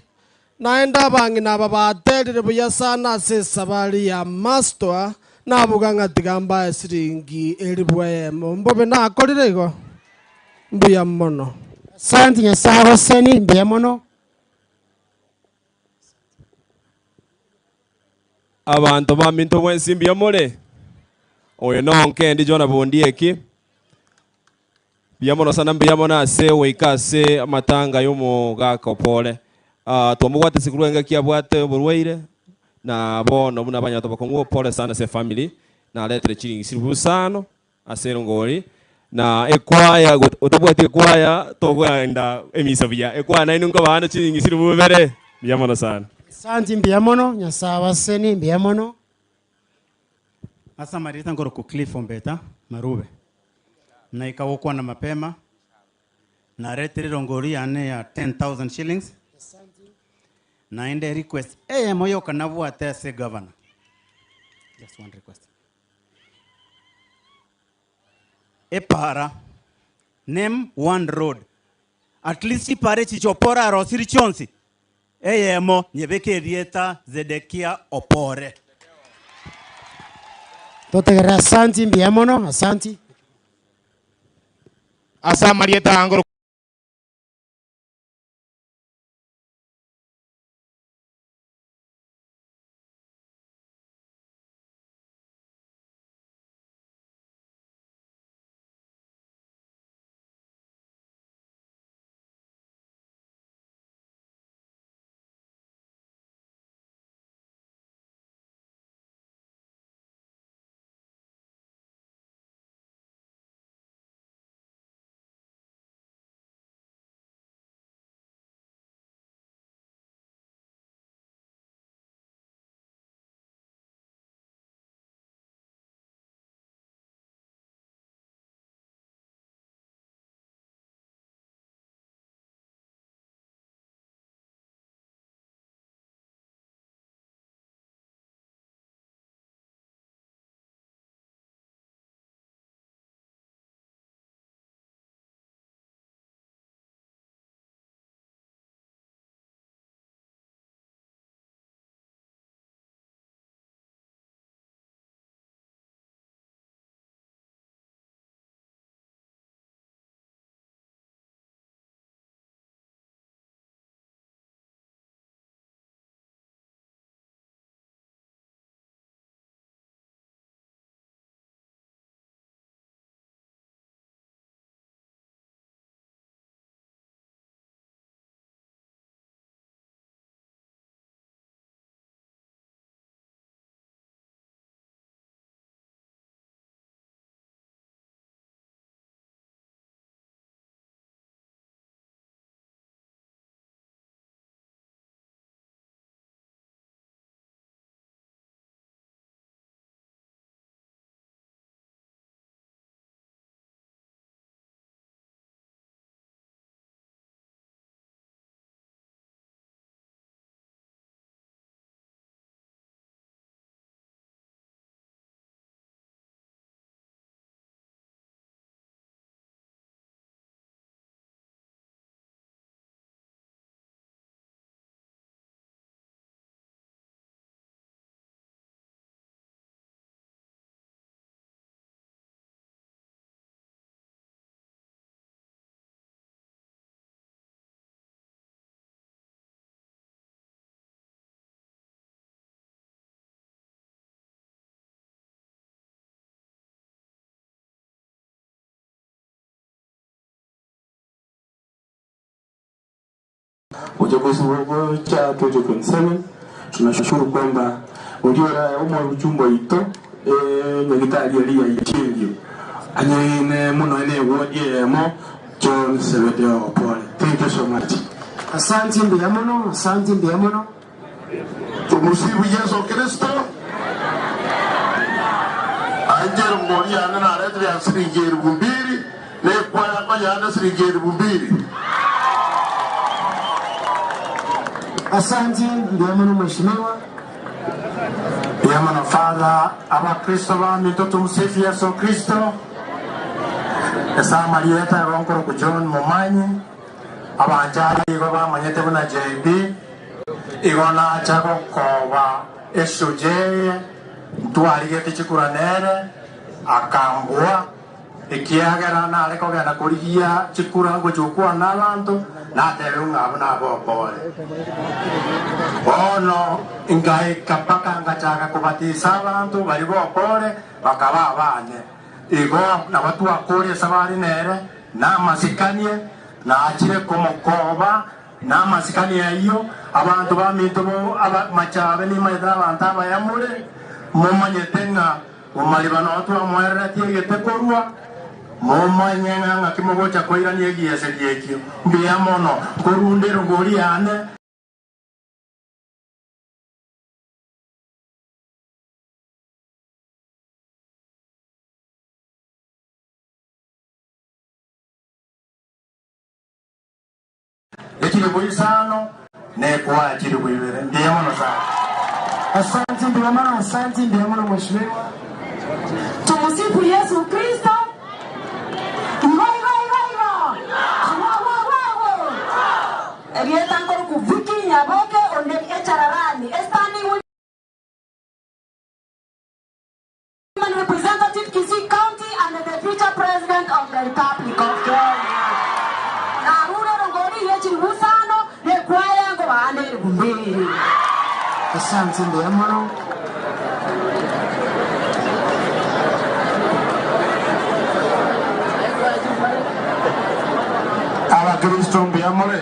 naende abang'ina aba baterire buya sana ase esabari ya mastwa nabuga ng'a tiga mbae siringi elifu eyemo mbobe nakorire igo mbuya mono. Asante Nyasaye agoseni mbuya mono. Abanto baminto bwensi mbuya more oyo nonke ndi Jona Bondieki mbuya mono sana mbuya mono ase goika ase amatanga y'omogaka opore. Twamobwate sikuru engaki abwate oborwaire na bono buna abanyato bakong'u opore sana ase family naretire chiringi chilifu isano ase erongori na ekwaya otabwati ekwaya togoenda emisa buya ekwaya nainwe nkobana chiringi chilifu bibere mbuya mono sana. Asante mbuya mono Nyasaye abaseni mbuya mono. Asa Marita ngoro ku Cliff Ombeta Marube na ikawokwana mapema naretire rongori yane ya 10,000 shillings naende request eyemo yoka nabwate ase governor. Just one request. Epara name one road at least ipare chichopora arosiri chionsi eyemo nyebeke erieta Zedekia Opore. Totegerera asante mbuya mono asante. Asa Marieta ngoro Uchaguzi gocha 2027 tunashukuru kwamba uriora omochumba ito nyagitari eri ya Ichingio anyene muno ene wodi emo John Sebedeo Opole. Thank you so much. Asante mbuya muno, asante mbuya muno. Tumusifu Yesu Kristo. Anjero ngori yana naretire ya siringi elfu mbili nekwayako yana siringi elfu mbili. Asante mbuya muno mheshimiwa. Yamana Father, Abakristo bami tumsifu Yesu Kristo. Esama lieta ronkoro ku John Momanyi abanjari igo bamanyete buna JB igo nacha gokoba eshujeye ntwarigete chikuranere akambua ekiagera nare kogenda kurigia chikura ngochukua na abanto natebe ng'abo nabokore bono ngaika mpaka ngachaka kubatisa abantu bari bokore bakaba abane igo nabo twakoria sabari nere namasikanie nachire kumukoba namasikanie eyo abantu baminto bo machabe nimaete abantu abayamure mumanyete ng'a omariba no twamwereretie egete korwa mumanye ng'a ng'aki mogocha koirania egiese giekio mbuya mono korunda erongori yane. Ekiri bwisano nekwaya kiri bwibere mbuya mono sana. Asante mbuya muno, asante mbuya muno mheshimiwa. Tumusifu Yesu Kristo. Ivo ivo ivo ivo. Wa wa wa wa. Erieta nkoro ku Vicky Nyaboke onde Echararani. Standing women representative Kisii County and the future president of the Republic of Kenya. Narure rongori yechiri busano ne kwaya ngo baande bumbiri. Asante mbuya muno. Abakristo mbiyamure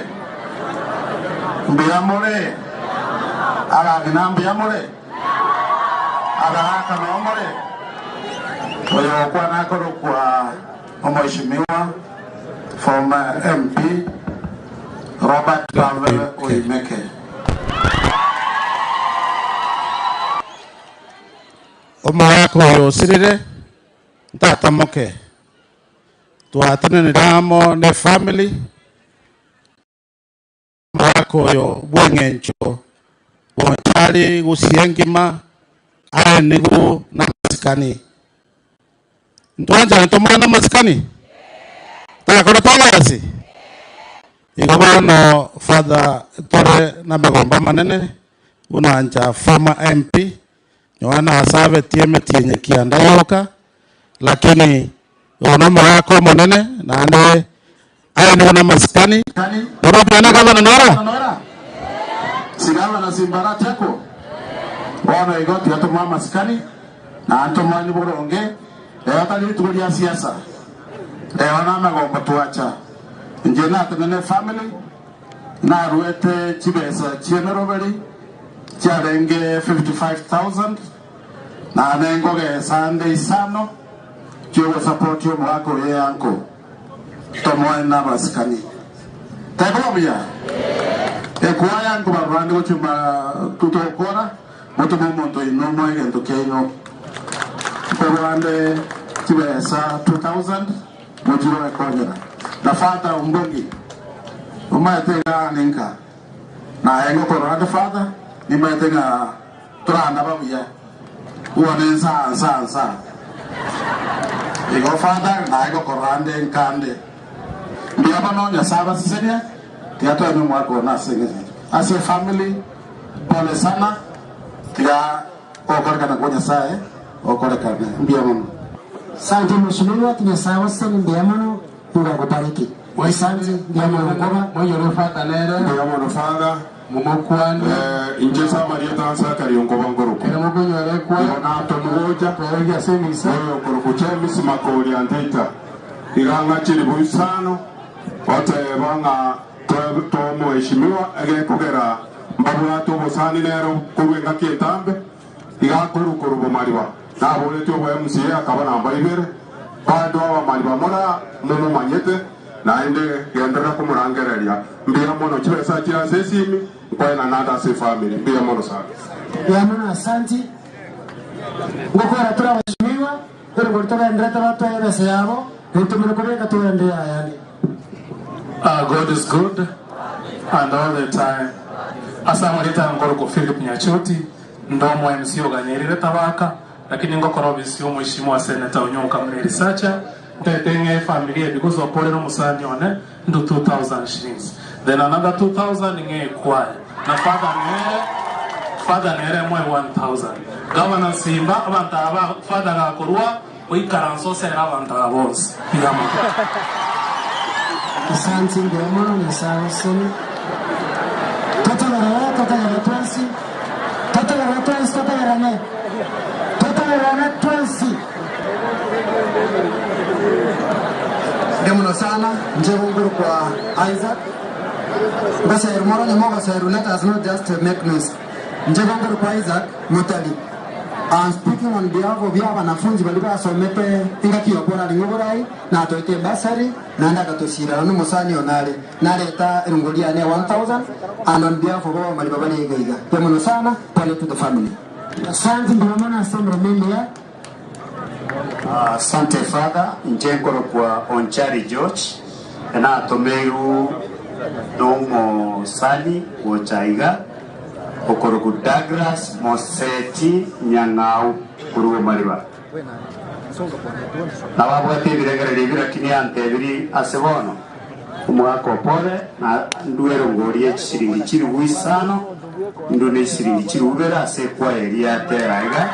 mbiyamure abagina mbiyamure abahaka nomure oyo okwa nakorokwa omheshimiwa former MP Robert Pavel Oimeke. Omogaka oyo osirire ntatamoke twatenenere amo ne family omogaka oyo bwa eng'encho bonchari gusia engima aye nigo na masikani ntwanchane tomore na masikani takora togasi igo bono Father tore na megomba manene unancha former MP nyoana asabetie emetienye kianda yoka lakini ono omogaka omonene naende aya nigo na masikani oropiana gavana nora Sigaba na simbara teko bono igo tigatuma masikani na ntomani boronge leo tari rituko ria siasa leo na magombo twacha nje natenene family naruete chibesa chiemeroberi chiarenge 55000 na nengoge sande isano chiogo support omogaka oyo yanko tomoe na masikani tekobia ekuwa yanko barurande gochuma tutokora motomo omonto ino moe egento kiaino korwande chibesa 2000 mochiro ekonyera na Father umbongi umaete ga ninka na engo korwande Father nimaete ng'a turanda babuya uone nsa nsa nsa igo Father na engo korwande nkande mbuya bono Nyasaye abasesenia tigatweme mwaka ona ase ase family pole sana tiga okorekana kwa Nyasaye okorekane mbuya mono. Asante mheshimiwa, Nyasaye waseni mbuya muno, Mungu akubariki. Asante mbuya muno mukoma. Mwenye Father nere mbuya mono Father mumukwani inje samaria tansakari onkoba ngoroko ere mukonyorekwa igo natomugocha tweregia ase emisa oyo ngoroko James Makori anteita igang'a chiribu isano oteba ng'a Tomoeshimiwa egekogera mbabwate obosani nere korwa engaki entambe, iga akorwa korwa bomariba. Naboretie obo MCA akaba namba ibere, bande abamariba mora momomanyete, naende genderera komorangereria. Mbuya mono chibesa chire ase esimi, nkoena nande ase efamiri. Mbuya mono sana. Mbuya mono asanti. Ngokora tore abashimiwa, erigori togenderete batoe ebesa yabo, naintwe kobeka togende ayande. God is good and all the time. Ase amarieta nkorokwa Philip Nyachoti, ndo omo MC oganyerire Tabaka, lakini ngokora obisi y'omoishimwa Senator Onyonka Mary Sacha, ntete ng'e efamiri eye because okorera omosani one ndo 2000 shillings then another 2000 ng'e ekwaya na father nere father nere emoe 1000 Governor Simba abanto aba father gakorwa Oikaranse osere abanto aba bonsi. Tiga amatuko. Asanti mbuya mono Nyasae agosesenie. Totegerere, totegerere twensi. Totegerere twensi, totegererane. Totegererane twensi. Mbuya mono sana, inche nkorokwa Isaac. Ngoserwa moro onye mogoserwa let us not just make noise. Inche nkorokwa Isaac Motari. I'm speaking on behalf of y'abanafunzi baria basomete engaki y'oborari ng'a oborai natoete ebursary naende agatosirana nomosani one are nareta erungo riane ya 1000 and on behalf of abamariba bare iga iga. Mbuya mono sana, pole to the family. Asante mbuya mono ase emeremo emiya. Asante Father, inche nkorokwa Onchari George, natomeirwe nomosani gocha iga. Okorokwa Douglas Moseti Nyang'au korwa Omariba. Nababwate ebirengererio ebi lakini antebirie ase bono, Omogaka o pole na ndue erongori ye chisiringi chilifu isano, ndue ne chisiringi chilifu ibere ase ekwaya eria yatera iga,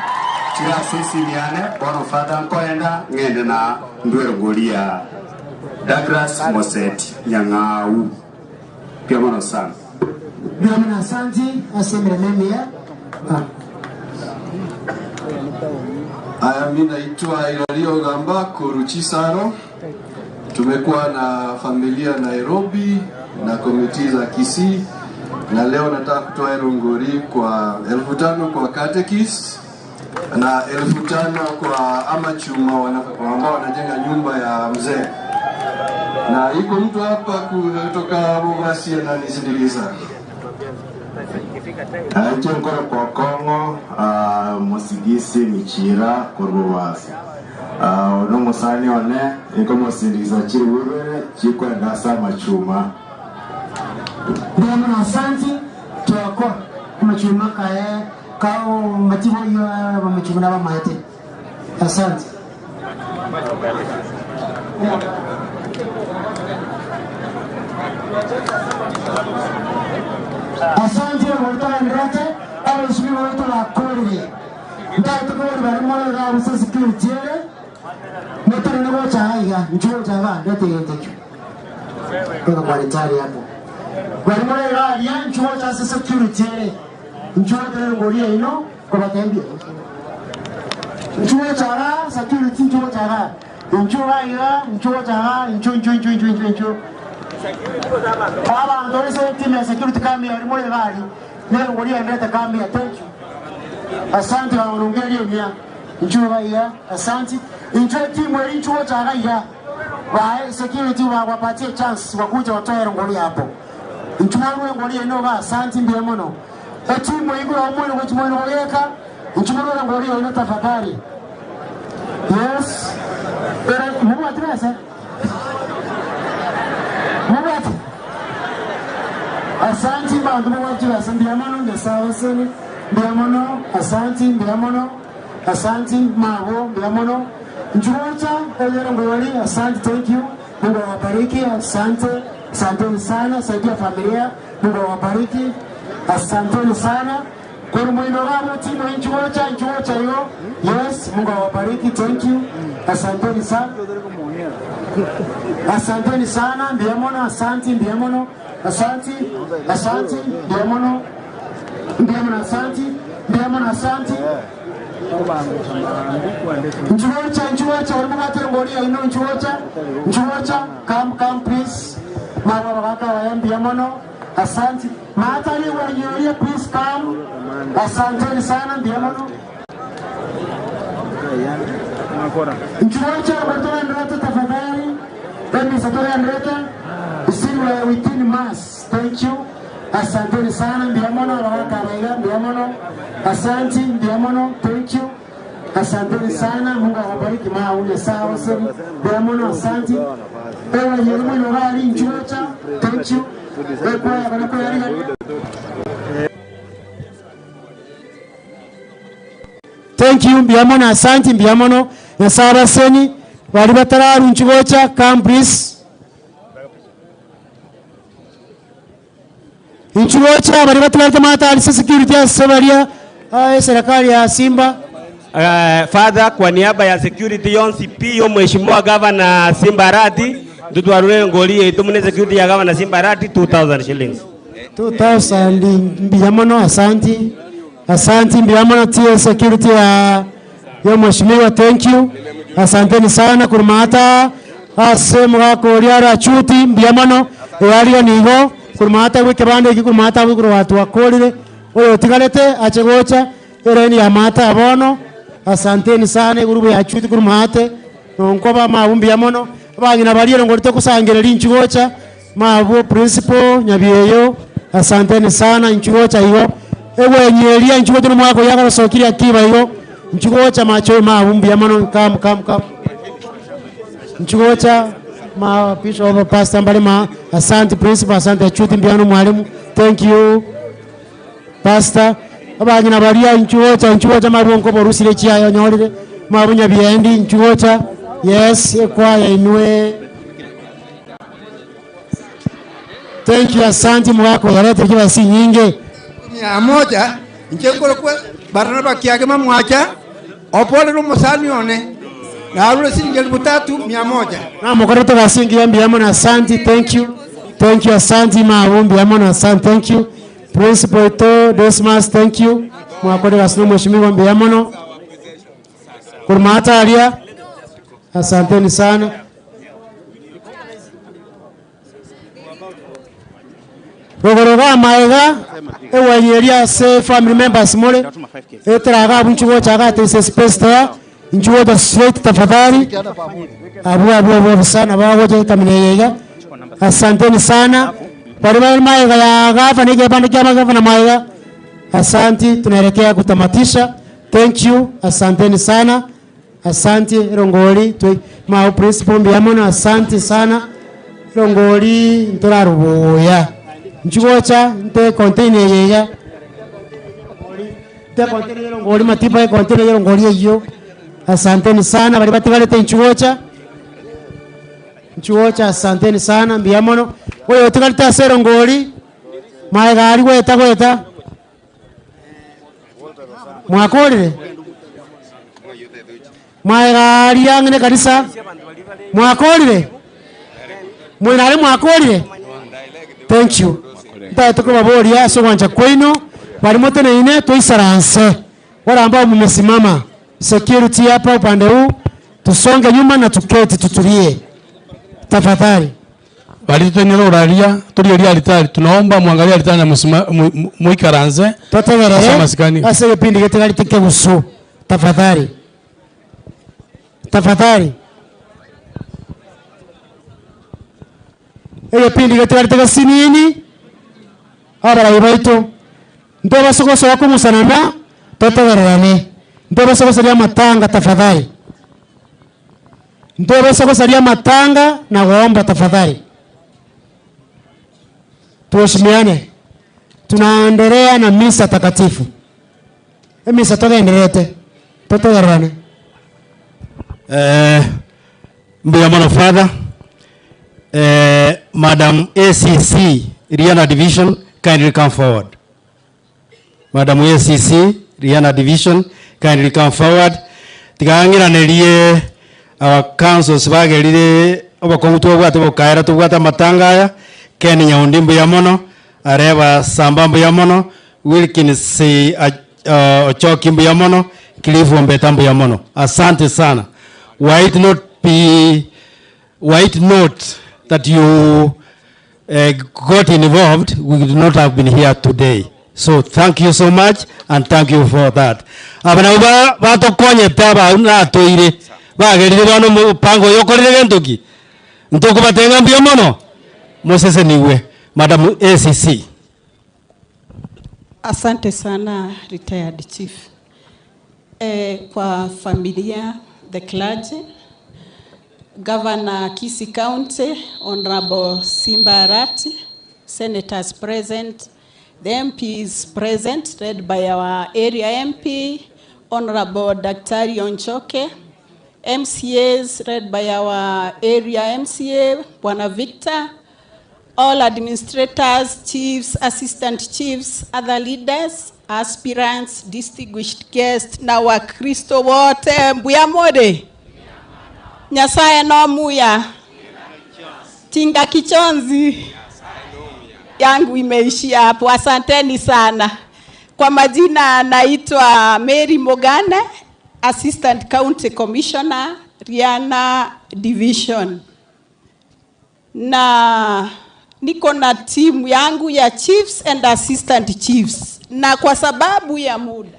chire ase esimi yane, bono Father nkoenda ng'ende na ndue erongori ya Douglas Moseti Nyang'au. Mbuya mono sana. Mbuya mono asanti ase emeremo emiya. Aya mi naitwa Ilario Gamba Koruchisaro. Tumekuwa na familia Nairobi na komiti za Kisii, na leo nataka kutoa erongori kwa 5,000 kwa catechist na 5,000 kwa amachuma ambao wanajenga nyumba ya mzee, na iko mtu hapa kutoka Bobasi ananisindikiza. Inche nkore kwa Okong'o, mosigisi Michira korwa Bobasi. Oyo nomosani one, nkomosindikiza chiribu ibere chikwenda ase amachuma. Mbuya mono asanti twakwa amachuma kaye Kao matiboiyo abamachiko buna abamaete. Asante. Asante oboria togendererete abaisibwa baito bakorire. Ntagete koboria baria more iga ase security ere, motenene gocha iga iga, inchuo gocha iga, ndete egento ekio. Eka kwa ritari hapo. Baria more iga aria, inchuo gocha ase security ere. Inchuo terengori yaino kobatembia. Inchuo chaga security inchuo chaga. Inchuo gaiga inchuo chaga inchuo inchuo inchuo inchuo inchuo inchuo. Abanto ase team ya security kambi yari more iga aria. Nerongori yaendete kambi ya thank you. Asante bagorongereria omuya. Inchuo gaiga asante. Inchuo team eri inchuo chaga iga. Bae security bawapatie chance wakuja watoe erongori hapo. Inchuo orue engori yaino iga asanti mbuya mono. Etimu igoro omoino gochi moino gogeka inchuo morue engori yaino tafadhali. Yes. Ere mobwati besa? Mobwati? Asanti banto mobwati chibesa mbuya mono Nyasaye abaseni mbuya mono asanti mbuya mono asanti mabwo mbuya mono inchuo gocha oyere engori asanti thank you Mungu awabariki asante asanteni sana saidia familia Mungu awabariki asanteni sana korwa moino iga abwo timu inchu gocha inchu gocha igo yes Mungu awabariki thank you asanteni sana asanteni sana mbuya mono asanti mbuya mono asanti asanti mbuya mono mbuya mono asanti mbuya mono asanti Inchugocha, inchugocha, ori mobwate engori yaino, inchugocha, inchugocha, come, come please. Mabo abagaka abaya mbuya mono. Asanti. Maata rigwanyoria please come. Asanteni sana mbuya mono. Nchiroche togenderete tafadhali. Emisa togenderete. Still we are within mass. Thank you. Asanteni sana mbuya mono abagaka abaiga mbuya mono. Asanti mbuya mono. Thank you. Asanteni sana, Mungu awabariki maa Nyasaye oseri mbuya mono asanti. Ewa yeri mwino gari nchirocha. Thank you. Ekwaya bana kwayarigania. Thank you mbuya mono asanti mbuya mono Nyasaye abaseni bari batararunchi gocha come please. Inchu gocha bari batigarete matarise security ase baria eserekari ya Simba. Eh, Father, kwa niaba ya security yonsi pi yo mheshimiwa Governor Simba Arati ntutwarure ngori yaitu mune security ya Governor Simba Arati 2000 shillings. 2000 mbuya mono asanti asanti mbuya mono tie security ya ya mheshimiwa thank you asanteni sana kurumata ase omogaka oria arachuti mbuya mono earia nigo kurumata bwa ekebanda eki kurumata abwo igoro gwatwakorire oyo otigarete ache gocha eraini ya maate bono asanteni sana egurubu ya achuti kurumate nonkoba mabu mbuya mono abang'ina baria erongori togosangereria inchu gocha Mabwo principal Nyabieyo asanteni sana inchu gocha igo egwenyi eria inchu gocha nomwaka oyo agasokirie akiba igo inchu gocha macho mabwo mbuya mono come come come inchu gocha ma bishop pastor mbare ma asante principal asante achuti mbuya mono mwalimu thank you pastor abang'ina baria inchu gocha inchu gocha mabwo nkoborusire chiaye onyorire mabwo Nyabiendi inchu gocha yes ekwaya inwe. Thank you asanti mwako yarete chibasi nyinge. Mia moja inche nkorokwa Barnaba kiagema mwacha oporere omosani one narure siringi elifu tatu mia moja. Namokorete gasi engiya mbuya mono asanti thank you thank you asanti mabu mbuya mono asanti thank you principal oito Dismas thank you mwakore gasi na omweshimiwa mbuya mono korwa maate aria asanteni sana. Rogoro rwa amaega ewanyi eria ase family members more etera iga abwo inchuo gocha iga there is a space there inchuo gocha straight tafadhali abwo abwo abwo abwo sana bagocha ekamina eye iga asanteni sana baria bare maega ya gavana ekebande kia gavana maega asanti tunaelekea kutamatisha thank you asanteni sana. Asanti erongori twe mao principal mbuya mono asanti sana erongori ntorarubuya nchigocha nte container eye iga nte container ya erongori matiba ya container ya erongori eyio asanteni sana baria batigarete nchigocha nchigocha asanteni sana mbuya mono oyo otigarete ase erongori maega aria goeta goeta. Mwakorire? Mwaega aria ang'e nekanisa? Mwakorire? Moino aria mwakorire? Thank you. Ntagete kobaboria ase ogwancha kwaino, baria moteneine toisaranse. Wale ambao mmesimama, security hapa upande huu, tusonge nyuma na tuketi tutulie. Tafadhali. Baria totenenere oraria, torigererie alitari, tunaomba mwangalie alitari na mosima- mo- mo- moikaranse ase Totegerere amasikani. ase egepindi getigarete kegusu tafadhali tafadhali egepindi getigarete gesinini abarai baito ntobase gosoa kong'usanana totegererane ntobase gosaria amatanga tafadhali Ntobasa gosaria amatanga na goomba tafadhali. Tuheshimiane. Tunaendelea na misa takatifu. Emisa togendererete. Totegererane. Eh, mbuya mono father. Eh, Madam ACC Riana Division kindly come forward. Madam ACC, Riana Division, kindly come forward. Tiga ng'iranerie our councils bagerire obokong'u twabwate bokaera tobwate amatanga aya, Ken Nyaundi mbuya mono, Areba Samba mbuya mono, Wilkins Ochoki mbuya mono, Cliff Ombeta mbuya mono. Asante sana. Why it not be, why it not that you. got involved, we would not have been here today. So thank you so much and thank you for that. Aba nabo ba- batokonyete aba natoire bagerire bono omopango oyo okorire gento ki? Ntokobatebia ng'a mbuya mono, mosesenigwe. Madam ACC. Asante sana retired chief. Eh, kwa familia, the clergy, Governor Kisii County, Honorable Simba Arati, senators present, the MPs present, led by our area MP, Honorable Daktari Onchoke, MCAs led by our area MCA, Bwana Victor, all administrators, chiefs, assistant chiefs, other leaders, aspirants, distinguished guests, na Wakristo wote, mbuya more. Nyasaye nomuya. Tinga kichonzi yangu imeishia hapo. Asanteni sana. Kwa majina naitwa Mary Mogane, Assistant County Commissioner, Riana Division na niko na timu yangu ya chiefs and assistant chiefs, na kwa sababu ya muda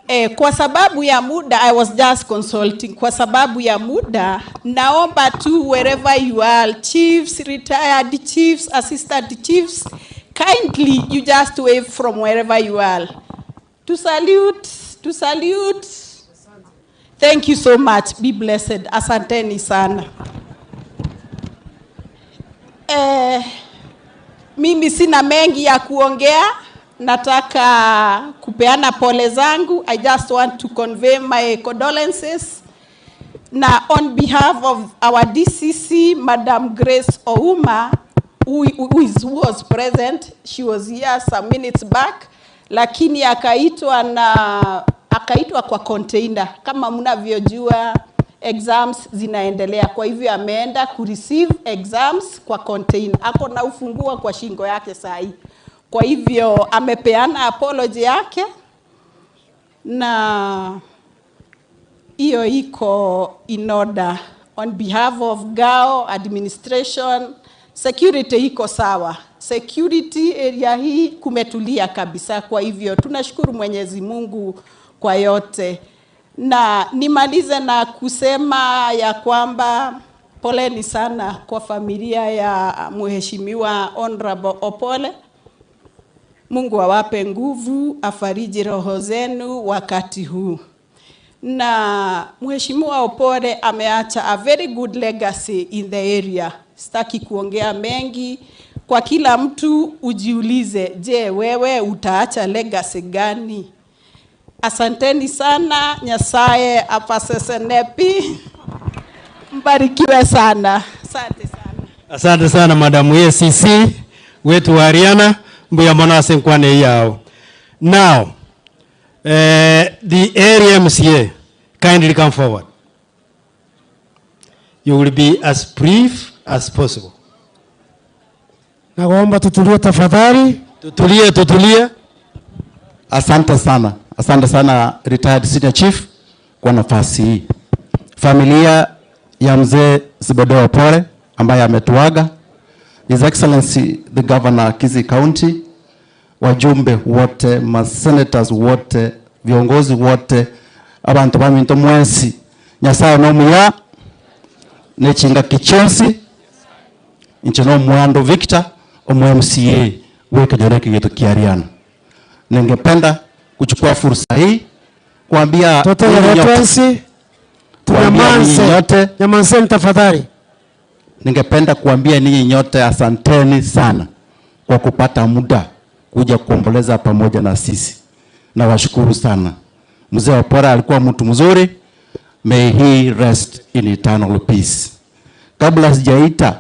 Eh, kwa sababu ya muda I was just consulting. Kwa sababu ya muda naomba tu wherever you are chiefs, retired chiefs, assistant chiefs, kindly you just wave from wherever you are. To salute, to salute. Thank you so much. Be blessed. Asanteni sana. Eh, mimi sina mengi ya kuongea. Nataka kupeana pole zangu. I just want to convey my condolences. Na on behalf of our DCC, Madam Grace Ouma, who, who, is, who was present, she was here some minutes back, lakini akaitwa na akaitwa kwa container. Kama mnavyojua exams zinaendelea, kwa hivyo ameenda kureceive exams kwa container, ako na ufunguo kwa shingo yake saa hii. Kwa hivyo amepeana apology yake na hiyo iko in order. On behalf of GAO administration, security iko sawa. Security area hii kumetulia kabisa, kwa hivyo tunashukuru Mwenyezi Mungu kwa yote, na nimalize na kusema ya kwamba poleni sana kwa familia ya Mheshimiwa Honorable Opole. Mungu awape nguvu, afariji roho zenu wakati huu. Na Mheshimiwa Opore ameacha a very good legacy in the area. Sitaki kuongea mengi. Kwa kila mtu ujiulize, je, wewe utaacha legacy gani? Asanteni sana, Nyasaye apasesenepi. Mbarikiwe sana. Asante sana. Asante sana Madam ACC wetu wa Ariana mbuya mono ase nkwane yao. Now, eh, the area MCA kindly come forward. You will be as brief as possible. Naomba tutulie tafadhali. Tutulie, tutulie. Asante sana, asante sana retired senior chief kwa nafasi hii. Familia ya mzee Zebedeo Opore ambaye ametuaga, His Excellency the Governor Kisii County, wajumbe wote, masenators wote, viongozi wote, abantu baminto mwensi, Nyasaye nomuya nechinga kichonsi inche no mwando Victor omu MCA wekenyoro kigeto kiariana. Ningependa kuchukua fursa hii kuambia Toto ninyi nyote- Twensi, kuambia ninyi tunyamaze. nyote Nyamazeni tafadhali. Ningependa kuambia ninyi nyote asanteni sana kwa kupata muda kuja kuomboleza pamoja na sisi. Nawashukuru sana. Mzee Opora alikuwa mtu mzuri. May he rest in eternal peace. Kabla sijaita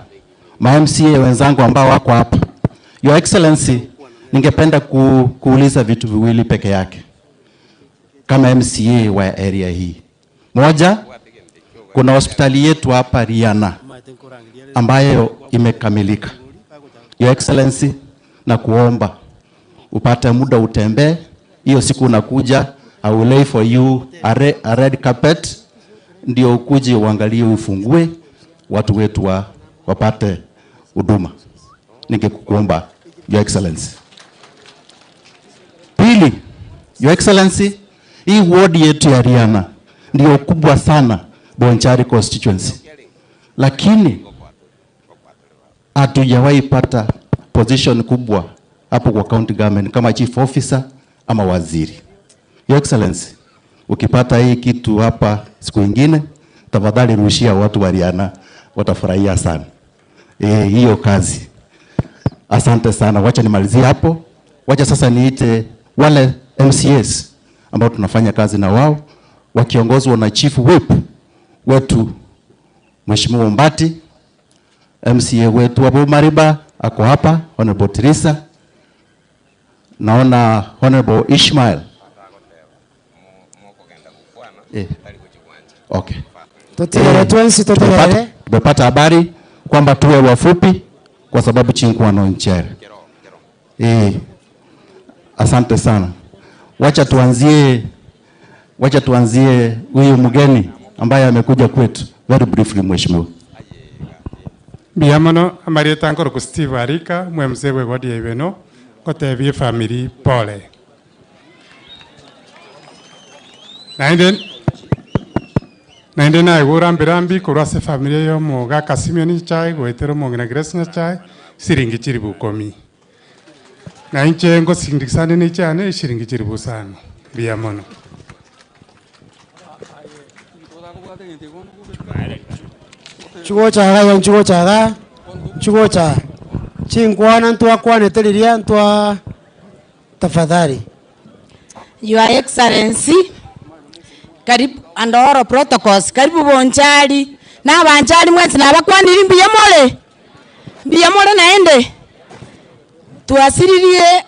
ma MCA wenzangu ambao wako hapa, Your Excellency, ningependa ku, kuuliza vitu viwili peke yake kama MCA wa area hii. Moja, kuna hospitali yetu hapa Riana ambayo imekamilika. Your Excellency, na kuomba upate muda utembee. Hiyo siku unakuja, I will lay for you a, re, a red carpet, ndio ukuje uangalie, ufungue watu wetu wa, wapate huduma. Ningekuomba Your Excellency. Pili, Your Excellency, hii ward yetu ya Riana ndio kubwa sana Bonchari constituency, lakini hatujawahi pata position kubwa hapo kwa county government kama chief officer ama waziri. Your Excellency, ukipata hii kitu hapa siku ingine, tafadhali rushia watu wa Riana, watafurahia sana eh, hiyo kazi. Asante sana, wacha nimalizie hapo. Wacha sasa niite wale MCAs ambao tunafanya kazi na wao wakiongozwa na chief whip wetu Mheshimiwa Mbati, MCA wetu wa Mariba ako hapa, Honorable Teresa, naona Honorable Ishmael. Eh. Okay. Totigere Eh, twensi totigere. tumepata- Tumepata habari kwamba tuwe wafupi kwa sababu chinkwano nchere. Eh, asante sana. Wacha tuanzie, wacha tuanzie huyu mgeni ambaye amekuja kwetu. Very briefly mheshimiwa. Mbiamono amarieta nkoroku Steve Arika mwemse bwe ward ya Ibeno ngotebia efamily pole naende naende naigure ambirambi korwa ase efamily ya omogaka Simeon Nyachae goetera omong'ina Grace Nyachae siringi chiribu ikomi na inche ngosindikisane na echiane eshiringi chiribu isano mbuya mono. Chigocha iga nchigocha iga nchigocha chinkwana ntwakwanete riria ntwa tafadhali. Your Excellency, karibu and all protocols, karibu Bonchari na abanchari mwensi nabakwaniri mbuya more, mbuya more naende twasiririe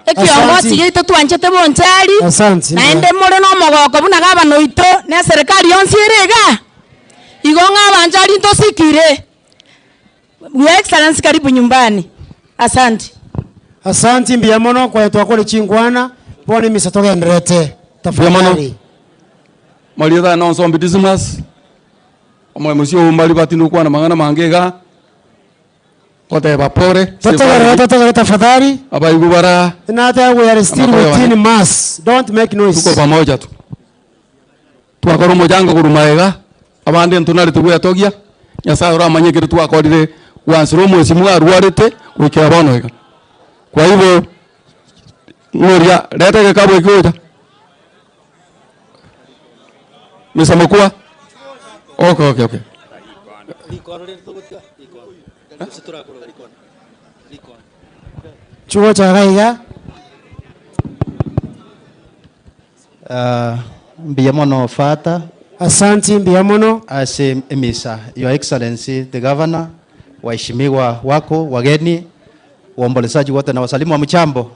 ekiongosi Asante. giaito twanchete Bonchari Asante. naende more na omogoko buna gavana oito na eserikari yonsi ere iga igo ng'a abanchari ntosikire. Your Excellency, karibu nyumbani. Asante. Asante mbuya mono kwaye twakore chinkwana bono emisa togenderete Mbuya mono. tafadhali. Marietha no nsombi Dismas omwe mucio umbari batindi kwana mang'ana mange iga goteba pore Totegerere totegerere tafadhali. abaigu bara Nata we are still Amakoyo within wane. mass. Don't make noise. tuko pamoja tu twakora omojango korwa maega abande ntunarete gwetogia nyasaye oramanye kere twakorire gwansera omwesimu arwarete goikera bono iga kwa hivyo ng'oria reta gekabu ekigocha Mr. Mokua okay okay okay Chigocha iga iga. Mbuya mono Father. Asante mbuya mono. Ase emisa, Your Excellency the Governor, waheshimiwa wako, wageni, waombolezaji wote na wasalimu wa mchambo.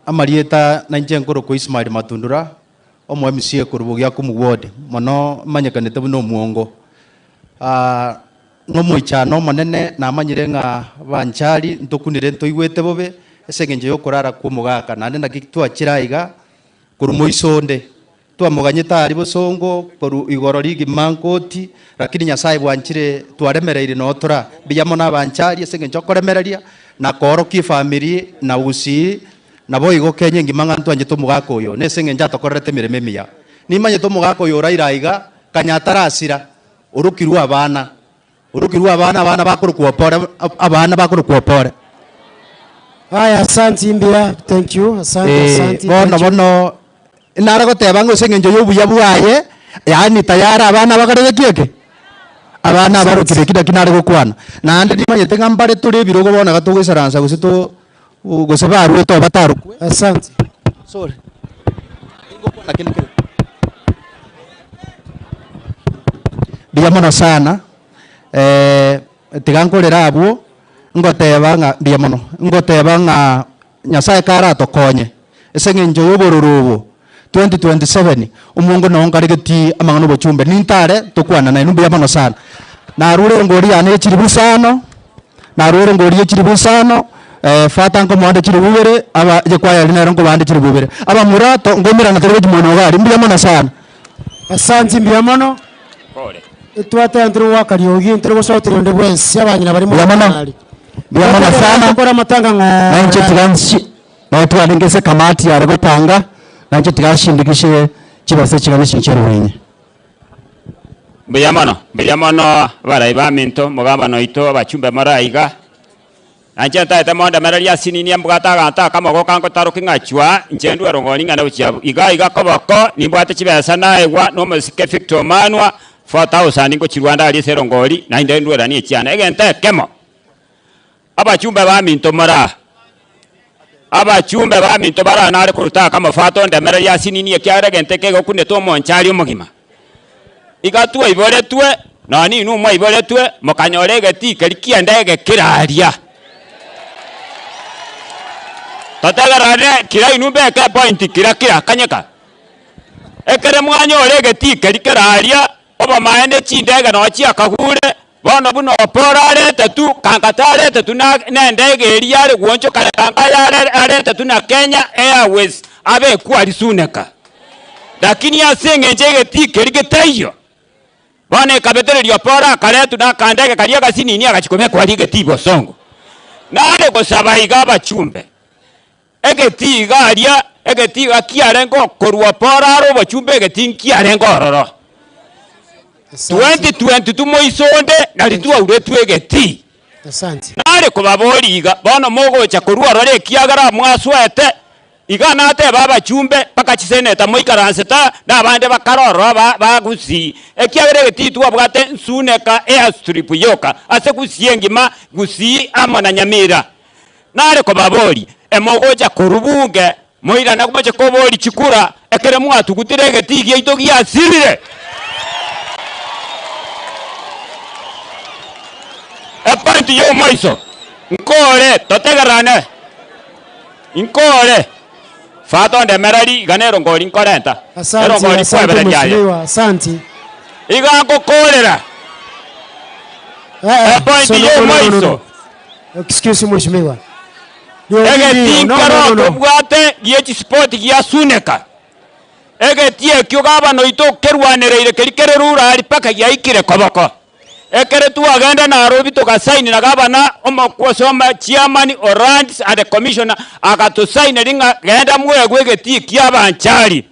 Amarieta na inche nkoro Ismail Matundura, omo MCA korubo gya kumu ward, mono manyekanete buno omuongo. Nomoichano omonene namanyire ng'a banchari ntokunire ntoigwete bobe ase eng'encho ya okorara kwa omogaka naende naki twachira iga korwa moisonde twamoganyete aria bosongo korwa igoro rigima nkoti lakini nyasaye bwanchire twaremereire notora mbuya mono abanchari ase eng'encho okoremereria na koorokia efamiri na gusii nabo igo Kenya engima ng'a ntwanchete omogaka oyo na ase eng'encho atokorerete emeremo emiya. Nimanyete omogaka oyo oraire aiga kanya atarasira orokirwe abana orokirwe abana abana bakorokwa opore abana bakorokwa opore. Haya, asante mbuya. Thank you. Asante, asante. Bono Thank you. bono nare goteba ng'a ase eng'encho ya obuya bwaye yaani tayari abana bakarebe kieke abana abarokire ki naki nare gokwana naende nimanyete ng'a mbare tore ebirogo bono iga togoisaransa gose to gose barwete obo batarokwe. Asante. Sorry. Mbuya mono sana tiga nkorera abwo ngoteba ng'a mbuya mono ngoteba ng'a Nyasaye karatokonye ase eng'encho ya obororo obo 2027 omongo noo nkaregeti amang'ana obochumbe nintare tokwana naye mbuya mono sana narure ngori yane echiribu isano narure ngori echiribu isano fata nkomoande chiribu ibere aba echekwaya eri nero nkobande chiribu ibere abamura to ngomerana tore gochia mono iga aria mbuya mono sana. Asante mbuya mono. Pole. Etwateba ntiri goaka riogi, ntiri gosautera onde bwensi, abanyina baria Mbuya mono. mogotanari. Mbuya mono sana. Tokore amatanga Na inche ng'ora. tiga nchi nabo twarenge ase ekamati yare gotanga, na inche tiga nshindikishe chibesa chigana chinche rwenye. Mbuya mono, mbuya mono abarai baminto, omogabana oito, abachumbe more aiga. Na inche ntagete mondemererie asinini mbwate aganto akamo goka ngotaroki ng'a chwa, inche ndue rong'o ring'ana gochia abwo. Iga iga koboko, nimbwate chibesa naegwa nomosike Victor Omanwa, 4000 ngochirwa ndarie ase erongori, naende ndweranie echiane. Egento ekemo, abachumbe baminto more aa, abachumbe baminto bare aa nare koruta akamo fato ondemererie asinini ekiagera egento eke egokunete omonchari omogima. Iga twaiboretwe, nonya ninwe mwaiboretwe, mokanyora egetii keria ki'endege kere aria. Totegererane kira inwe mbeke epointi kira kira kanyeka. Ekere mwanyora egetii keria kere aria, obomaene chindege nonya chiakagure, bono buna Oporo arete tu, Kangata arete tu na na endege eria yare gwochoka Kanga yare arete tu na Kenya Airways abekwe aria Suneka. Lakini ase engencho egetii keria getaiyo, bono ekabetereria Oporo akaretwa na akandege karia agasinini agachia kobekwa aria egetii bosongo. Nare gosaba iga abachumbe, egetii iga aria, egetii iga kiarenge okorwa Oporo are obochumbe egetii nkiarenge ororo. 2022 moiso onde nari twauretwe egetii. Asante. Nare kobaboria iga, bono mogocha korwa ororo ekiagera mwasoete, Iga natebe abachumbe mpaka chiseneta moikaransete aa, na abande bakare ororo ba ba Gusii, ekiagera egetii twabwate nsuneka airstrip yoka ase Gusii engima, Gusii amo na Nyamira. Nare kobaboria, emogocha korwa bunge moirane moche koboria chikura ekere mwatugutire egetii giaito giasirire? Epoint y'omoiso, nkore totegererane. Inkore, Fata ondemereri, iga nerongori nkorenta, Asanti, erongori asante nkwebereria aye. mheshimiwa, asanti. Iga ngokorera Eh, eh, epointi so no, no, no, no, y'omoiso. no. Excuse mheshimiwa. Riogi Egetii no, no, nkero no, no. tobwate gie chisipoti giasuneka. Egetii ekio gabana oito okerwanereire keria kere rurari mpaka giaikire koboko. Ekero twagenda Nairobi togasaini na gavana omokosoma chairman o lands and commissioner agatosaineri ng'a genda mwegwe egetii kia abanchari.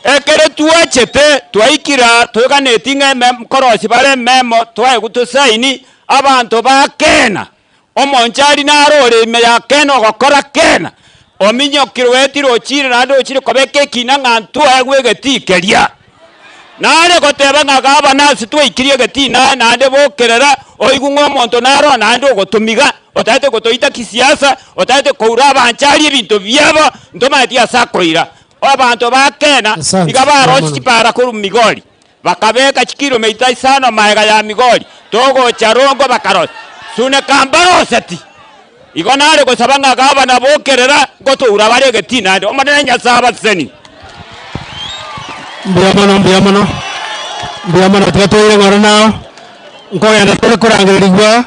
Ekero twachete twaikire aa toganeti ng'a eme nkorosia bare ememo twaegwa tosaini abanto ba Kena. Omonchari naro ore ime ya Kena ogokora Kena, ominyokire oetire ochire naende ochire kobeka ekina ng'a ntwaegwe egetii keria. Nare goteba ng'a gavana ase twaikirie egetii naye naende bokerera, oigwe ng'a omonto naro oo naende ogotomiga, otagete gotoita kisiasa, otagete koura abanchari ebinto biabo, ntomanyeti ase akoira. Abanto ba Kena Asante, iga barosie Mono. chipara korwa Migori, Bakabeka chikilomita isano magega ya Migori, togocha rongo bakarosia. Suneka mbaroseti. Igo nare gosaba ng'a gavana bokerera ngotoura bare egetii naende. Omonene Nyasae abasesenie. Mbuya mono, mbuya mono, mbuya mono. Tiga toire ng'ora nao, nkogenda tore korangererigwa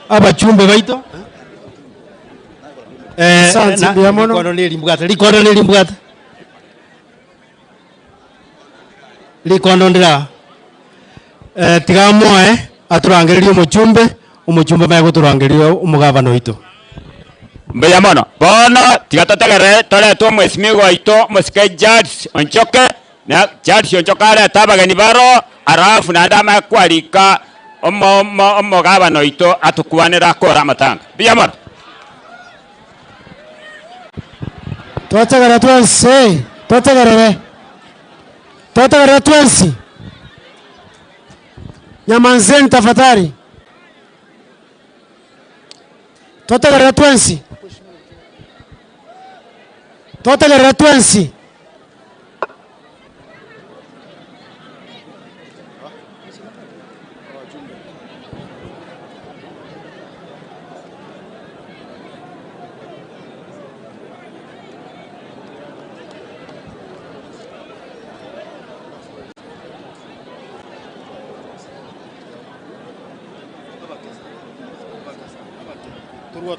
abachumbe baito. Eh, Asante, na- mbuya mono. rikondo nerimbwate, rikondo nerimbwate. Rikondo ndire aa. Eh, tiga amoe atorangererie omochumbe, omochumbe amanye gotorangeria omogabana oito. Mbuya mono. Bono tiga totegerere torete omwesimigwa oito omosike Charles Onchoke, na Charles Onchoke arete abageni baro, alafu naende amanye kwarika omo omo omogabana oito atokwanere akore amatanga. Mbuya mono. Twategerere twensi, twategerere, twategerere twensi. Nyamanzeni tafadhali. Twategerere twensi. Twategerere twensi.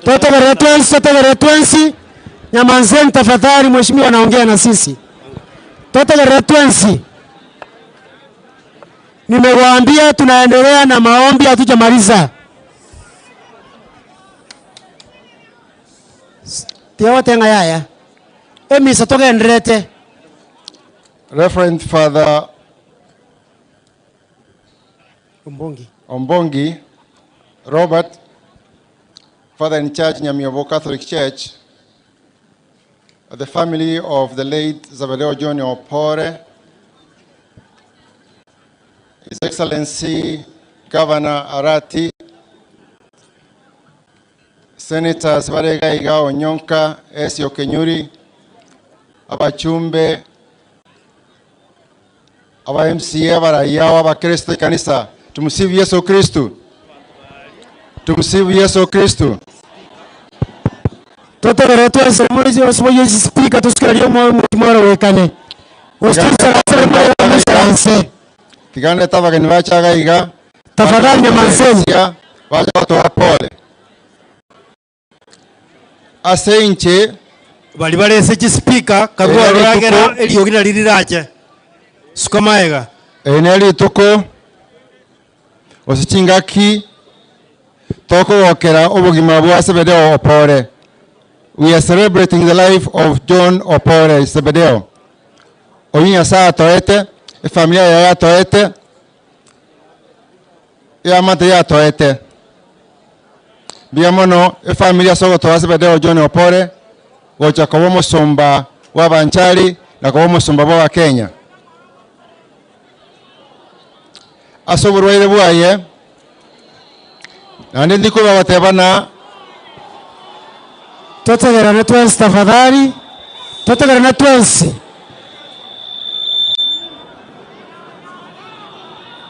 Totegerere twensi, totegerere twensi. Nyamanzeni tafadhali, mheshimiwa anaongea na sisi. Totegerere twensi. Nimewaambia tunaendelea na maombi, hatujamaliza. Tiga goteba ng'a yaya, emisa togendererete. Reverend Father Ombongi. Ombongi Robert, Father in Charge Nyamiobo Catholic Church, the family of the late Zabadeo John Opore, His Excellency Governor Arati, Senators Barega Iga Onyonka, Esio Kenyuri, Abachumbe, aba MCA, abaraia, abakristo ekanisa, tumusifu Yesu Kristo. Tumusifu Yesu Kristo. Totegere twensi muri osiboye speaker tusikirerie omworo wekane. Osikirisaranse. Tigandete abageni bachaga iga. Tafadhali nyamazeni. Bacha batoa pole. Ase inche bari barese chispeaker kabwa ragera eriogi nari rirache suka maega Eri ne rituko gose chingaki tokogokera obogima bwa Zebedeo Opore. We are celebrating the life of John Opore Zebedeo. Oyio Nyasaye atoete, efamilia yaye atoete, eamate yatoete. Mbuya mono efamiri ase ogotoa Zebedeo John Opore gocha koba omosomba bw'abanchari na koba omosomba bw'abakenya. Ase oborwaire bwaye, naende ndikoba goteba na Totegerane twensi tafadhali, totegerane twensi.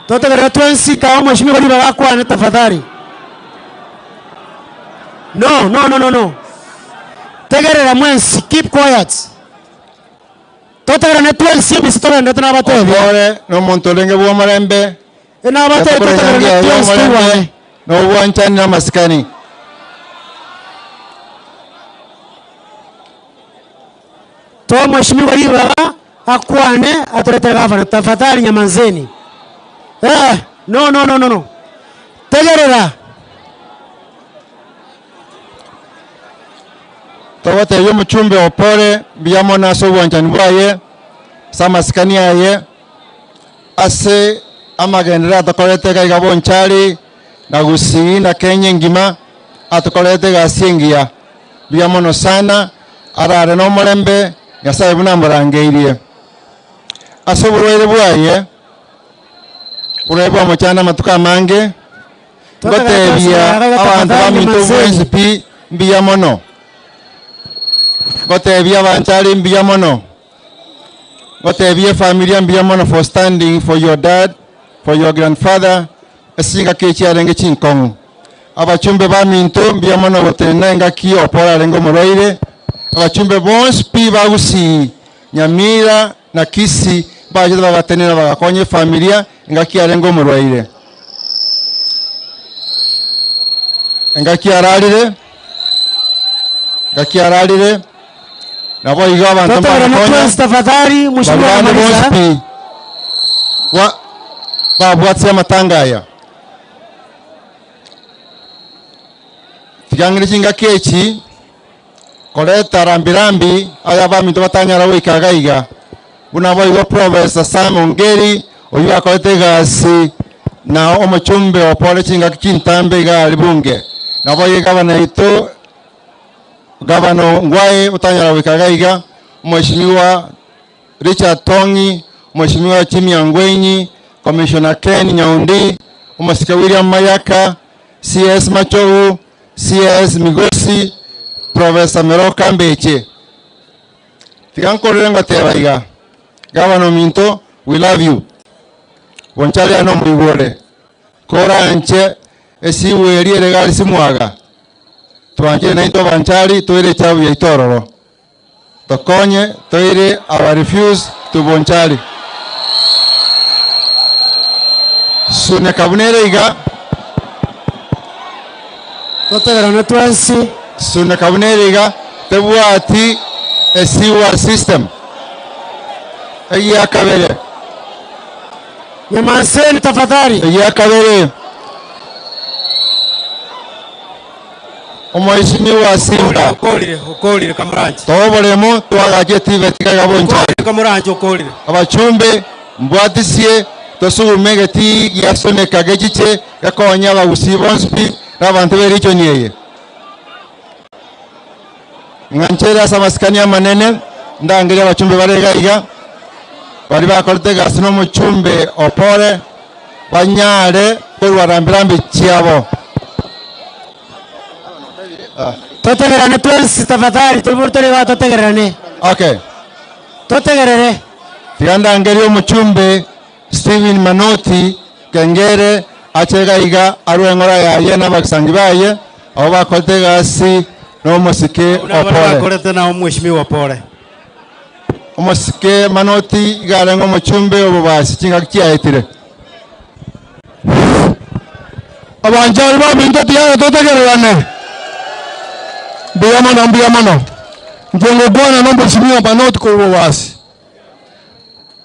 Totegerane twensi kawa omweshimiwa ribaga akwane tafadhali. No, no, no, no, no. Tegerera mwensi, keep quiet. Totegerane twensi emisi togenderete nabatebia. Opore nomonto orenge bw'omorembe, Nabatebia totegerane twensi toigwane. na obwanchani na amasikani. Toa mheshimiwa ribaga akwane atoretere gavana tafadhali nyamanzeni. Eh, no no no no no. Tegerera. Togotebia omochumbe Opore mbuya mono ase obwanchani bwaye, ase amasikani aye, ase amagenderero atokorete iga iga Bonchari na Gusii na Kenya engima, atokorete egasi engiya. Mbuya mono sana, arare na omorembe, Nyasaye buna amorangeirie. Ase oborwaire bwaye, oborwaire bwamochanda amatuko amange, ngotebia abanto baminto bwensi pi mbuya mono. Ngotebia abanchari mbuya mono. Ngotebia efamilia mbuya mono for standing for your dad, for your grandfather, ase chingaki echi chiarenge chinkong'u. Abachumbe baminto mbuya mono gotenena engaki Opora arenge omorwaire. Abachumbe bonsi pi ba Gusii, Nyamira na Kisii mbachete bagatenena bagakonya efamilia engaki arenge omorwaire. Engaki ararire, engaki ararire, nabo igo abanto Totegerane mbagakonya, twensi tafadhali mheshimiwa bari bande anamaliza. bonsi pi bwa babwatire amatanga aya. Tiga ng'ire chingaki echi koreta rambirambi aya abaminto batanyara goika iga iga. Buna boigo Professor Sam Ongeri oyio akorete egasi na omochumbe opore chingaki chintambe iga aria bunge. Nabo iga gavana oito Gavana Ongwae otanyara goika iga iga, Omweshimiwa Richard Tong'i, Omweshimiwa Jimmy Angwenyi, Commissioner Ken Nyaundi, Omosike William Mayaka, CS Machogu, CS Migosi, Professor Meroka Mbeche. Tiga nkorere ngoteba iga, Gavana ominto, we love you. Bonchari ane omoigwore, koranche esiwe eria ere gari simwaga, twanchire naintwe abanchari toire echabu yaito ororo. Tokonye toire our refuse to Bonchari. Suneka buna ere iga. Totegerane twensi. Suneka buna ere iga tebwati a sewer system. Egiakabere. Nyamazeni tafadhali. Egia kabere Omweshimiwa Simba Okorire, okorire Kamuranche. toboremo twagache TVET iga bonchari Kamuranche okorire. Abachumbe mbwatisie tosugume egeti giasoneka gechiche gekonye abagusii bonsi pi na abanto be region eye. Ng'anchere ase amasikani amanene ndangerie abachumbe bare iga iga baria bakorete egasi na omochumbe Opore banyare korwa rambirambi chiabo. Totegererane twensi tafadhali, tobori tore igaa totegererane. Okay. Totegerere. Tiga ndangerie omochumbe Stephen Manoti Kengere ache iga iga arue eng'ora yaye na abagisangi baye abwo bakorete egasi na omosike Buna Opore. bakorete na omweshimiwa Opore. Omosike Manoti iga arenge omochumbe obobasi chingaki chiaetire. Abanchari baminto tiga totegererane. Mbuya mono, mbuya mono. Inche ngokwana na omosimiwa Manoti korwa obobasi.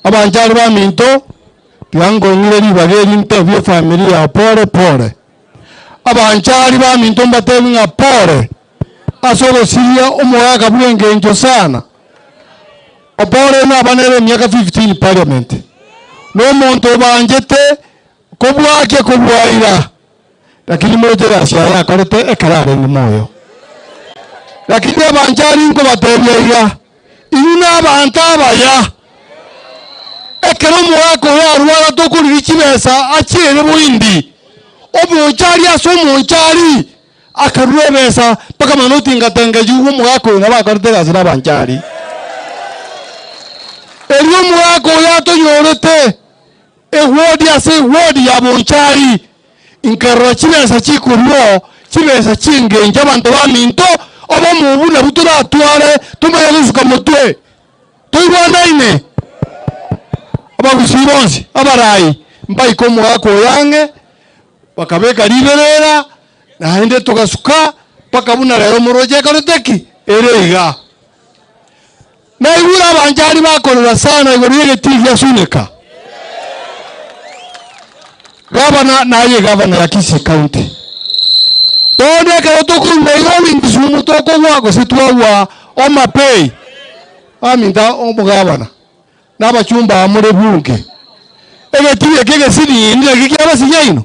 Abanchari baminto, tiga nkong'ire ribaga eri ntebie efamiri yao pore pore. Abanchari baminto mbatebi ng'a pore ase ogosiria omogaka bw'engencho sana. Opore naba nere emiaka 15 parliament, na omonto obanchete kobwakia kobwaira. Lakini moche egasi yaye akorete ekero arenge moyo. Lakini abanchari nkobatebia iga, inwe nabanto abaya. Ekero omogaka oyo arwara tokorigia chibesa achiere boindi, omonchari ase omonchari akarua ebesa mpaka manoti ngatengechiwa omogaka oyo nabo akorete egasi nabanchari. Erio omogaka oyo atonyorete Ewodi ase ewodi ya bonchari, nkarora chibesa chikorua chibesa chi'engencho abanto baminto, obomo obwo nabwo toratware tomanye gosuka motwe, toigwanaine. Abagusii bonsi abarai mbaike omogaka oyo ang'e, bakabeka riberera, naende togasuka mpaka buna rero moroche ekorete ki? Ere iga. Naigure abanchari bakorera sana igoro y'egetii gia Suneka. Gavana naye gavana ya Kisii County. Bono ekero tokorwa Nairobi Kisumu tokogwa gose twagwa Homa Bay, baminto omogavana na abachumba aba more bunge, egetii eke egesiniini naki kiabasinya inwe?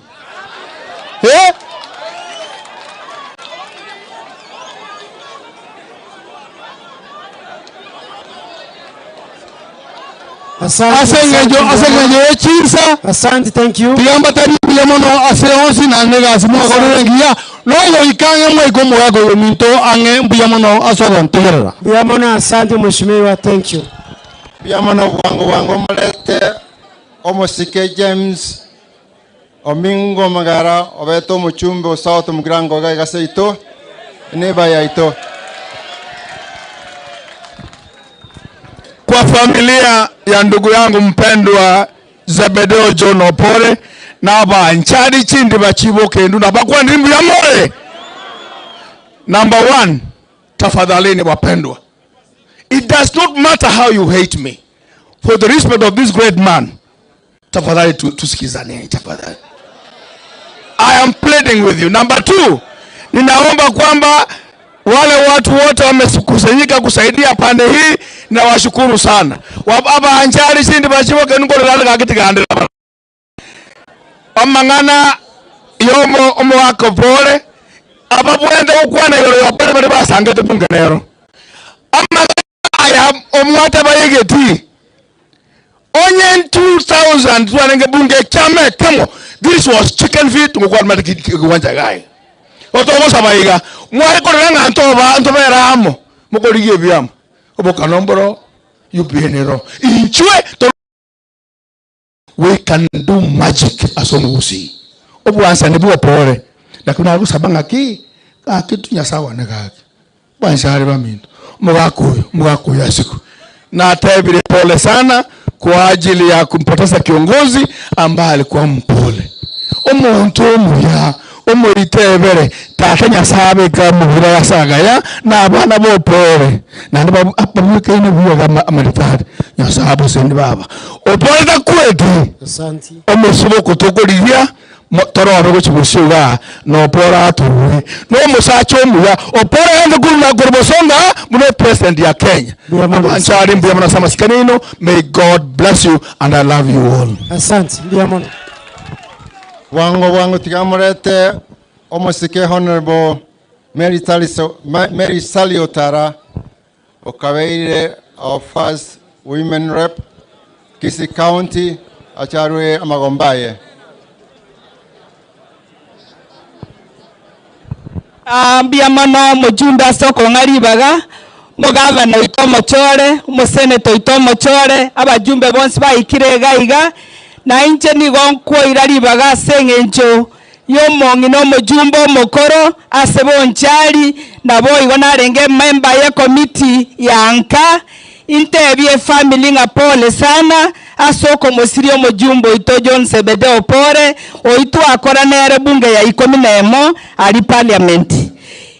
Eh? Ase engencho ase engencho ye chinsa Asante, thank you. Tiga mbatari mbuya mono ase onsi naende egasi mwakorire engiya nogoika ang'e mwaika omogaka oyo ominto ang'e mbuya mono ase ogontegerera. Mbuya mono asante mheshimiwa, thank you. Mbuya mono bwango bwango morete omosike James Omingo Omogara obete omochumbe o South Mugirango iga iga seito neighbor yaito. Kwa familia ya ndugu yangu mpendwa Zebedeo John Opore na abanchari chindiba chibokendu nabakwanire mbuya more. Number one, tafadhalini wapendwa, it does not matter how you hate me, for the respect of this great man, tafadhali tusikizane tafadhali. I am pleading with you. Number two, ninaomba kwamba wale watu wote wamekusanyika kusaidia pande hii na washukuru sana. Abanchari sindi bachiboke nkorerane gakitigandira. Amang'ana yomo omogaka Opore ababwente gokwana igoro ya Opore baria basangete bunge nero. Amang'ana aya omwate bayegetie. Onye 2000 twarenge bunge ekiama ekemo, this was chicken feed ngokwana kiwanja iga iga. Otogosaba iga, mware korora ng'a ntoba ntobere amo, mokorigia ebiama, obokano mboro UPA nero. Inchwe to we can do magic ase omogusii. Obwansani bwa Opore, lakini nagosaba ng'aki, gaki tu Nyasaye one gaki. Banchare baminto, omogaka oyo, omogaka oyo asikwe. Natebire pole sana kwa ajili ya kumpoteza kiongozi ambaye alikuwa mpole. Omonto omuya, Omoite ebere, Tata Nyasae abeke amabura ase agaya, na abana b'Opore, naende babwekaine buya iga amaritari. Nyasae abasende baba. Opore takweti, omosiboko tokorigia torobe gochia bosio igaa, na Opore atorure. Na omosacha omuya, Opore aende korwa korwa bosongo aa buna epresident ya Kenya. Abanche are mbuya mono ase amasikani aino, may God bless you and I love you all. Asante, mbuya mono. Bwango bwango tiga morete omosike Honourable Mary Taliso, Mary Sally Otara okabeire our first women rep Kisii County acharwe amagomba aye. Ah, mbuya mono omojumbe ase okong'a ribaga, omogavana oito omochore, omoseneta oito omochore, abajumbe bonsi baikire iga iga, na inche nigo nkwoira ribaga ase eng'encho y'omong'ina omojumbe omokoro ase bonchari, naboigo narenge emember y'ecommittee ya nka, Intebie efamiri ng'a pole sana ase okomosiria omojumbe oito John Zebedeo Pole, oyio twakora nere bunge ya ikomi na emo aria parliament.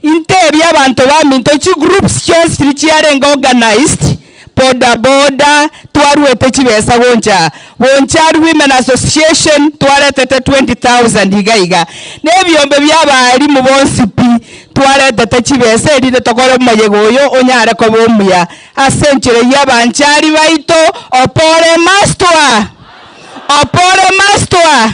Intebie abanto baminto chigroups chionsi chiria chiarenge organised, boda boda, twaruete chibesa goncha Bonchari Women Association twaretete 20,000 iga iga, na ebiombe bia abalimu bonsi pi twaretete chibesa erinde tokore omoyega oyo onyare koba omuya. Ase enchera eyio abanchari baito, opore mastwa! Opore mastwa!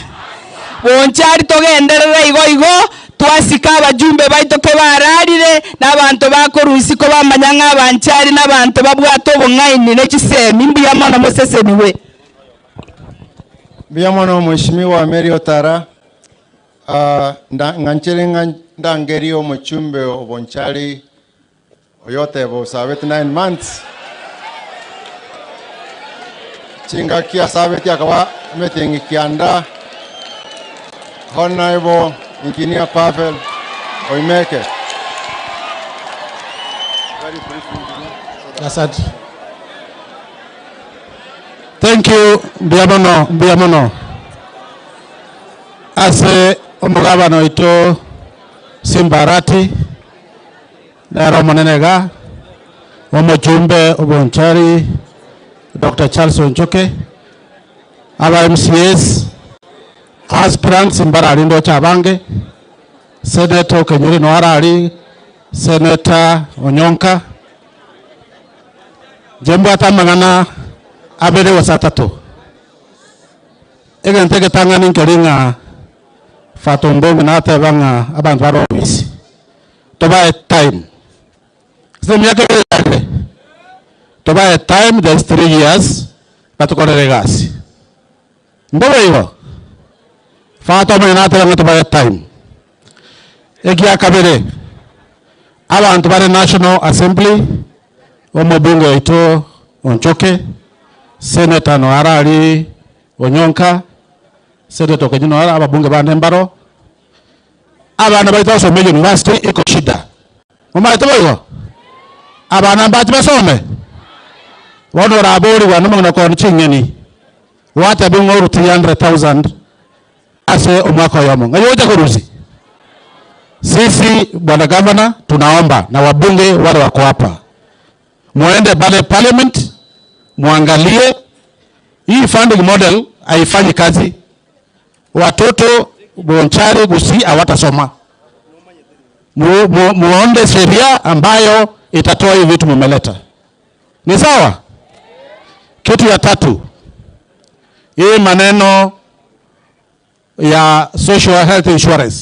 Bonchari togenderere igo igo, twasika abajumbe baito kebararire, na abanto bakorwa isiko bamanya ng'a abanchari nabanto babwate obong'aini ne chisemi. Mbuya mono mosesenigwe. Mbuya mono Mheshimiwa Mary Otara. Ah, nda- ng'anchere ng'a ndangerie omochumbe o Bonchari oyoteba osabete 9 months chingaki asabeti akaba emetiengi kianda Honorable Engineer Pavel Oimeke. Asante. Thank you, mbuya mono, mbuya mono. Ase omogabana oito Simba Arati, nere omonene iga, omochumbe obonchari Doctor Charles Onchoke, aba MCAs, aspirants mbarari ndoche abange, Senator Okenyuri noyo arari, Senator Onyonka, inche mbwate amang'ana abere gose atato. Egento egetang'ani nkeri ng'a Father Ombongi nateba ng'a abanto bare obisi tobae time, ase emiaka ebere yarire, tobae time there is 3 years batokorere egasi. Mbobe igo? Father omonyene nateba ng'a tobae time. Egia kabere, abanto bare National Assembly, omobunge oito Onchoke, Senator noyo arari Onyonka, Senator Okenye noyo are, ababunge bande mbaro, abana baito basome university iko shida. Momanyete boigo? Abana mbache basome? Bono oraborigwa nomong'ina okoonia ching'eni, gwatebiwa ng'a orue 300,000 ase omwaka oyomo, ng'ai ogocha korusia? Sisi bwana gavana tunaomba na wabunge wale wako hapa muende pale parliament muangalie hii funding model haifanyi kazi. Watoto Bonchari Gusii hawatasoma. Muonde sheria ambayo itatoa hii vitu mumeleta. Ni sawa? Kitu ya tatu, hii maneno ya social health insurance,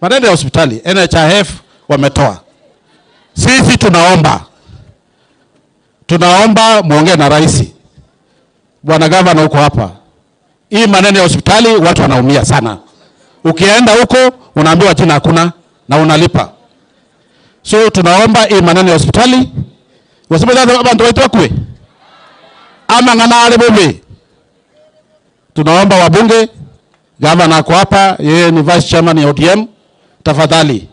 maneno ya hospitali NHIF wametoa. Sisi tunaomba muongee na rais. Bwana gavana huko hapa, hii maneno ya hospitali watu wanaumia sana. Ukienda huko unaambiwa jina hakuna na unalipa. So tunaomba hii maneno ya hospitali wasema abantu baitwa kwe ama ng'ana ale bobe. Tunaomba wabunge, gavana ako hapa, yeye ni vice chairman ya ODM, tafadhali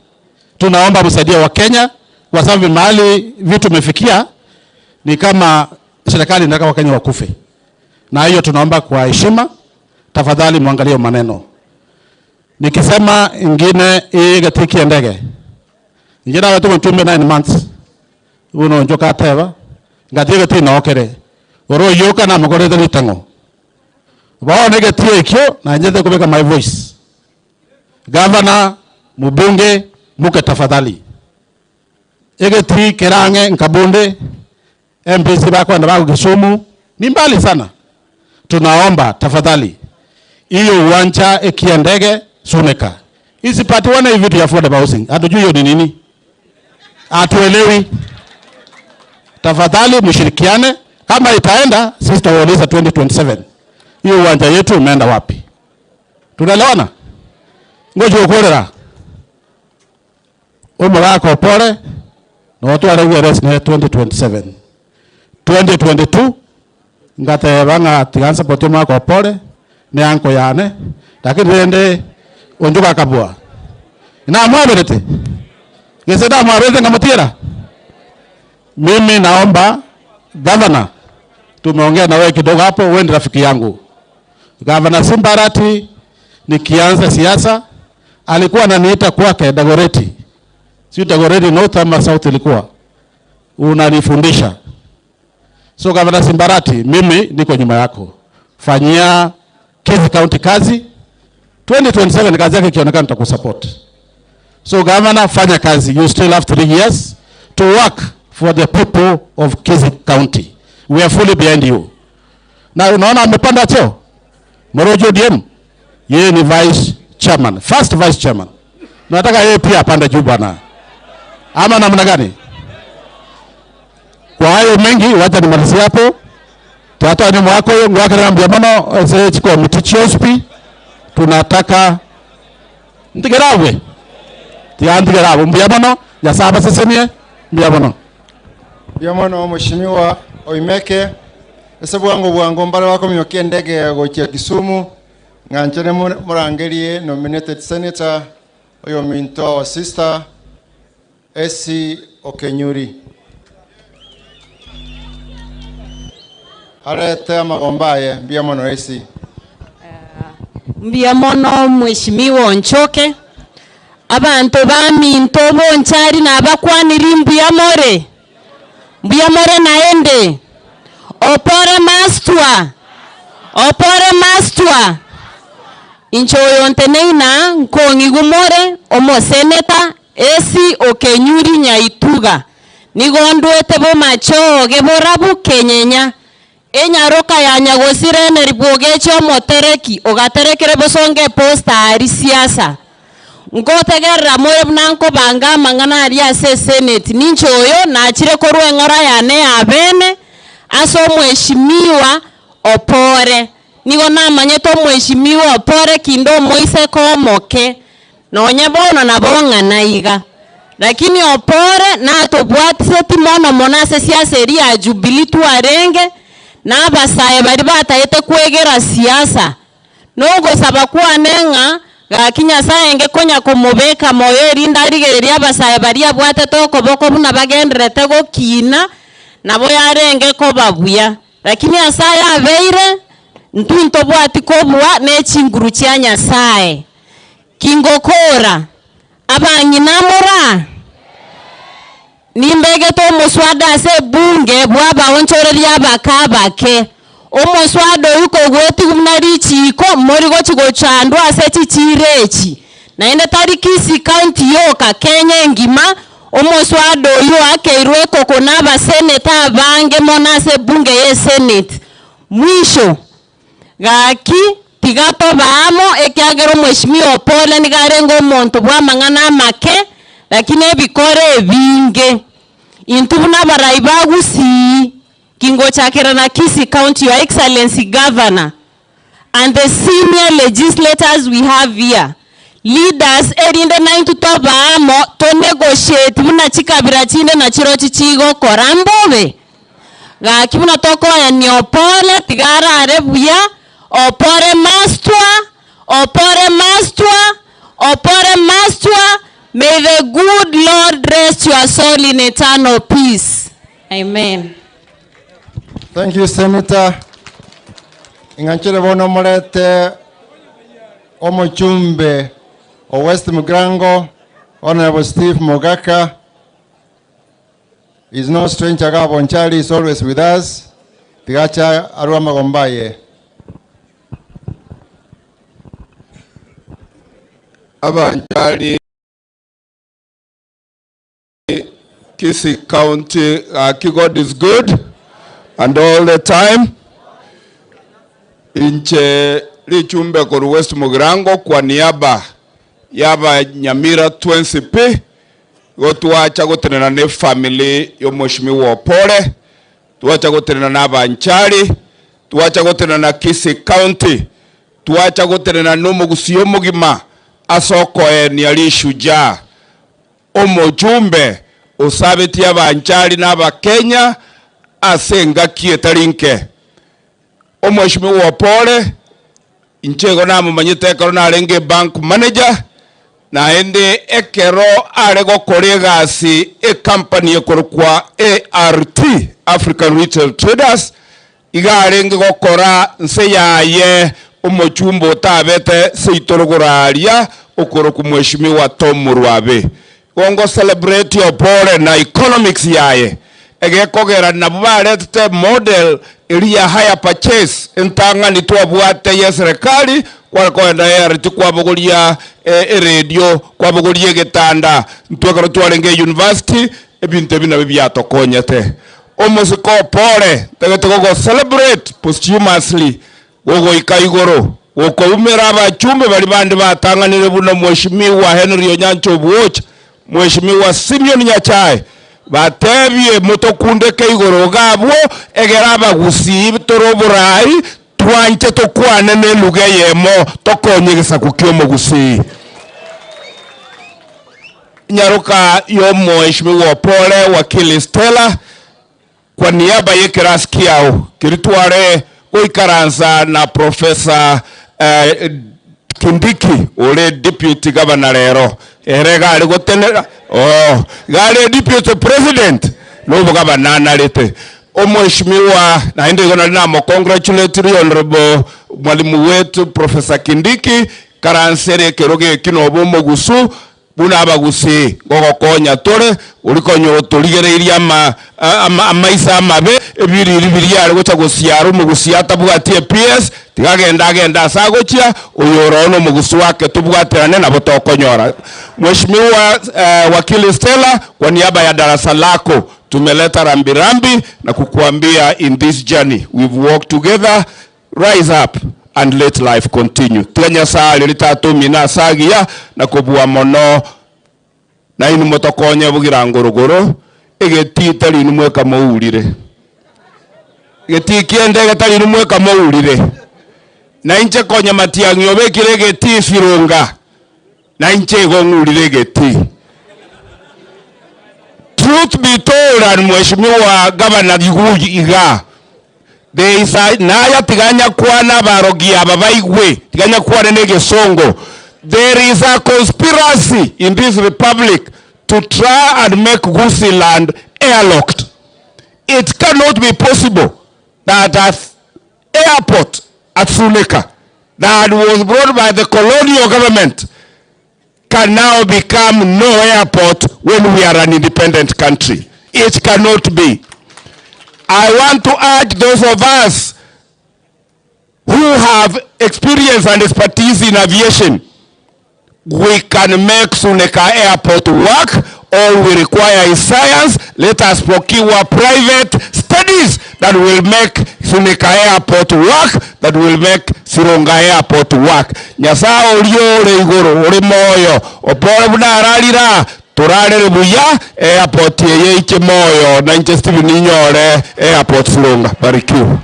tunaomba msaidie wa Kenya kwa sababu mahali vitu imefikia ni kama serikali inataka Wakenya wakufe, na hiyo tunaomba kwa heshima, tafadhali muangalie maneno. Nikisema ingine hii getii kia endege inche nabete omochumbe 9 months buna onchoka ateba ngatiga egetii noo kere ore oyoka namokorete ritang'o bono egetii ekio nanchete kobeka my voice Gavana, mubunge muke tafadhali egetii kere ang'e nkabunde MPs bakwenda bako Kisumu ni mbali sana. Tunaomba tafadhali hiyo uwanja ekia ndege Suneka isipatiwane hii vitu ya affordable housing. Hatujui hiyo ni nini, hatuelewi. Tafadhali mshirikiane, kama itaenda sisi tutawauliza 2027 hiyo uwanja yetu umeenda wapi? Tunaelewana? Ngoja ukorera omogaka opore notware gwere ne 2027 2022 ngateba ng'a tiga nsupport omwaka opore ne anko yane lakini rende onjuga akabua namwaberete gese ndamwaberete ngamutiera mimi naomba governor tumeongea na wewe kidogo hapo wewe ni rafiki yangu Gavana Simba Arati nikianza siasa alikuwa ananiita kwake Dagoretti, sio Dagoretti North ama South, ilikuwa unanifundisha. So Gavana Simba Arati, mimi niko nyuma yako, fanyia Kisii County kazi. 2027 kazi yake ikionekana nitakusupport. So governor, fanya kazi, you still have 3 years to work for the people of Kisii County. We are fully behind you. Na unaona amepanda cheo Morojo ODM, yeye ni vice chairman, first vice chairman. Nataka yeye pia apande juu bwana, ama namna gani? Kwa hayo mengi, wacha nimalizie hapo. Tata ni mwako ngwakira mbia mono ase chiko mitichiospi tunataka ntigerabwe tiantigerabwe mbia mono yasaba sesemie mbia mono Mbia mono mheshimiwa Oimeke ase bwango bwango mbare bakomiokia endege gochia Kisumu ng'anchane morangerie nominated senator oyo minto our sister Essie Okenyuri arete amagomba aye mbuya mono Essie. Mbuya mono mheshimiwa Onchoke, abanto baminto bonchari nabakwaniri mbuya more, mbuya more naende, opore mastwa, opore mastwa, inche oyo nteneina nkong'igwa more omoseneta Essie Okenyuri Nyaituga, nigo ndwete bomachoge borabu kenyenya, Enyaroka ya nyagosira eneri bw'ogecha omotereki ogaterekire bosongo eposta aria siasa. Nkotegerera more buna nkobanga amang'ana aria ase eseneti. Ninche oyo nachire korwa eng'ora yane ya bene ase omweshimiwa Opore. Nigo namanyete omweshimiwa Opore kinde omoiseke omoke. Nonye bono nabo ng'ana iga. Lakini Opore natobwatiseti mono mono ase siasa eria ya Jubilee twarenge na abasae baria batagete kwegera siasa. Nogosaba kwane ng'a gaki Nyasae enge konya komobeka moyo erinde arigererie abasae baria abwatete okoboko buna bagendererete gokina, nabo yarenge koba buya. Lakini ase aya abeire, intwe ntobwati kobua ne chinguru chia Nyasae. Kingokora, abang'ina mora? Nimbegete omoswada ase ebunge bw'abaonchoreria abake abake. Omoswada oyio kogwetigwa buna richiiko, mori gochi gochandwa ase chichiiro echi. Naende tari Kisii County yoka, Kenya engima, omoswada oyio oakeirwe ekoko na abaseneta abange mono ase ebunge y'esenate. Mwisho, Gaki, tiga tobe amo, ekiagera omweshimiwa Opole nigo arenge omonto bw'amang'ana amake, lakini ebikoro ebinge. Intwe buna abarai ba Gusii, kingochakera na Kisii County, Your Excellency Governor, and the senior legislators we have here, leaders, erinde naintwe tobe amo, to negotiate buna chikabira chinde nachirochio chigokora, mbobe? Gaki buna tokoenia opore, tiga arare buya, opore mastwa, opore mastwa, opore mastwa, may the good Lord rest your soul in eternal peace. Amen. Thank you Senator. Ing'anchere bono morete omochumbe. o West Mugirango, Honorable Steve Mogaka, is no stranger iga Bonchari, is always with us, tiga ache arwe amagombo aye. Abanchari Kisii County gaki God is good and all the time. Inche richumbe korwa West Mugirango kwa niaba yaba Nyamira twensi pi igo twacha gotenena ne family ya omweshimiwa Opore, twacha gotenena na abanchari, twacha gotenena na Kisii County, twacha gotenena na omogusii omogima ase okoenia rishujaa Omochumbe osabetie abanchari na Abakenya ase engaki etari nke. Omweshimiwa Opore, inche igo namomanyete ekero narenge ebank manager, naende ekero are gokora egasi ecompany ekorokwa ART, African Retail Traders, Iga arenge gokora nse yaye omochumba otabete seito rogoro aria okorokwa Mweshimiwa Tom Murwabe. Igo ngo celebrate Opore na economics yaye egekogera nabwo baretete model eria ya hire purchase entang'ani twabwate ye serikali kware kogenda ART kwabogoria eredio kwabogoria egetanda intwe ekero twarenge university ebinto ebi nabio biatokonyete. Omosike o pore ntagete gogo celebrate posthumously gogoika igoro, gokoumera abachumbe baria bande batang'anire buna Mweshimiwa Henry Onyancha Obwocha, Mweshimiwa Simeon Nyachae, batebie motokundeke igoro iga abwo egere abagusii tore oborai twanche tokwane neluga eyemo tokonye egesaku ki'omogusii. Nyaroka y'omoeshimiwa Opore Wakili Stella kwa niaba y'ekerasi kiao keria tware goikaransa na Professor Kindiki ore Deputy Governor rero ere iga are gotenena oo iga are Deputy President nobogabana anarete Omweshimiwa naende igo nari namocongratulate Honourable mwalimu wetu Professor Kindiki karansere ekerogo eki nobe omogusu Buna abagusii ngogokonya tore, oria konya otorigereirie ama ama amaiso amabe, ebiriri biria are gocha gosiara omogusii atabwati ePS, tiga agende agende ase agochia, oyo ore oo nomogusu wake tobwaterane nabo tokonyora. Mweshimiwa Wakili Stella, kwa niaba ya darasa lako tumeleta rambirambi na kukuambia in this journey we've walked together Rise up and let life continue. Tiga Nyasae aria ritatomina ase agiya na kobua mono, nainwe motokonye bogirango rogoro, egetii tari inwe mweka mourire. Egetii ki'ende getari inwe mweka mourire. Na inche konya Matiang'i obekire egetii Sironga, na inche igo ng'urire egetii. Truth be told and Mheshimiwa Governor Giguyi igaa, There is a, naya tiga nyakwane abarogi aba baigwe, tiga nyakwane na egesongo. There is a conspiracy in this republic to try and make Gusii land airlocked. It cannot be possible that a airport at Suneka that was brought by the colonial government can now become no airport when we are an independent country. It cannot be. I want to urge those of us who have experience and expertise in aviation, we can make Suneka Airport work. All we require is science. Let us procure private studies that will make Suneka Airport work, that will make Sironga Airport work. Nyasae oria ore igoro ore moyo, opore buna ararira, torarere buya airport eye eiche moyo, na inche Stephen ninyore airport Sironga. Barikiwa.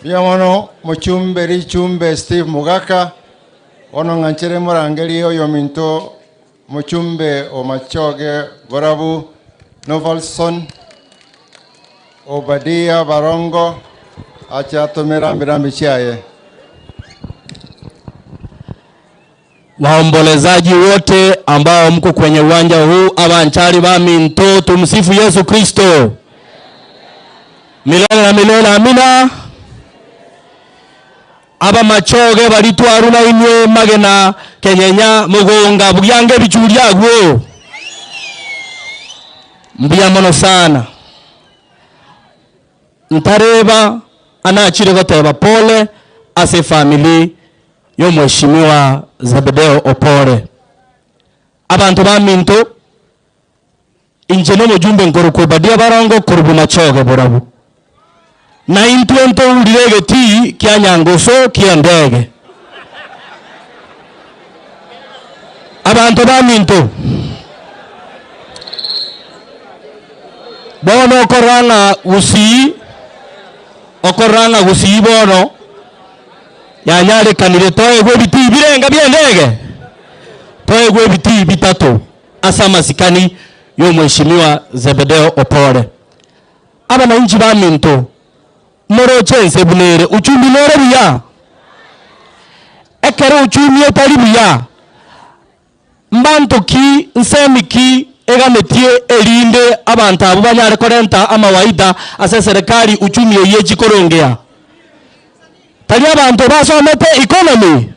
Mbuya mono mochumbe richumbe Steve Mogaka, bono ng'anchere morangerie oyominto Mochumbe o Machoge Borabu, Novalson Obadia Barongo ache atomere rambirambi chiaye. Waombolezaji wote ambao mko kwenye uwanja huu, abanchari baminto, tumsifu Yesu Kristo milele na milele, amina. Abamachoge baria twaruna inwe magena kenyenya mogonga bugiange ebichuri agwo. Mbuya mono sana. Ntareba anachire goteba pole ase efamiri y'omweshimiwa Zebedeo Opore. Abanto baminto, inche nomojumbe nkorokwa Obadia Barongo korwa Bomachoge Borabu. Na intwe ntourire egetii kia Nyangoso ki'endege. Abanto baminto, bono okorora ng'a Gusii, okorora ng'a Gusii bono yanyarekanire toegwe ebitii birenga bi'endege? Toegwe ebitii bitato ase amasikani y'omweshimiwa Zebedeo Opore. Abanainchi baminto, moroche ense buna ere, uchumi nore buya? Ekero uchumi otari buya, mbanto ki, nsemi ki eganetie erinde abanto abwo banyare korenta amawaida ase eserekari uchumi eyio echi korongea? Tari abanto basomete economy?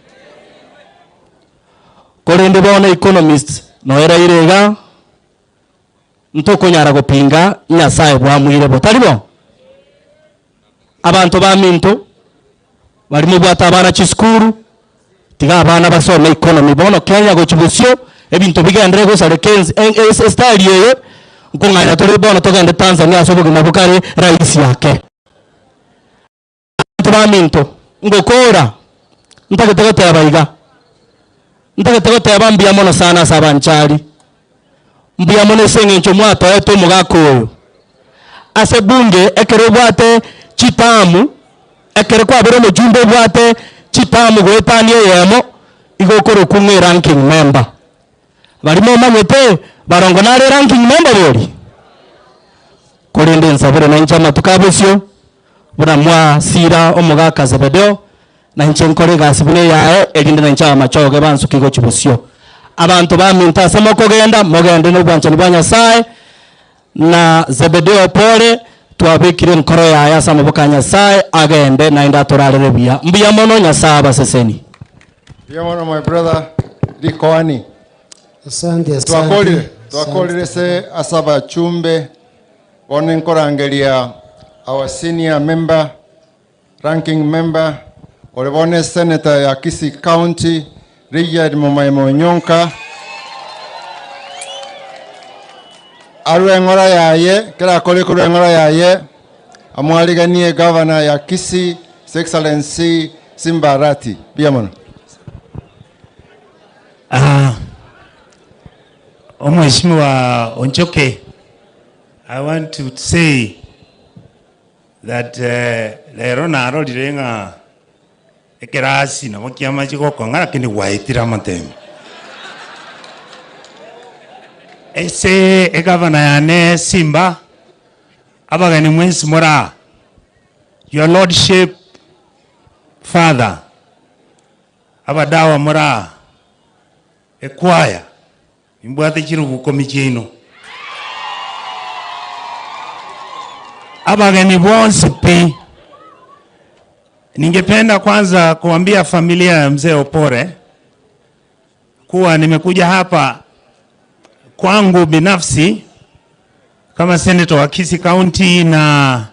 Korende bono economist noeraire iga, Ntokonyara gopinga Nyasae bwamuire bo, tari bo? Abanto baminto, baria mobwate abana chisukuru, tiga abana basome economy bono Kenya gochia bosio, ebinto bigenderere gosareka ense estyle eye, nkong'anya tore bono togende Tanzania ase obogima bokare rahisi ake. Abanto baminto, ngokora ntagete goteba iga, ntagete goteba mbuya mono sana ase abanchari, mbuya mono ase eng'encho mwatoete omogaka oyo. Ase bunge ekero obwate chitamu, ekero kwabera omochumbe obwate chitamu goetania eyemo, igo okorokwa ng'a eranking member. Baria momanyete, barongo nare eranking member bori? Korende nsabere nainche amatuko a bosio, Buna mwasiira omogaka Zebedeo, na inche nkore egasi buna eyaye, erinde nainche abamachoge bansukie gochia bosio. Abanto baminto ase mokogenda, mogende nobwanchani bwa Nyasae, na Zebedeo pore, twabekire enkoro yaye ase amaboko a Nyasae, agende naende atorarere buya. Mbuya mono, Nyasae abasesenie. Mbuya mono my brother Rikoani. Asante, asante. Twakorire, twakorire se ase abachumbe Bono nkorangeria our senior member, ranking member, ore bono esenator ya Kisii County, Richard Momaima Onyonka, arwe eng'ora yaye, kera akore korwa eng'ora yaye, amwariganie governor ya Kisii, His Excellency Simba Arati. Mbuya mono. Ah, Omweshimiwa Onchoke, I want to say that rero narorire ng'a ekerasi nabo kiamache gokong'a lakini gwaetire amatemo. Ase egavana yane Simba, abageni mwensi more aa, your lordship father, abadawa more aa, Ekwaya, nimbwate chirobu ikomi chiaino. Abageni bonsi pi. Ningependa kwanza kuambia familia ya mzee Opore kuwa nimekuja hapa kwangu binafsi kama senator wa Kisii County na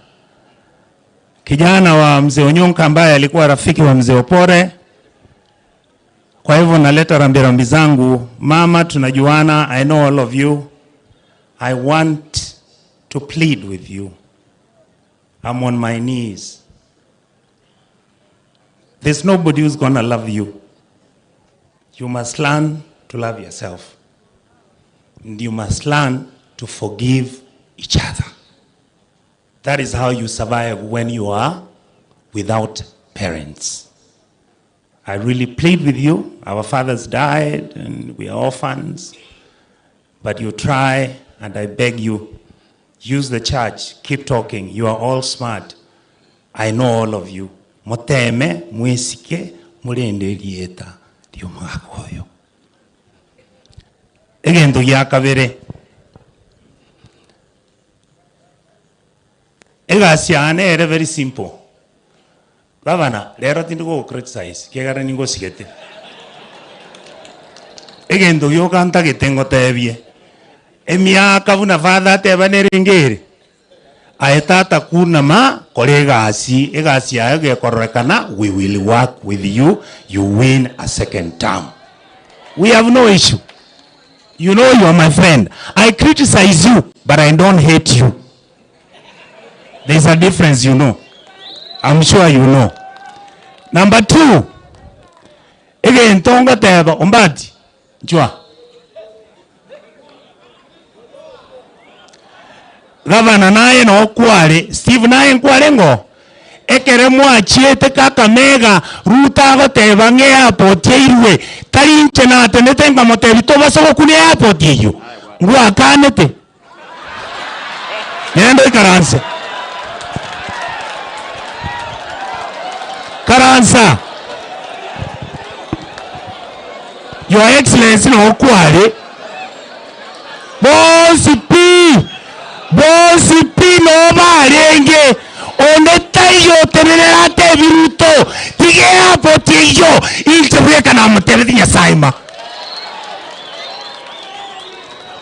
kijana wa mzee Onyonka ambaye alikuwa rafiki wa mzee Opore. Kwa hivyo naleta rambirambi zangu. Mama, tunajuana, I know all of you. I want to plead with you. I'm on my knees. There's nobody who's gonna love you. You must learn to love yourself. And you must learn to forgive each other. That is how you survive when you are without parents. I really plead with you. Our fathers died and we are orphans. But you try, and I beg you, use the church, keep talking. You are all smart. I know all of you. Moteme, mwesike, murende erieta ri'omogaka oyo. Egento gia kabere, egasi yane ere very simple. Gavana, rero tindi gogo criticize ekiagera ningosigete. Egento gioka ntagete ngotebie, emiaka buna father ateba nere enga ere, aye tata kunama kora egasi, egasi yaye gekororekana we will work with you, you win a second term. We have no issue. You know you are my friend. I criticize you but I don't hate you. There is a difference you know. I'm sure you know. Number two, egento ngoteba Ombati, nchwa. Gavana naye nokware, Steve naye nkware ng'o? Ekere mwachiete Kakamega, Ruto agoteba ng'a eairport eirwe, tari inche natenete nkamotebia tobase gokuna eairport eyio, ngwakanete. Genda oikaranse. Karansa. Your Excellency noo kware. Bonsi pi, bonsi pi noo barenge, onde taiyo otenenere atebi Ruto, tiga eairport eyio, inche bweka namotebeti Nyasaye ma.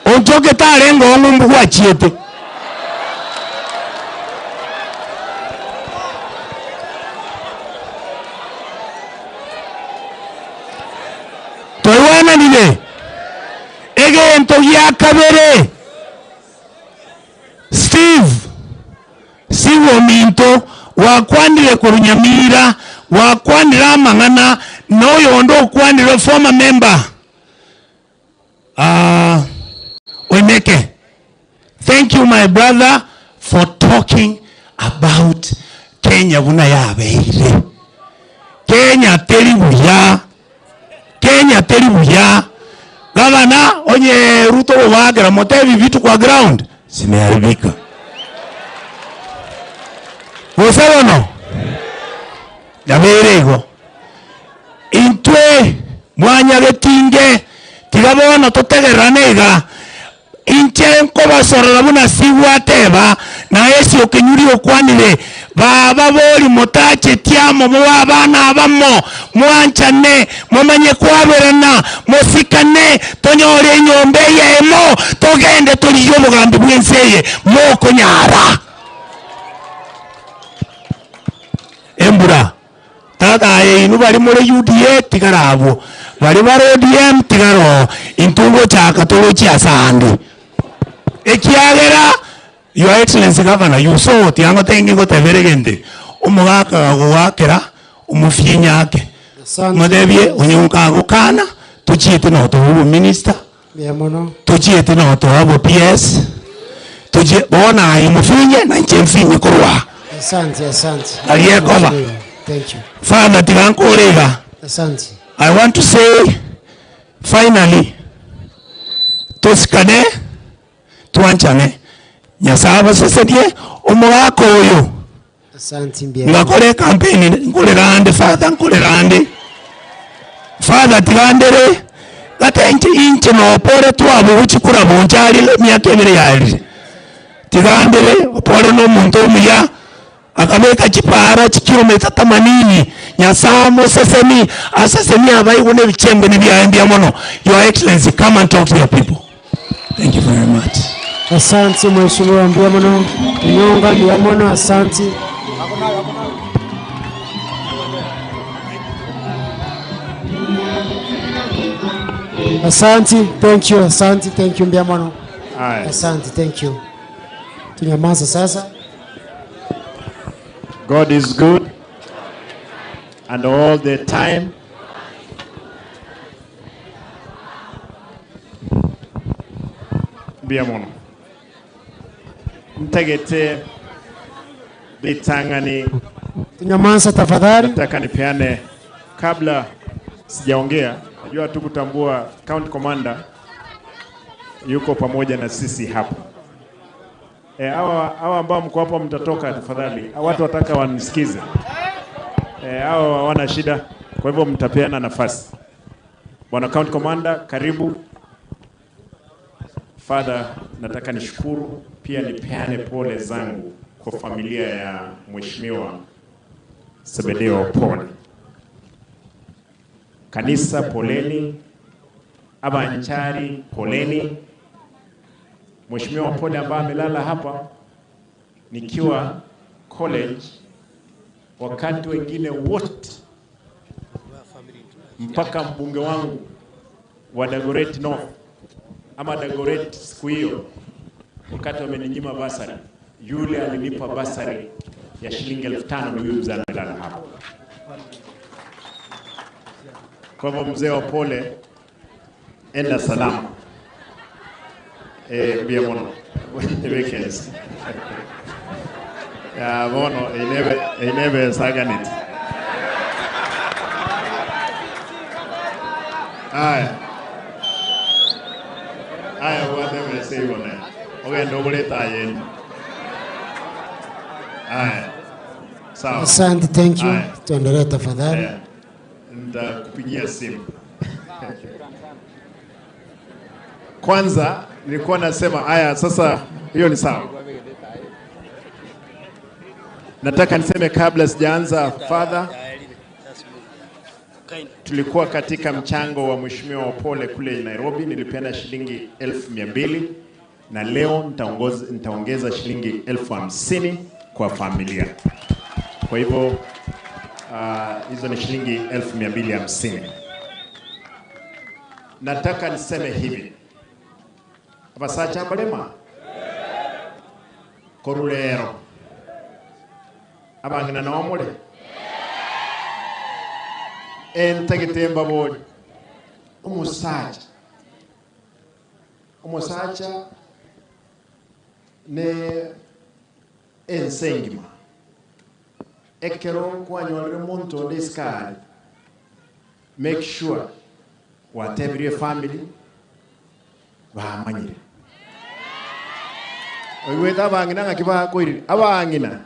Onchoke tarenge oo ng'umbu gwachiete. Twaigwananire? Egento gia kabere, Steve, Steve ominto, gwakwanire korwa Nyamira, gwakwanire amang'ana, na oyonde okwanire former member. Aah Oimeke thank you my brother for talking about Kenya buna yabeire. Kenya teri buya, Kenya teri buya. Gavana onye Ruto gogwakera motebi vitu kwa ground zimeharibika. Gose bono yabeire igo. Intwe mwanyagetinge, tiga bono totegererane iga, Inche nkobasorora buna Sigwa ateba, na Yesu okenyuria okwanire, Baba bori motacheti amo mobe abana abamo, mwanchane, momanye kwaberana, mosikane, tonyore enyomba eyemo, togende torigie obogambi bw'ense eye, mokonyara. Embura. Tata aye inwe baria more UDA tigara abwo, baria bare ODM tigara oo, intwe ngochaka torochie ase aande. Ekiagera Your Excellency Governor, you saw tiga ngotebi ngigotebera egento eke, omogaka gagoakera omofienyi ake, motebie onye nkagokana tochiete notoa obominister, Mbuya mono. tochiete notoa obo PS, tochie bono aye mofinye na inche mfinye korwa aa. Asante, asante. Aria ekoba. Thank you. Father tiga nkore iga. Asante. I want to say finally tosikane twanchane Nyasaye abaseserie omogaka oyo Asante mbuya mono. ngakore ecampaign nkorera ande father nkorera ande father tiga ndere gata inche inche nopore twabugwa chikura boncha aria emiaka ebere yaerire tiga ndere opore na omonto omuya akabeka chipara chikilomita themanini Nyasaye amoseseni asesenie abaigwa na ebichembeni biaye mbuya mono your excellency come and talk to your people thank you very much. Asante mheshimiwa mbuya mono Onyonga mbuya mono asante. Asante, thank you, asante, thank you mbuya mono. Aye. Asante, thank you. Tunyamaze sasa. God is good and all the time. Mbuya mono. Ntagete ritang'ani Tunyamaze tafadhali. Nataka nipeane kabla sijaongea, najua tu kutambua county commander yuko pamoja na sisi hapa. E, hawa hawa ambao mko hapa mtatoka tafadhali. Hawa Watu wataka wanisikize. E, hawa hawana shida, kwa hivyo mtapeana nafasi. Bwana County Commander, karibu. Father, nataka nishukuru pia nipeane pole zangu kwa familia ya Mheshimiwa Sebedeo Opole. Kanisa poleni, Abanchari poleni. Mheshimiwa Opole ambaye amelala hapa nikiwa college, wakati wengine wote mpaka mbunge wangu wa Dagoretti North ama Dagoretti siku hiyo, wakati wameninyima basari, yule alinipa basari ya shilingi 5,000 ni huyu mzee amelala hapa. Kwa hivyo mzee wa Pole, enda salama. Mbuya mono weekends. Ya bono einebe einebe saganit. Aya. Aya bwate bese ibone. Ogenda oguleta ayeni. Aya. Sawa. Asante, thank you. Aya. Tuendelee tafadhali. Eh, nitakupigia simu. Kwanza nilikuwa nasema haya, sasa hiyo ni sawa. Nataka niseme kabla sijaanza, Father, tulikuwa katika mchango wa Mheshimiwa Opole kule Nairobi, nilipeana shilingi 200,000 na leo nitaongeza shilingi 50,000 kwa familia. Kwa hivyo hizo ni shilingi 250,000. Nataka niseme hivi, abasacha mbalema korulero abang'ina nomule entagete mbabori omusacha omusacha ne ensengima ekero kwanyorire omonto onde isikari make sure watebirie family bamanyire oigwete abang'ina ng'aki bakoirire abang'ina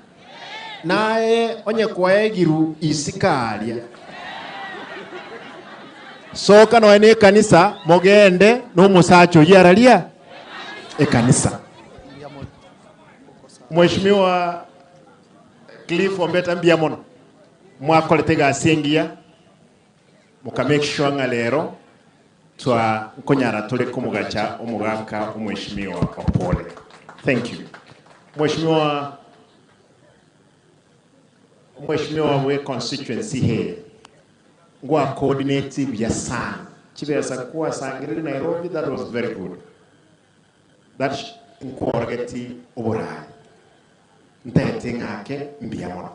naye onye kwaegiru isikaria soka noe na ekanisa mogende na omosacha oyio araria ekanisa. Mheshimiwa Cliff Ombeta mbuya mono mwakorete egasi engiya muka make sure ng'a rero twa nkonyara tore komogacha omogaka omheshimiwa Opole. Thank you. Mheshimiwa Mheshimiwa we constituency here ngwa coordinate bya sana chibesa kwasangirire Nairobi, that was very good. That nkorogeti oburayi ntete ng'ake mbuya mono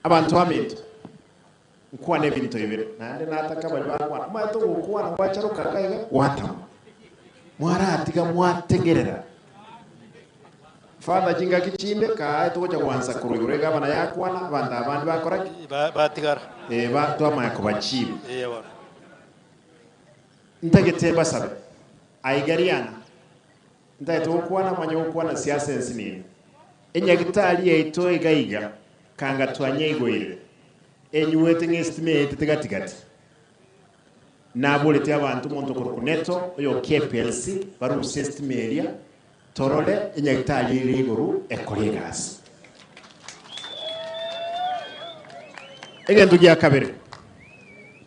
abantu bamitu nkwana ebinto ibere naende nataka bari bakwana omanyete ogokwana gwacharoka kaiga gwatama mwaratiga mwategerera Father chingaki chinde kae togocha gwansa korwa igoro egavana yakwana abanto abande bakora ki? Batigara. Ba twamanya kobachiba. Bono. Ntagete basabe aigariana ntagete gokwana manya gokwana siasa ensi nini enyagitari yaito igaiga kanga twanyaigoire enyuwete ng'estimate tigatigati nabolete abantu omonto korwa kuneto oyo KPLC barusia estima eria torore enyagitari ere igoro ekore egasi. Egento gia kabere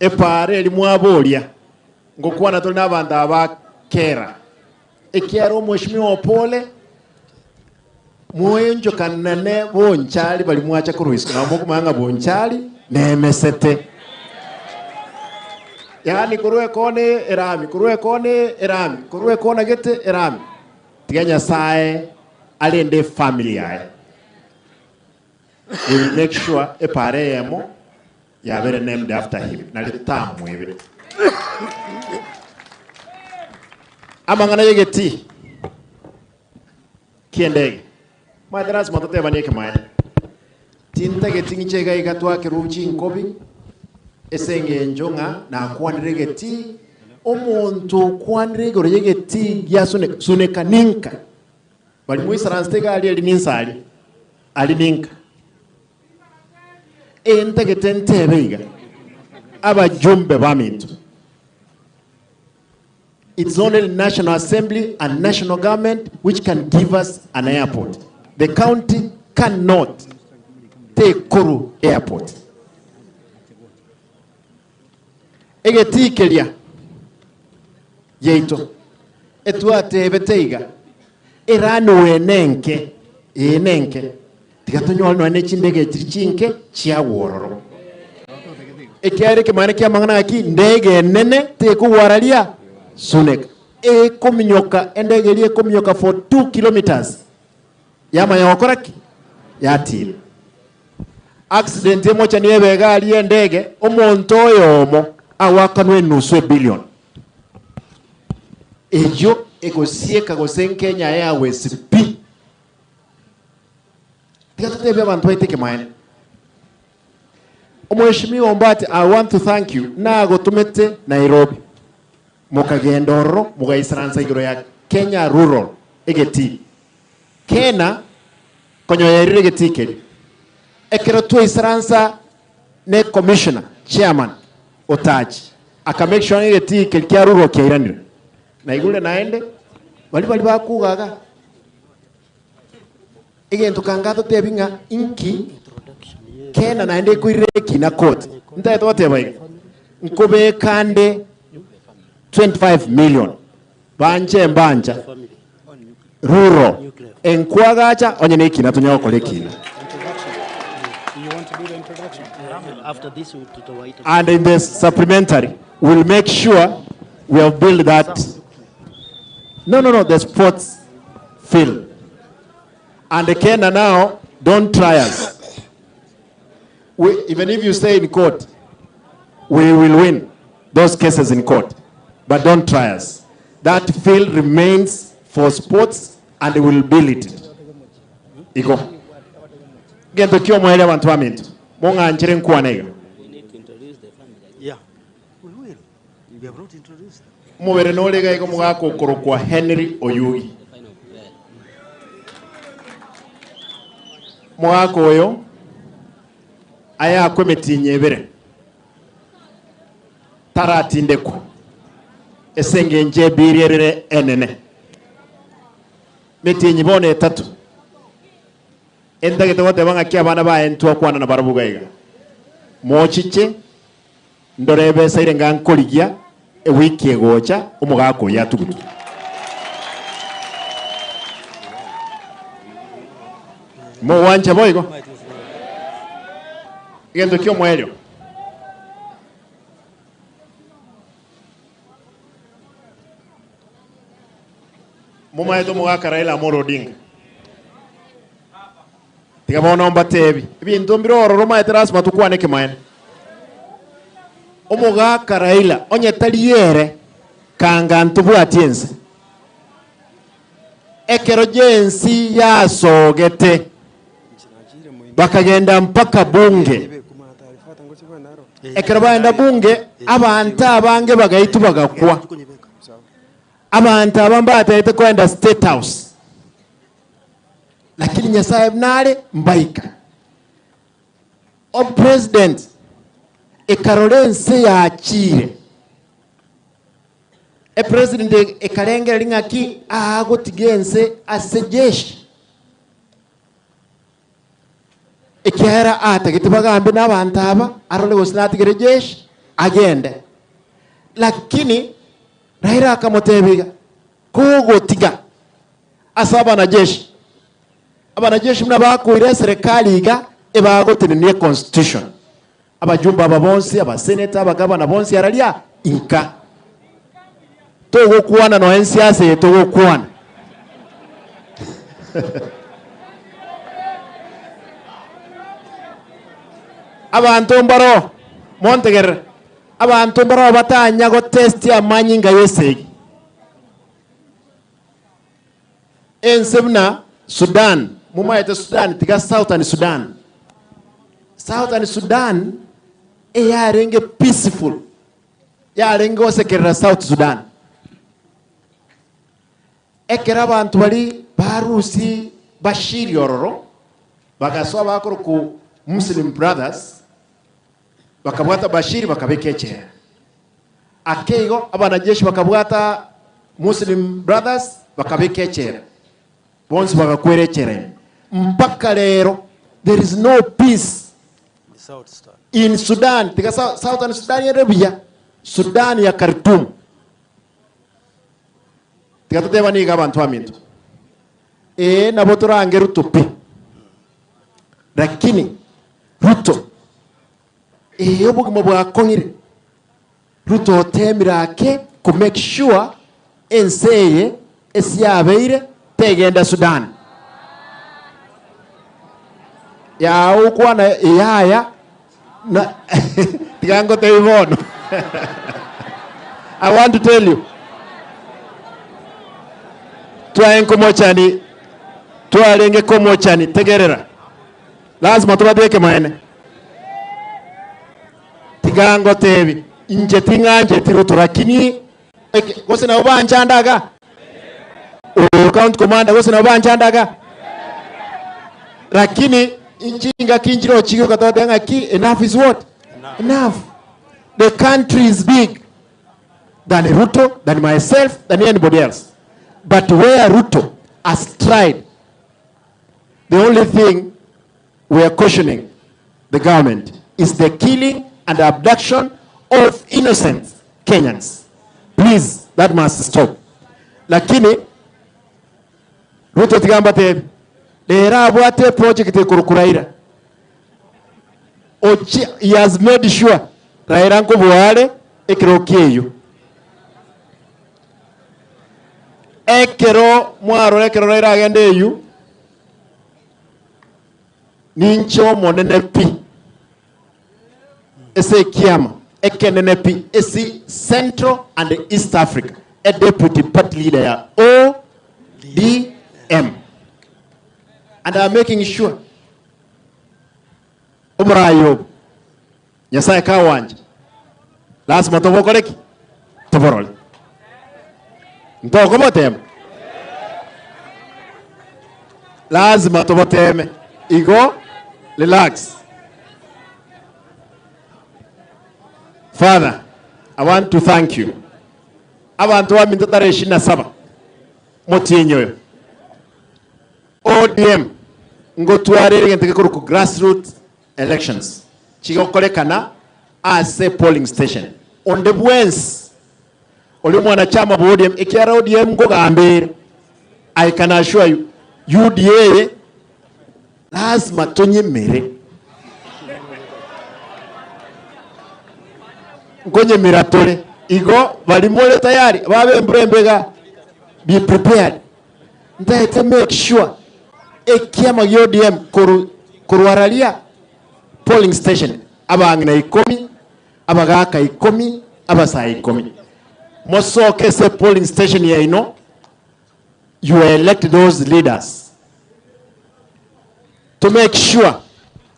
epara eri mwaboria ngokwana tore na abanto aba kera ekiara omheshimiwa Opole mwenjokanane bonchari bari mwacha korwa isiko nabo mokomanya ng'a bonchari nemesete yaani korwa ekona erami korwa ekona erami korwa ekona gete erami tiga Nyasaye arende family yaye. We will make sure epara eyemo yabere named after him nari tamwebe amang'ana yegeti kiendege maete lazima totebanie ekemaene tintageti ng'iche iga iga twakerwa chinkobi ase eng'encho ng'a nakwanire egeti omonto okwanire igoro ya egeti gia suneka suneka ninka bari moisaranse iga aria eri ninsa aria ari ninka entagete ntebe iga abajumbe baminto. It's only the National Assembly and national government which can give us an airport. The county cannot. tekoru airport. Egetii keria giaito etwatebete iga, erani enenke, ee nenke, tiga tonyore nonya ne chindege chiri chinke chiagwa ororo. Ekiagera ekemang'ana kia amang'ana gaki, ndege enene tekogwararia Suneka. Ekominyoka, endege eria ekominyoka for 2 kilometers, yamanya gokora ki? Yatira. Accident emochani ebe egari ya endege, omonto oyomo agoakanwa enusu ebillion. Eyio egosieka gose Kenya Airways pi. Tiga totebie abanto baito ekemaene. Omweshimiwa Ombati, I want to thank you, nagotomete Nairobi, mokagenda ororo mogaisaransa igoro ya Kenya Rural egetii. Kena konyoyerire egetii keria. Ekero twaisaransa ne commissioner, chairman Otachi, aka make sure ng'a egetii keria kia rural kiairanire. Naigure naende, baria baria bakugaga, egento kanga totebi ng'a inki kena naende ekoirire ekina court. Ntagete goteba iga, nkobeka nde 25 million, banche mbancha, rural, enkwagacha onye na ekina tonyare gokora ekina. And in the supplementary, we'll make sure we have built that. No, no, no, the sports field. And Kenya now, don't try us. We, even if you stay in court, we will win those cases in court. But don't try us. That field remains for sports and we will build it. Igo. Gento kio mwere abantu baminto. Mong'anchire nkwane iga. Yeah, we will. We have not introduced them. Omobere nore iga iga omogaka okorokwa Henry Oyugi. Omogaka oyo ayakwe emitinyi ebere taratindekwa ase engencho ebiri erere enene mitinyi bono etato entagete goteba ng'aki abana baye ntwakwana na barabwo iga iga mochiche ndore ebesa ere nga nkorigia ewiki egocha omogaka oyo atugutwe. Mogwancha boigo? Egento kia omoerio. Momaete omogaka Raila Amolo Odinga. Tiga bono mbatebi, ebinto mbire ororo omaete lasima tokwane ekemaene. Omogaka Raila onye tari ere, kanga ntobwati ense. Ekero jensi yasogete, bakagenda mpaka bunge. Ekero baenda bunge, abanto abange bagaitwa bagakwa. Abanto aba mbatebete koenda State House. Lakini Nyasaye nare mbaika. O president ekarora ense yachire. E president ekarengereria ng'aki agotiga ense ase jeshi. Ekiagera atagete bagambe na abanto aba, arore gose natigere jeshi, agende. Lakini Raila akamotebia iga, kogotiga ase abanajeshi, abanajeshi buna bakoira eserekari iga, ebagotenenia econstitution. Abajumbe aba bonsi, abaseneta, abagavana bonsi araria inka. Togokwana nonya ensiasa eye togokwana. Abanto mbaroo, montegerere, abanto mbaroo batanya gotestia amanyinga y'esegi. Ense buna Sudan, momaete Sudan, tiga Southern Sudan. Southern Sudan eyarenge peaceful, yarenge gosekerera South Sudan. Ekero abanto baria barusia Bashiri ororo, bagasoa bakorokwa Muslim Brothers, bakabwata Bashiri bakabeka echela. Ake igo abanajeshi bakabwata Muslim Brothers bakabeka echela. Bonsi bagakwera echela ime. Mpaka rero There is no peace in Sudan. Tiga Southern Sudan ere buya. Sudan ya Khartoum. Tiga toteba niga abanto baminto. Ee nabo torange Ruto pi. Lakini Ruto ee obogima bwakong'ire. Ruto otemire ake ko make sure ense eye ase yabeire tegenda Sudan. Yaa okwana yaya na tiga ngotebi bono. I want to tell you twae nkomochani twarenge komochani tegerera lazima tobabeke ekemanene tiga ngotebi inche ting'ancheti Ruto lakini eke gose nabo banchandaga oyo county commander gose nabo banchandaga lakini inche ingaki nchire ochigoka togoteba ng'aki enough is what enough the country is big than Ruto than myself than anybody else but where Ruto has tried the only thing we are cautioning the government is the killing and abduction of innocent Kenyans. Please, that must stop. Lakini Ruto tiga mbatebi rero abwate project ekorokwa Raila ochi he has made sure Raila nkobua are ekero kieyio ekero mwarora ekero Raila agenda eyio Ninche omonene pi ase ekiama ekenene pi ase Central and East Africa, e deputy party leader ya ODM. And I'm making sure omoraai obo Nyasaye kawancha lasima tobokore ki? Toborore. Ntokobotema? Lazima toboteme. Igo relax. Father, I want to thank you. Abanto baminto tarehe ishirini na saba motienyi oyo ODM ngotware egento gekorokwa grassroots Elections chigokorekana ase polling station. Onde bwensi ore omwanachama bwa ODM ekiagera ODM nkogamba ere, I can assure you UDA eye lazima tonyemere. Nkonyemera tore. Igo baria more tayari babe embura embe igaa, be prepared. Ntaete make sure ekiama gia ODM koru korwa raria polling station abang'ina ikomi, abagaka ikomi, abasae ikomi. Mosoke ase polling station yaino you elect those leaders to make sure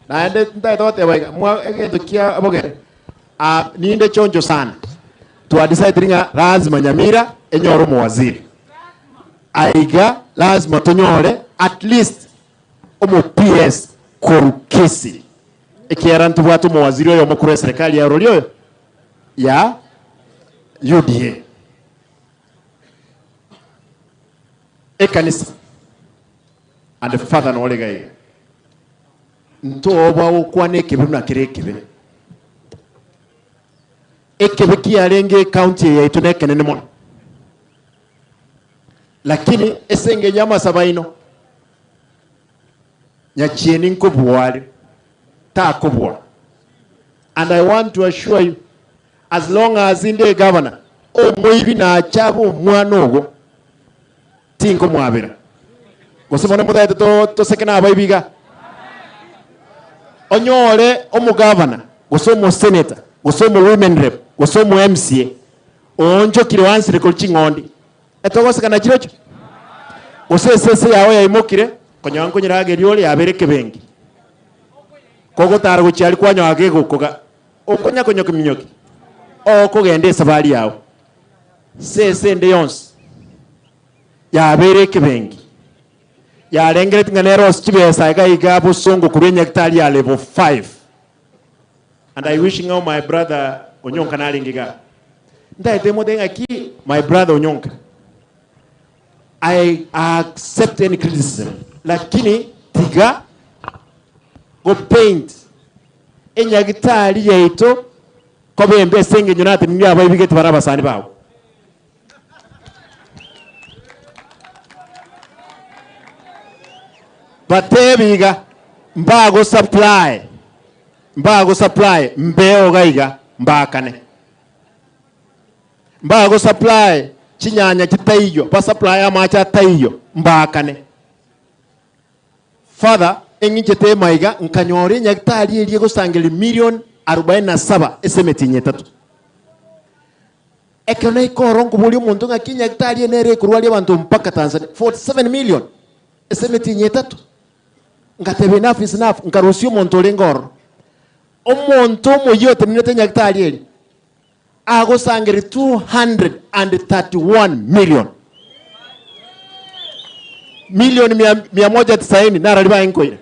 naende ntaete goteba iga mwa egento kia bogere ah, ninde choncho sana twa decide ng'a lazima Nyamira enyore omowaziri Aiga lazima tonyore at least omo PS korwa Kisii ekiagera ntobwate omowaziri oyomo korwa eserekari ya rori oyo ya UDA. Ekanisa and father nore iga iga ntoba gokwana ekebe buna kere ekebe. Ekebe kiarenge ecounty eye yaito nekenene mono. Lakini ase engencho y'amasabo aino, nyachieni nkobua are, takobua. And I want to assure you, as long as inde egavana, omoibi nache abe omwana ogo, tinkomwabera. Gose bono motagete to toseke na abaibi iga? Onyore omogavana, gose omoseneta, gose omo women rep, gose omo MCA, oonchokire oansire korwa ching'ondi, Etogosekana chirochio? Gose esese yao yaimokire, konyora nkonyerageria ore yabeire ekebengi, kogotara gochia aria kwanyora gegokoga, okonya konyokiminyoki, okogenda esabari yao. Sese ende yonsi yabeire ekebengi, yarengeretie ng'a nere ase chibesa iga iga bosongo korwa enyagitari ya level 5. And I wish ng'a my brother Onyonka narenge igaa. Ntaete mote ng'aki my brother Onyonka, I accept any criticism lakini tiga Go paint enyagitari yaito koba embe ase engencho natenenirie abaibigete bare abasani bao. Batebi iga, mbago supply, mbago supply mbeo iga iga mbaakane. Mbago supply chinyanya chitaiyo, ba supply amache ataiyo mbaakane. Father, eng'inchete emaiga nkanyora enyagitari eria egosangereria million arubaini na saba ase emetienyi etato. Ekero naika ororo nkoboria omonto ng'aki enyagitari eye nere ekorwaria abanto mpaka Tanzania, 47 million ase emetienyi etato. Ngateba enough is enough, nkarusia omonto orenge ororo. Omonto omoyia otenenerete enyagitari eria, agosangereria 231 million. Milioni mia, mia moja tisaini narari baye nkoira.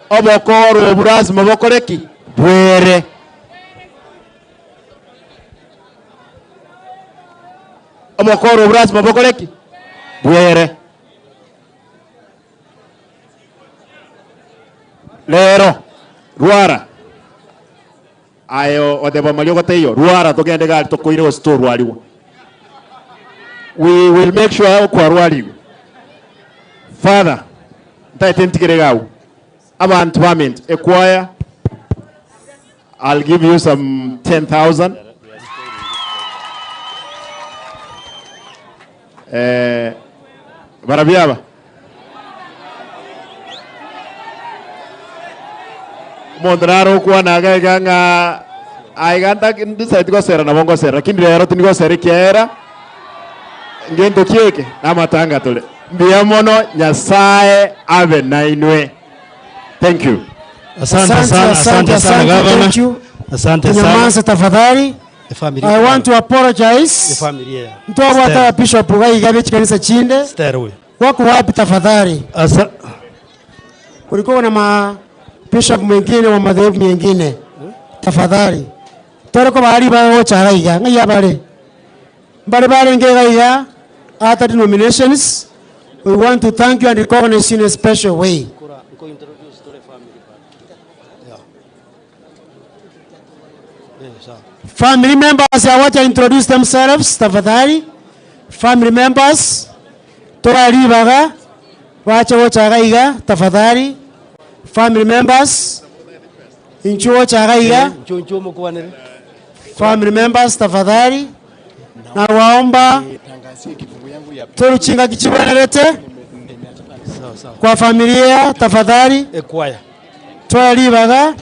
Obokoro obu lazima bokore ki? Bwere. Obokoro obu lazima bokore ki? Bwere. Rero, rwara. Aye oteba mariogo taiyo, rwara togende gari tokoire gose torwarigwa. We will make sure okwarwarigwe. Father, ntaete ntigere iga agwo. Abanto baminto, ekwaya, I'll give you some 10,000. Eh, barabia aba. Omonto nare okwana iga iga ng'a aiga ntaki ndisaeti gosera nabo ngosera lakini rero tindi gosera ekiagera ngento ki eke namatanga tore. Mbuya mono Nyasaye abe nainwe. Thank you. Asante sana, asante sana gavana. Thank you. Asante sana. Tunyamaze tafadhali. The family. I want to apologize. The family. yeah. Ntwabwata Stella. bishop gaiga bechikanisa chinde. Stella huyo. Wako wapi tafadhali? Asa Kulikuwa na ma bishop mwingine wa madhehebu mengine. Tafadhali. Toreko bali bagocha gaiga ng'ai abare. Mbare barenge gaiga other denominations. We want to thank you and recognize you in a special way. Family members, I want to introduce themselves, tafadhali. Family members, toraribaga, bache gocha gaiga, tafadhali. Family members, inchuo gocha gaiga. Family members, tafadhali. Na waomba toruchinga kichibonerete kwa familia, tafadhali. Ekwaya. Toraribaga.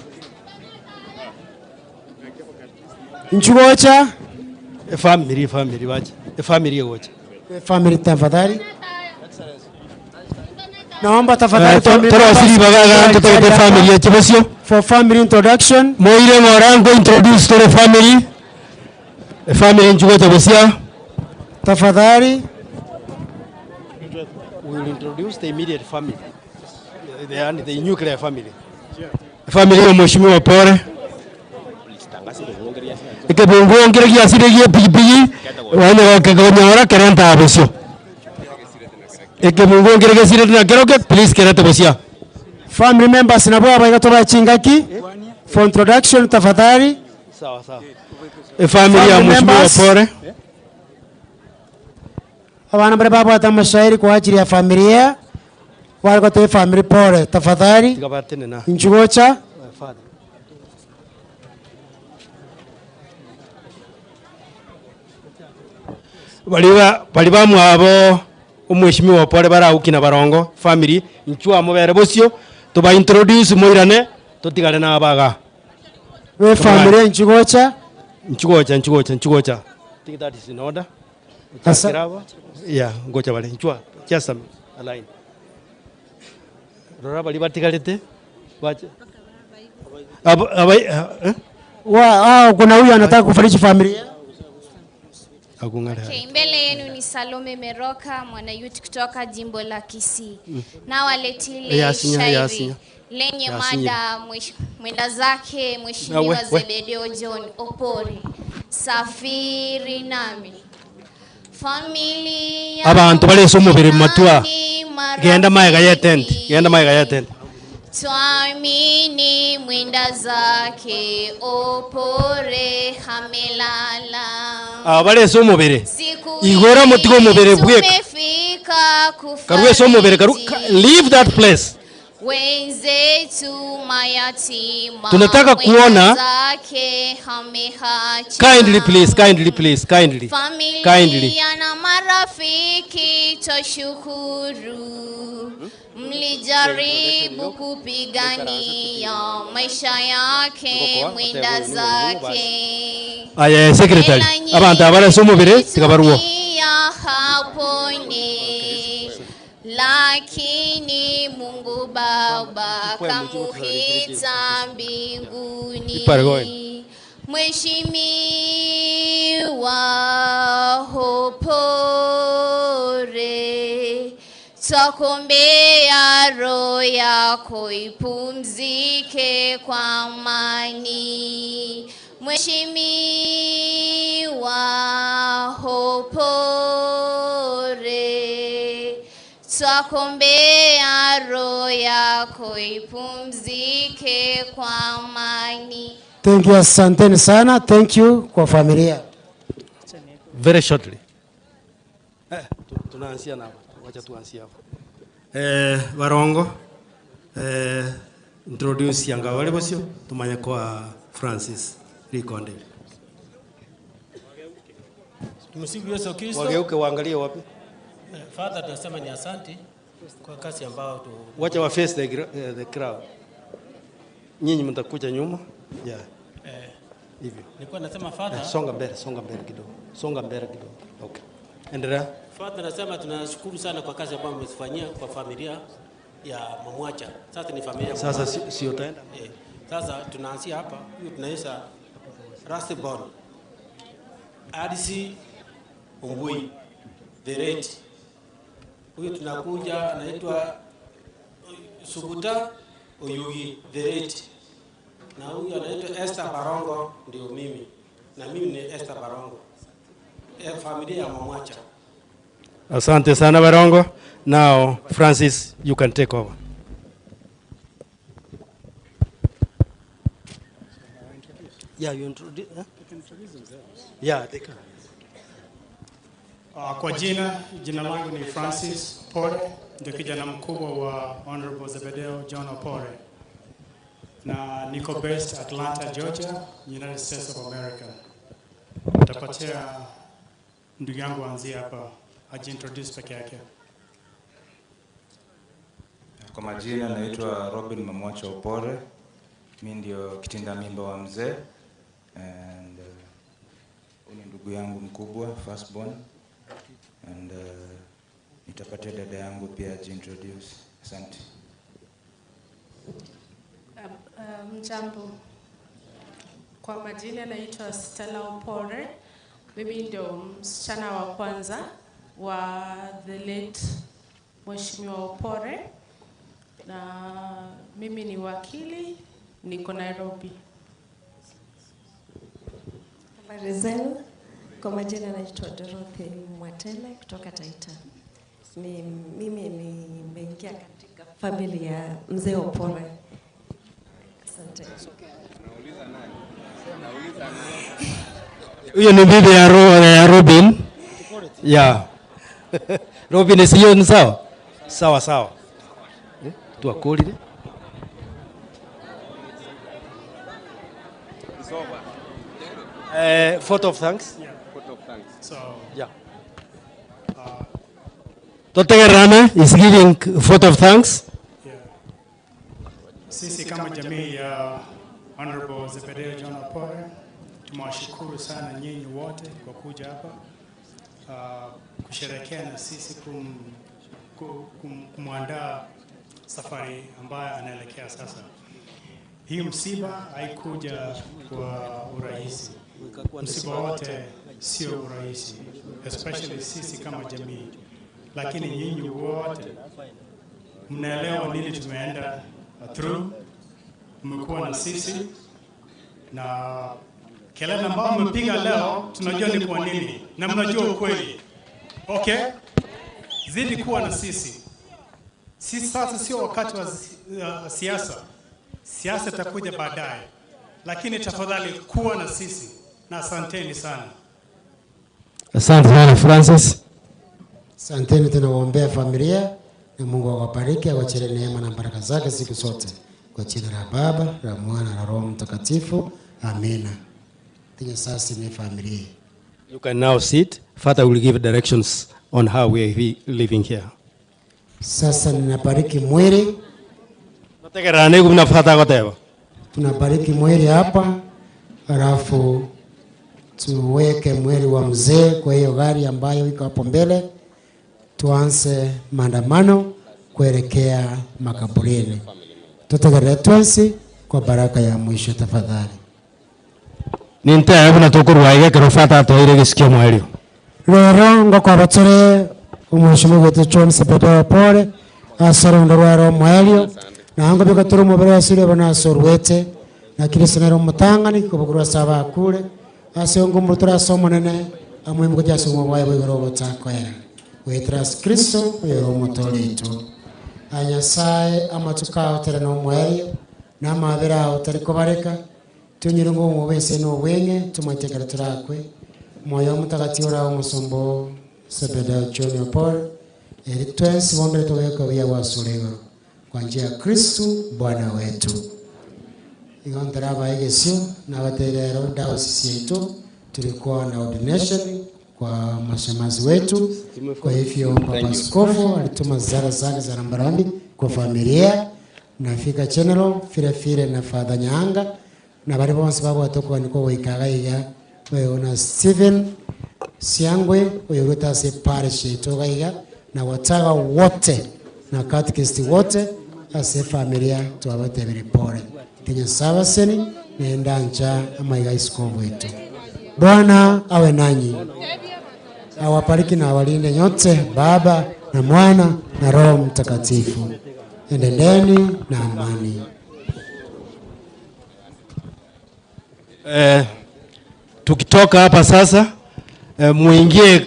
Inchugocha. Efamily, family bache. Efamily egocha. Family tafadhali. Naomba tafadhali Eh, to- family torosiri members bagaga ntotagete family echibosio for family introduction. Moire ng'ora nko introduce tore family. Efamily nchugocha bosia. Tafadhali. We will introduce the immediate family. The, the, the nuclear family. Efamily ya mheshimiwa Pore. Ekebunguo nkere giasire gie pikipiki wanya gokonyora kerenta bosio. Ekebunguo nkere gesirete na keroke please kerete bosia. Family members nabo abaiga tobachingaki for introduction tafadhali. Sawa sawa. Efamily ya Family mheshimiwa members. Pore. Abana bare babwata amashairi kwa ajili ya familia warikote family pole tafadhali. Tigabatene na. Inchugocha. Father. Bali ba bali bamwabo omweshimiwa Opore barauki na barongo family inchwa mubere bosio tuba introduce moirane totigare na abaga. We family inchugocha. Nchugocha nchugocha nchugocha. I think that is in order. Asa- Uchakirabo. Yeah, ngocha bale nchwa just a a line. Rora bali batigarete bache. Aba aba eh? Wa, ah, kuna huyu anataka kufariji familia. Akung'are. Okay, mbele yenu ni Salome Meroka, mwanayuti kutoka jimbo la Kisii. Mm. Na waletile Yasinya, shairi yasinya. lenye Yasinya. mada mwenda zake Mheshimiwa we, we. Zebedeo John Opore. Safiri nami. Familia Abantu barese omobere mumatua. Genda maega ye tent. Genda maega ye tent. Twamini mwenda zake Opore hamelala. Aba bare ase omobere. Siku Igora motige omobere bweka. tumefika Karue ase omobere karu ka- leave that place. Wenzetu mayatima Tunataka mwenda kuona zake hamehacha. Kindly please, kindly please, kindly. Familia Kindly. na marafiki twashukuru, mlijaribu kupigania maisha yake mwenda zake. Aye secretary. Abantu abare ase omobere tiga barwo. Ya haponi, lakini Mungu Baba kamuhita mbinguni. Keep going. Mheshimiwa Opore, twakuombea roho yako ipumzike kwa amani. Mheshimiwa Opore, twakuombea roho yako ipumzike kwa amani. Thank you, asanteni sana. Thank you kwa familia. Very shortly. Eh, tunaanzia na hapa. Wacha tuanzie hapa. Eh, Barongo. Eh, introduce yanga wale bosio tumanye kwa Francis Rikonde. Tumsifu Yesu Kristo. Wageuke waangalie wapi? Eh, Father, tunasema ni asante kwa kazi ambayo tu Wacha wa face the, eh, the crowd. Nyinyi mtakuja nyuma. Yeah. eh, Hivyo. nilikuwa nasema Father, Eh, songa mbele, songa mbele kidogo. Songa mbele kidogo. Okay. Endelea. Father, nasema tunashukuru sana kwa kazi ambayo mmefanyia kwa familia ya Mamwacha. Sasa ni familia ya Sasa Mamwacha. si utaenda? Eh, sasa tunaanzia hapa, huyu tunaisha Rastborn RC Umbui the rate. Huyu tunakuja anaitwa Suguta Oyugi the rate, na huyu anaitwa Esther Barongo, ndio mimi na mimi ni Esther Barongo, eh, familia ya Mamwacha. Asante sana Barongo. Now Francis, you can take over. Yeah, you introduce. Huh? Yeah, they can. Kwa jina, jina langu ni Francis Pore, ndio kijana mkubwa wa Honorable Zebedeo John Opore, na niko based Atlanta, Georgia, United States of America. Nitapatia ndugu yangu anzie hapa ajiintroduce peke yake. Kwa majina naitwa Robin Mamwacha Opore. Mi ndio kitinda mimba wa mzee and huyu ni ndugu yangu mkubwa firstborn and nitapatia dada yangu pia ajiintroduce. Asante. Mjambo. Kwa majina naitwa Stella Opore. Mimi ndio msichana wa kwanza wa the late Mheshimiwa Opore, na mimi ni wakili, niko Nairobi. Habari zenu. Kwa majina naitwa Dorothy Mwatele kutoka Taita. Ni, mimi nimeingia katika familia ya mzee Opore. Asante. Huyo ni bibi ya, Ro, ya Robin. Yeah. Robin sio ni sawa? Sawa sawa. Eh, tuakolile. Eh, vote of thanks. Yeah. Vote of thanks. So, Yeah. Totegerane is giving vote of thanks. Sisi kama jamii ya Honorable Zebedeo John Opore tumewashukuru sana nyinyi wote kwa kuja hapa kusherehekea na sisi kum, kum, kumwandaa safari ambayo anaelekea sasa. Hii msiba haikuja kwa urahisi. Msiba wote sio urahisi, especially sisi kama jamii, lakini nyinyi wote mnaelewa nini tumeenda through, mmekuwa na sisi na kelele ambayo mmepiga leo tunajua ni kwa nini na mnajua ukweli. Okay, zidi kuwa na sisi. Si sasa sio wakati wa siasa. Siasa itakuja baadaye, lakini tafadhali kuwa na sisi na asanteni sana. Asante sana Francis. Asanteni, tunawaombea familia na Mungu awabariki, awachilie neema na baraka zake siku zote. Kwa jina la Baba, la Mwana na Roho Mtakatifu. Amina. Tinye sasa ni familia. You can now sit. Father will give directions on how we are living here. Sasa ninabariki mwili, Tegererane buna Father agoteba. tunabariki mwili hapa, halafu tuweke mwili wa mzee kwa hiyo gari ambayo iko hapo mbele, tuanze maandamano kuelekea makaburini. Tutegerere twensi kwa baraka ya mwisho tafadhali. Nintebe buna tokorwa iga ekero Father atoeire egesiki omoerio. Rero ngokorwa tore omweshimiwa gwetu John Sebedayo Opore ase orondo rware omoerio na ngobeka tore omobere ase riroba na ase orwete na Kristo nere omotang'ani kobokorwa ase abakure ase ongomboro tore ase omonene amoimoketie ase obogima bwaye bwa igoro obotakoera goetera ase Kristo oyore omotoori oito. Aye Nyasaye amatuko ao tari na omoerio na amabera ao tari kobareka Tonyore ng'a omobe ense nobweng'e, tomaete ekero torakwe. Moyo Omotagati ore omosomba oo Sebedayo John Opore, eri twensi bombere tobekwe buya gwasure igoro, kwa njia ya Kristo Bwana wetu. Igo ntarabae egesio, nabatebie rero diocese yaito tulikuwa na ordination kwa mashemazi wetu. Kwa hivyo Baba Askofu alituma zara zake za rambirambi kwa familia na Vicar General vile vile na Father Nyaanga na baria bonsi babwate okogania goika iga iga oyo na Stephen Siangwe oyo orwete ase parish yaito iga iga na wataga wote na catechist wote ase efamilia twabatebirie pole. Nyasaye abaseni naende ancha amaiga isiko obweto. Bwana awe nanyi, awabariki na awalinde nyote, Baba na Mwana na Roho Mtakatifu. Endendeni na amani. Eh, tukitoka hapa sasa eh, muingie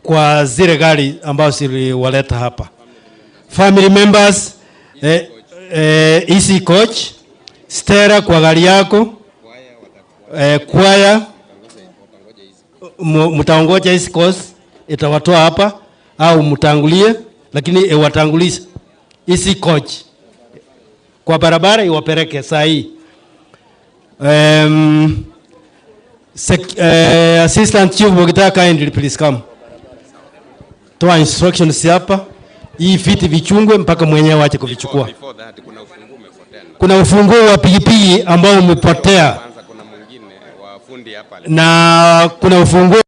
kwa zile gari ambazo ziliwaleta hapa. Family members eh, eh, easy coach Stella kwa gari yako eh, kwaya mtaongoja hizi coach itawatoa hapa au mtangulie, lakini iwatangulize hizi coach kwa barabara iwapeleke saa hii. Assistant Chief Bogita, kindly please come. Toa instructions hapa. Hii viti vichungwe mpaka mwenyewe ache kuvichukua. Kuna ufunguo wa pikipiki ambao umepotea. Na kuna ufunguo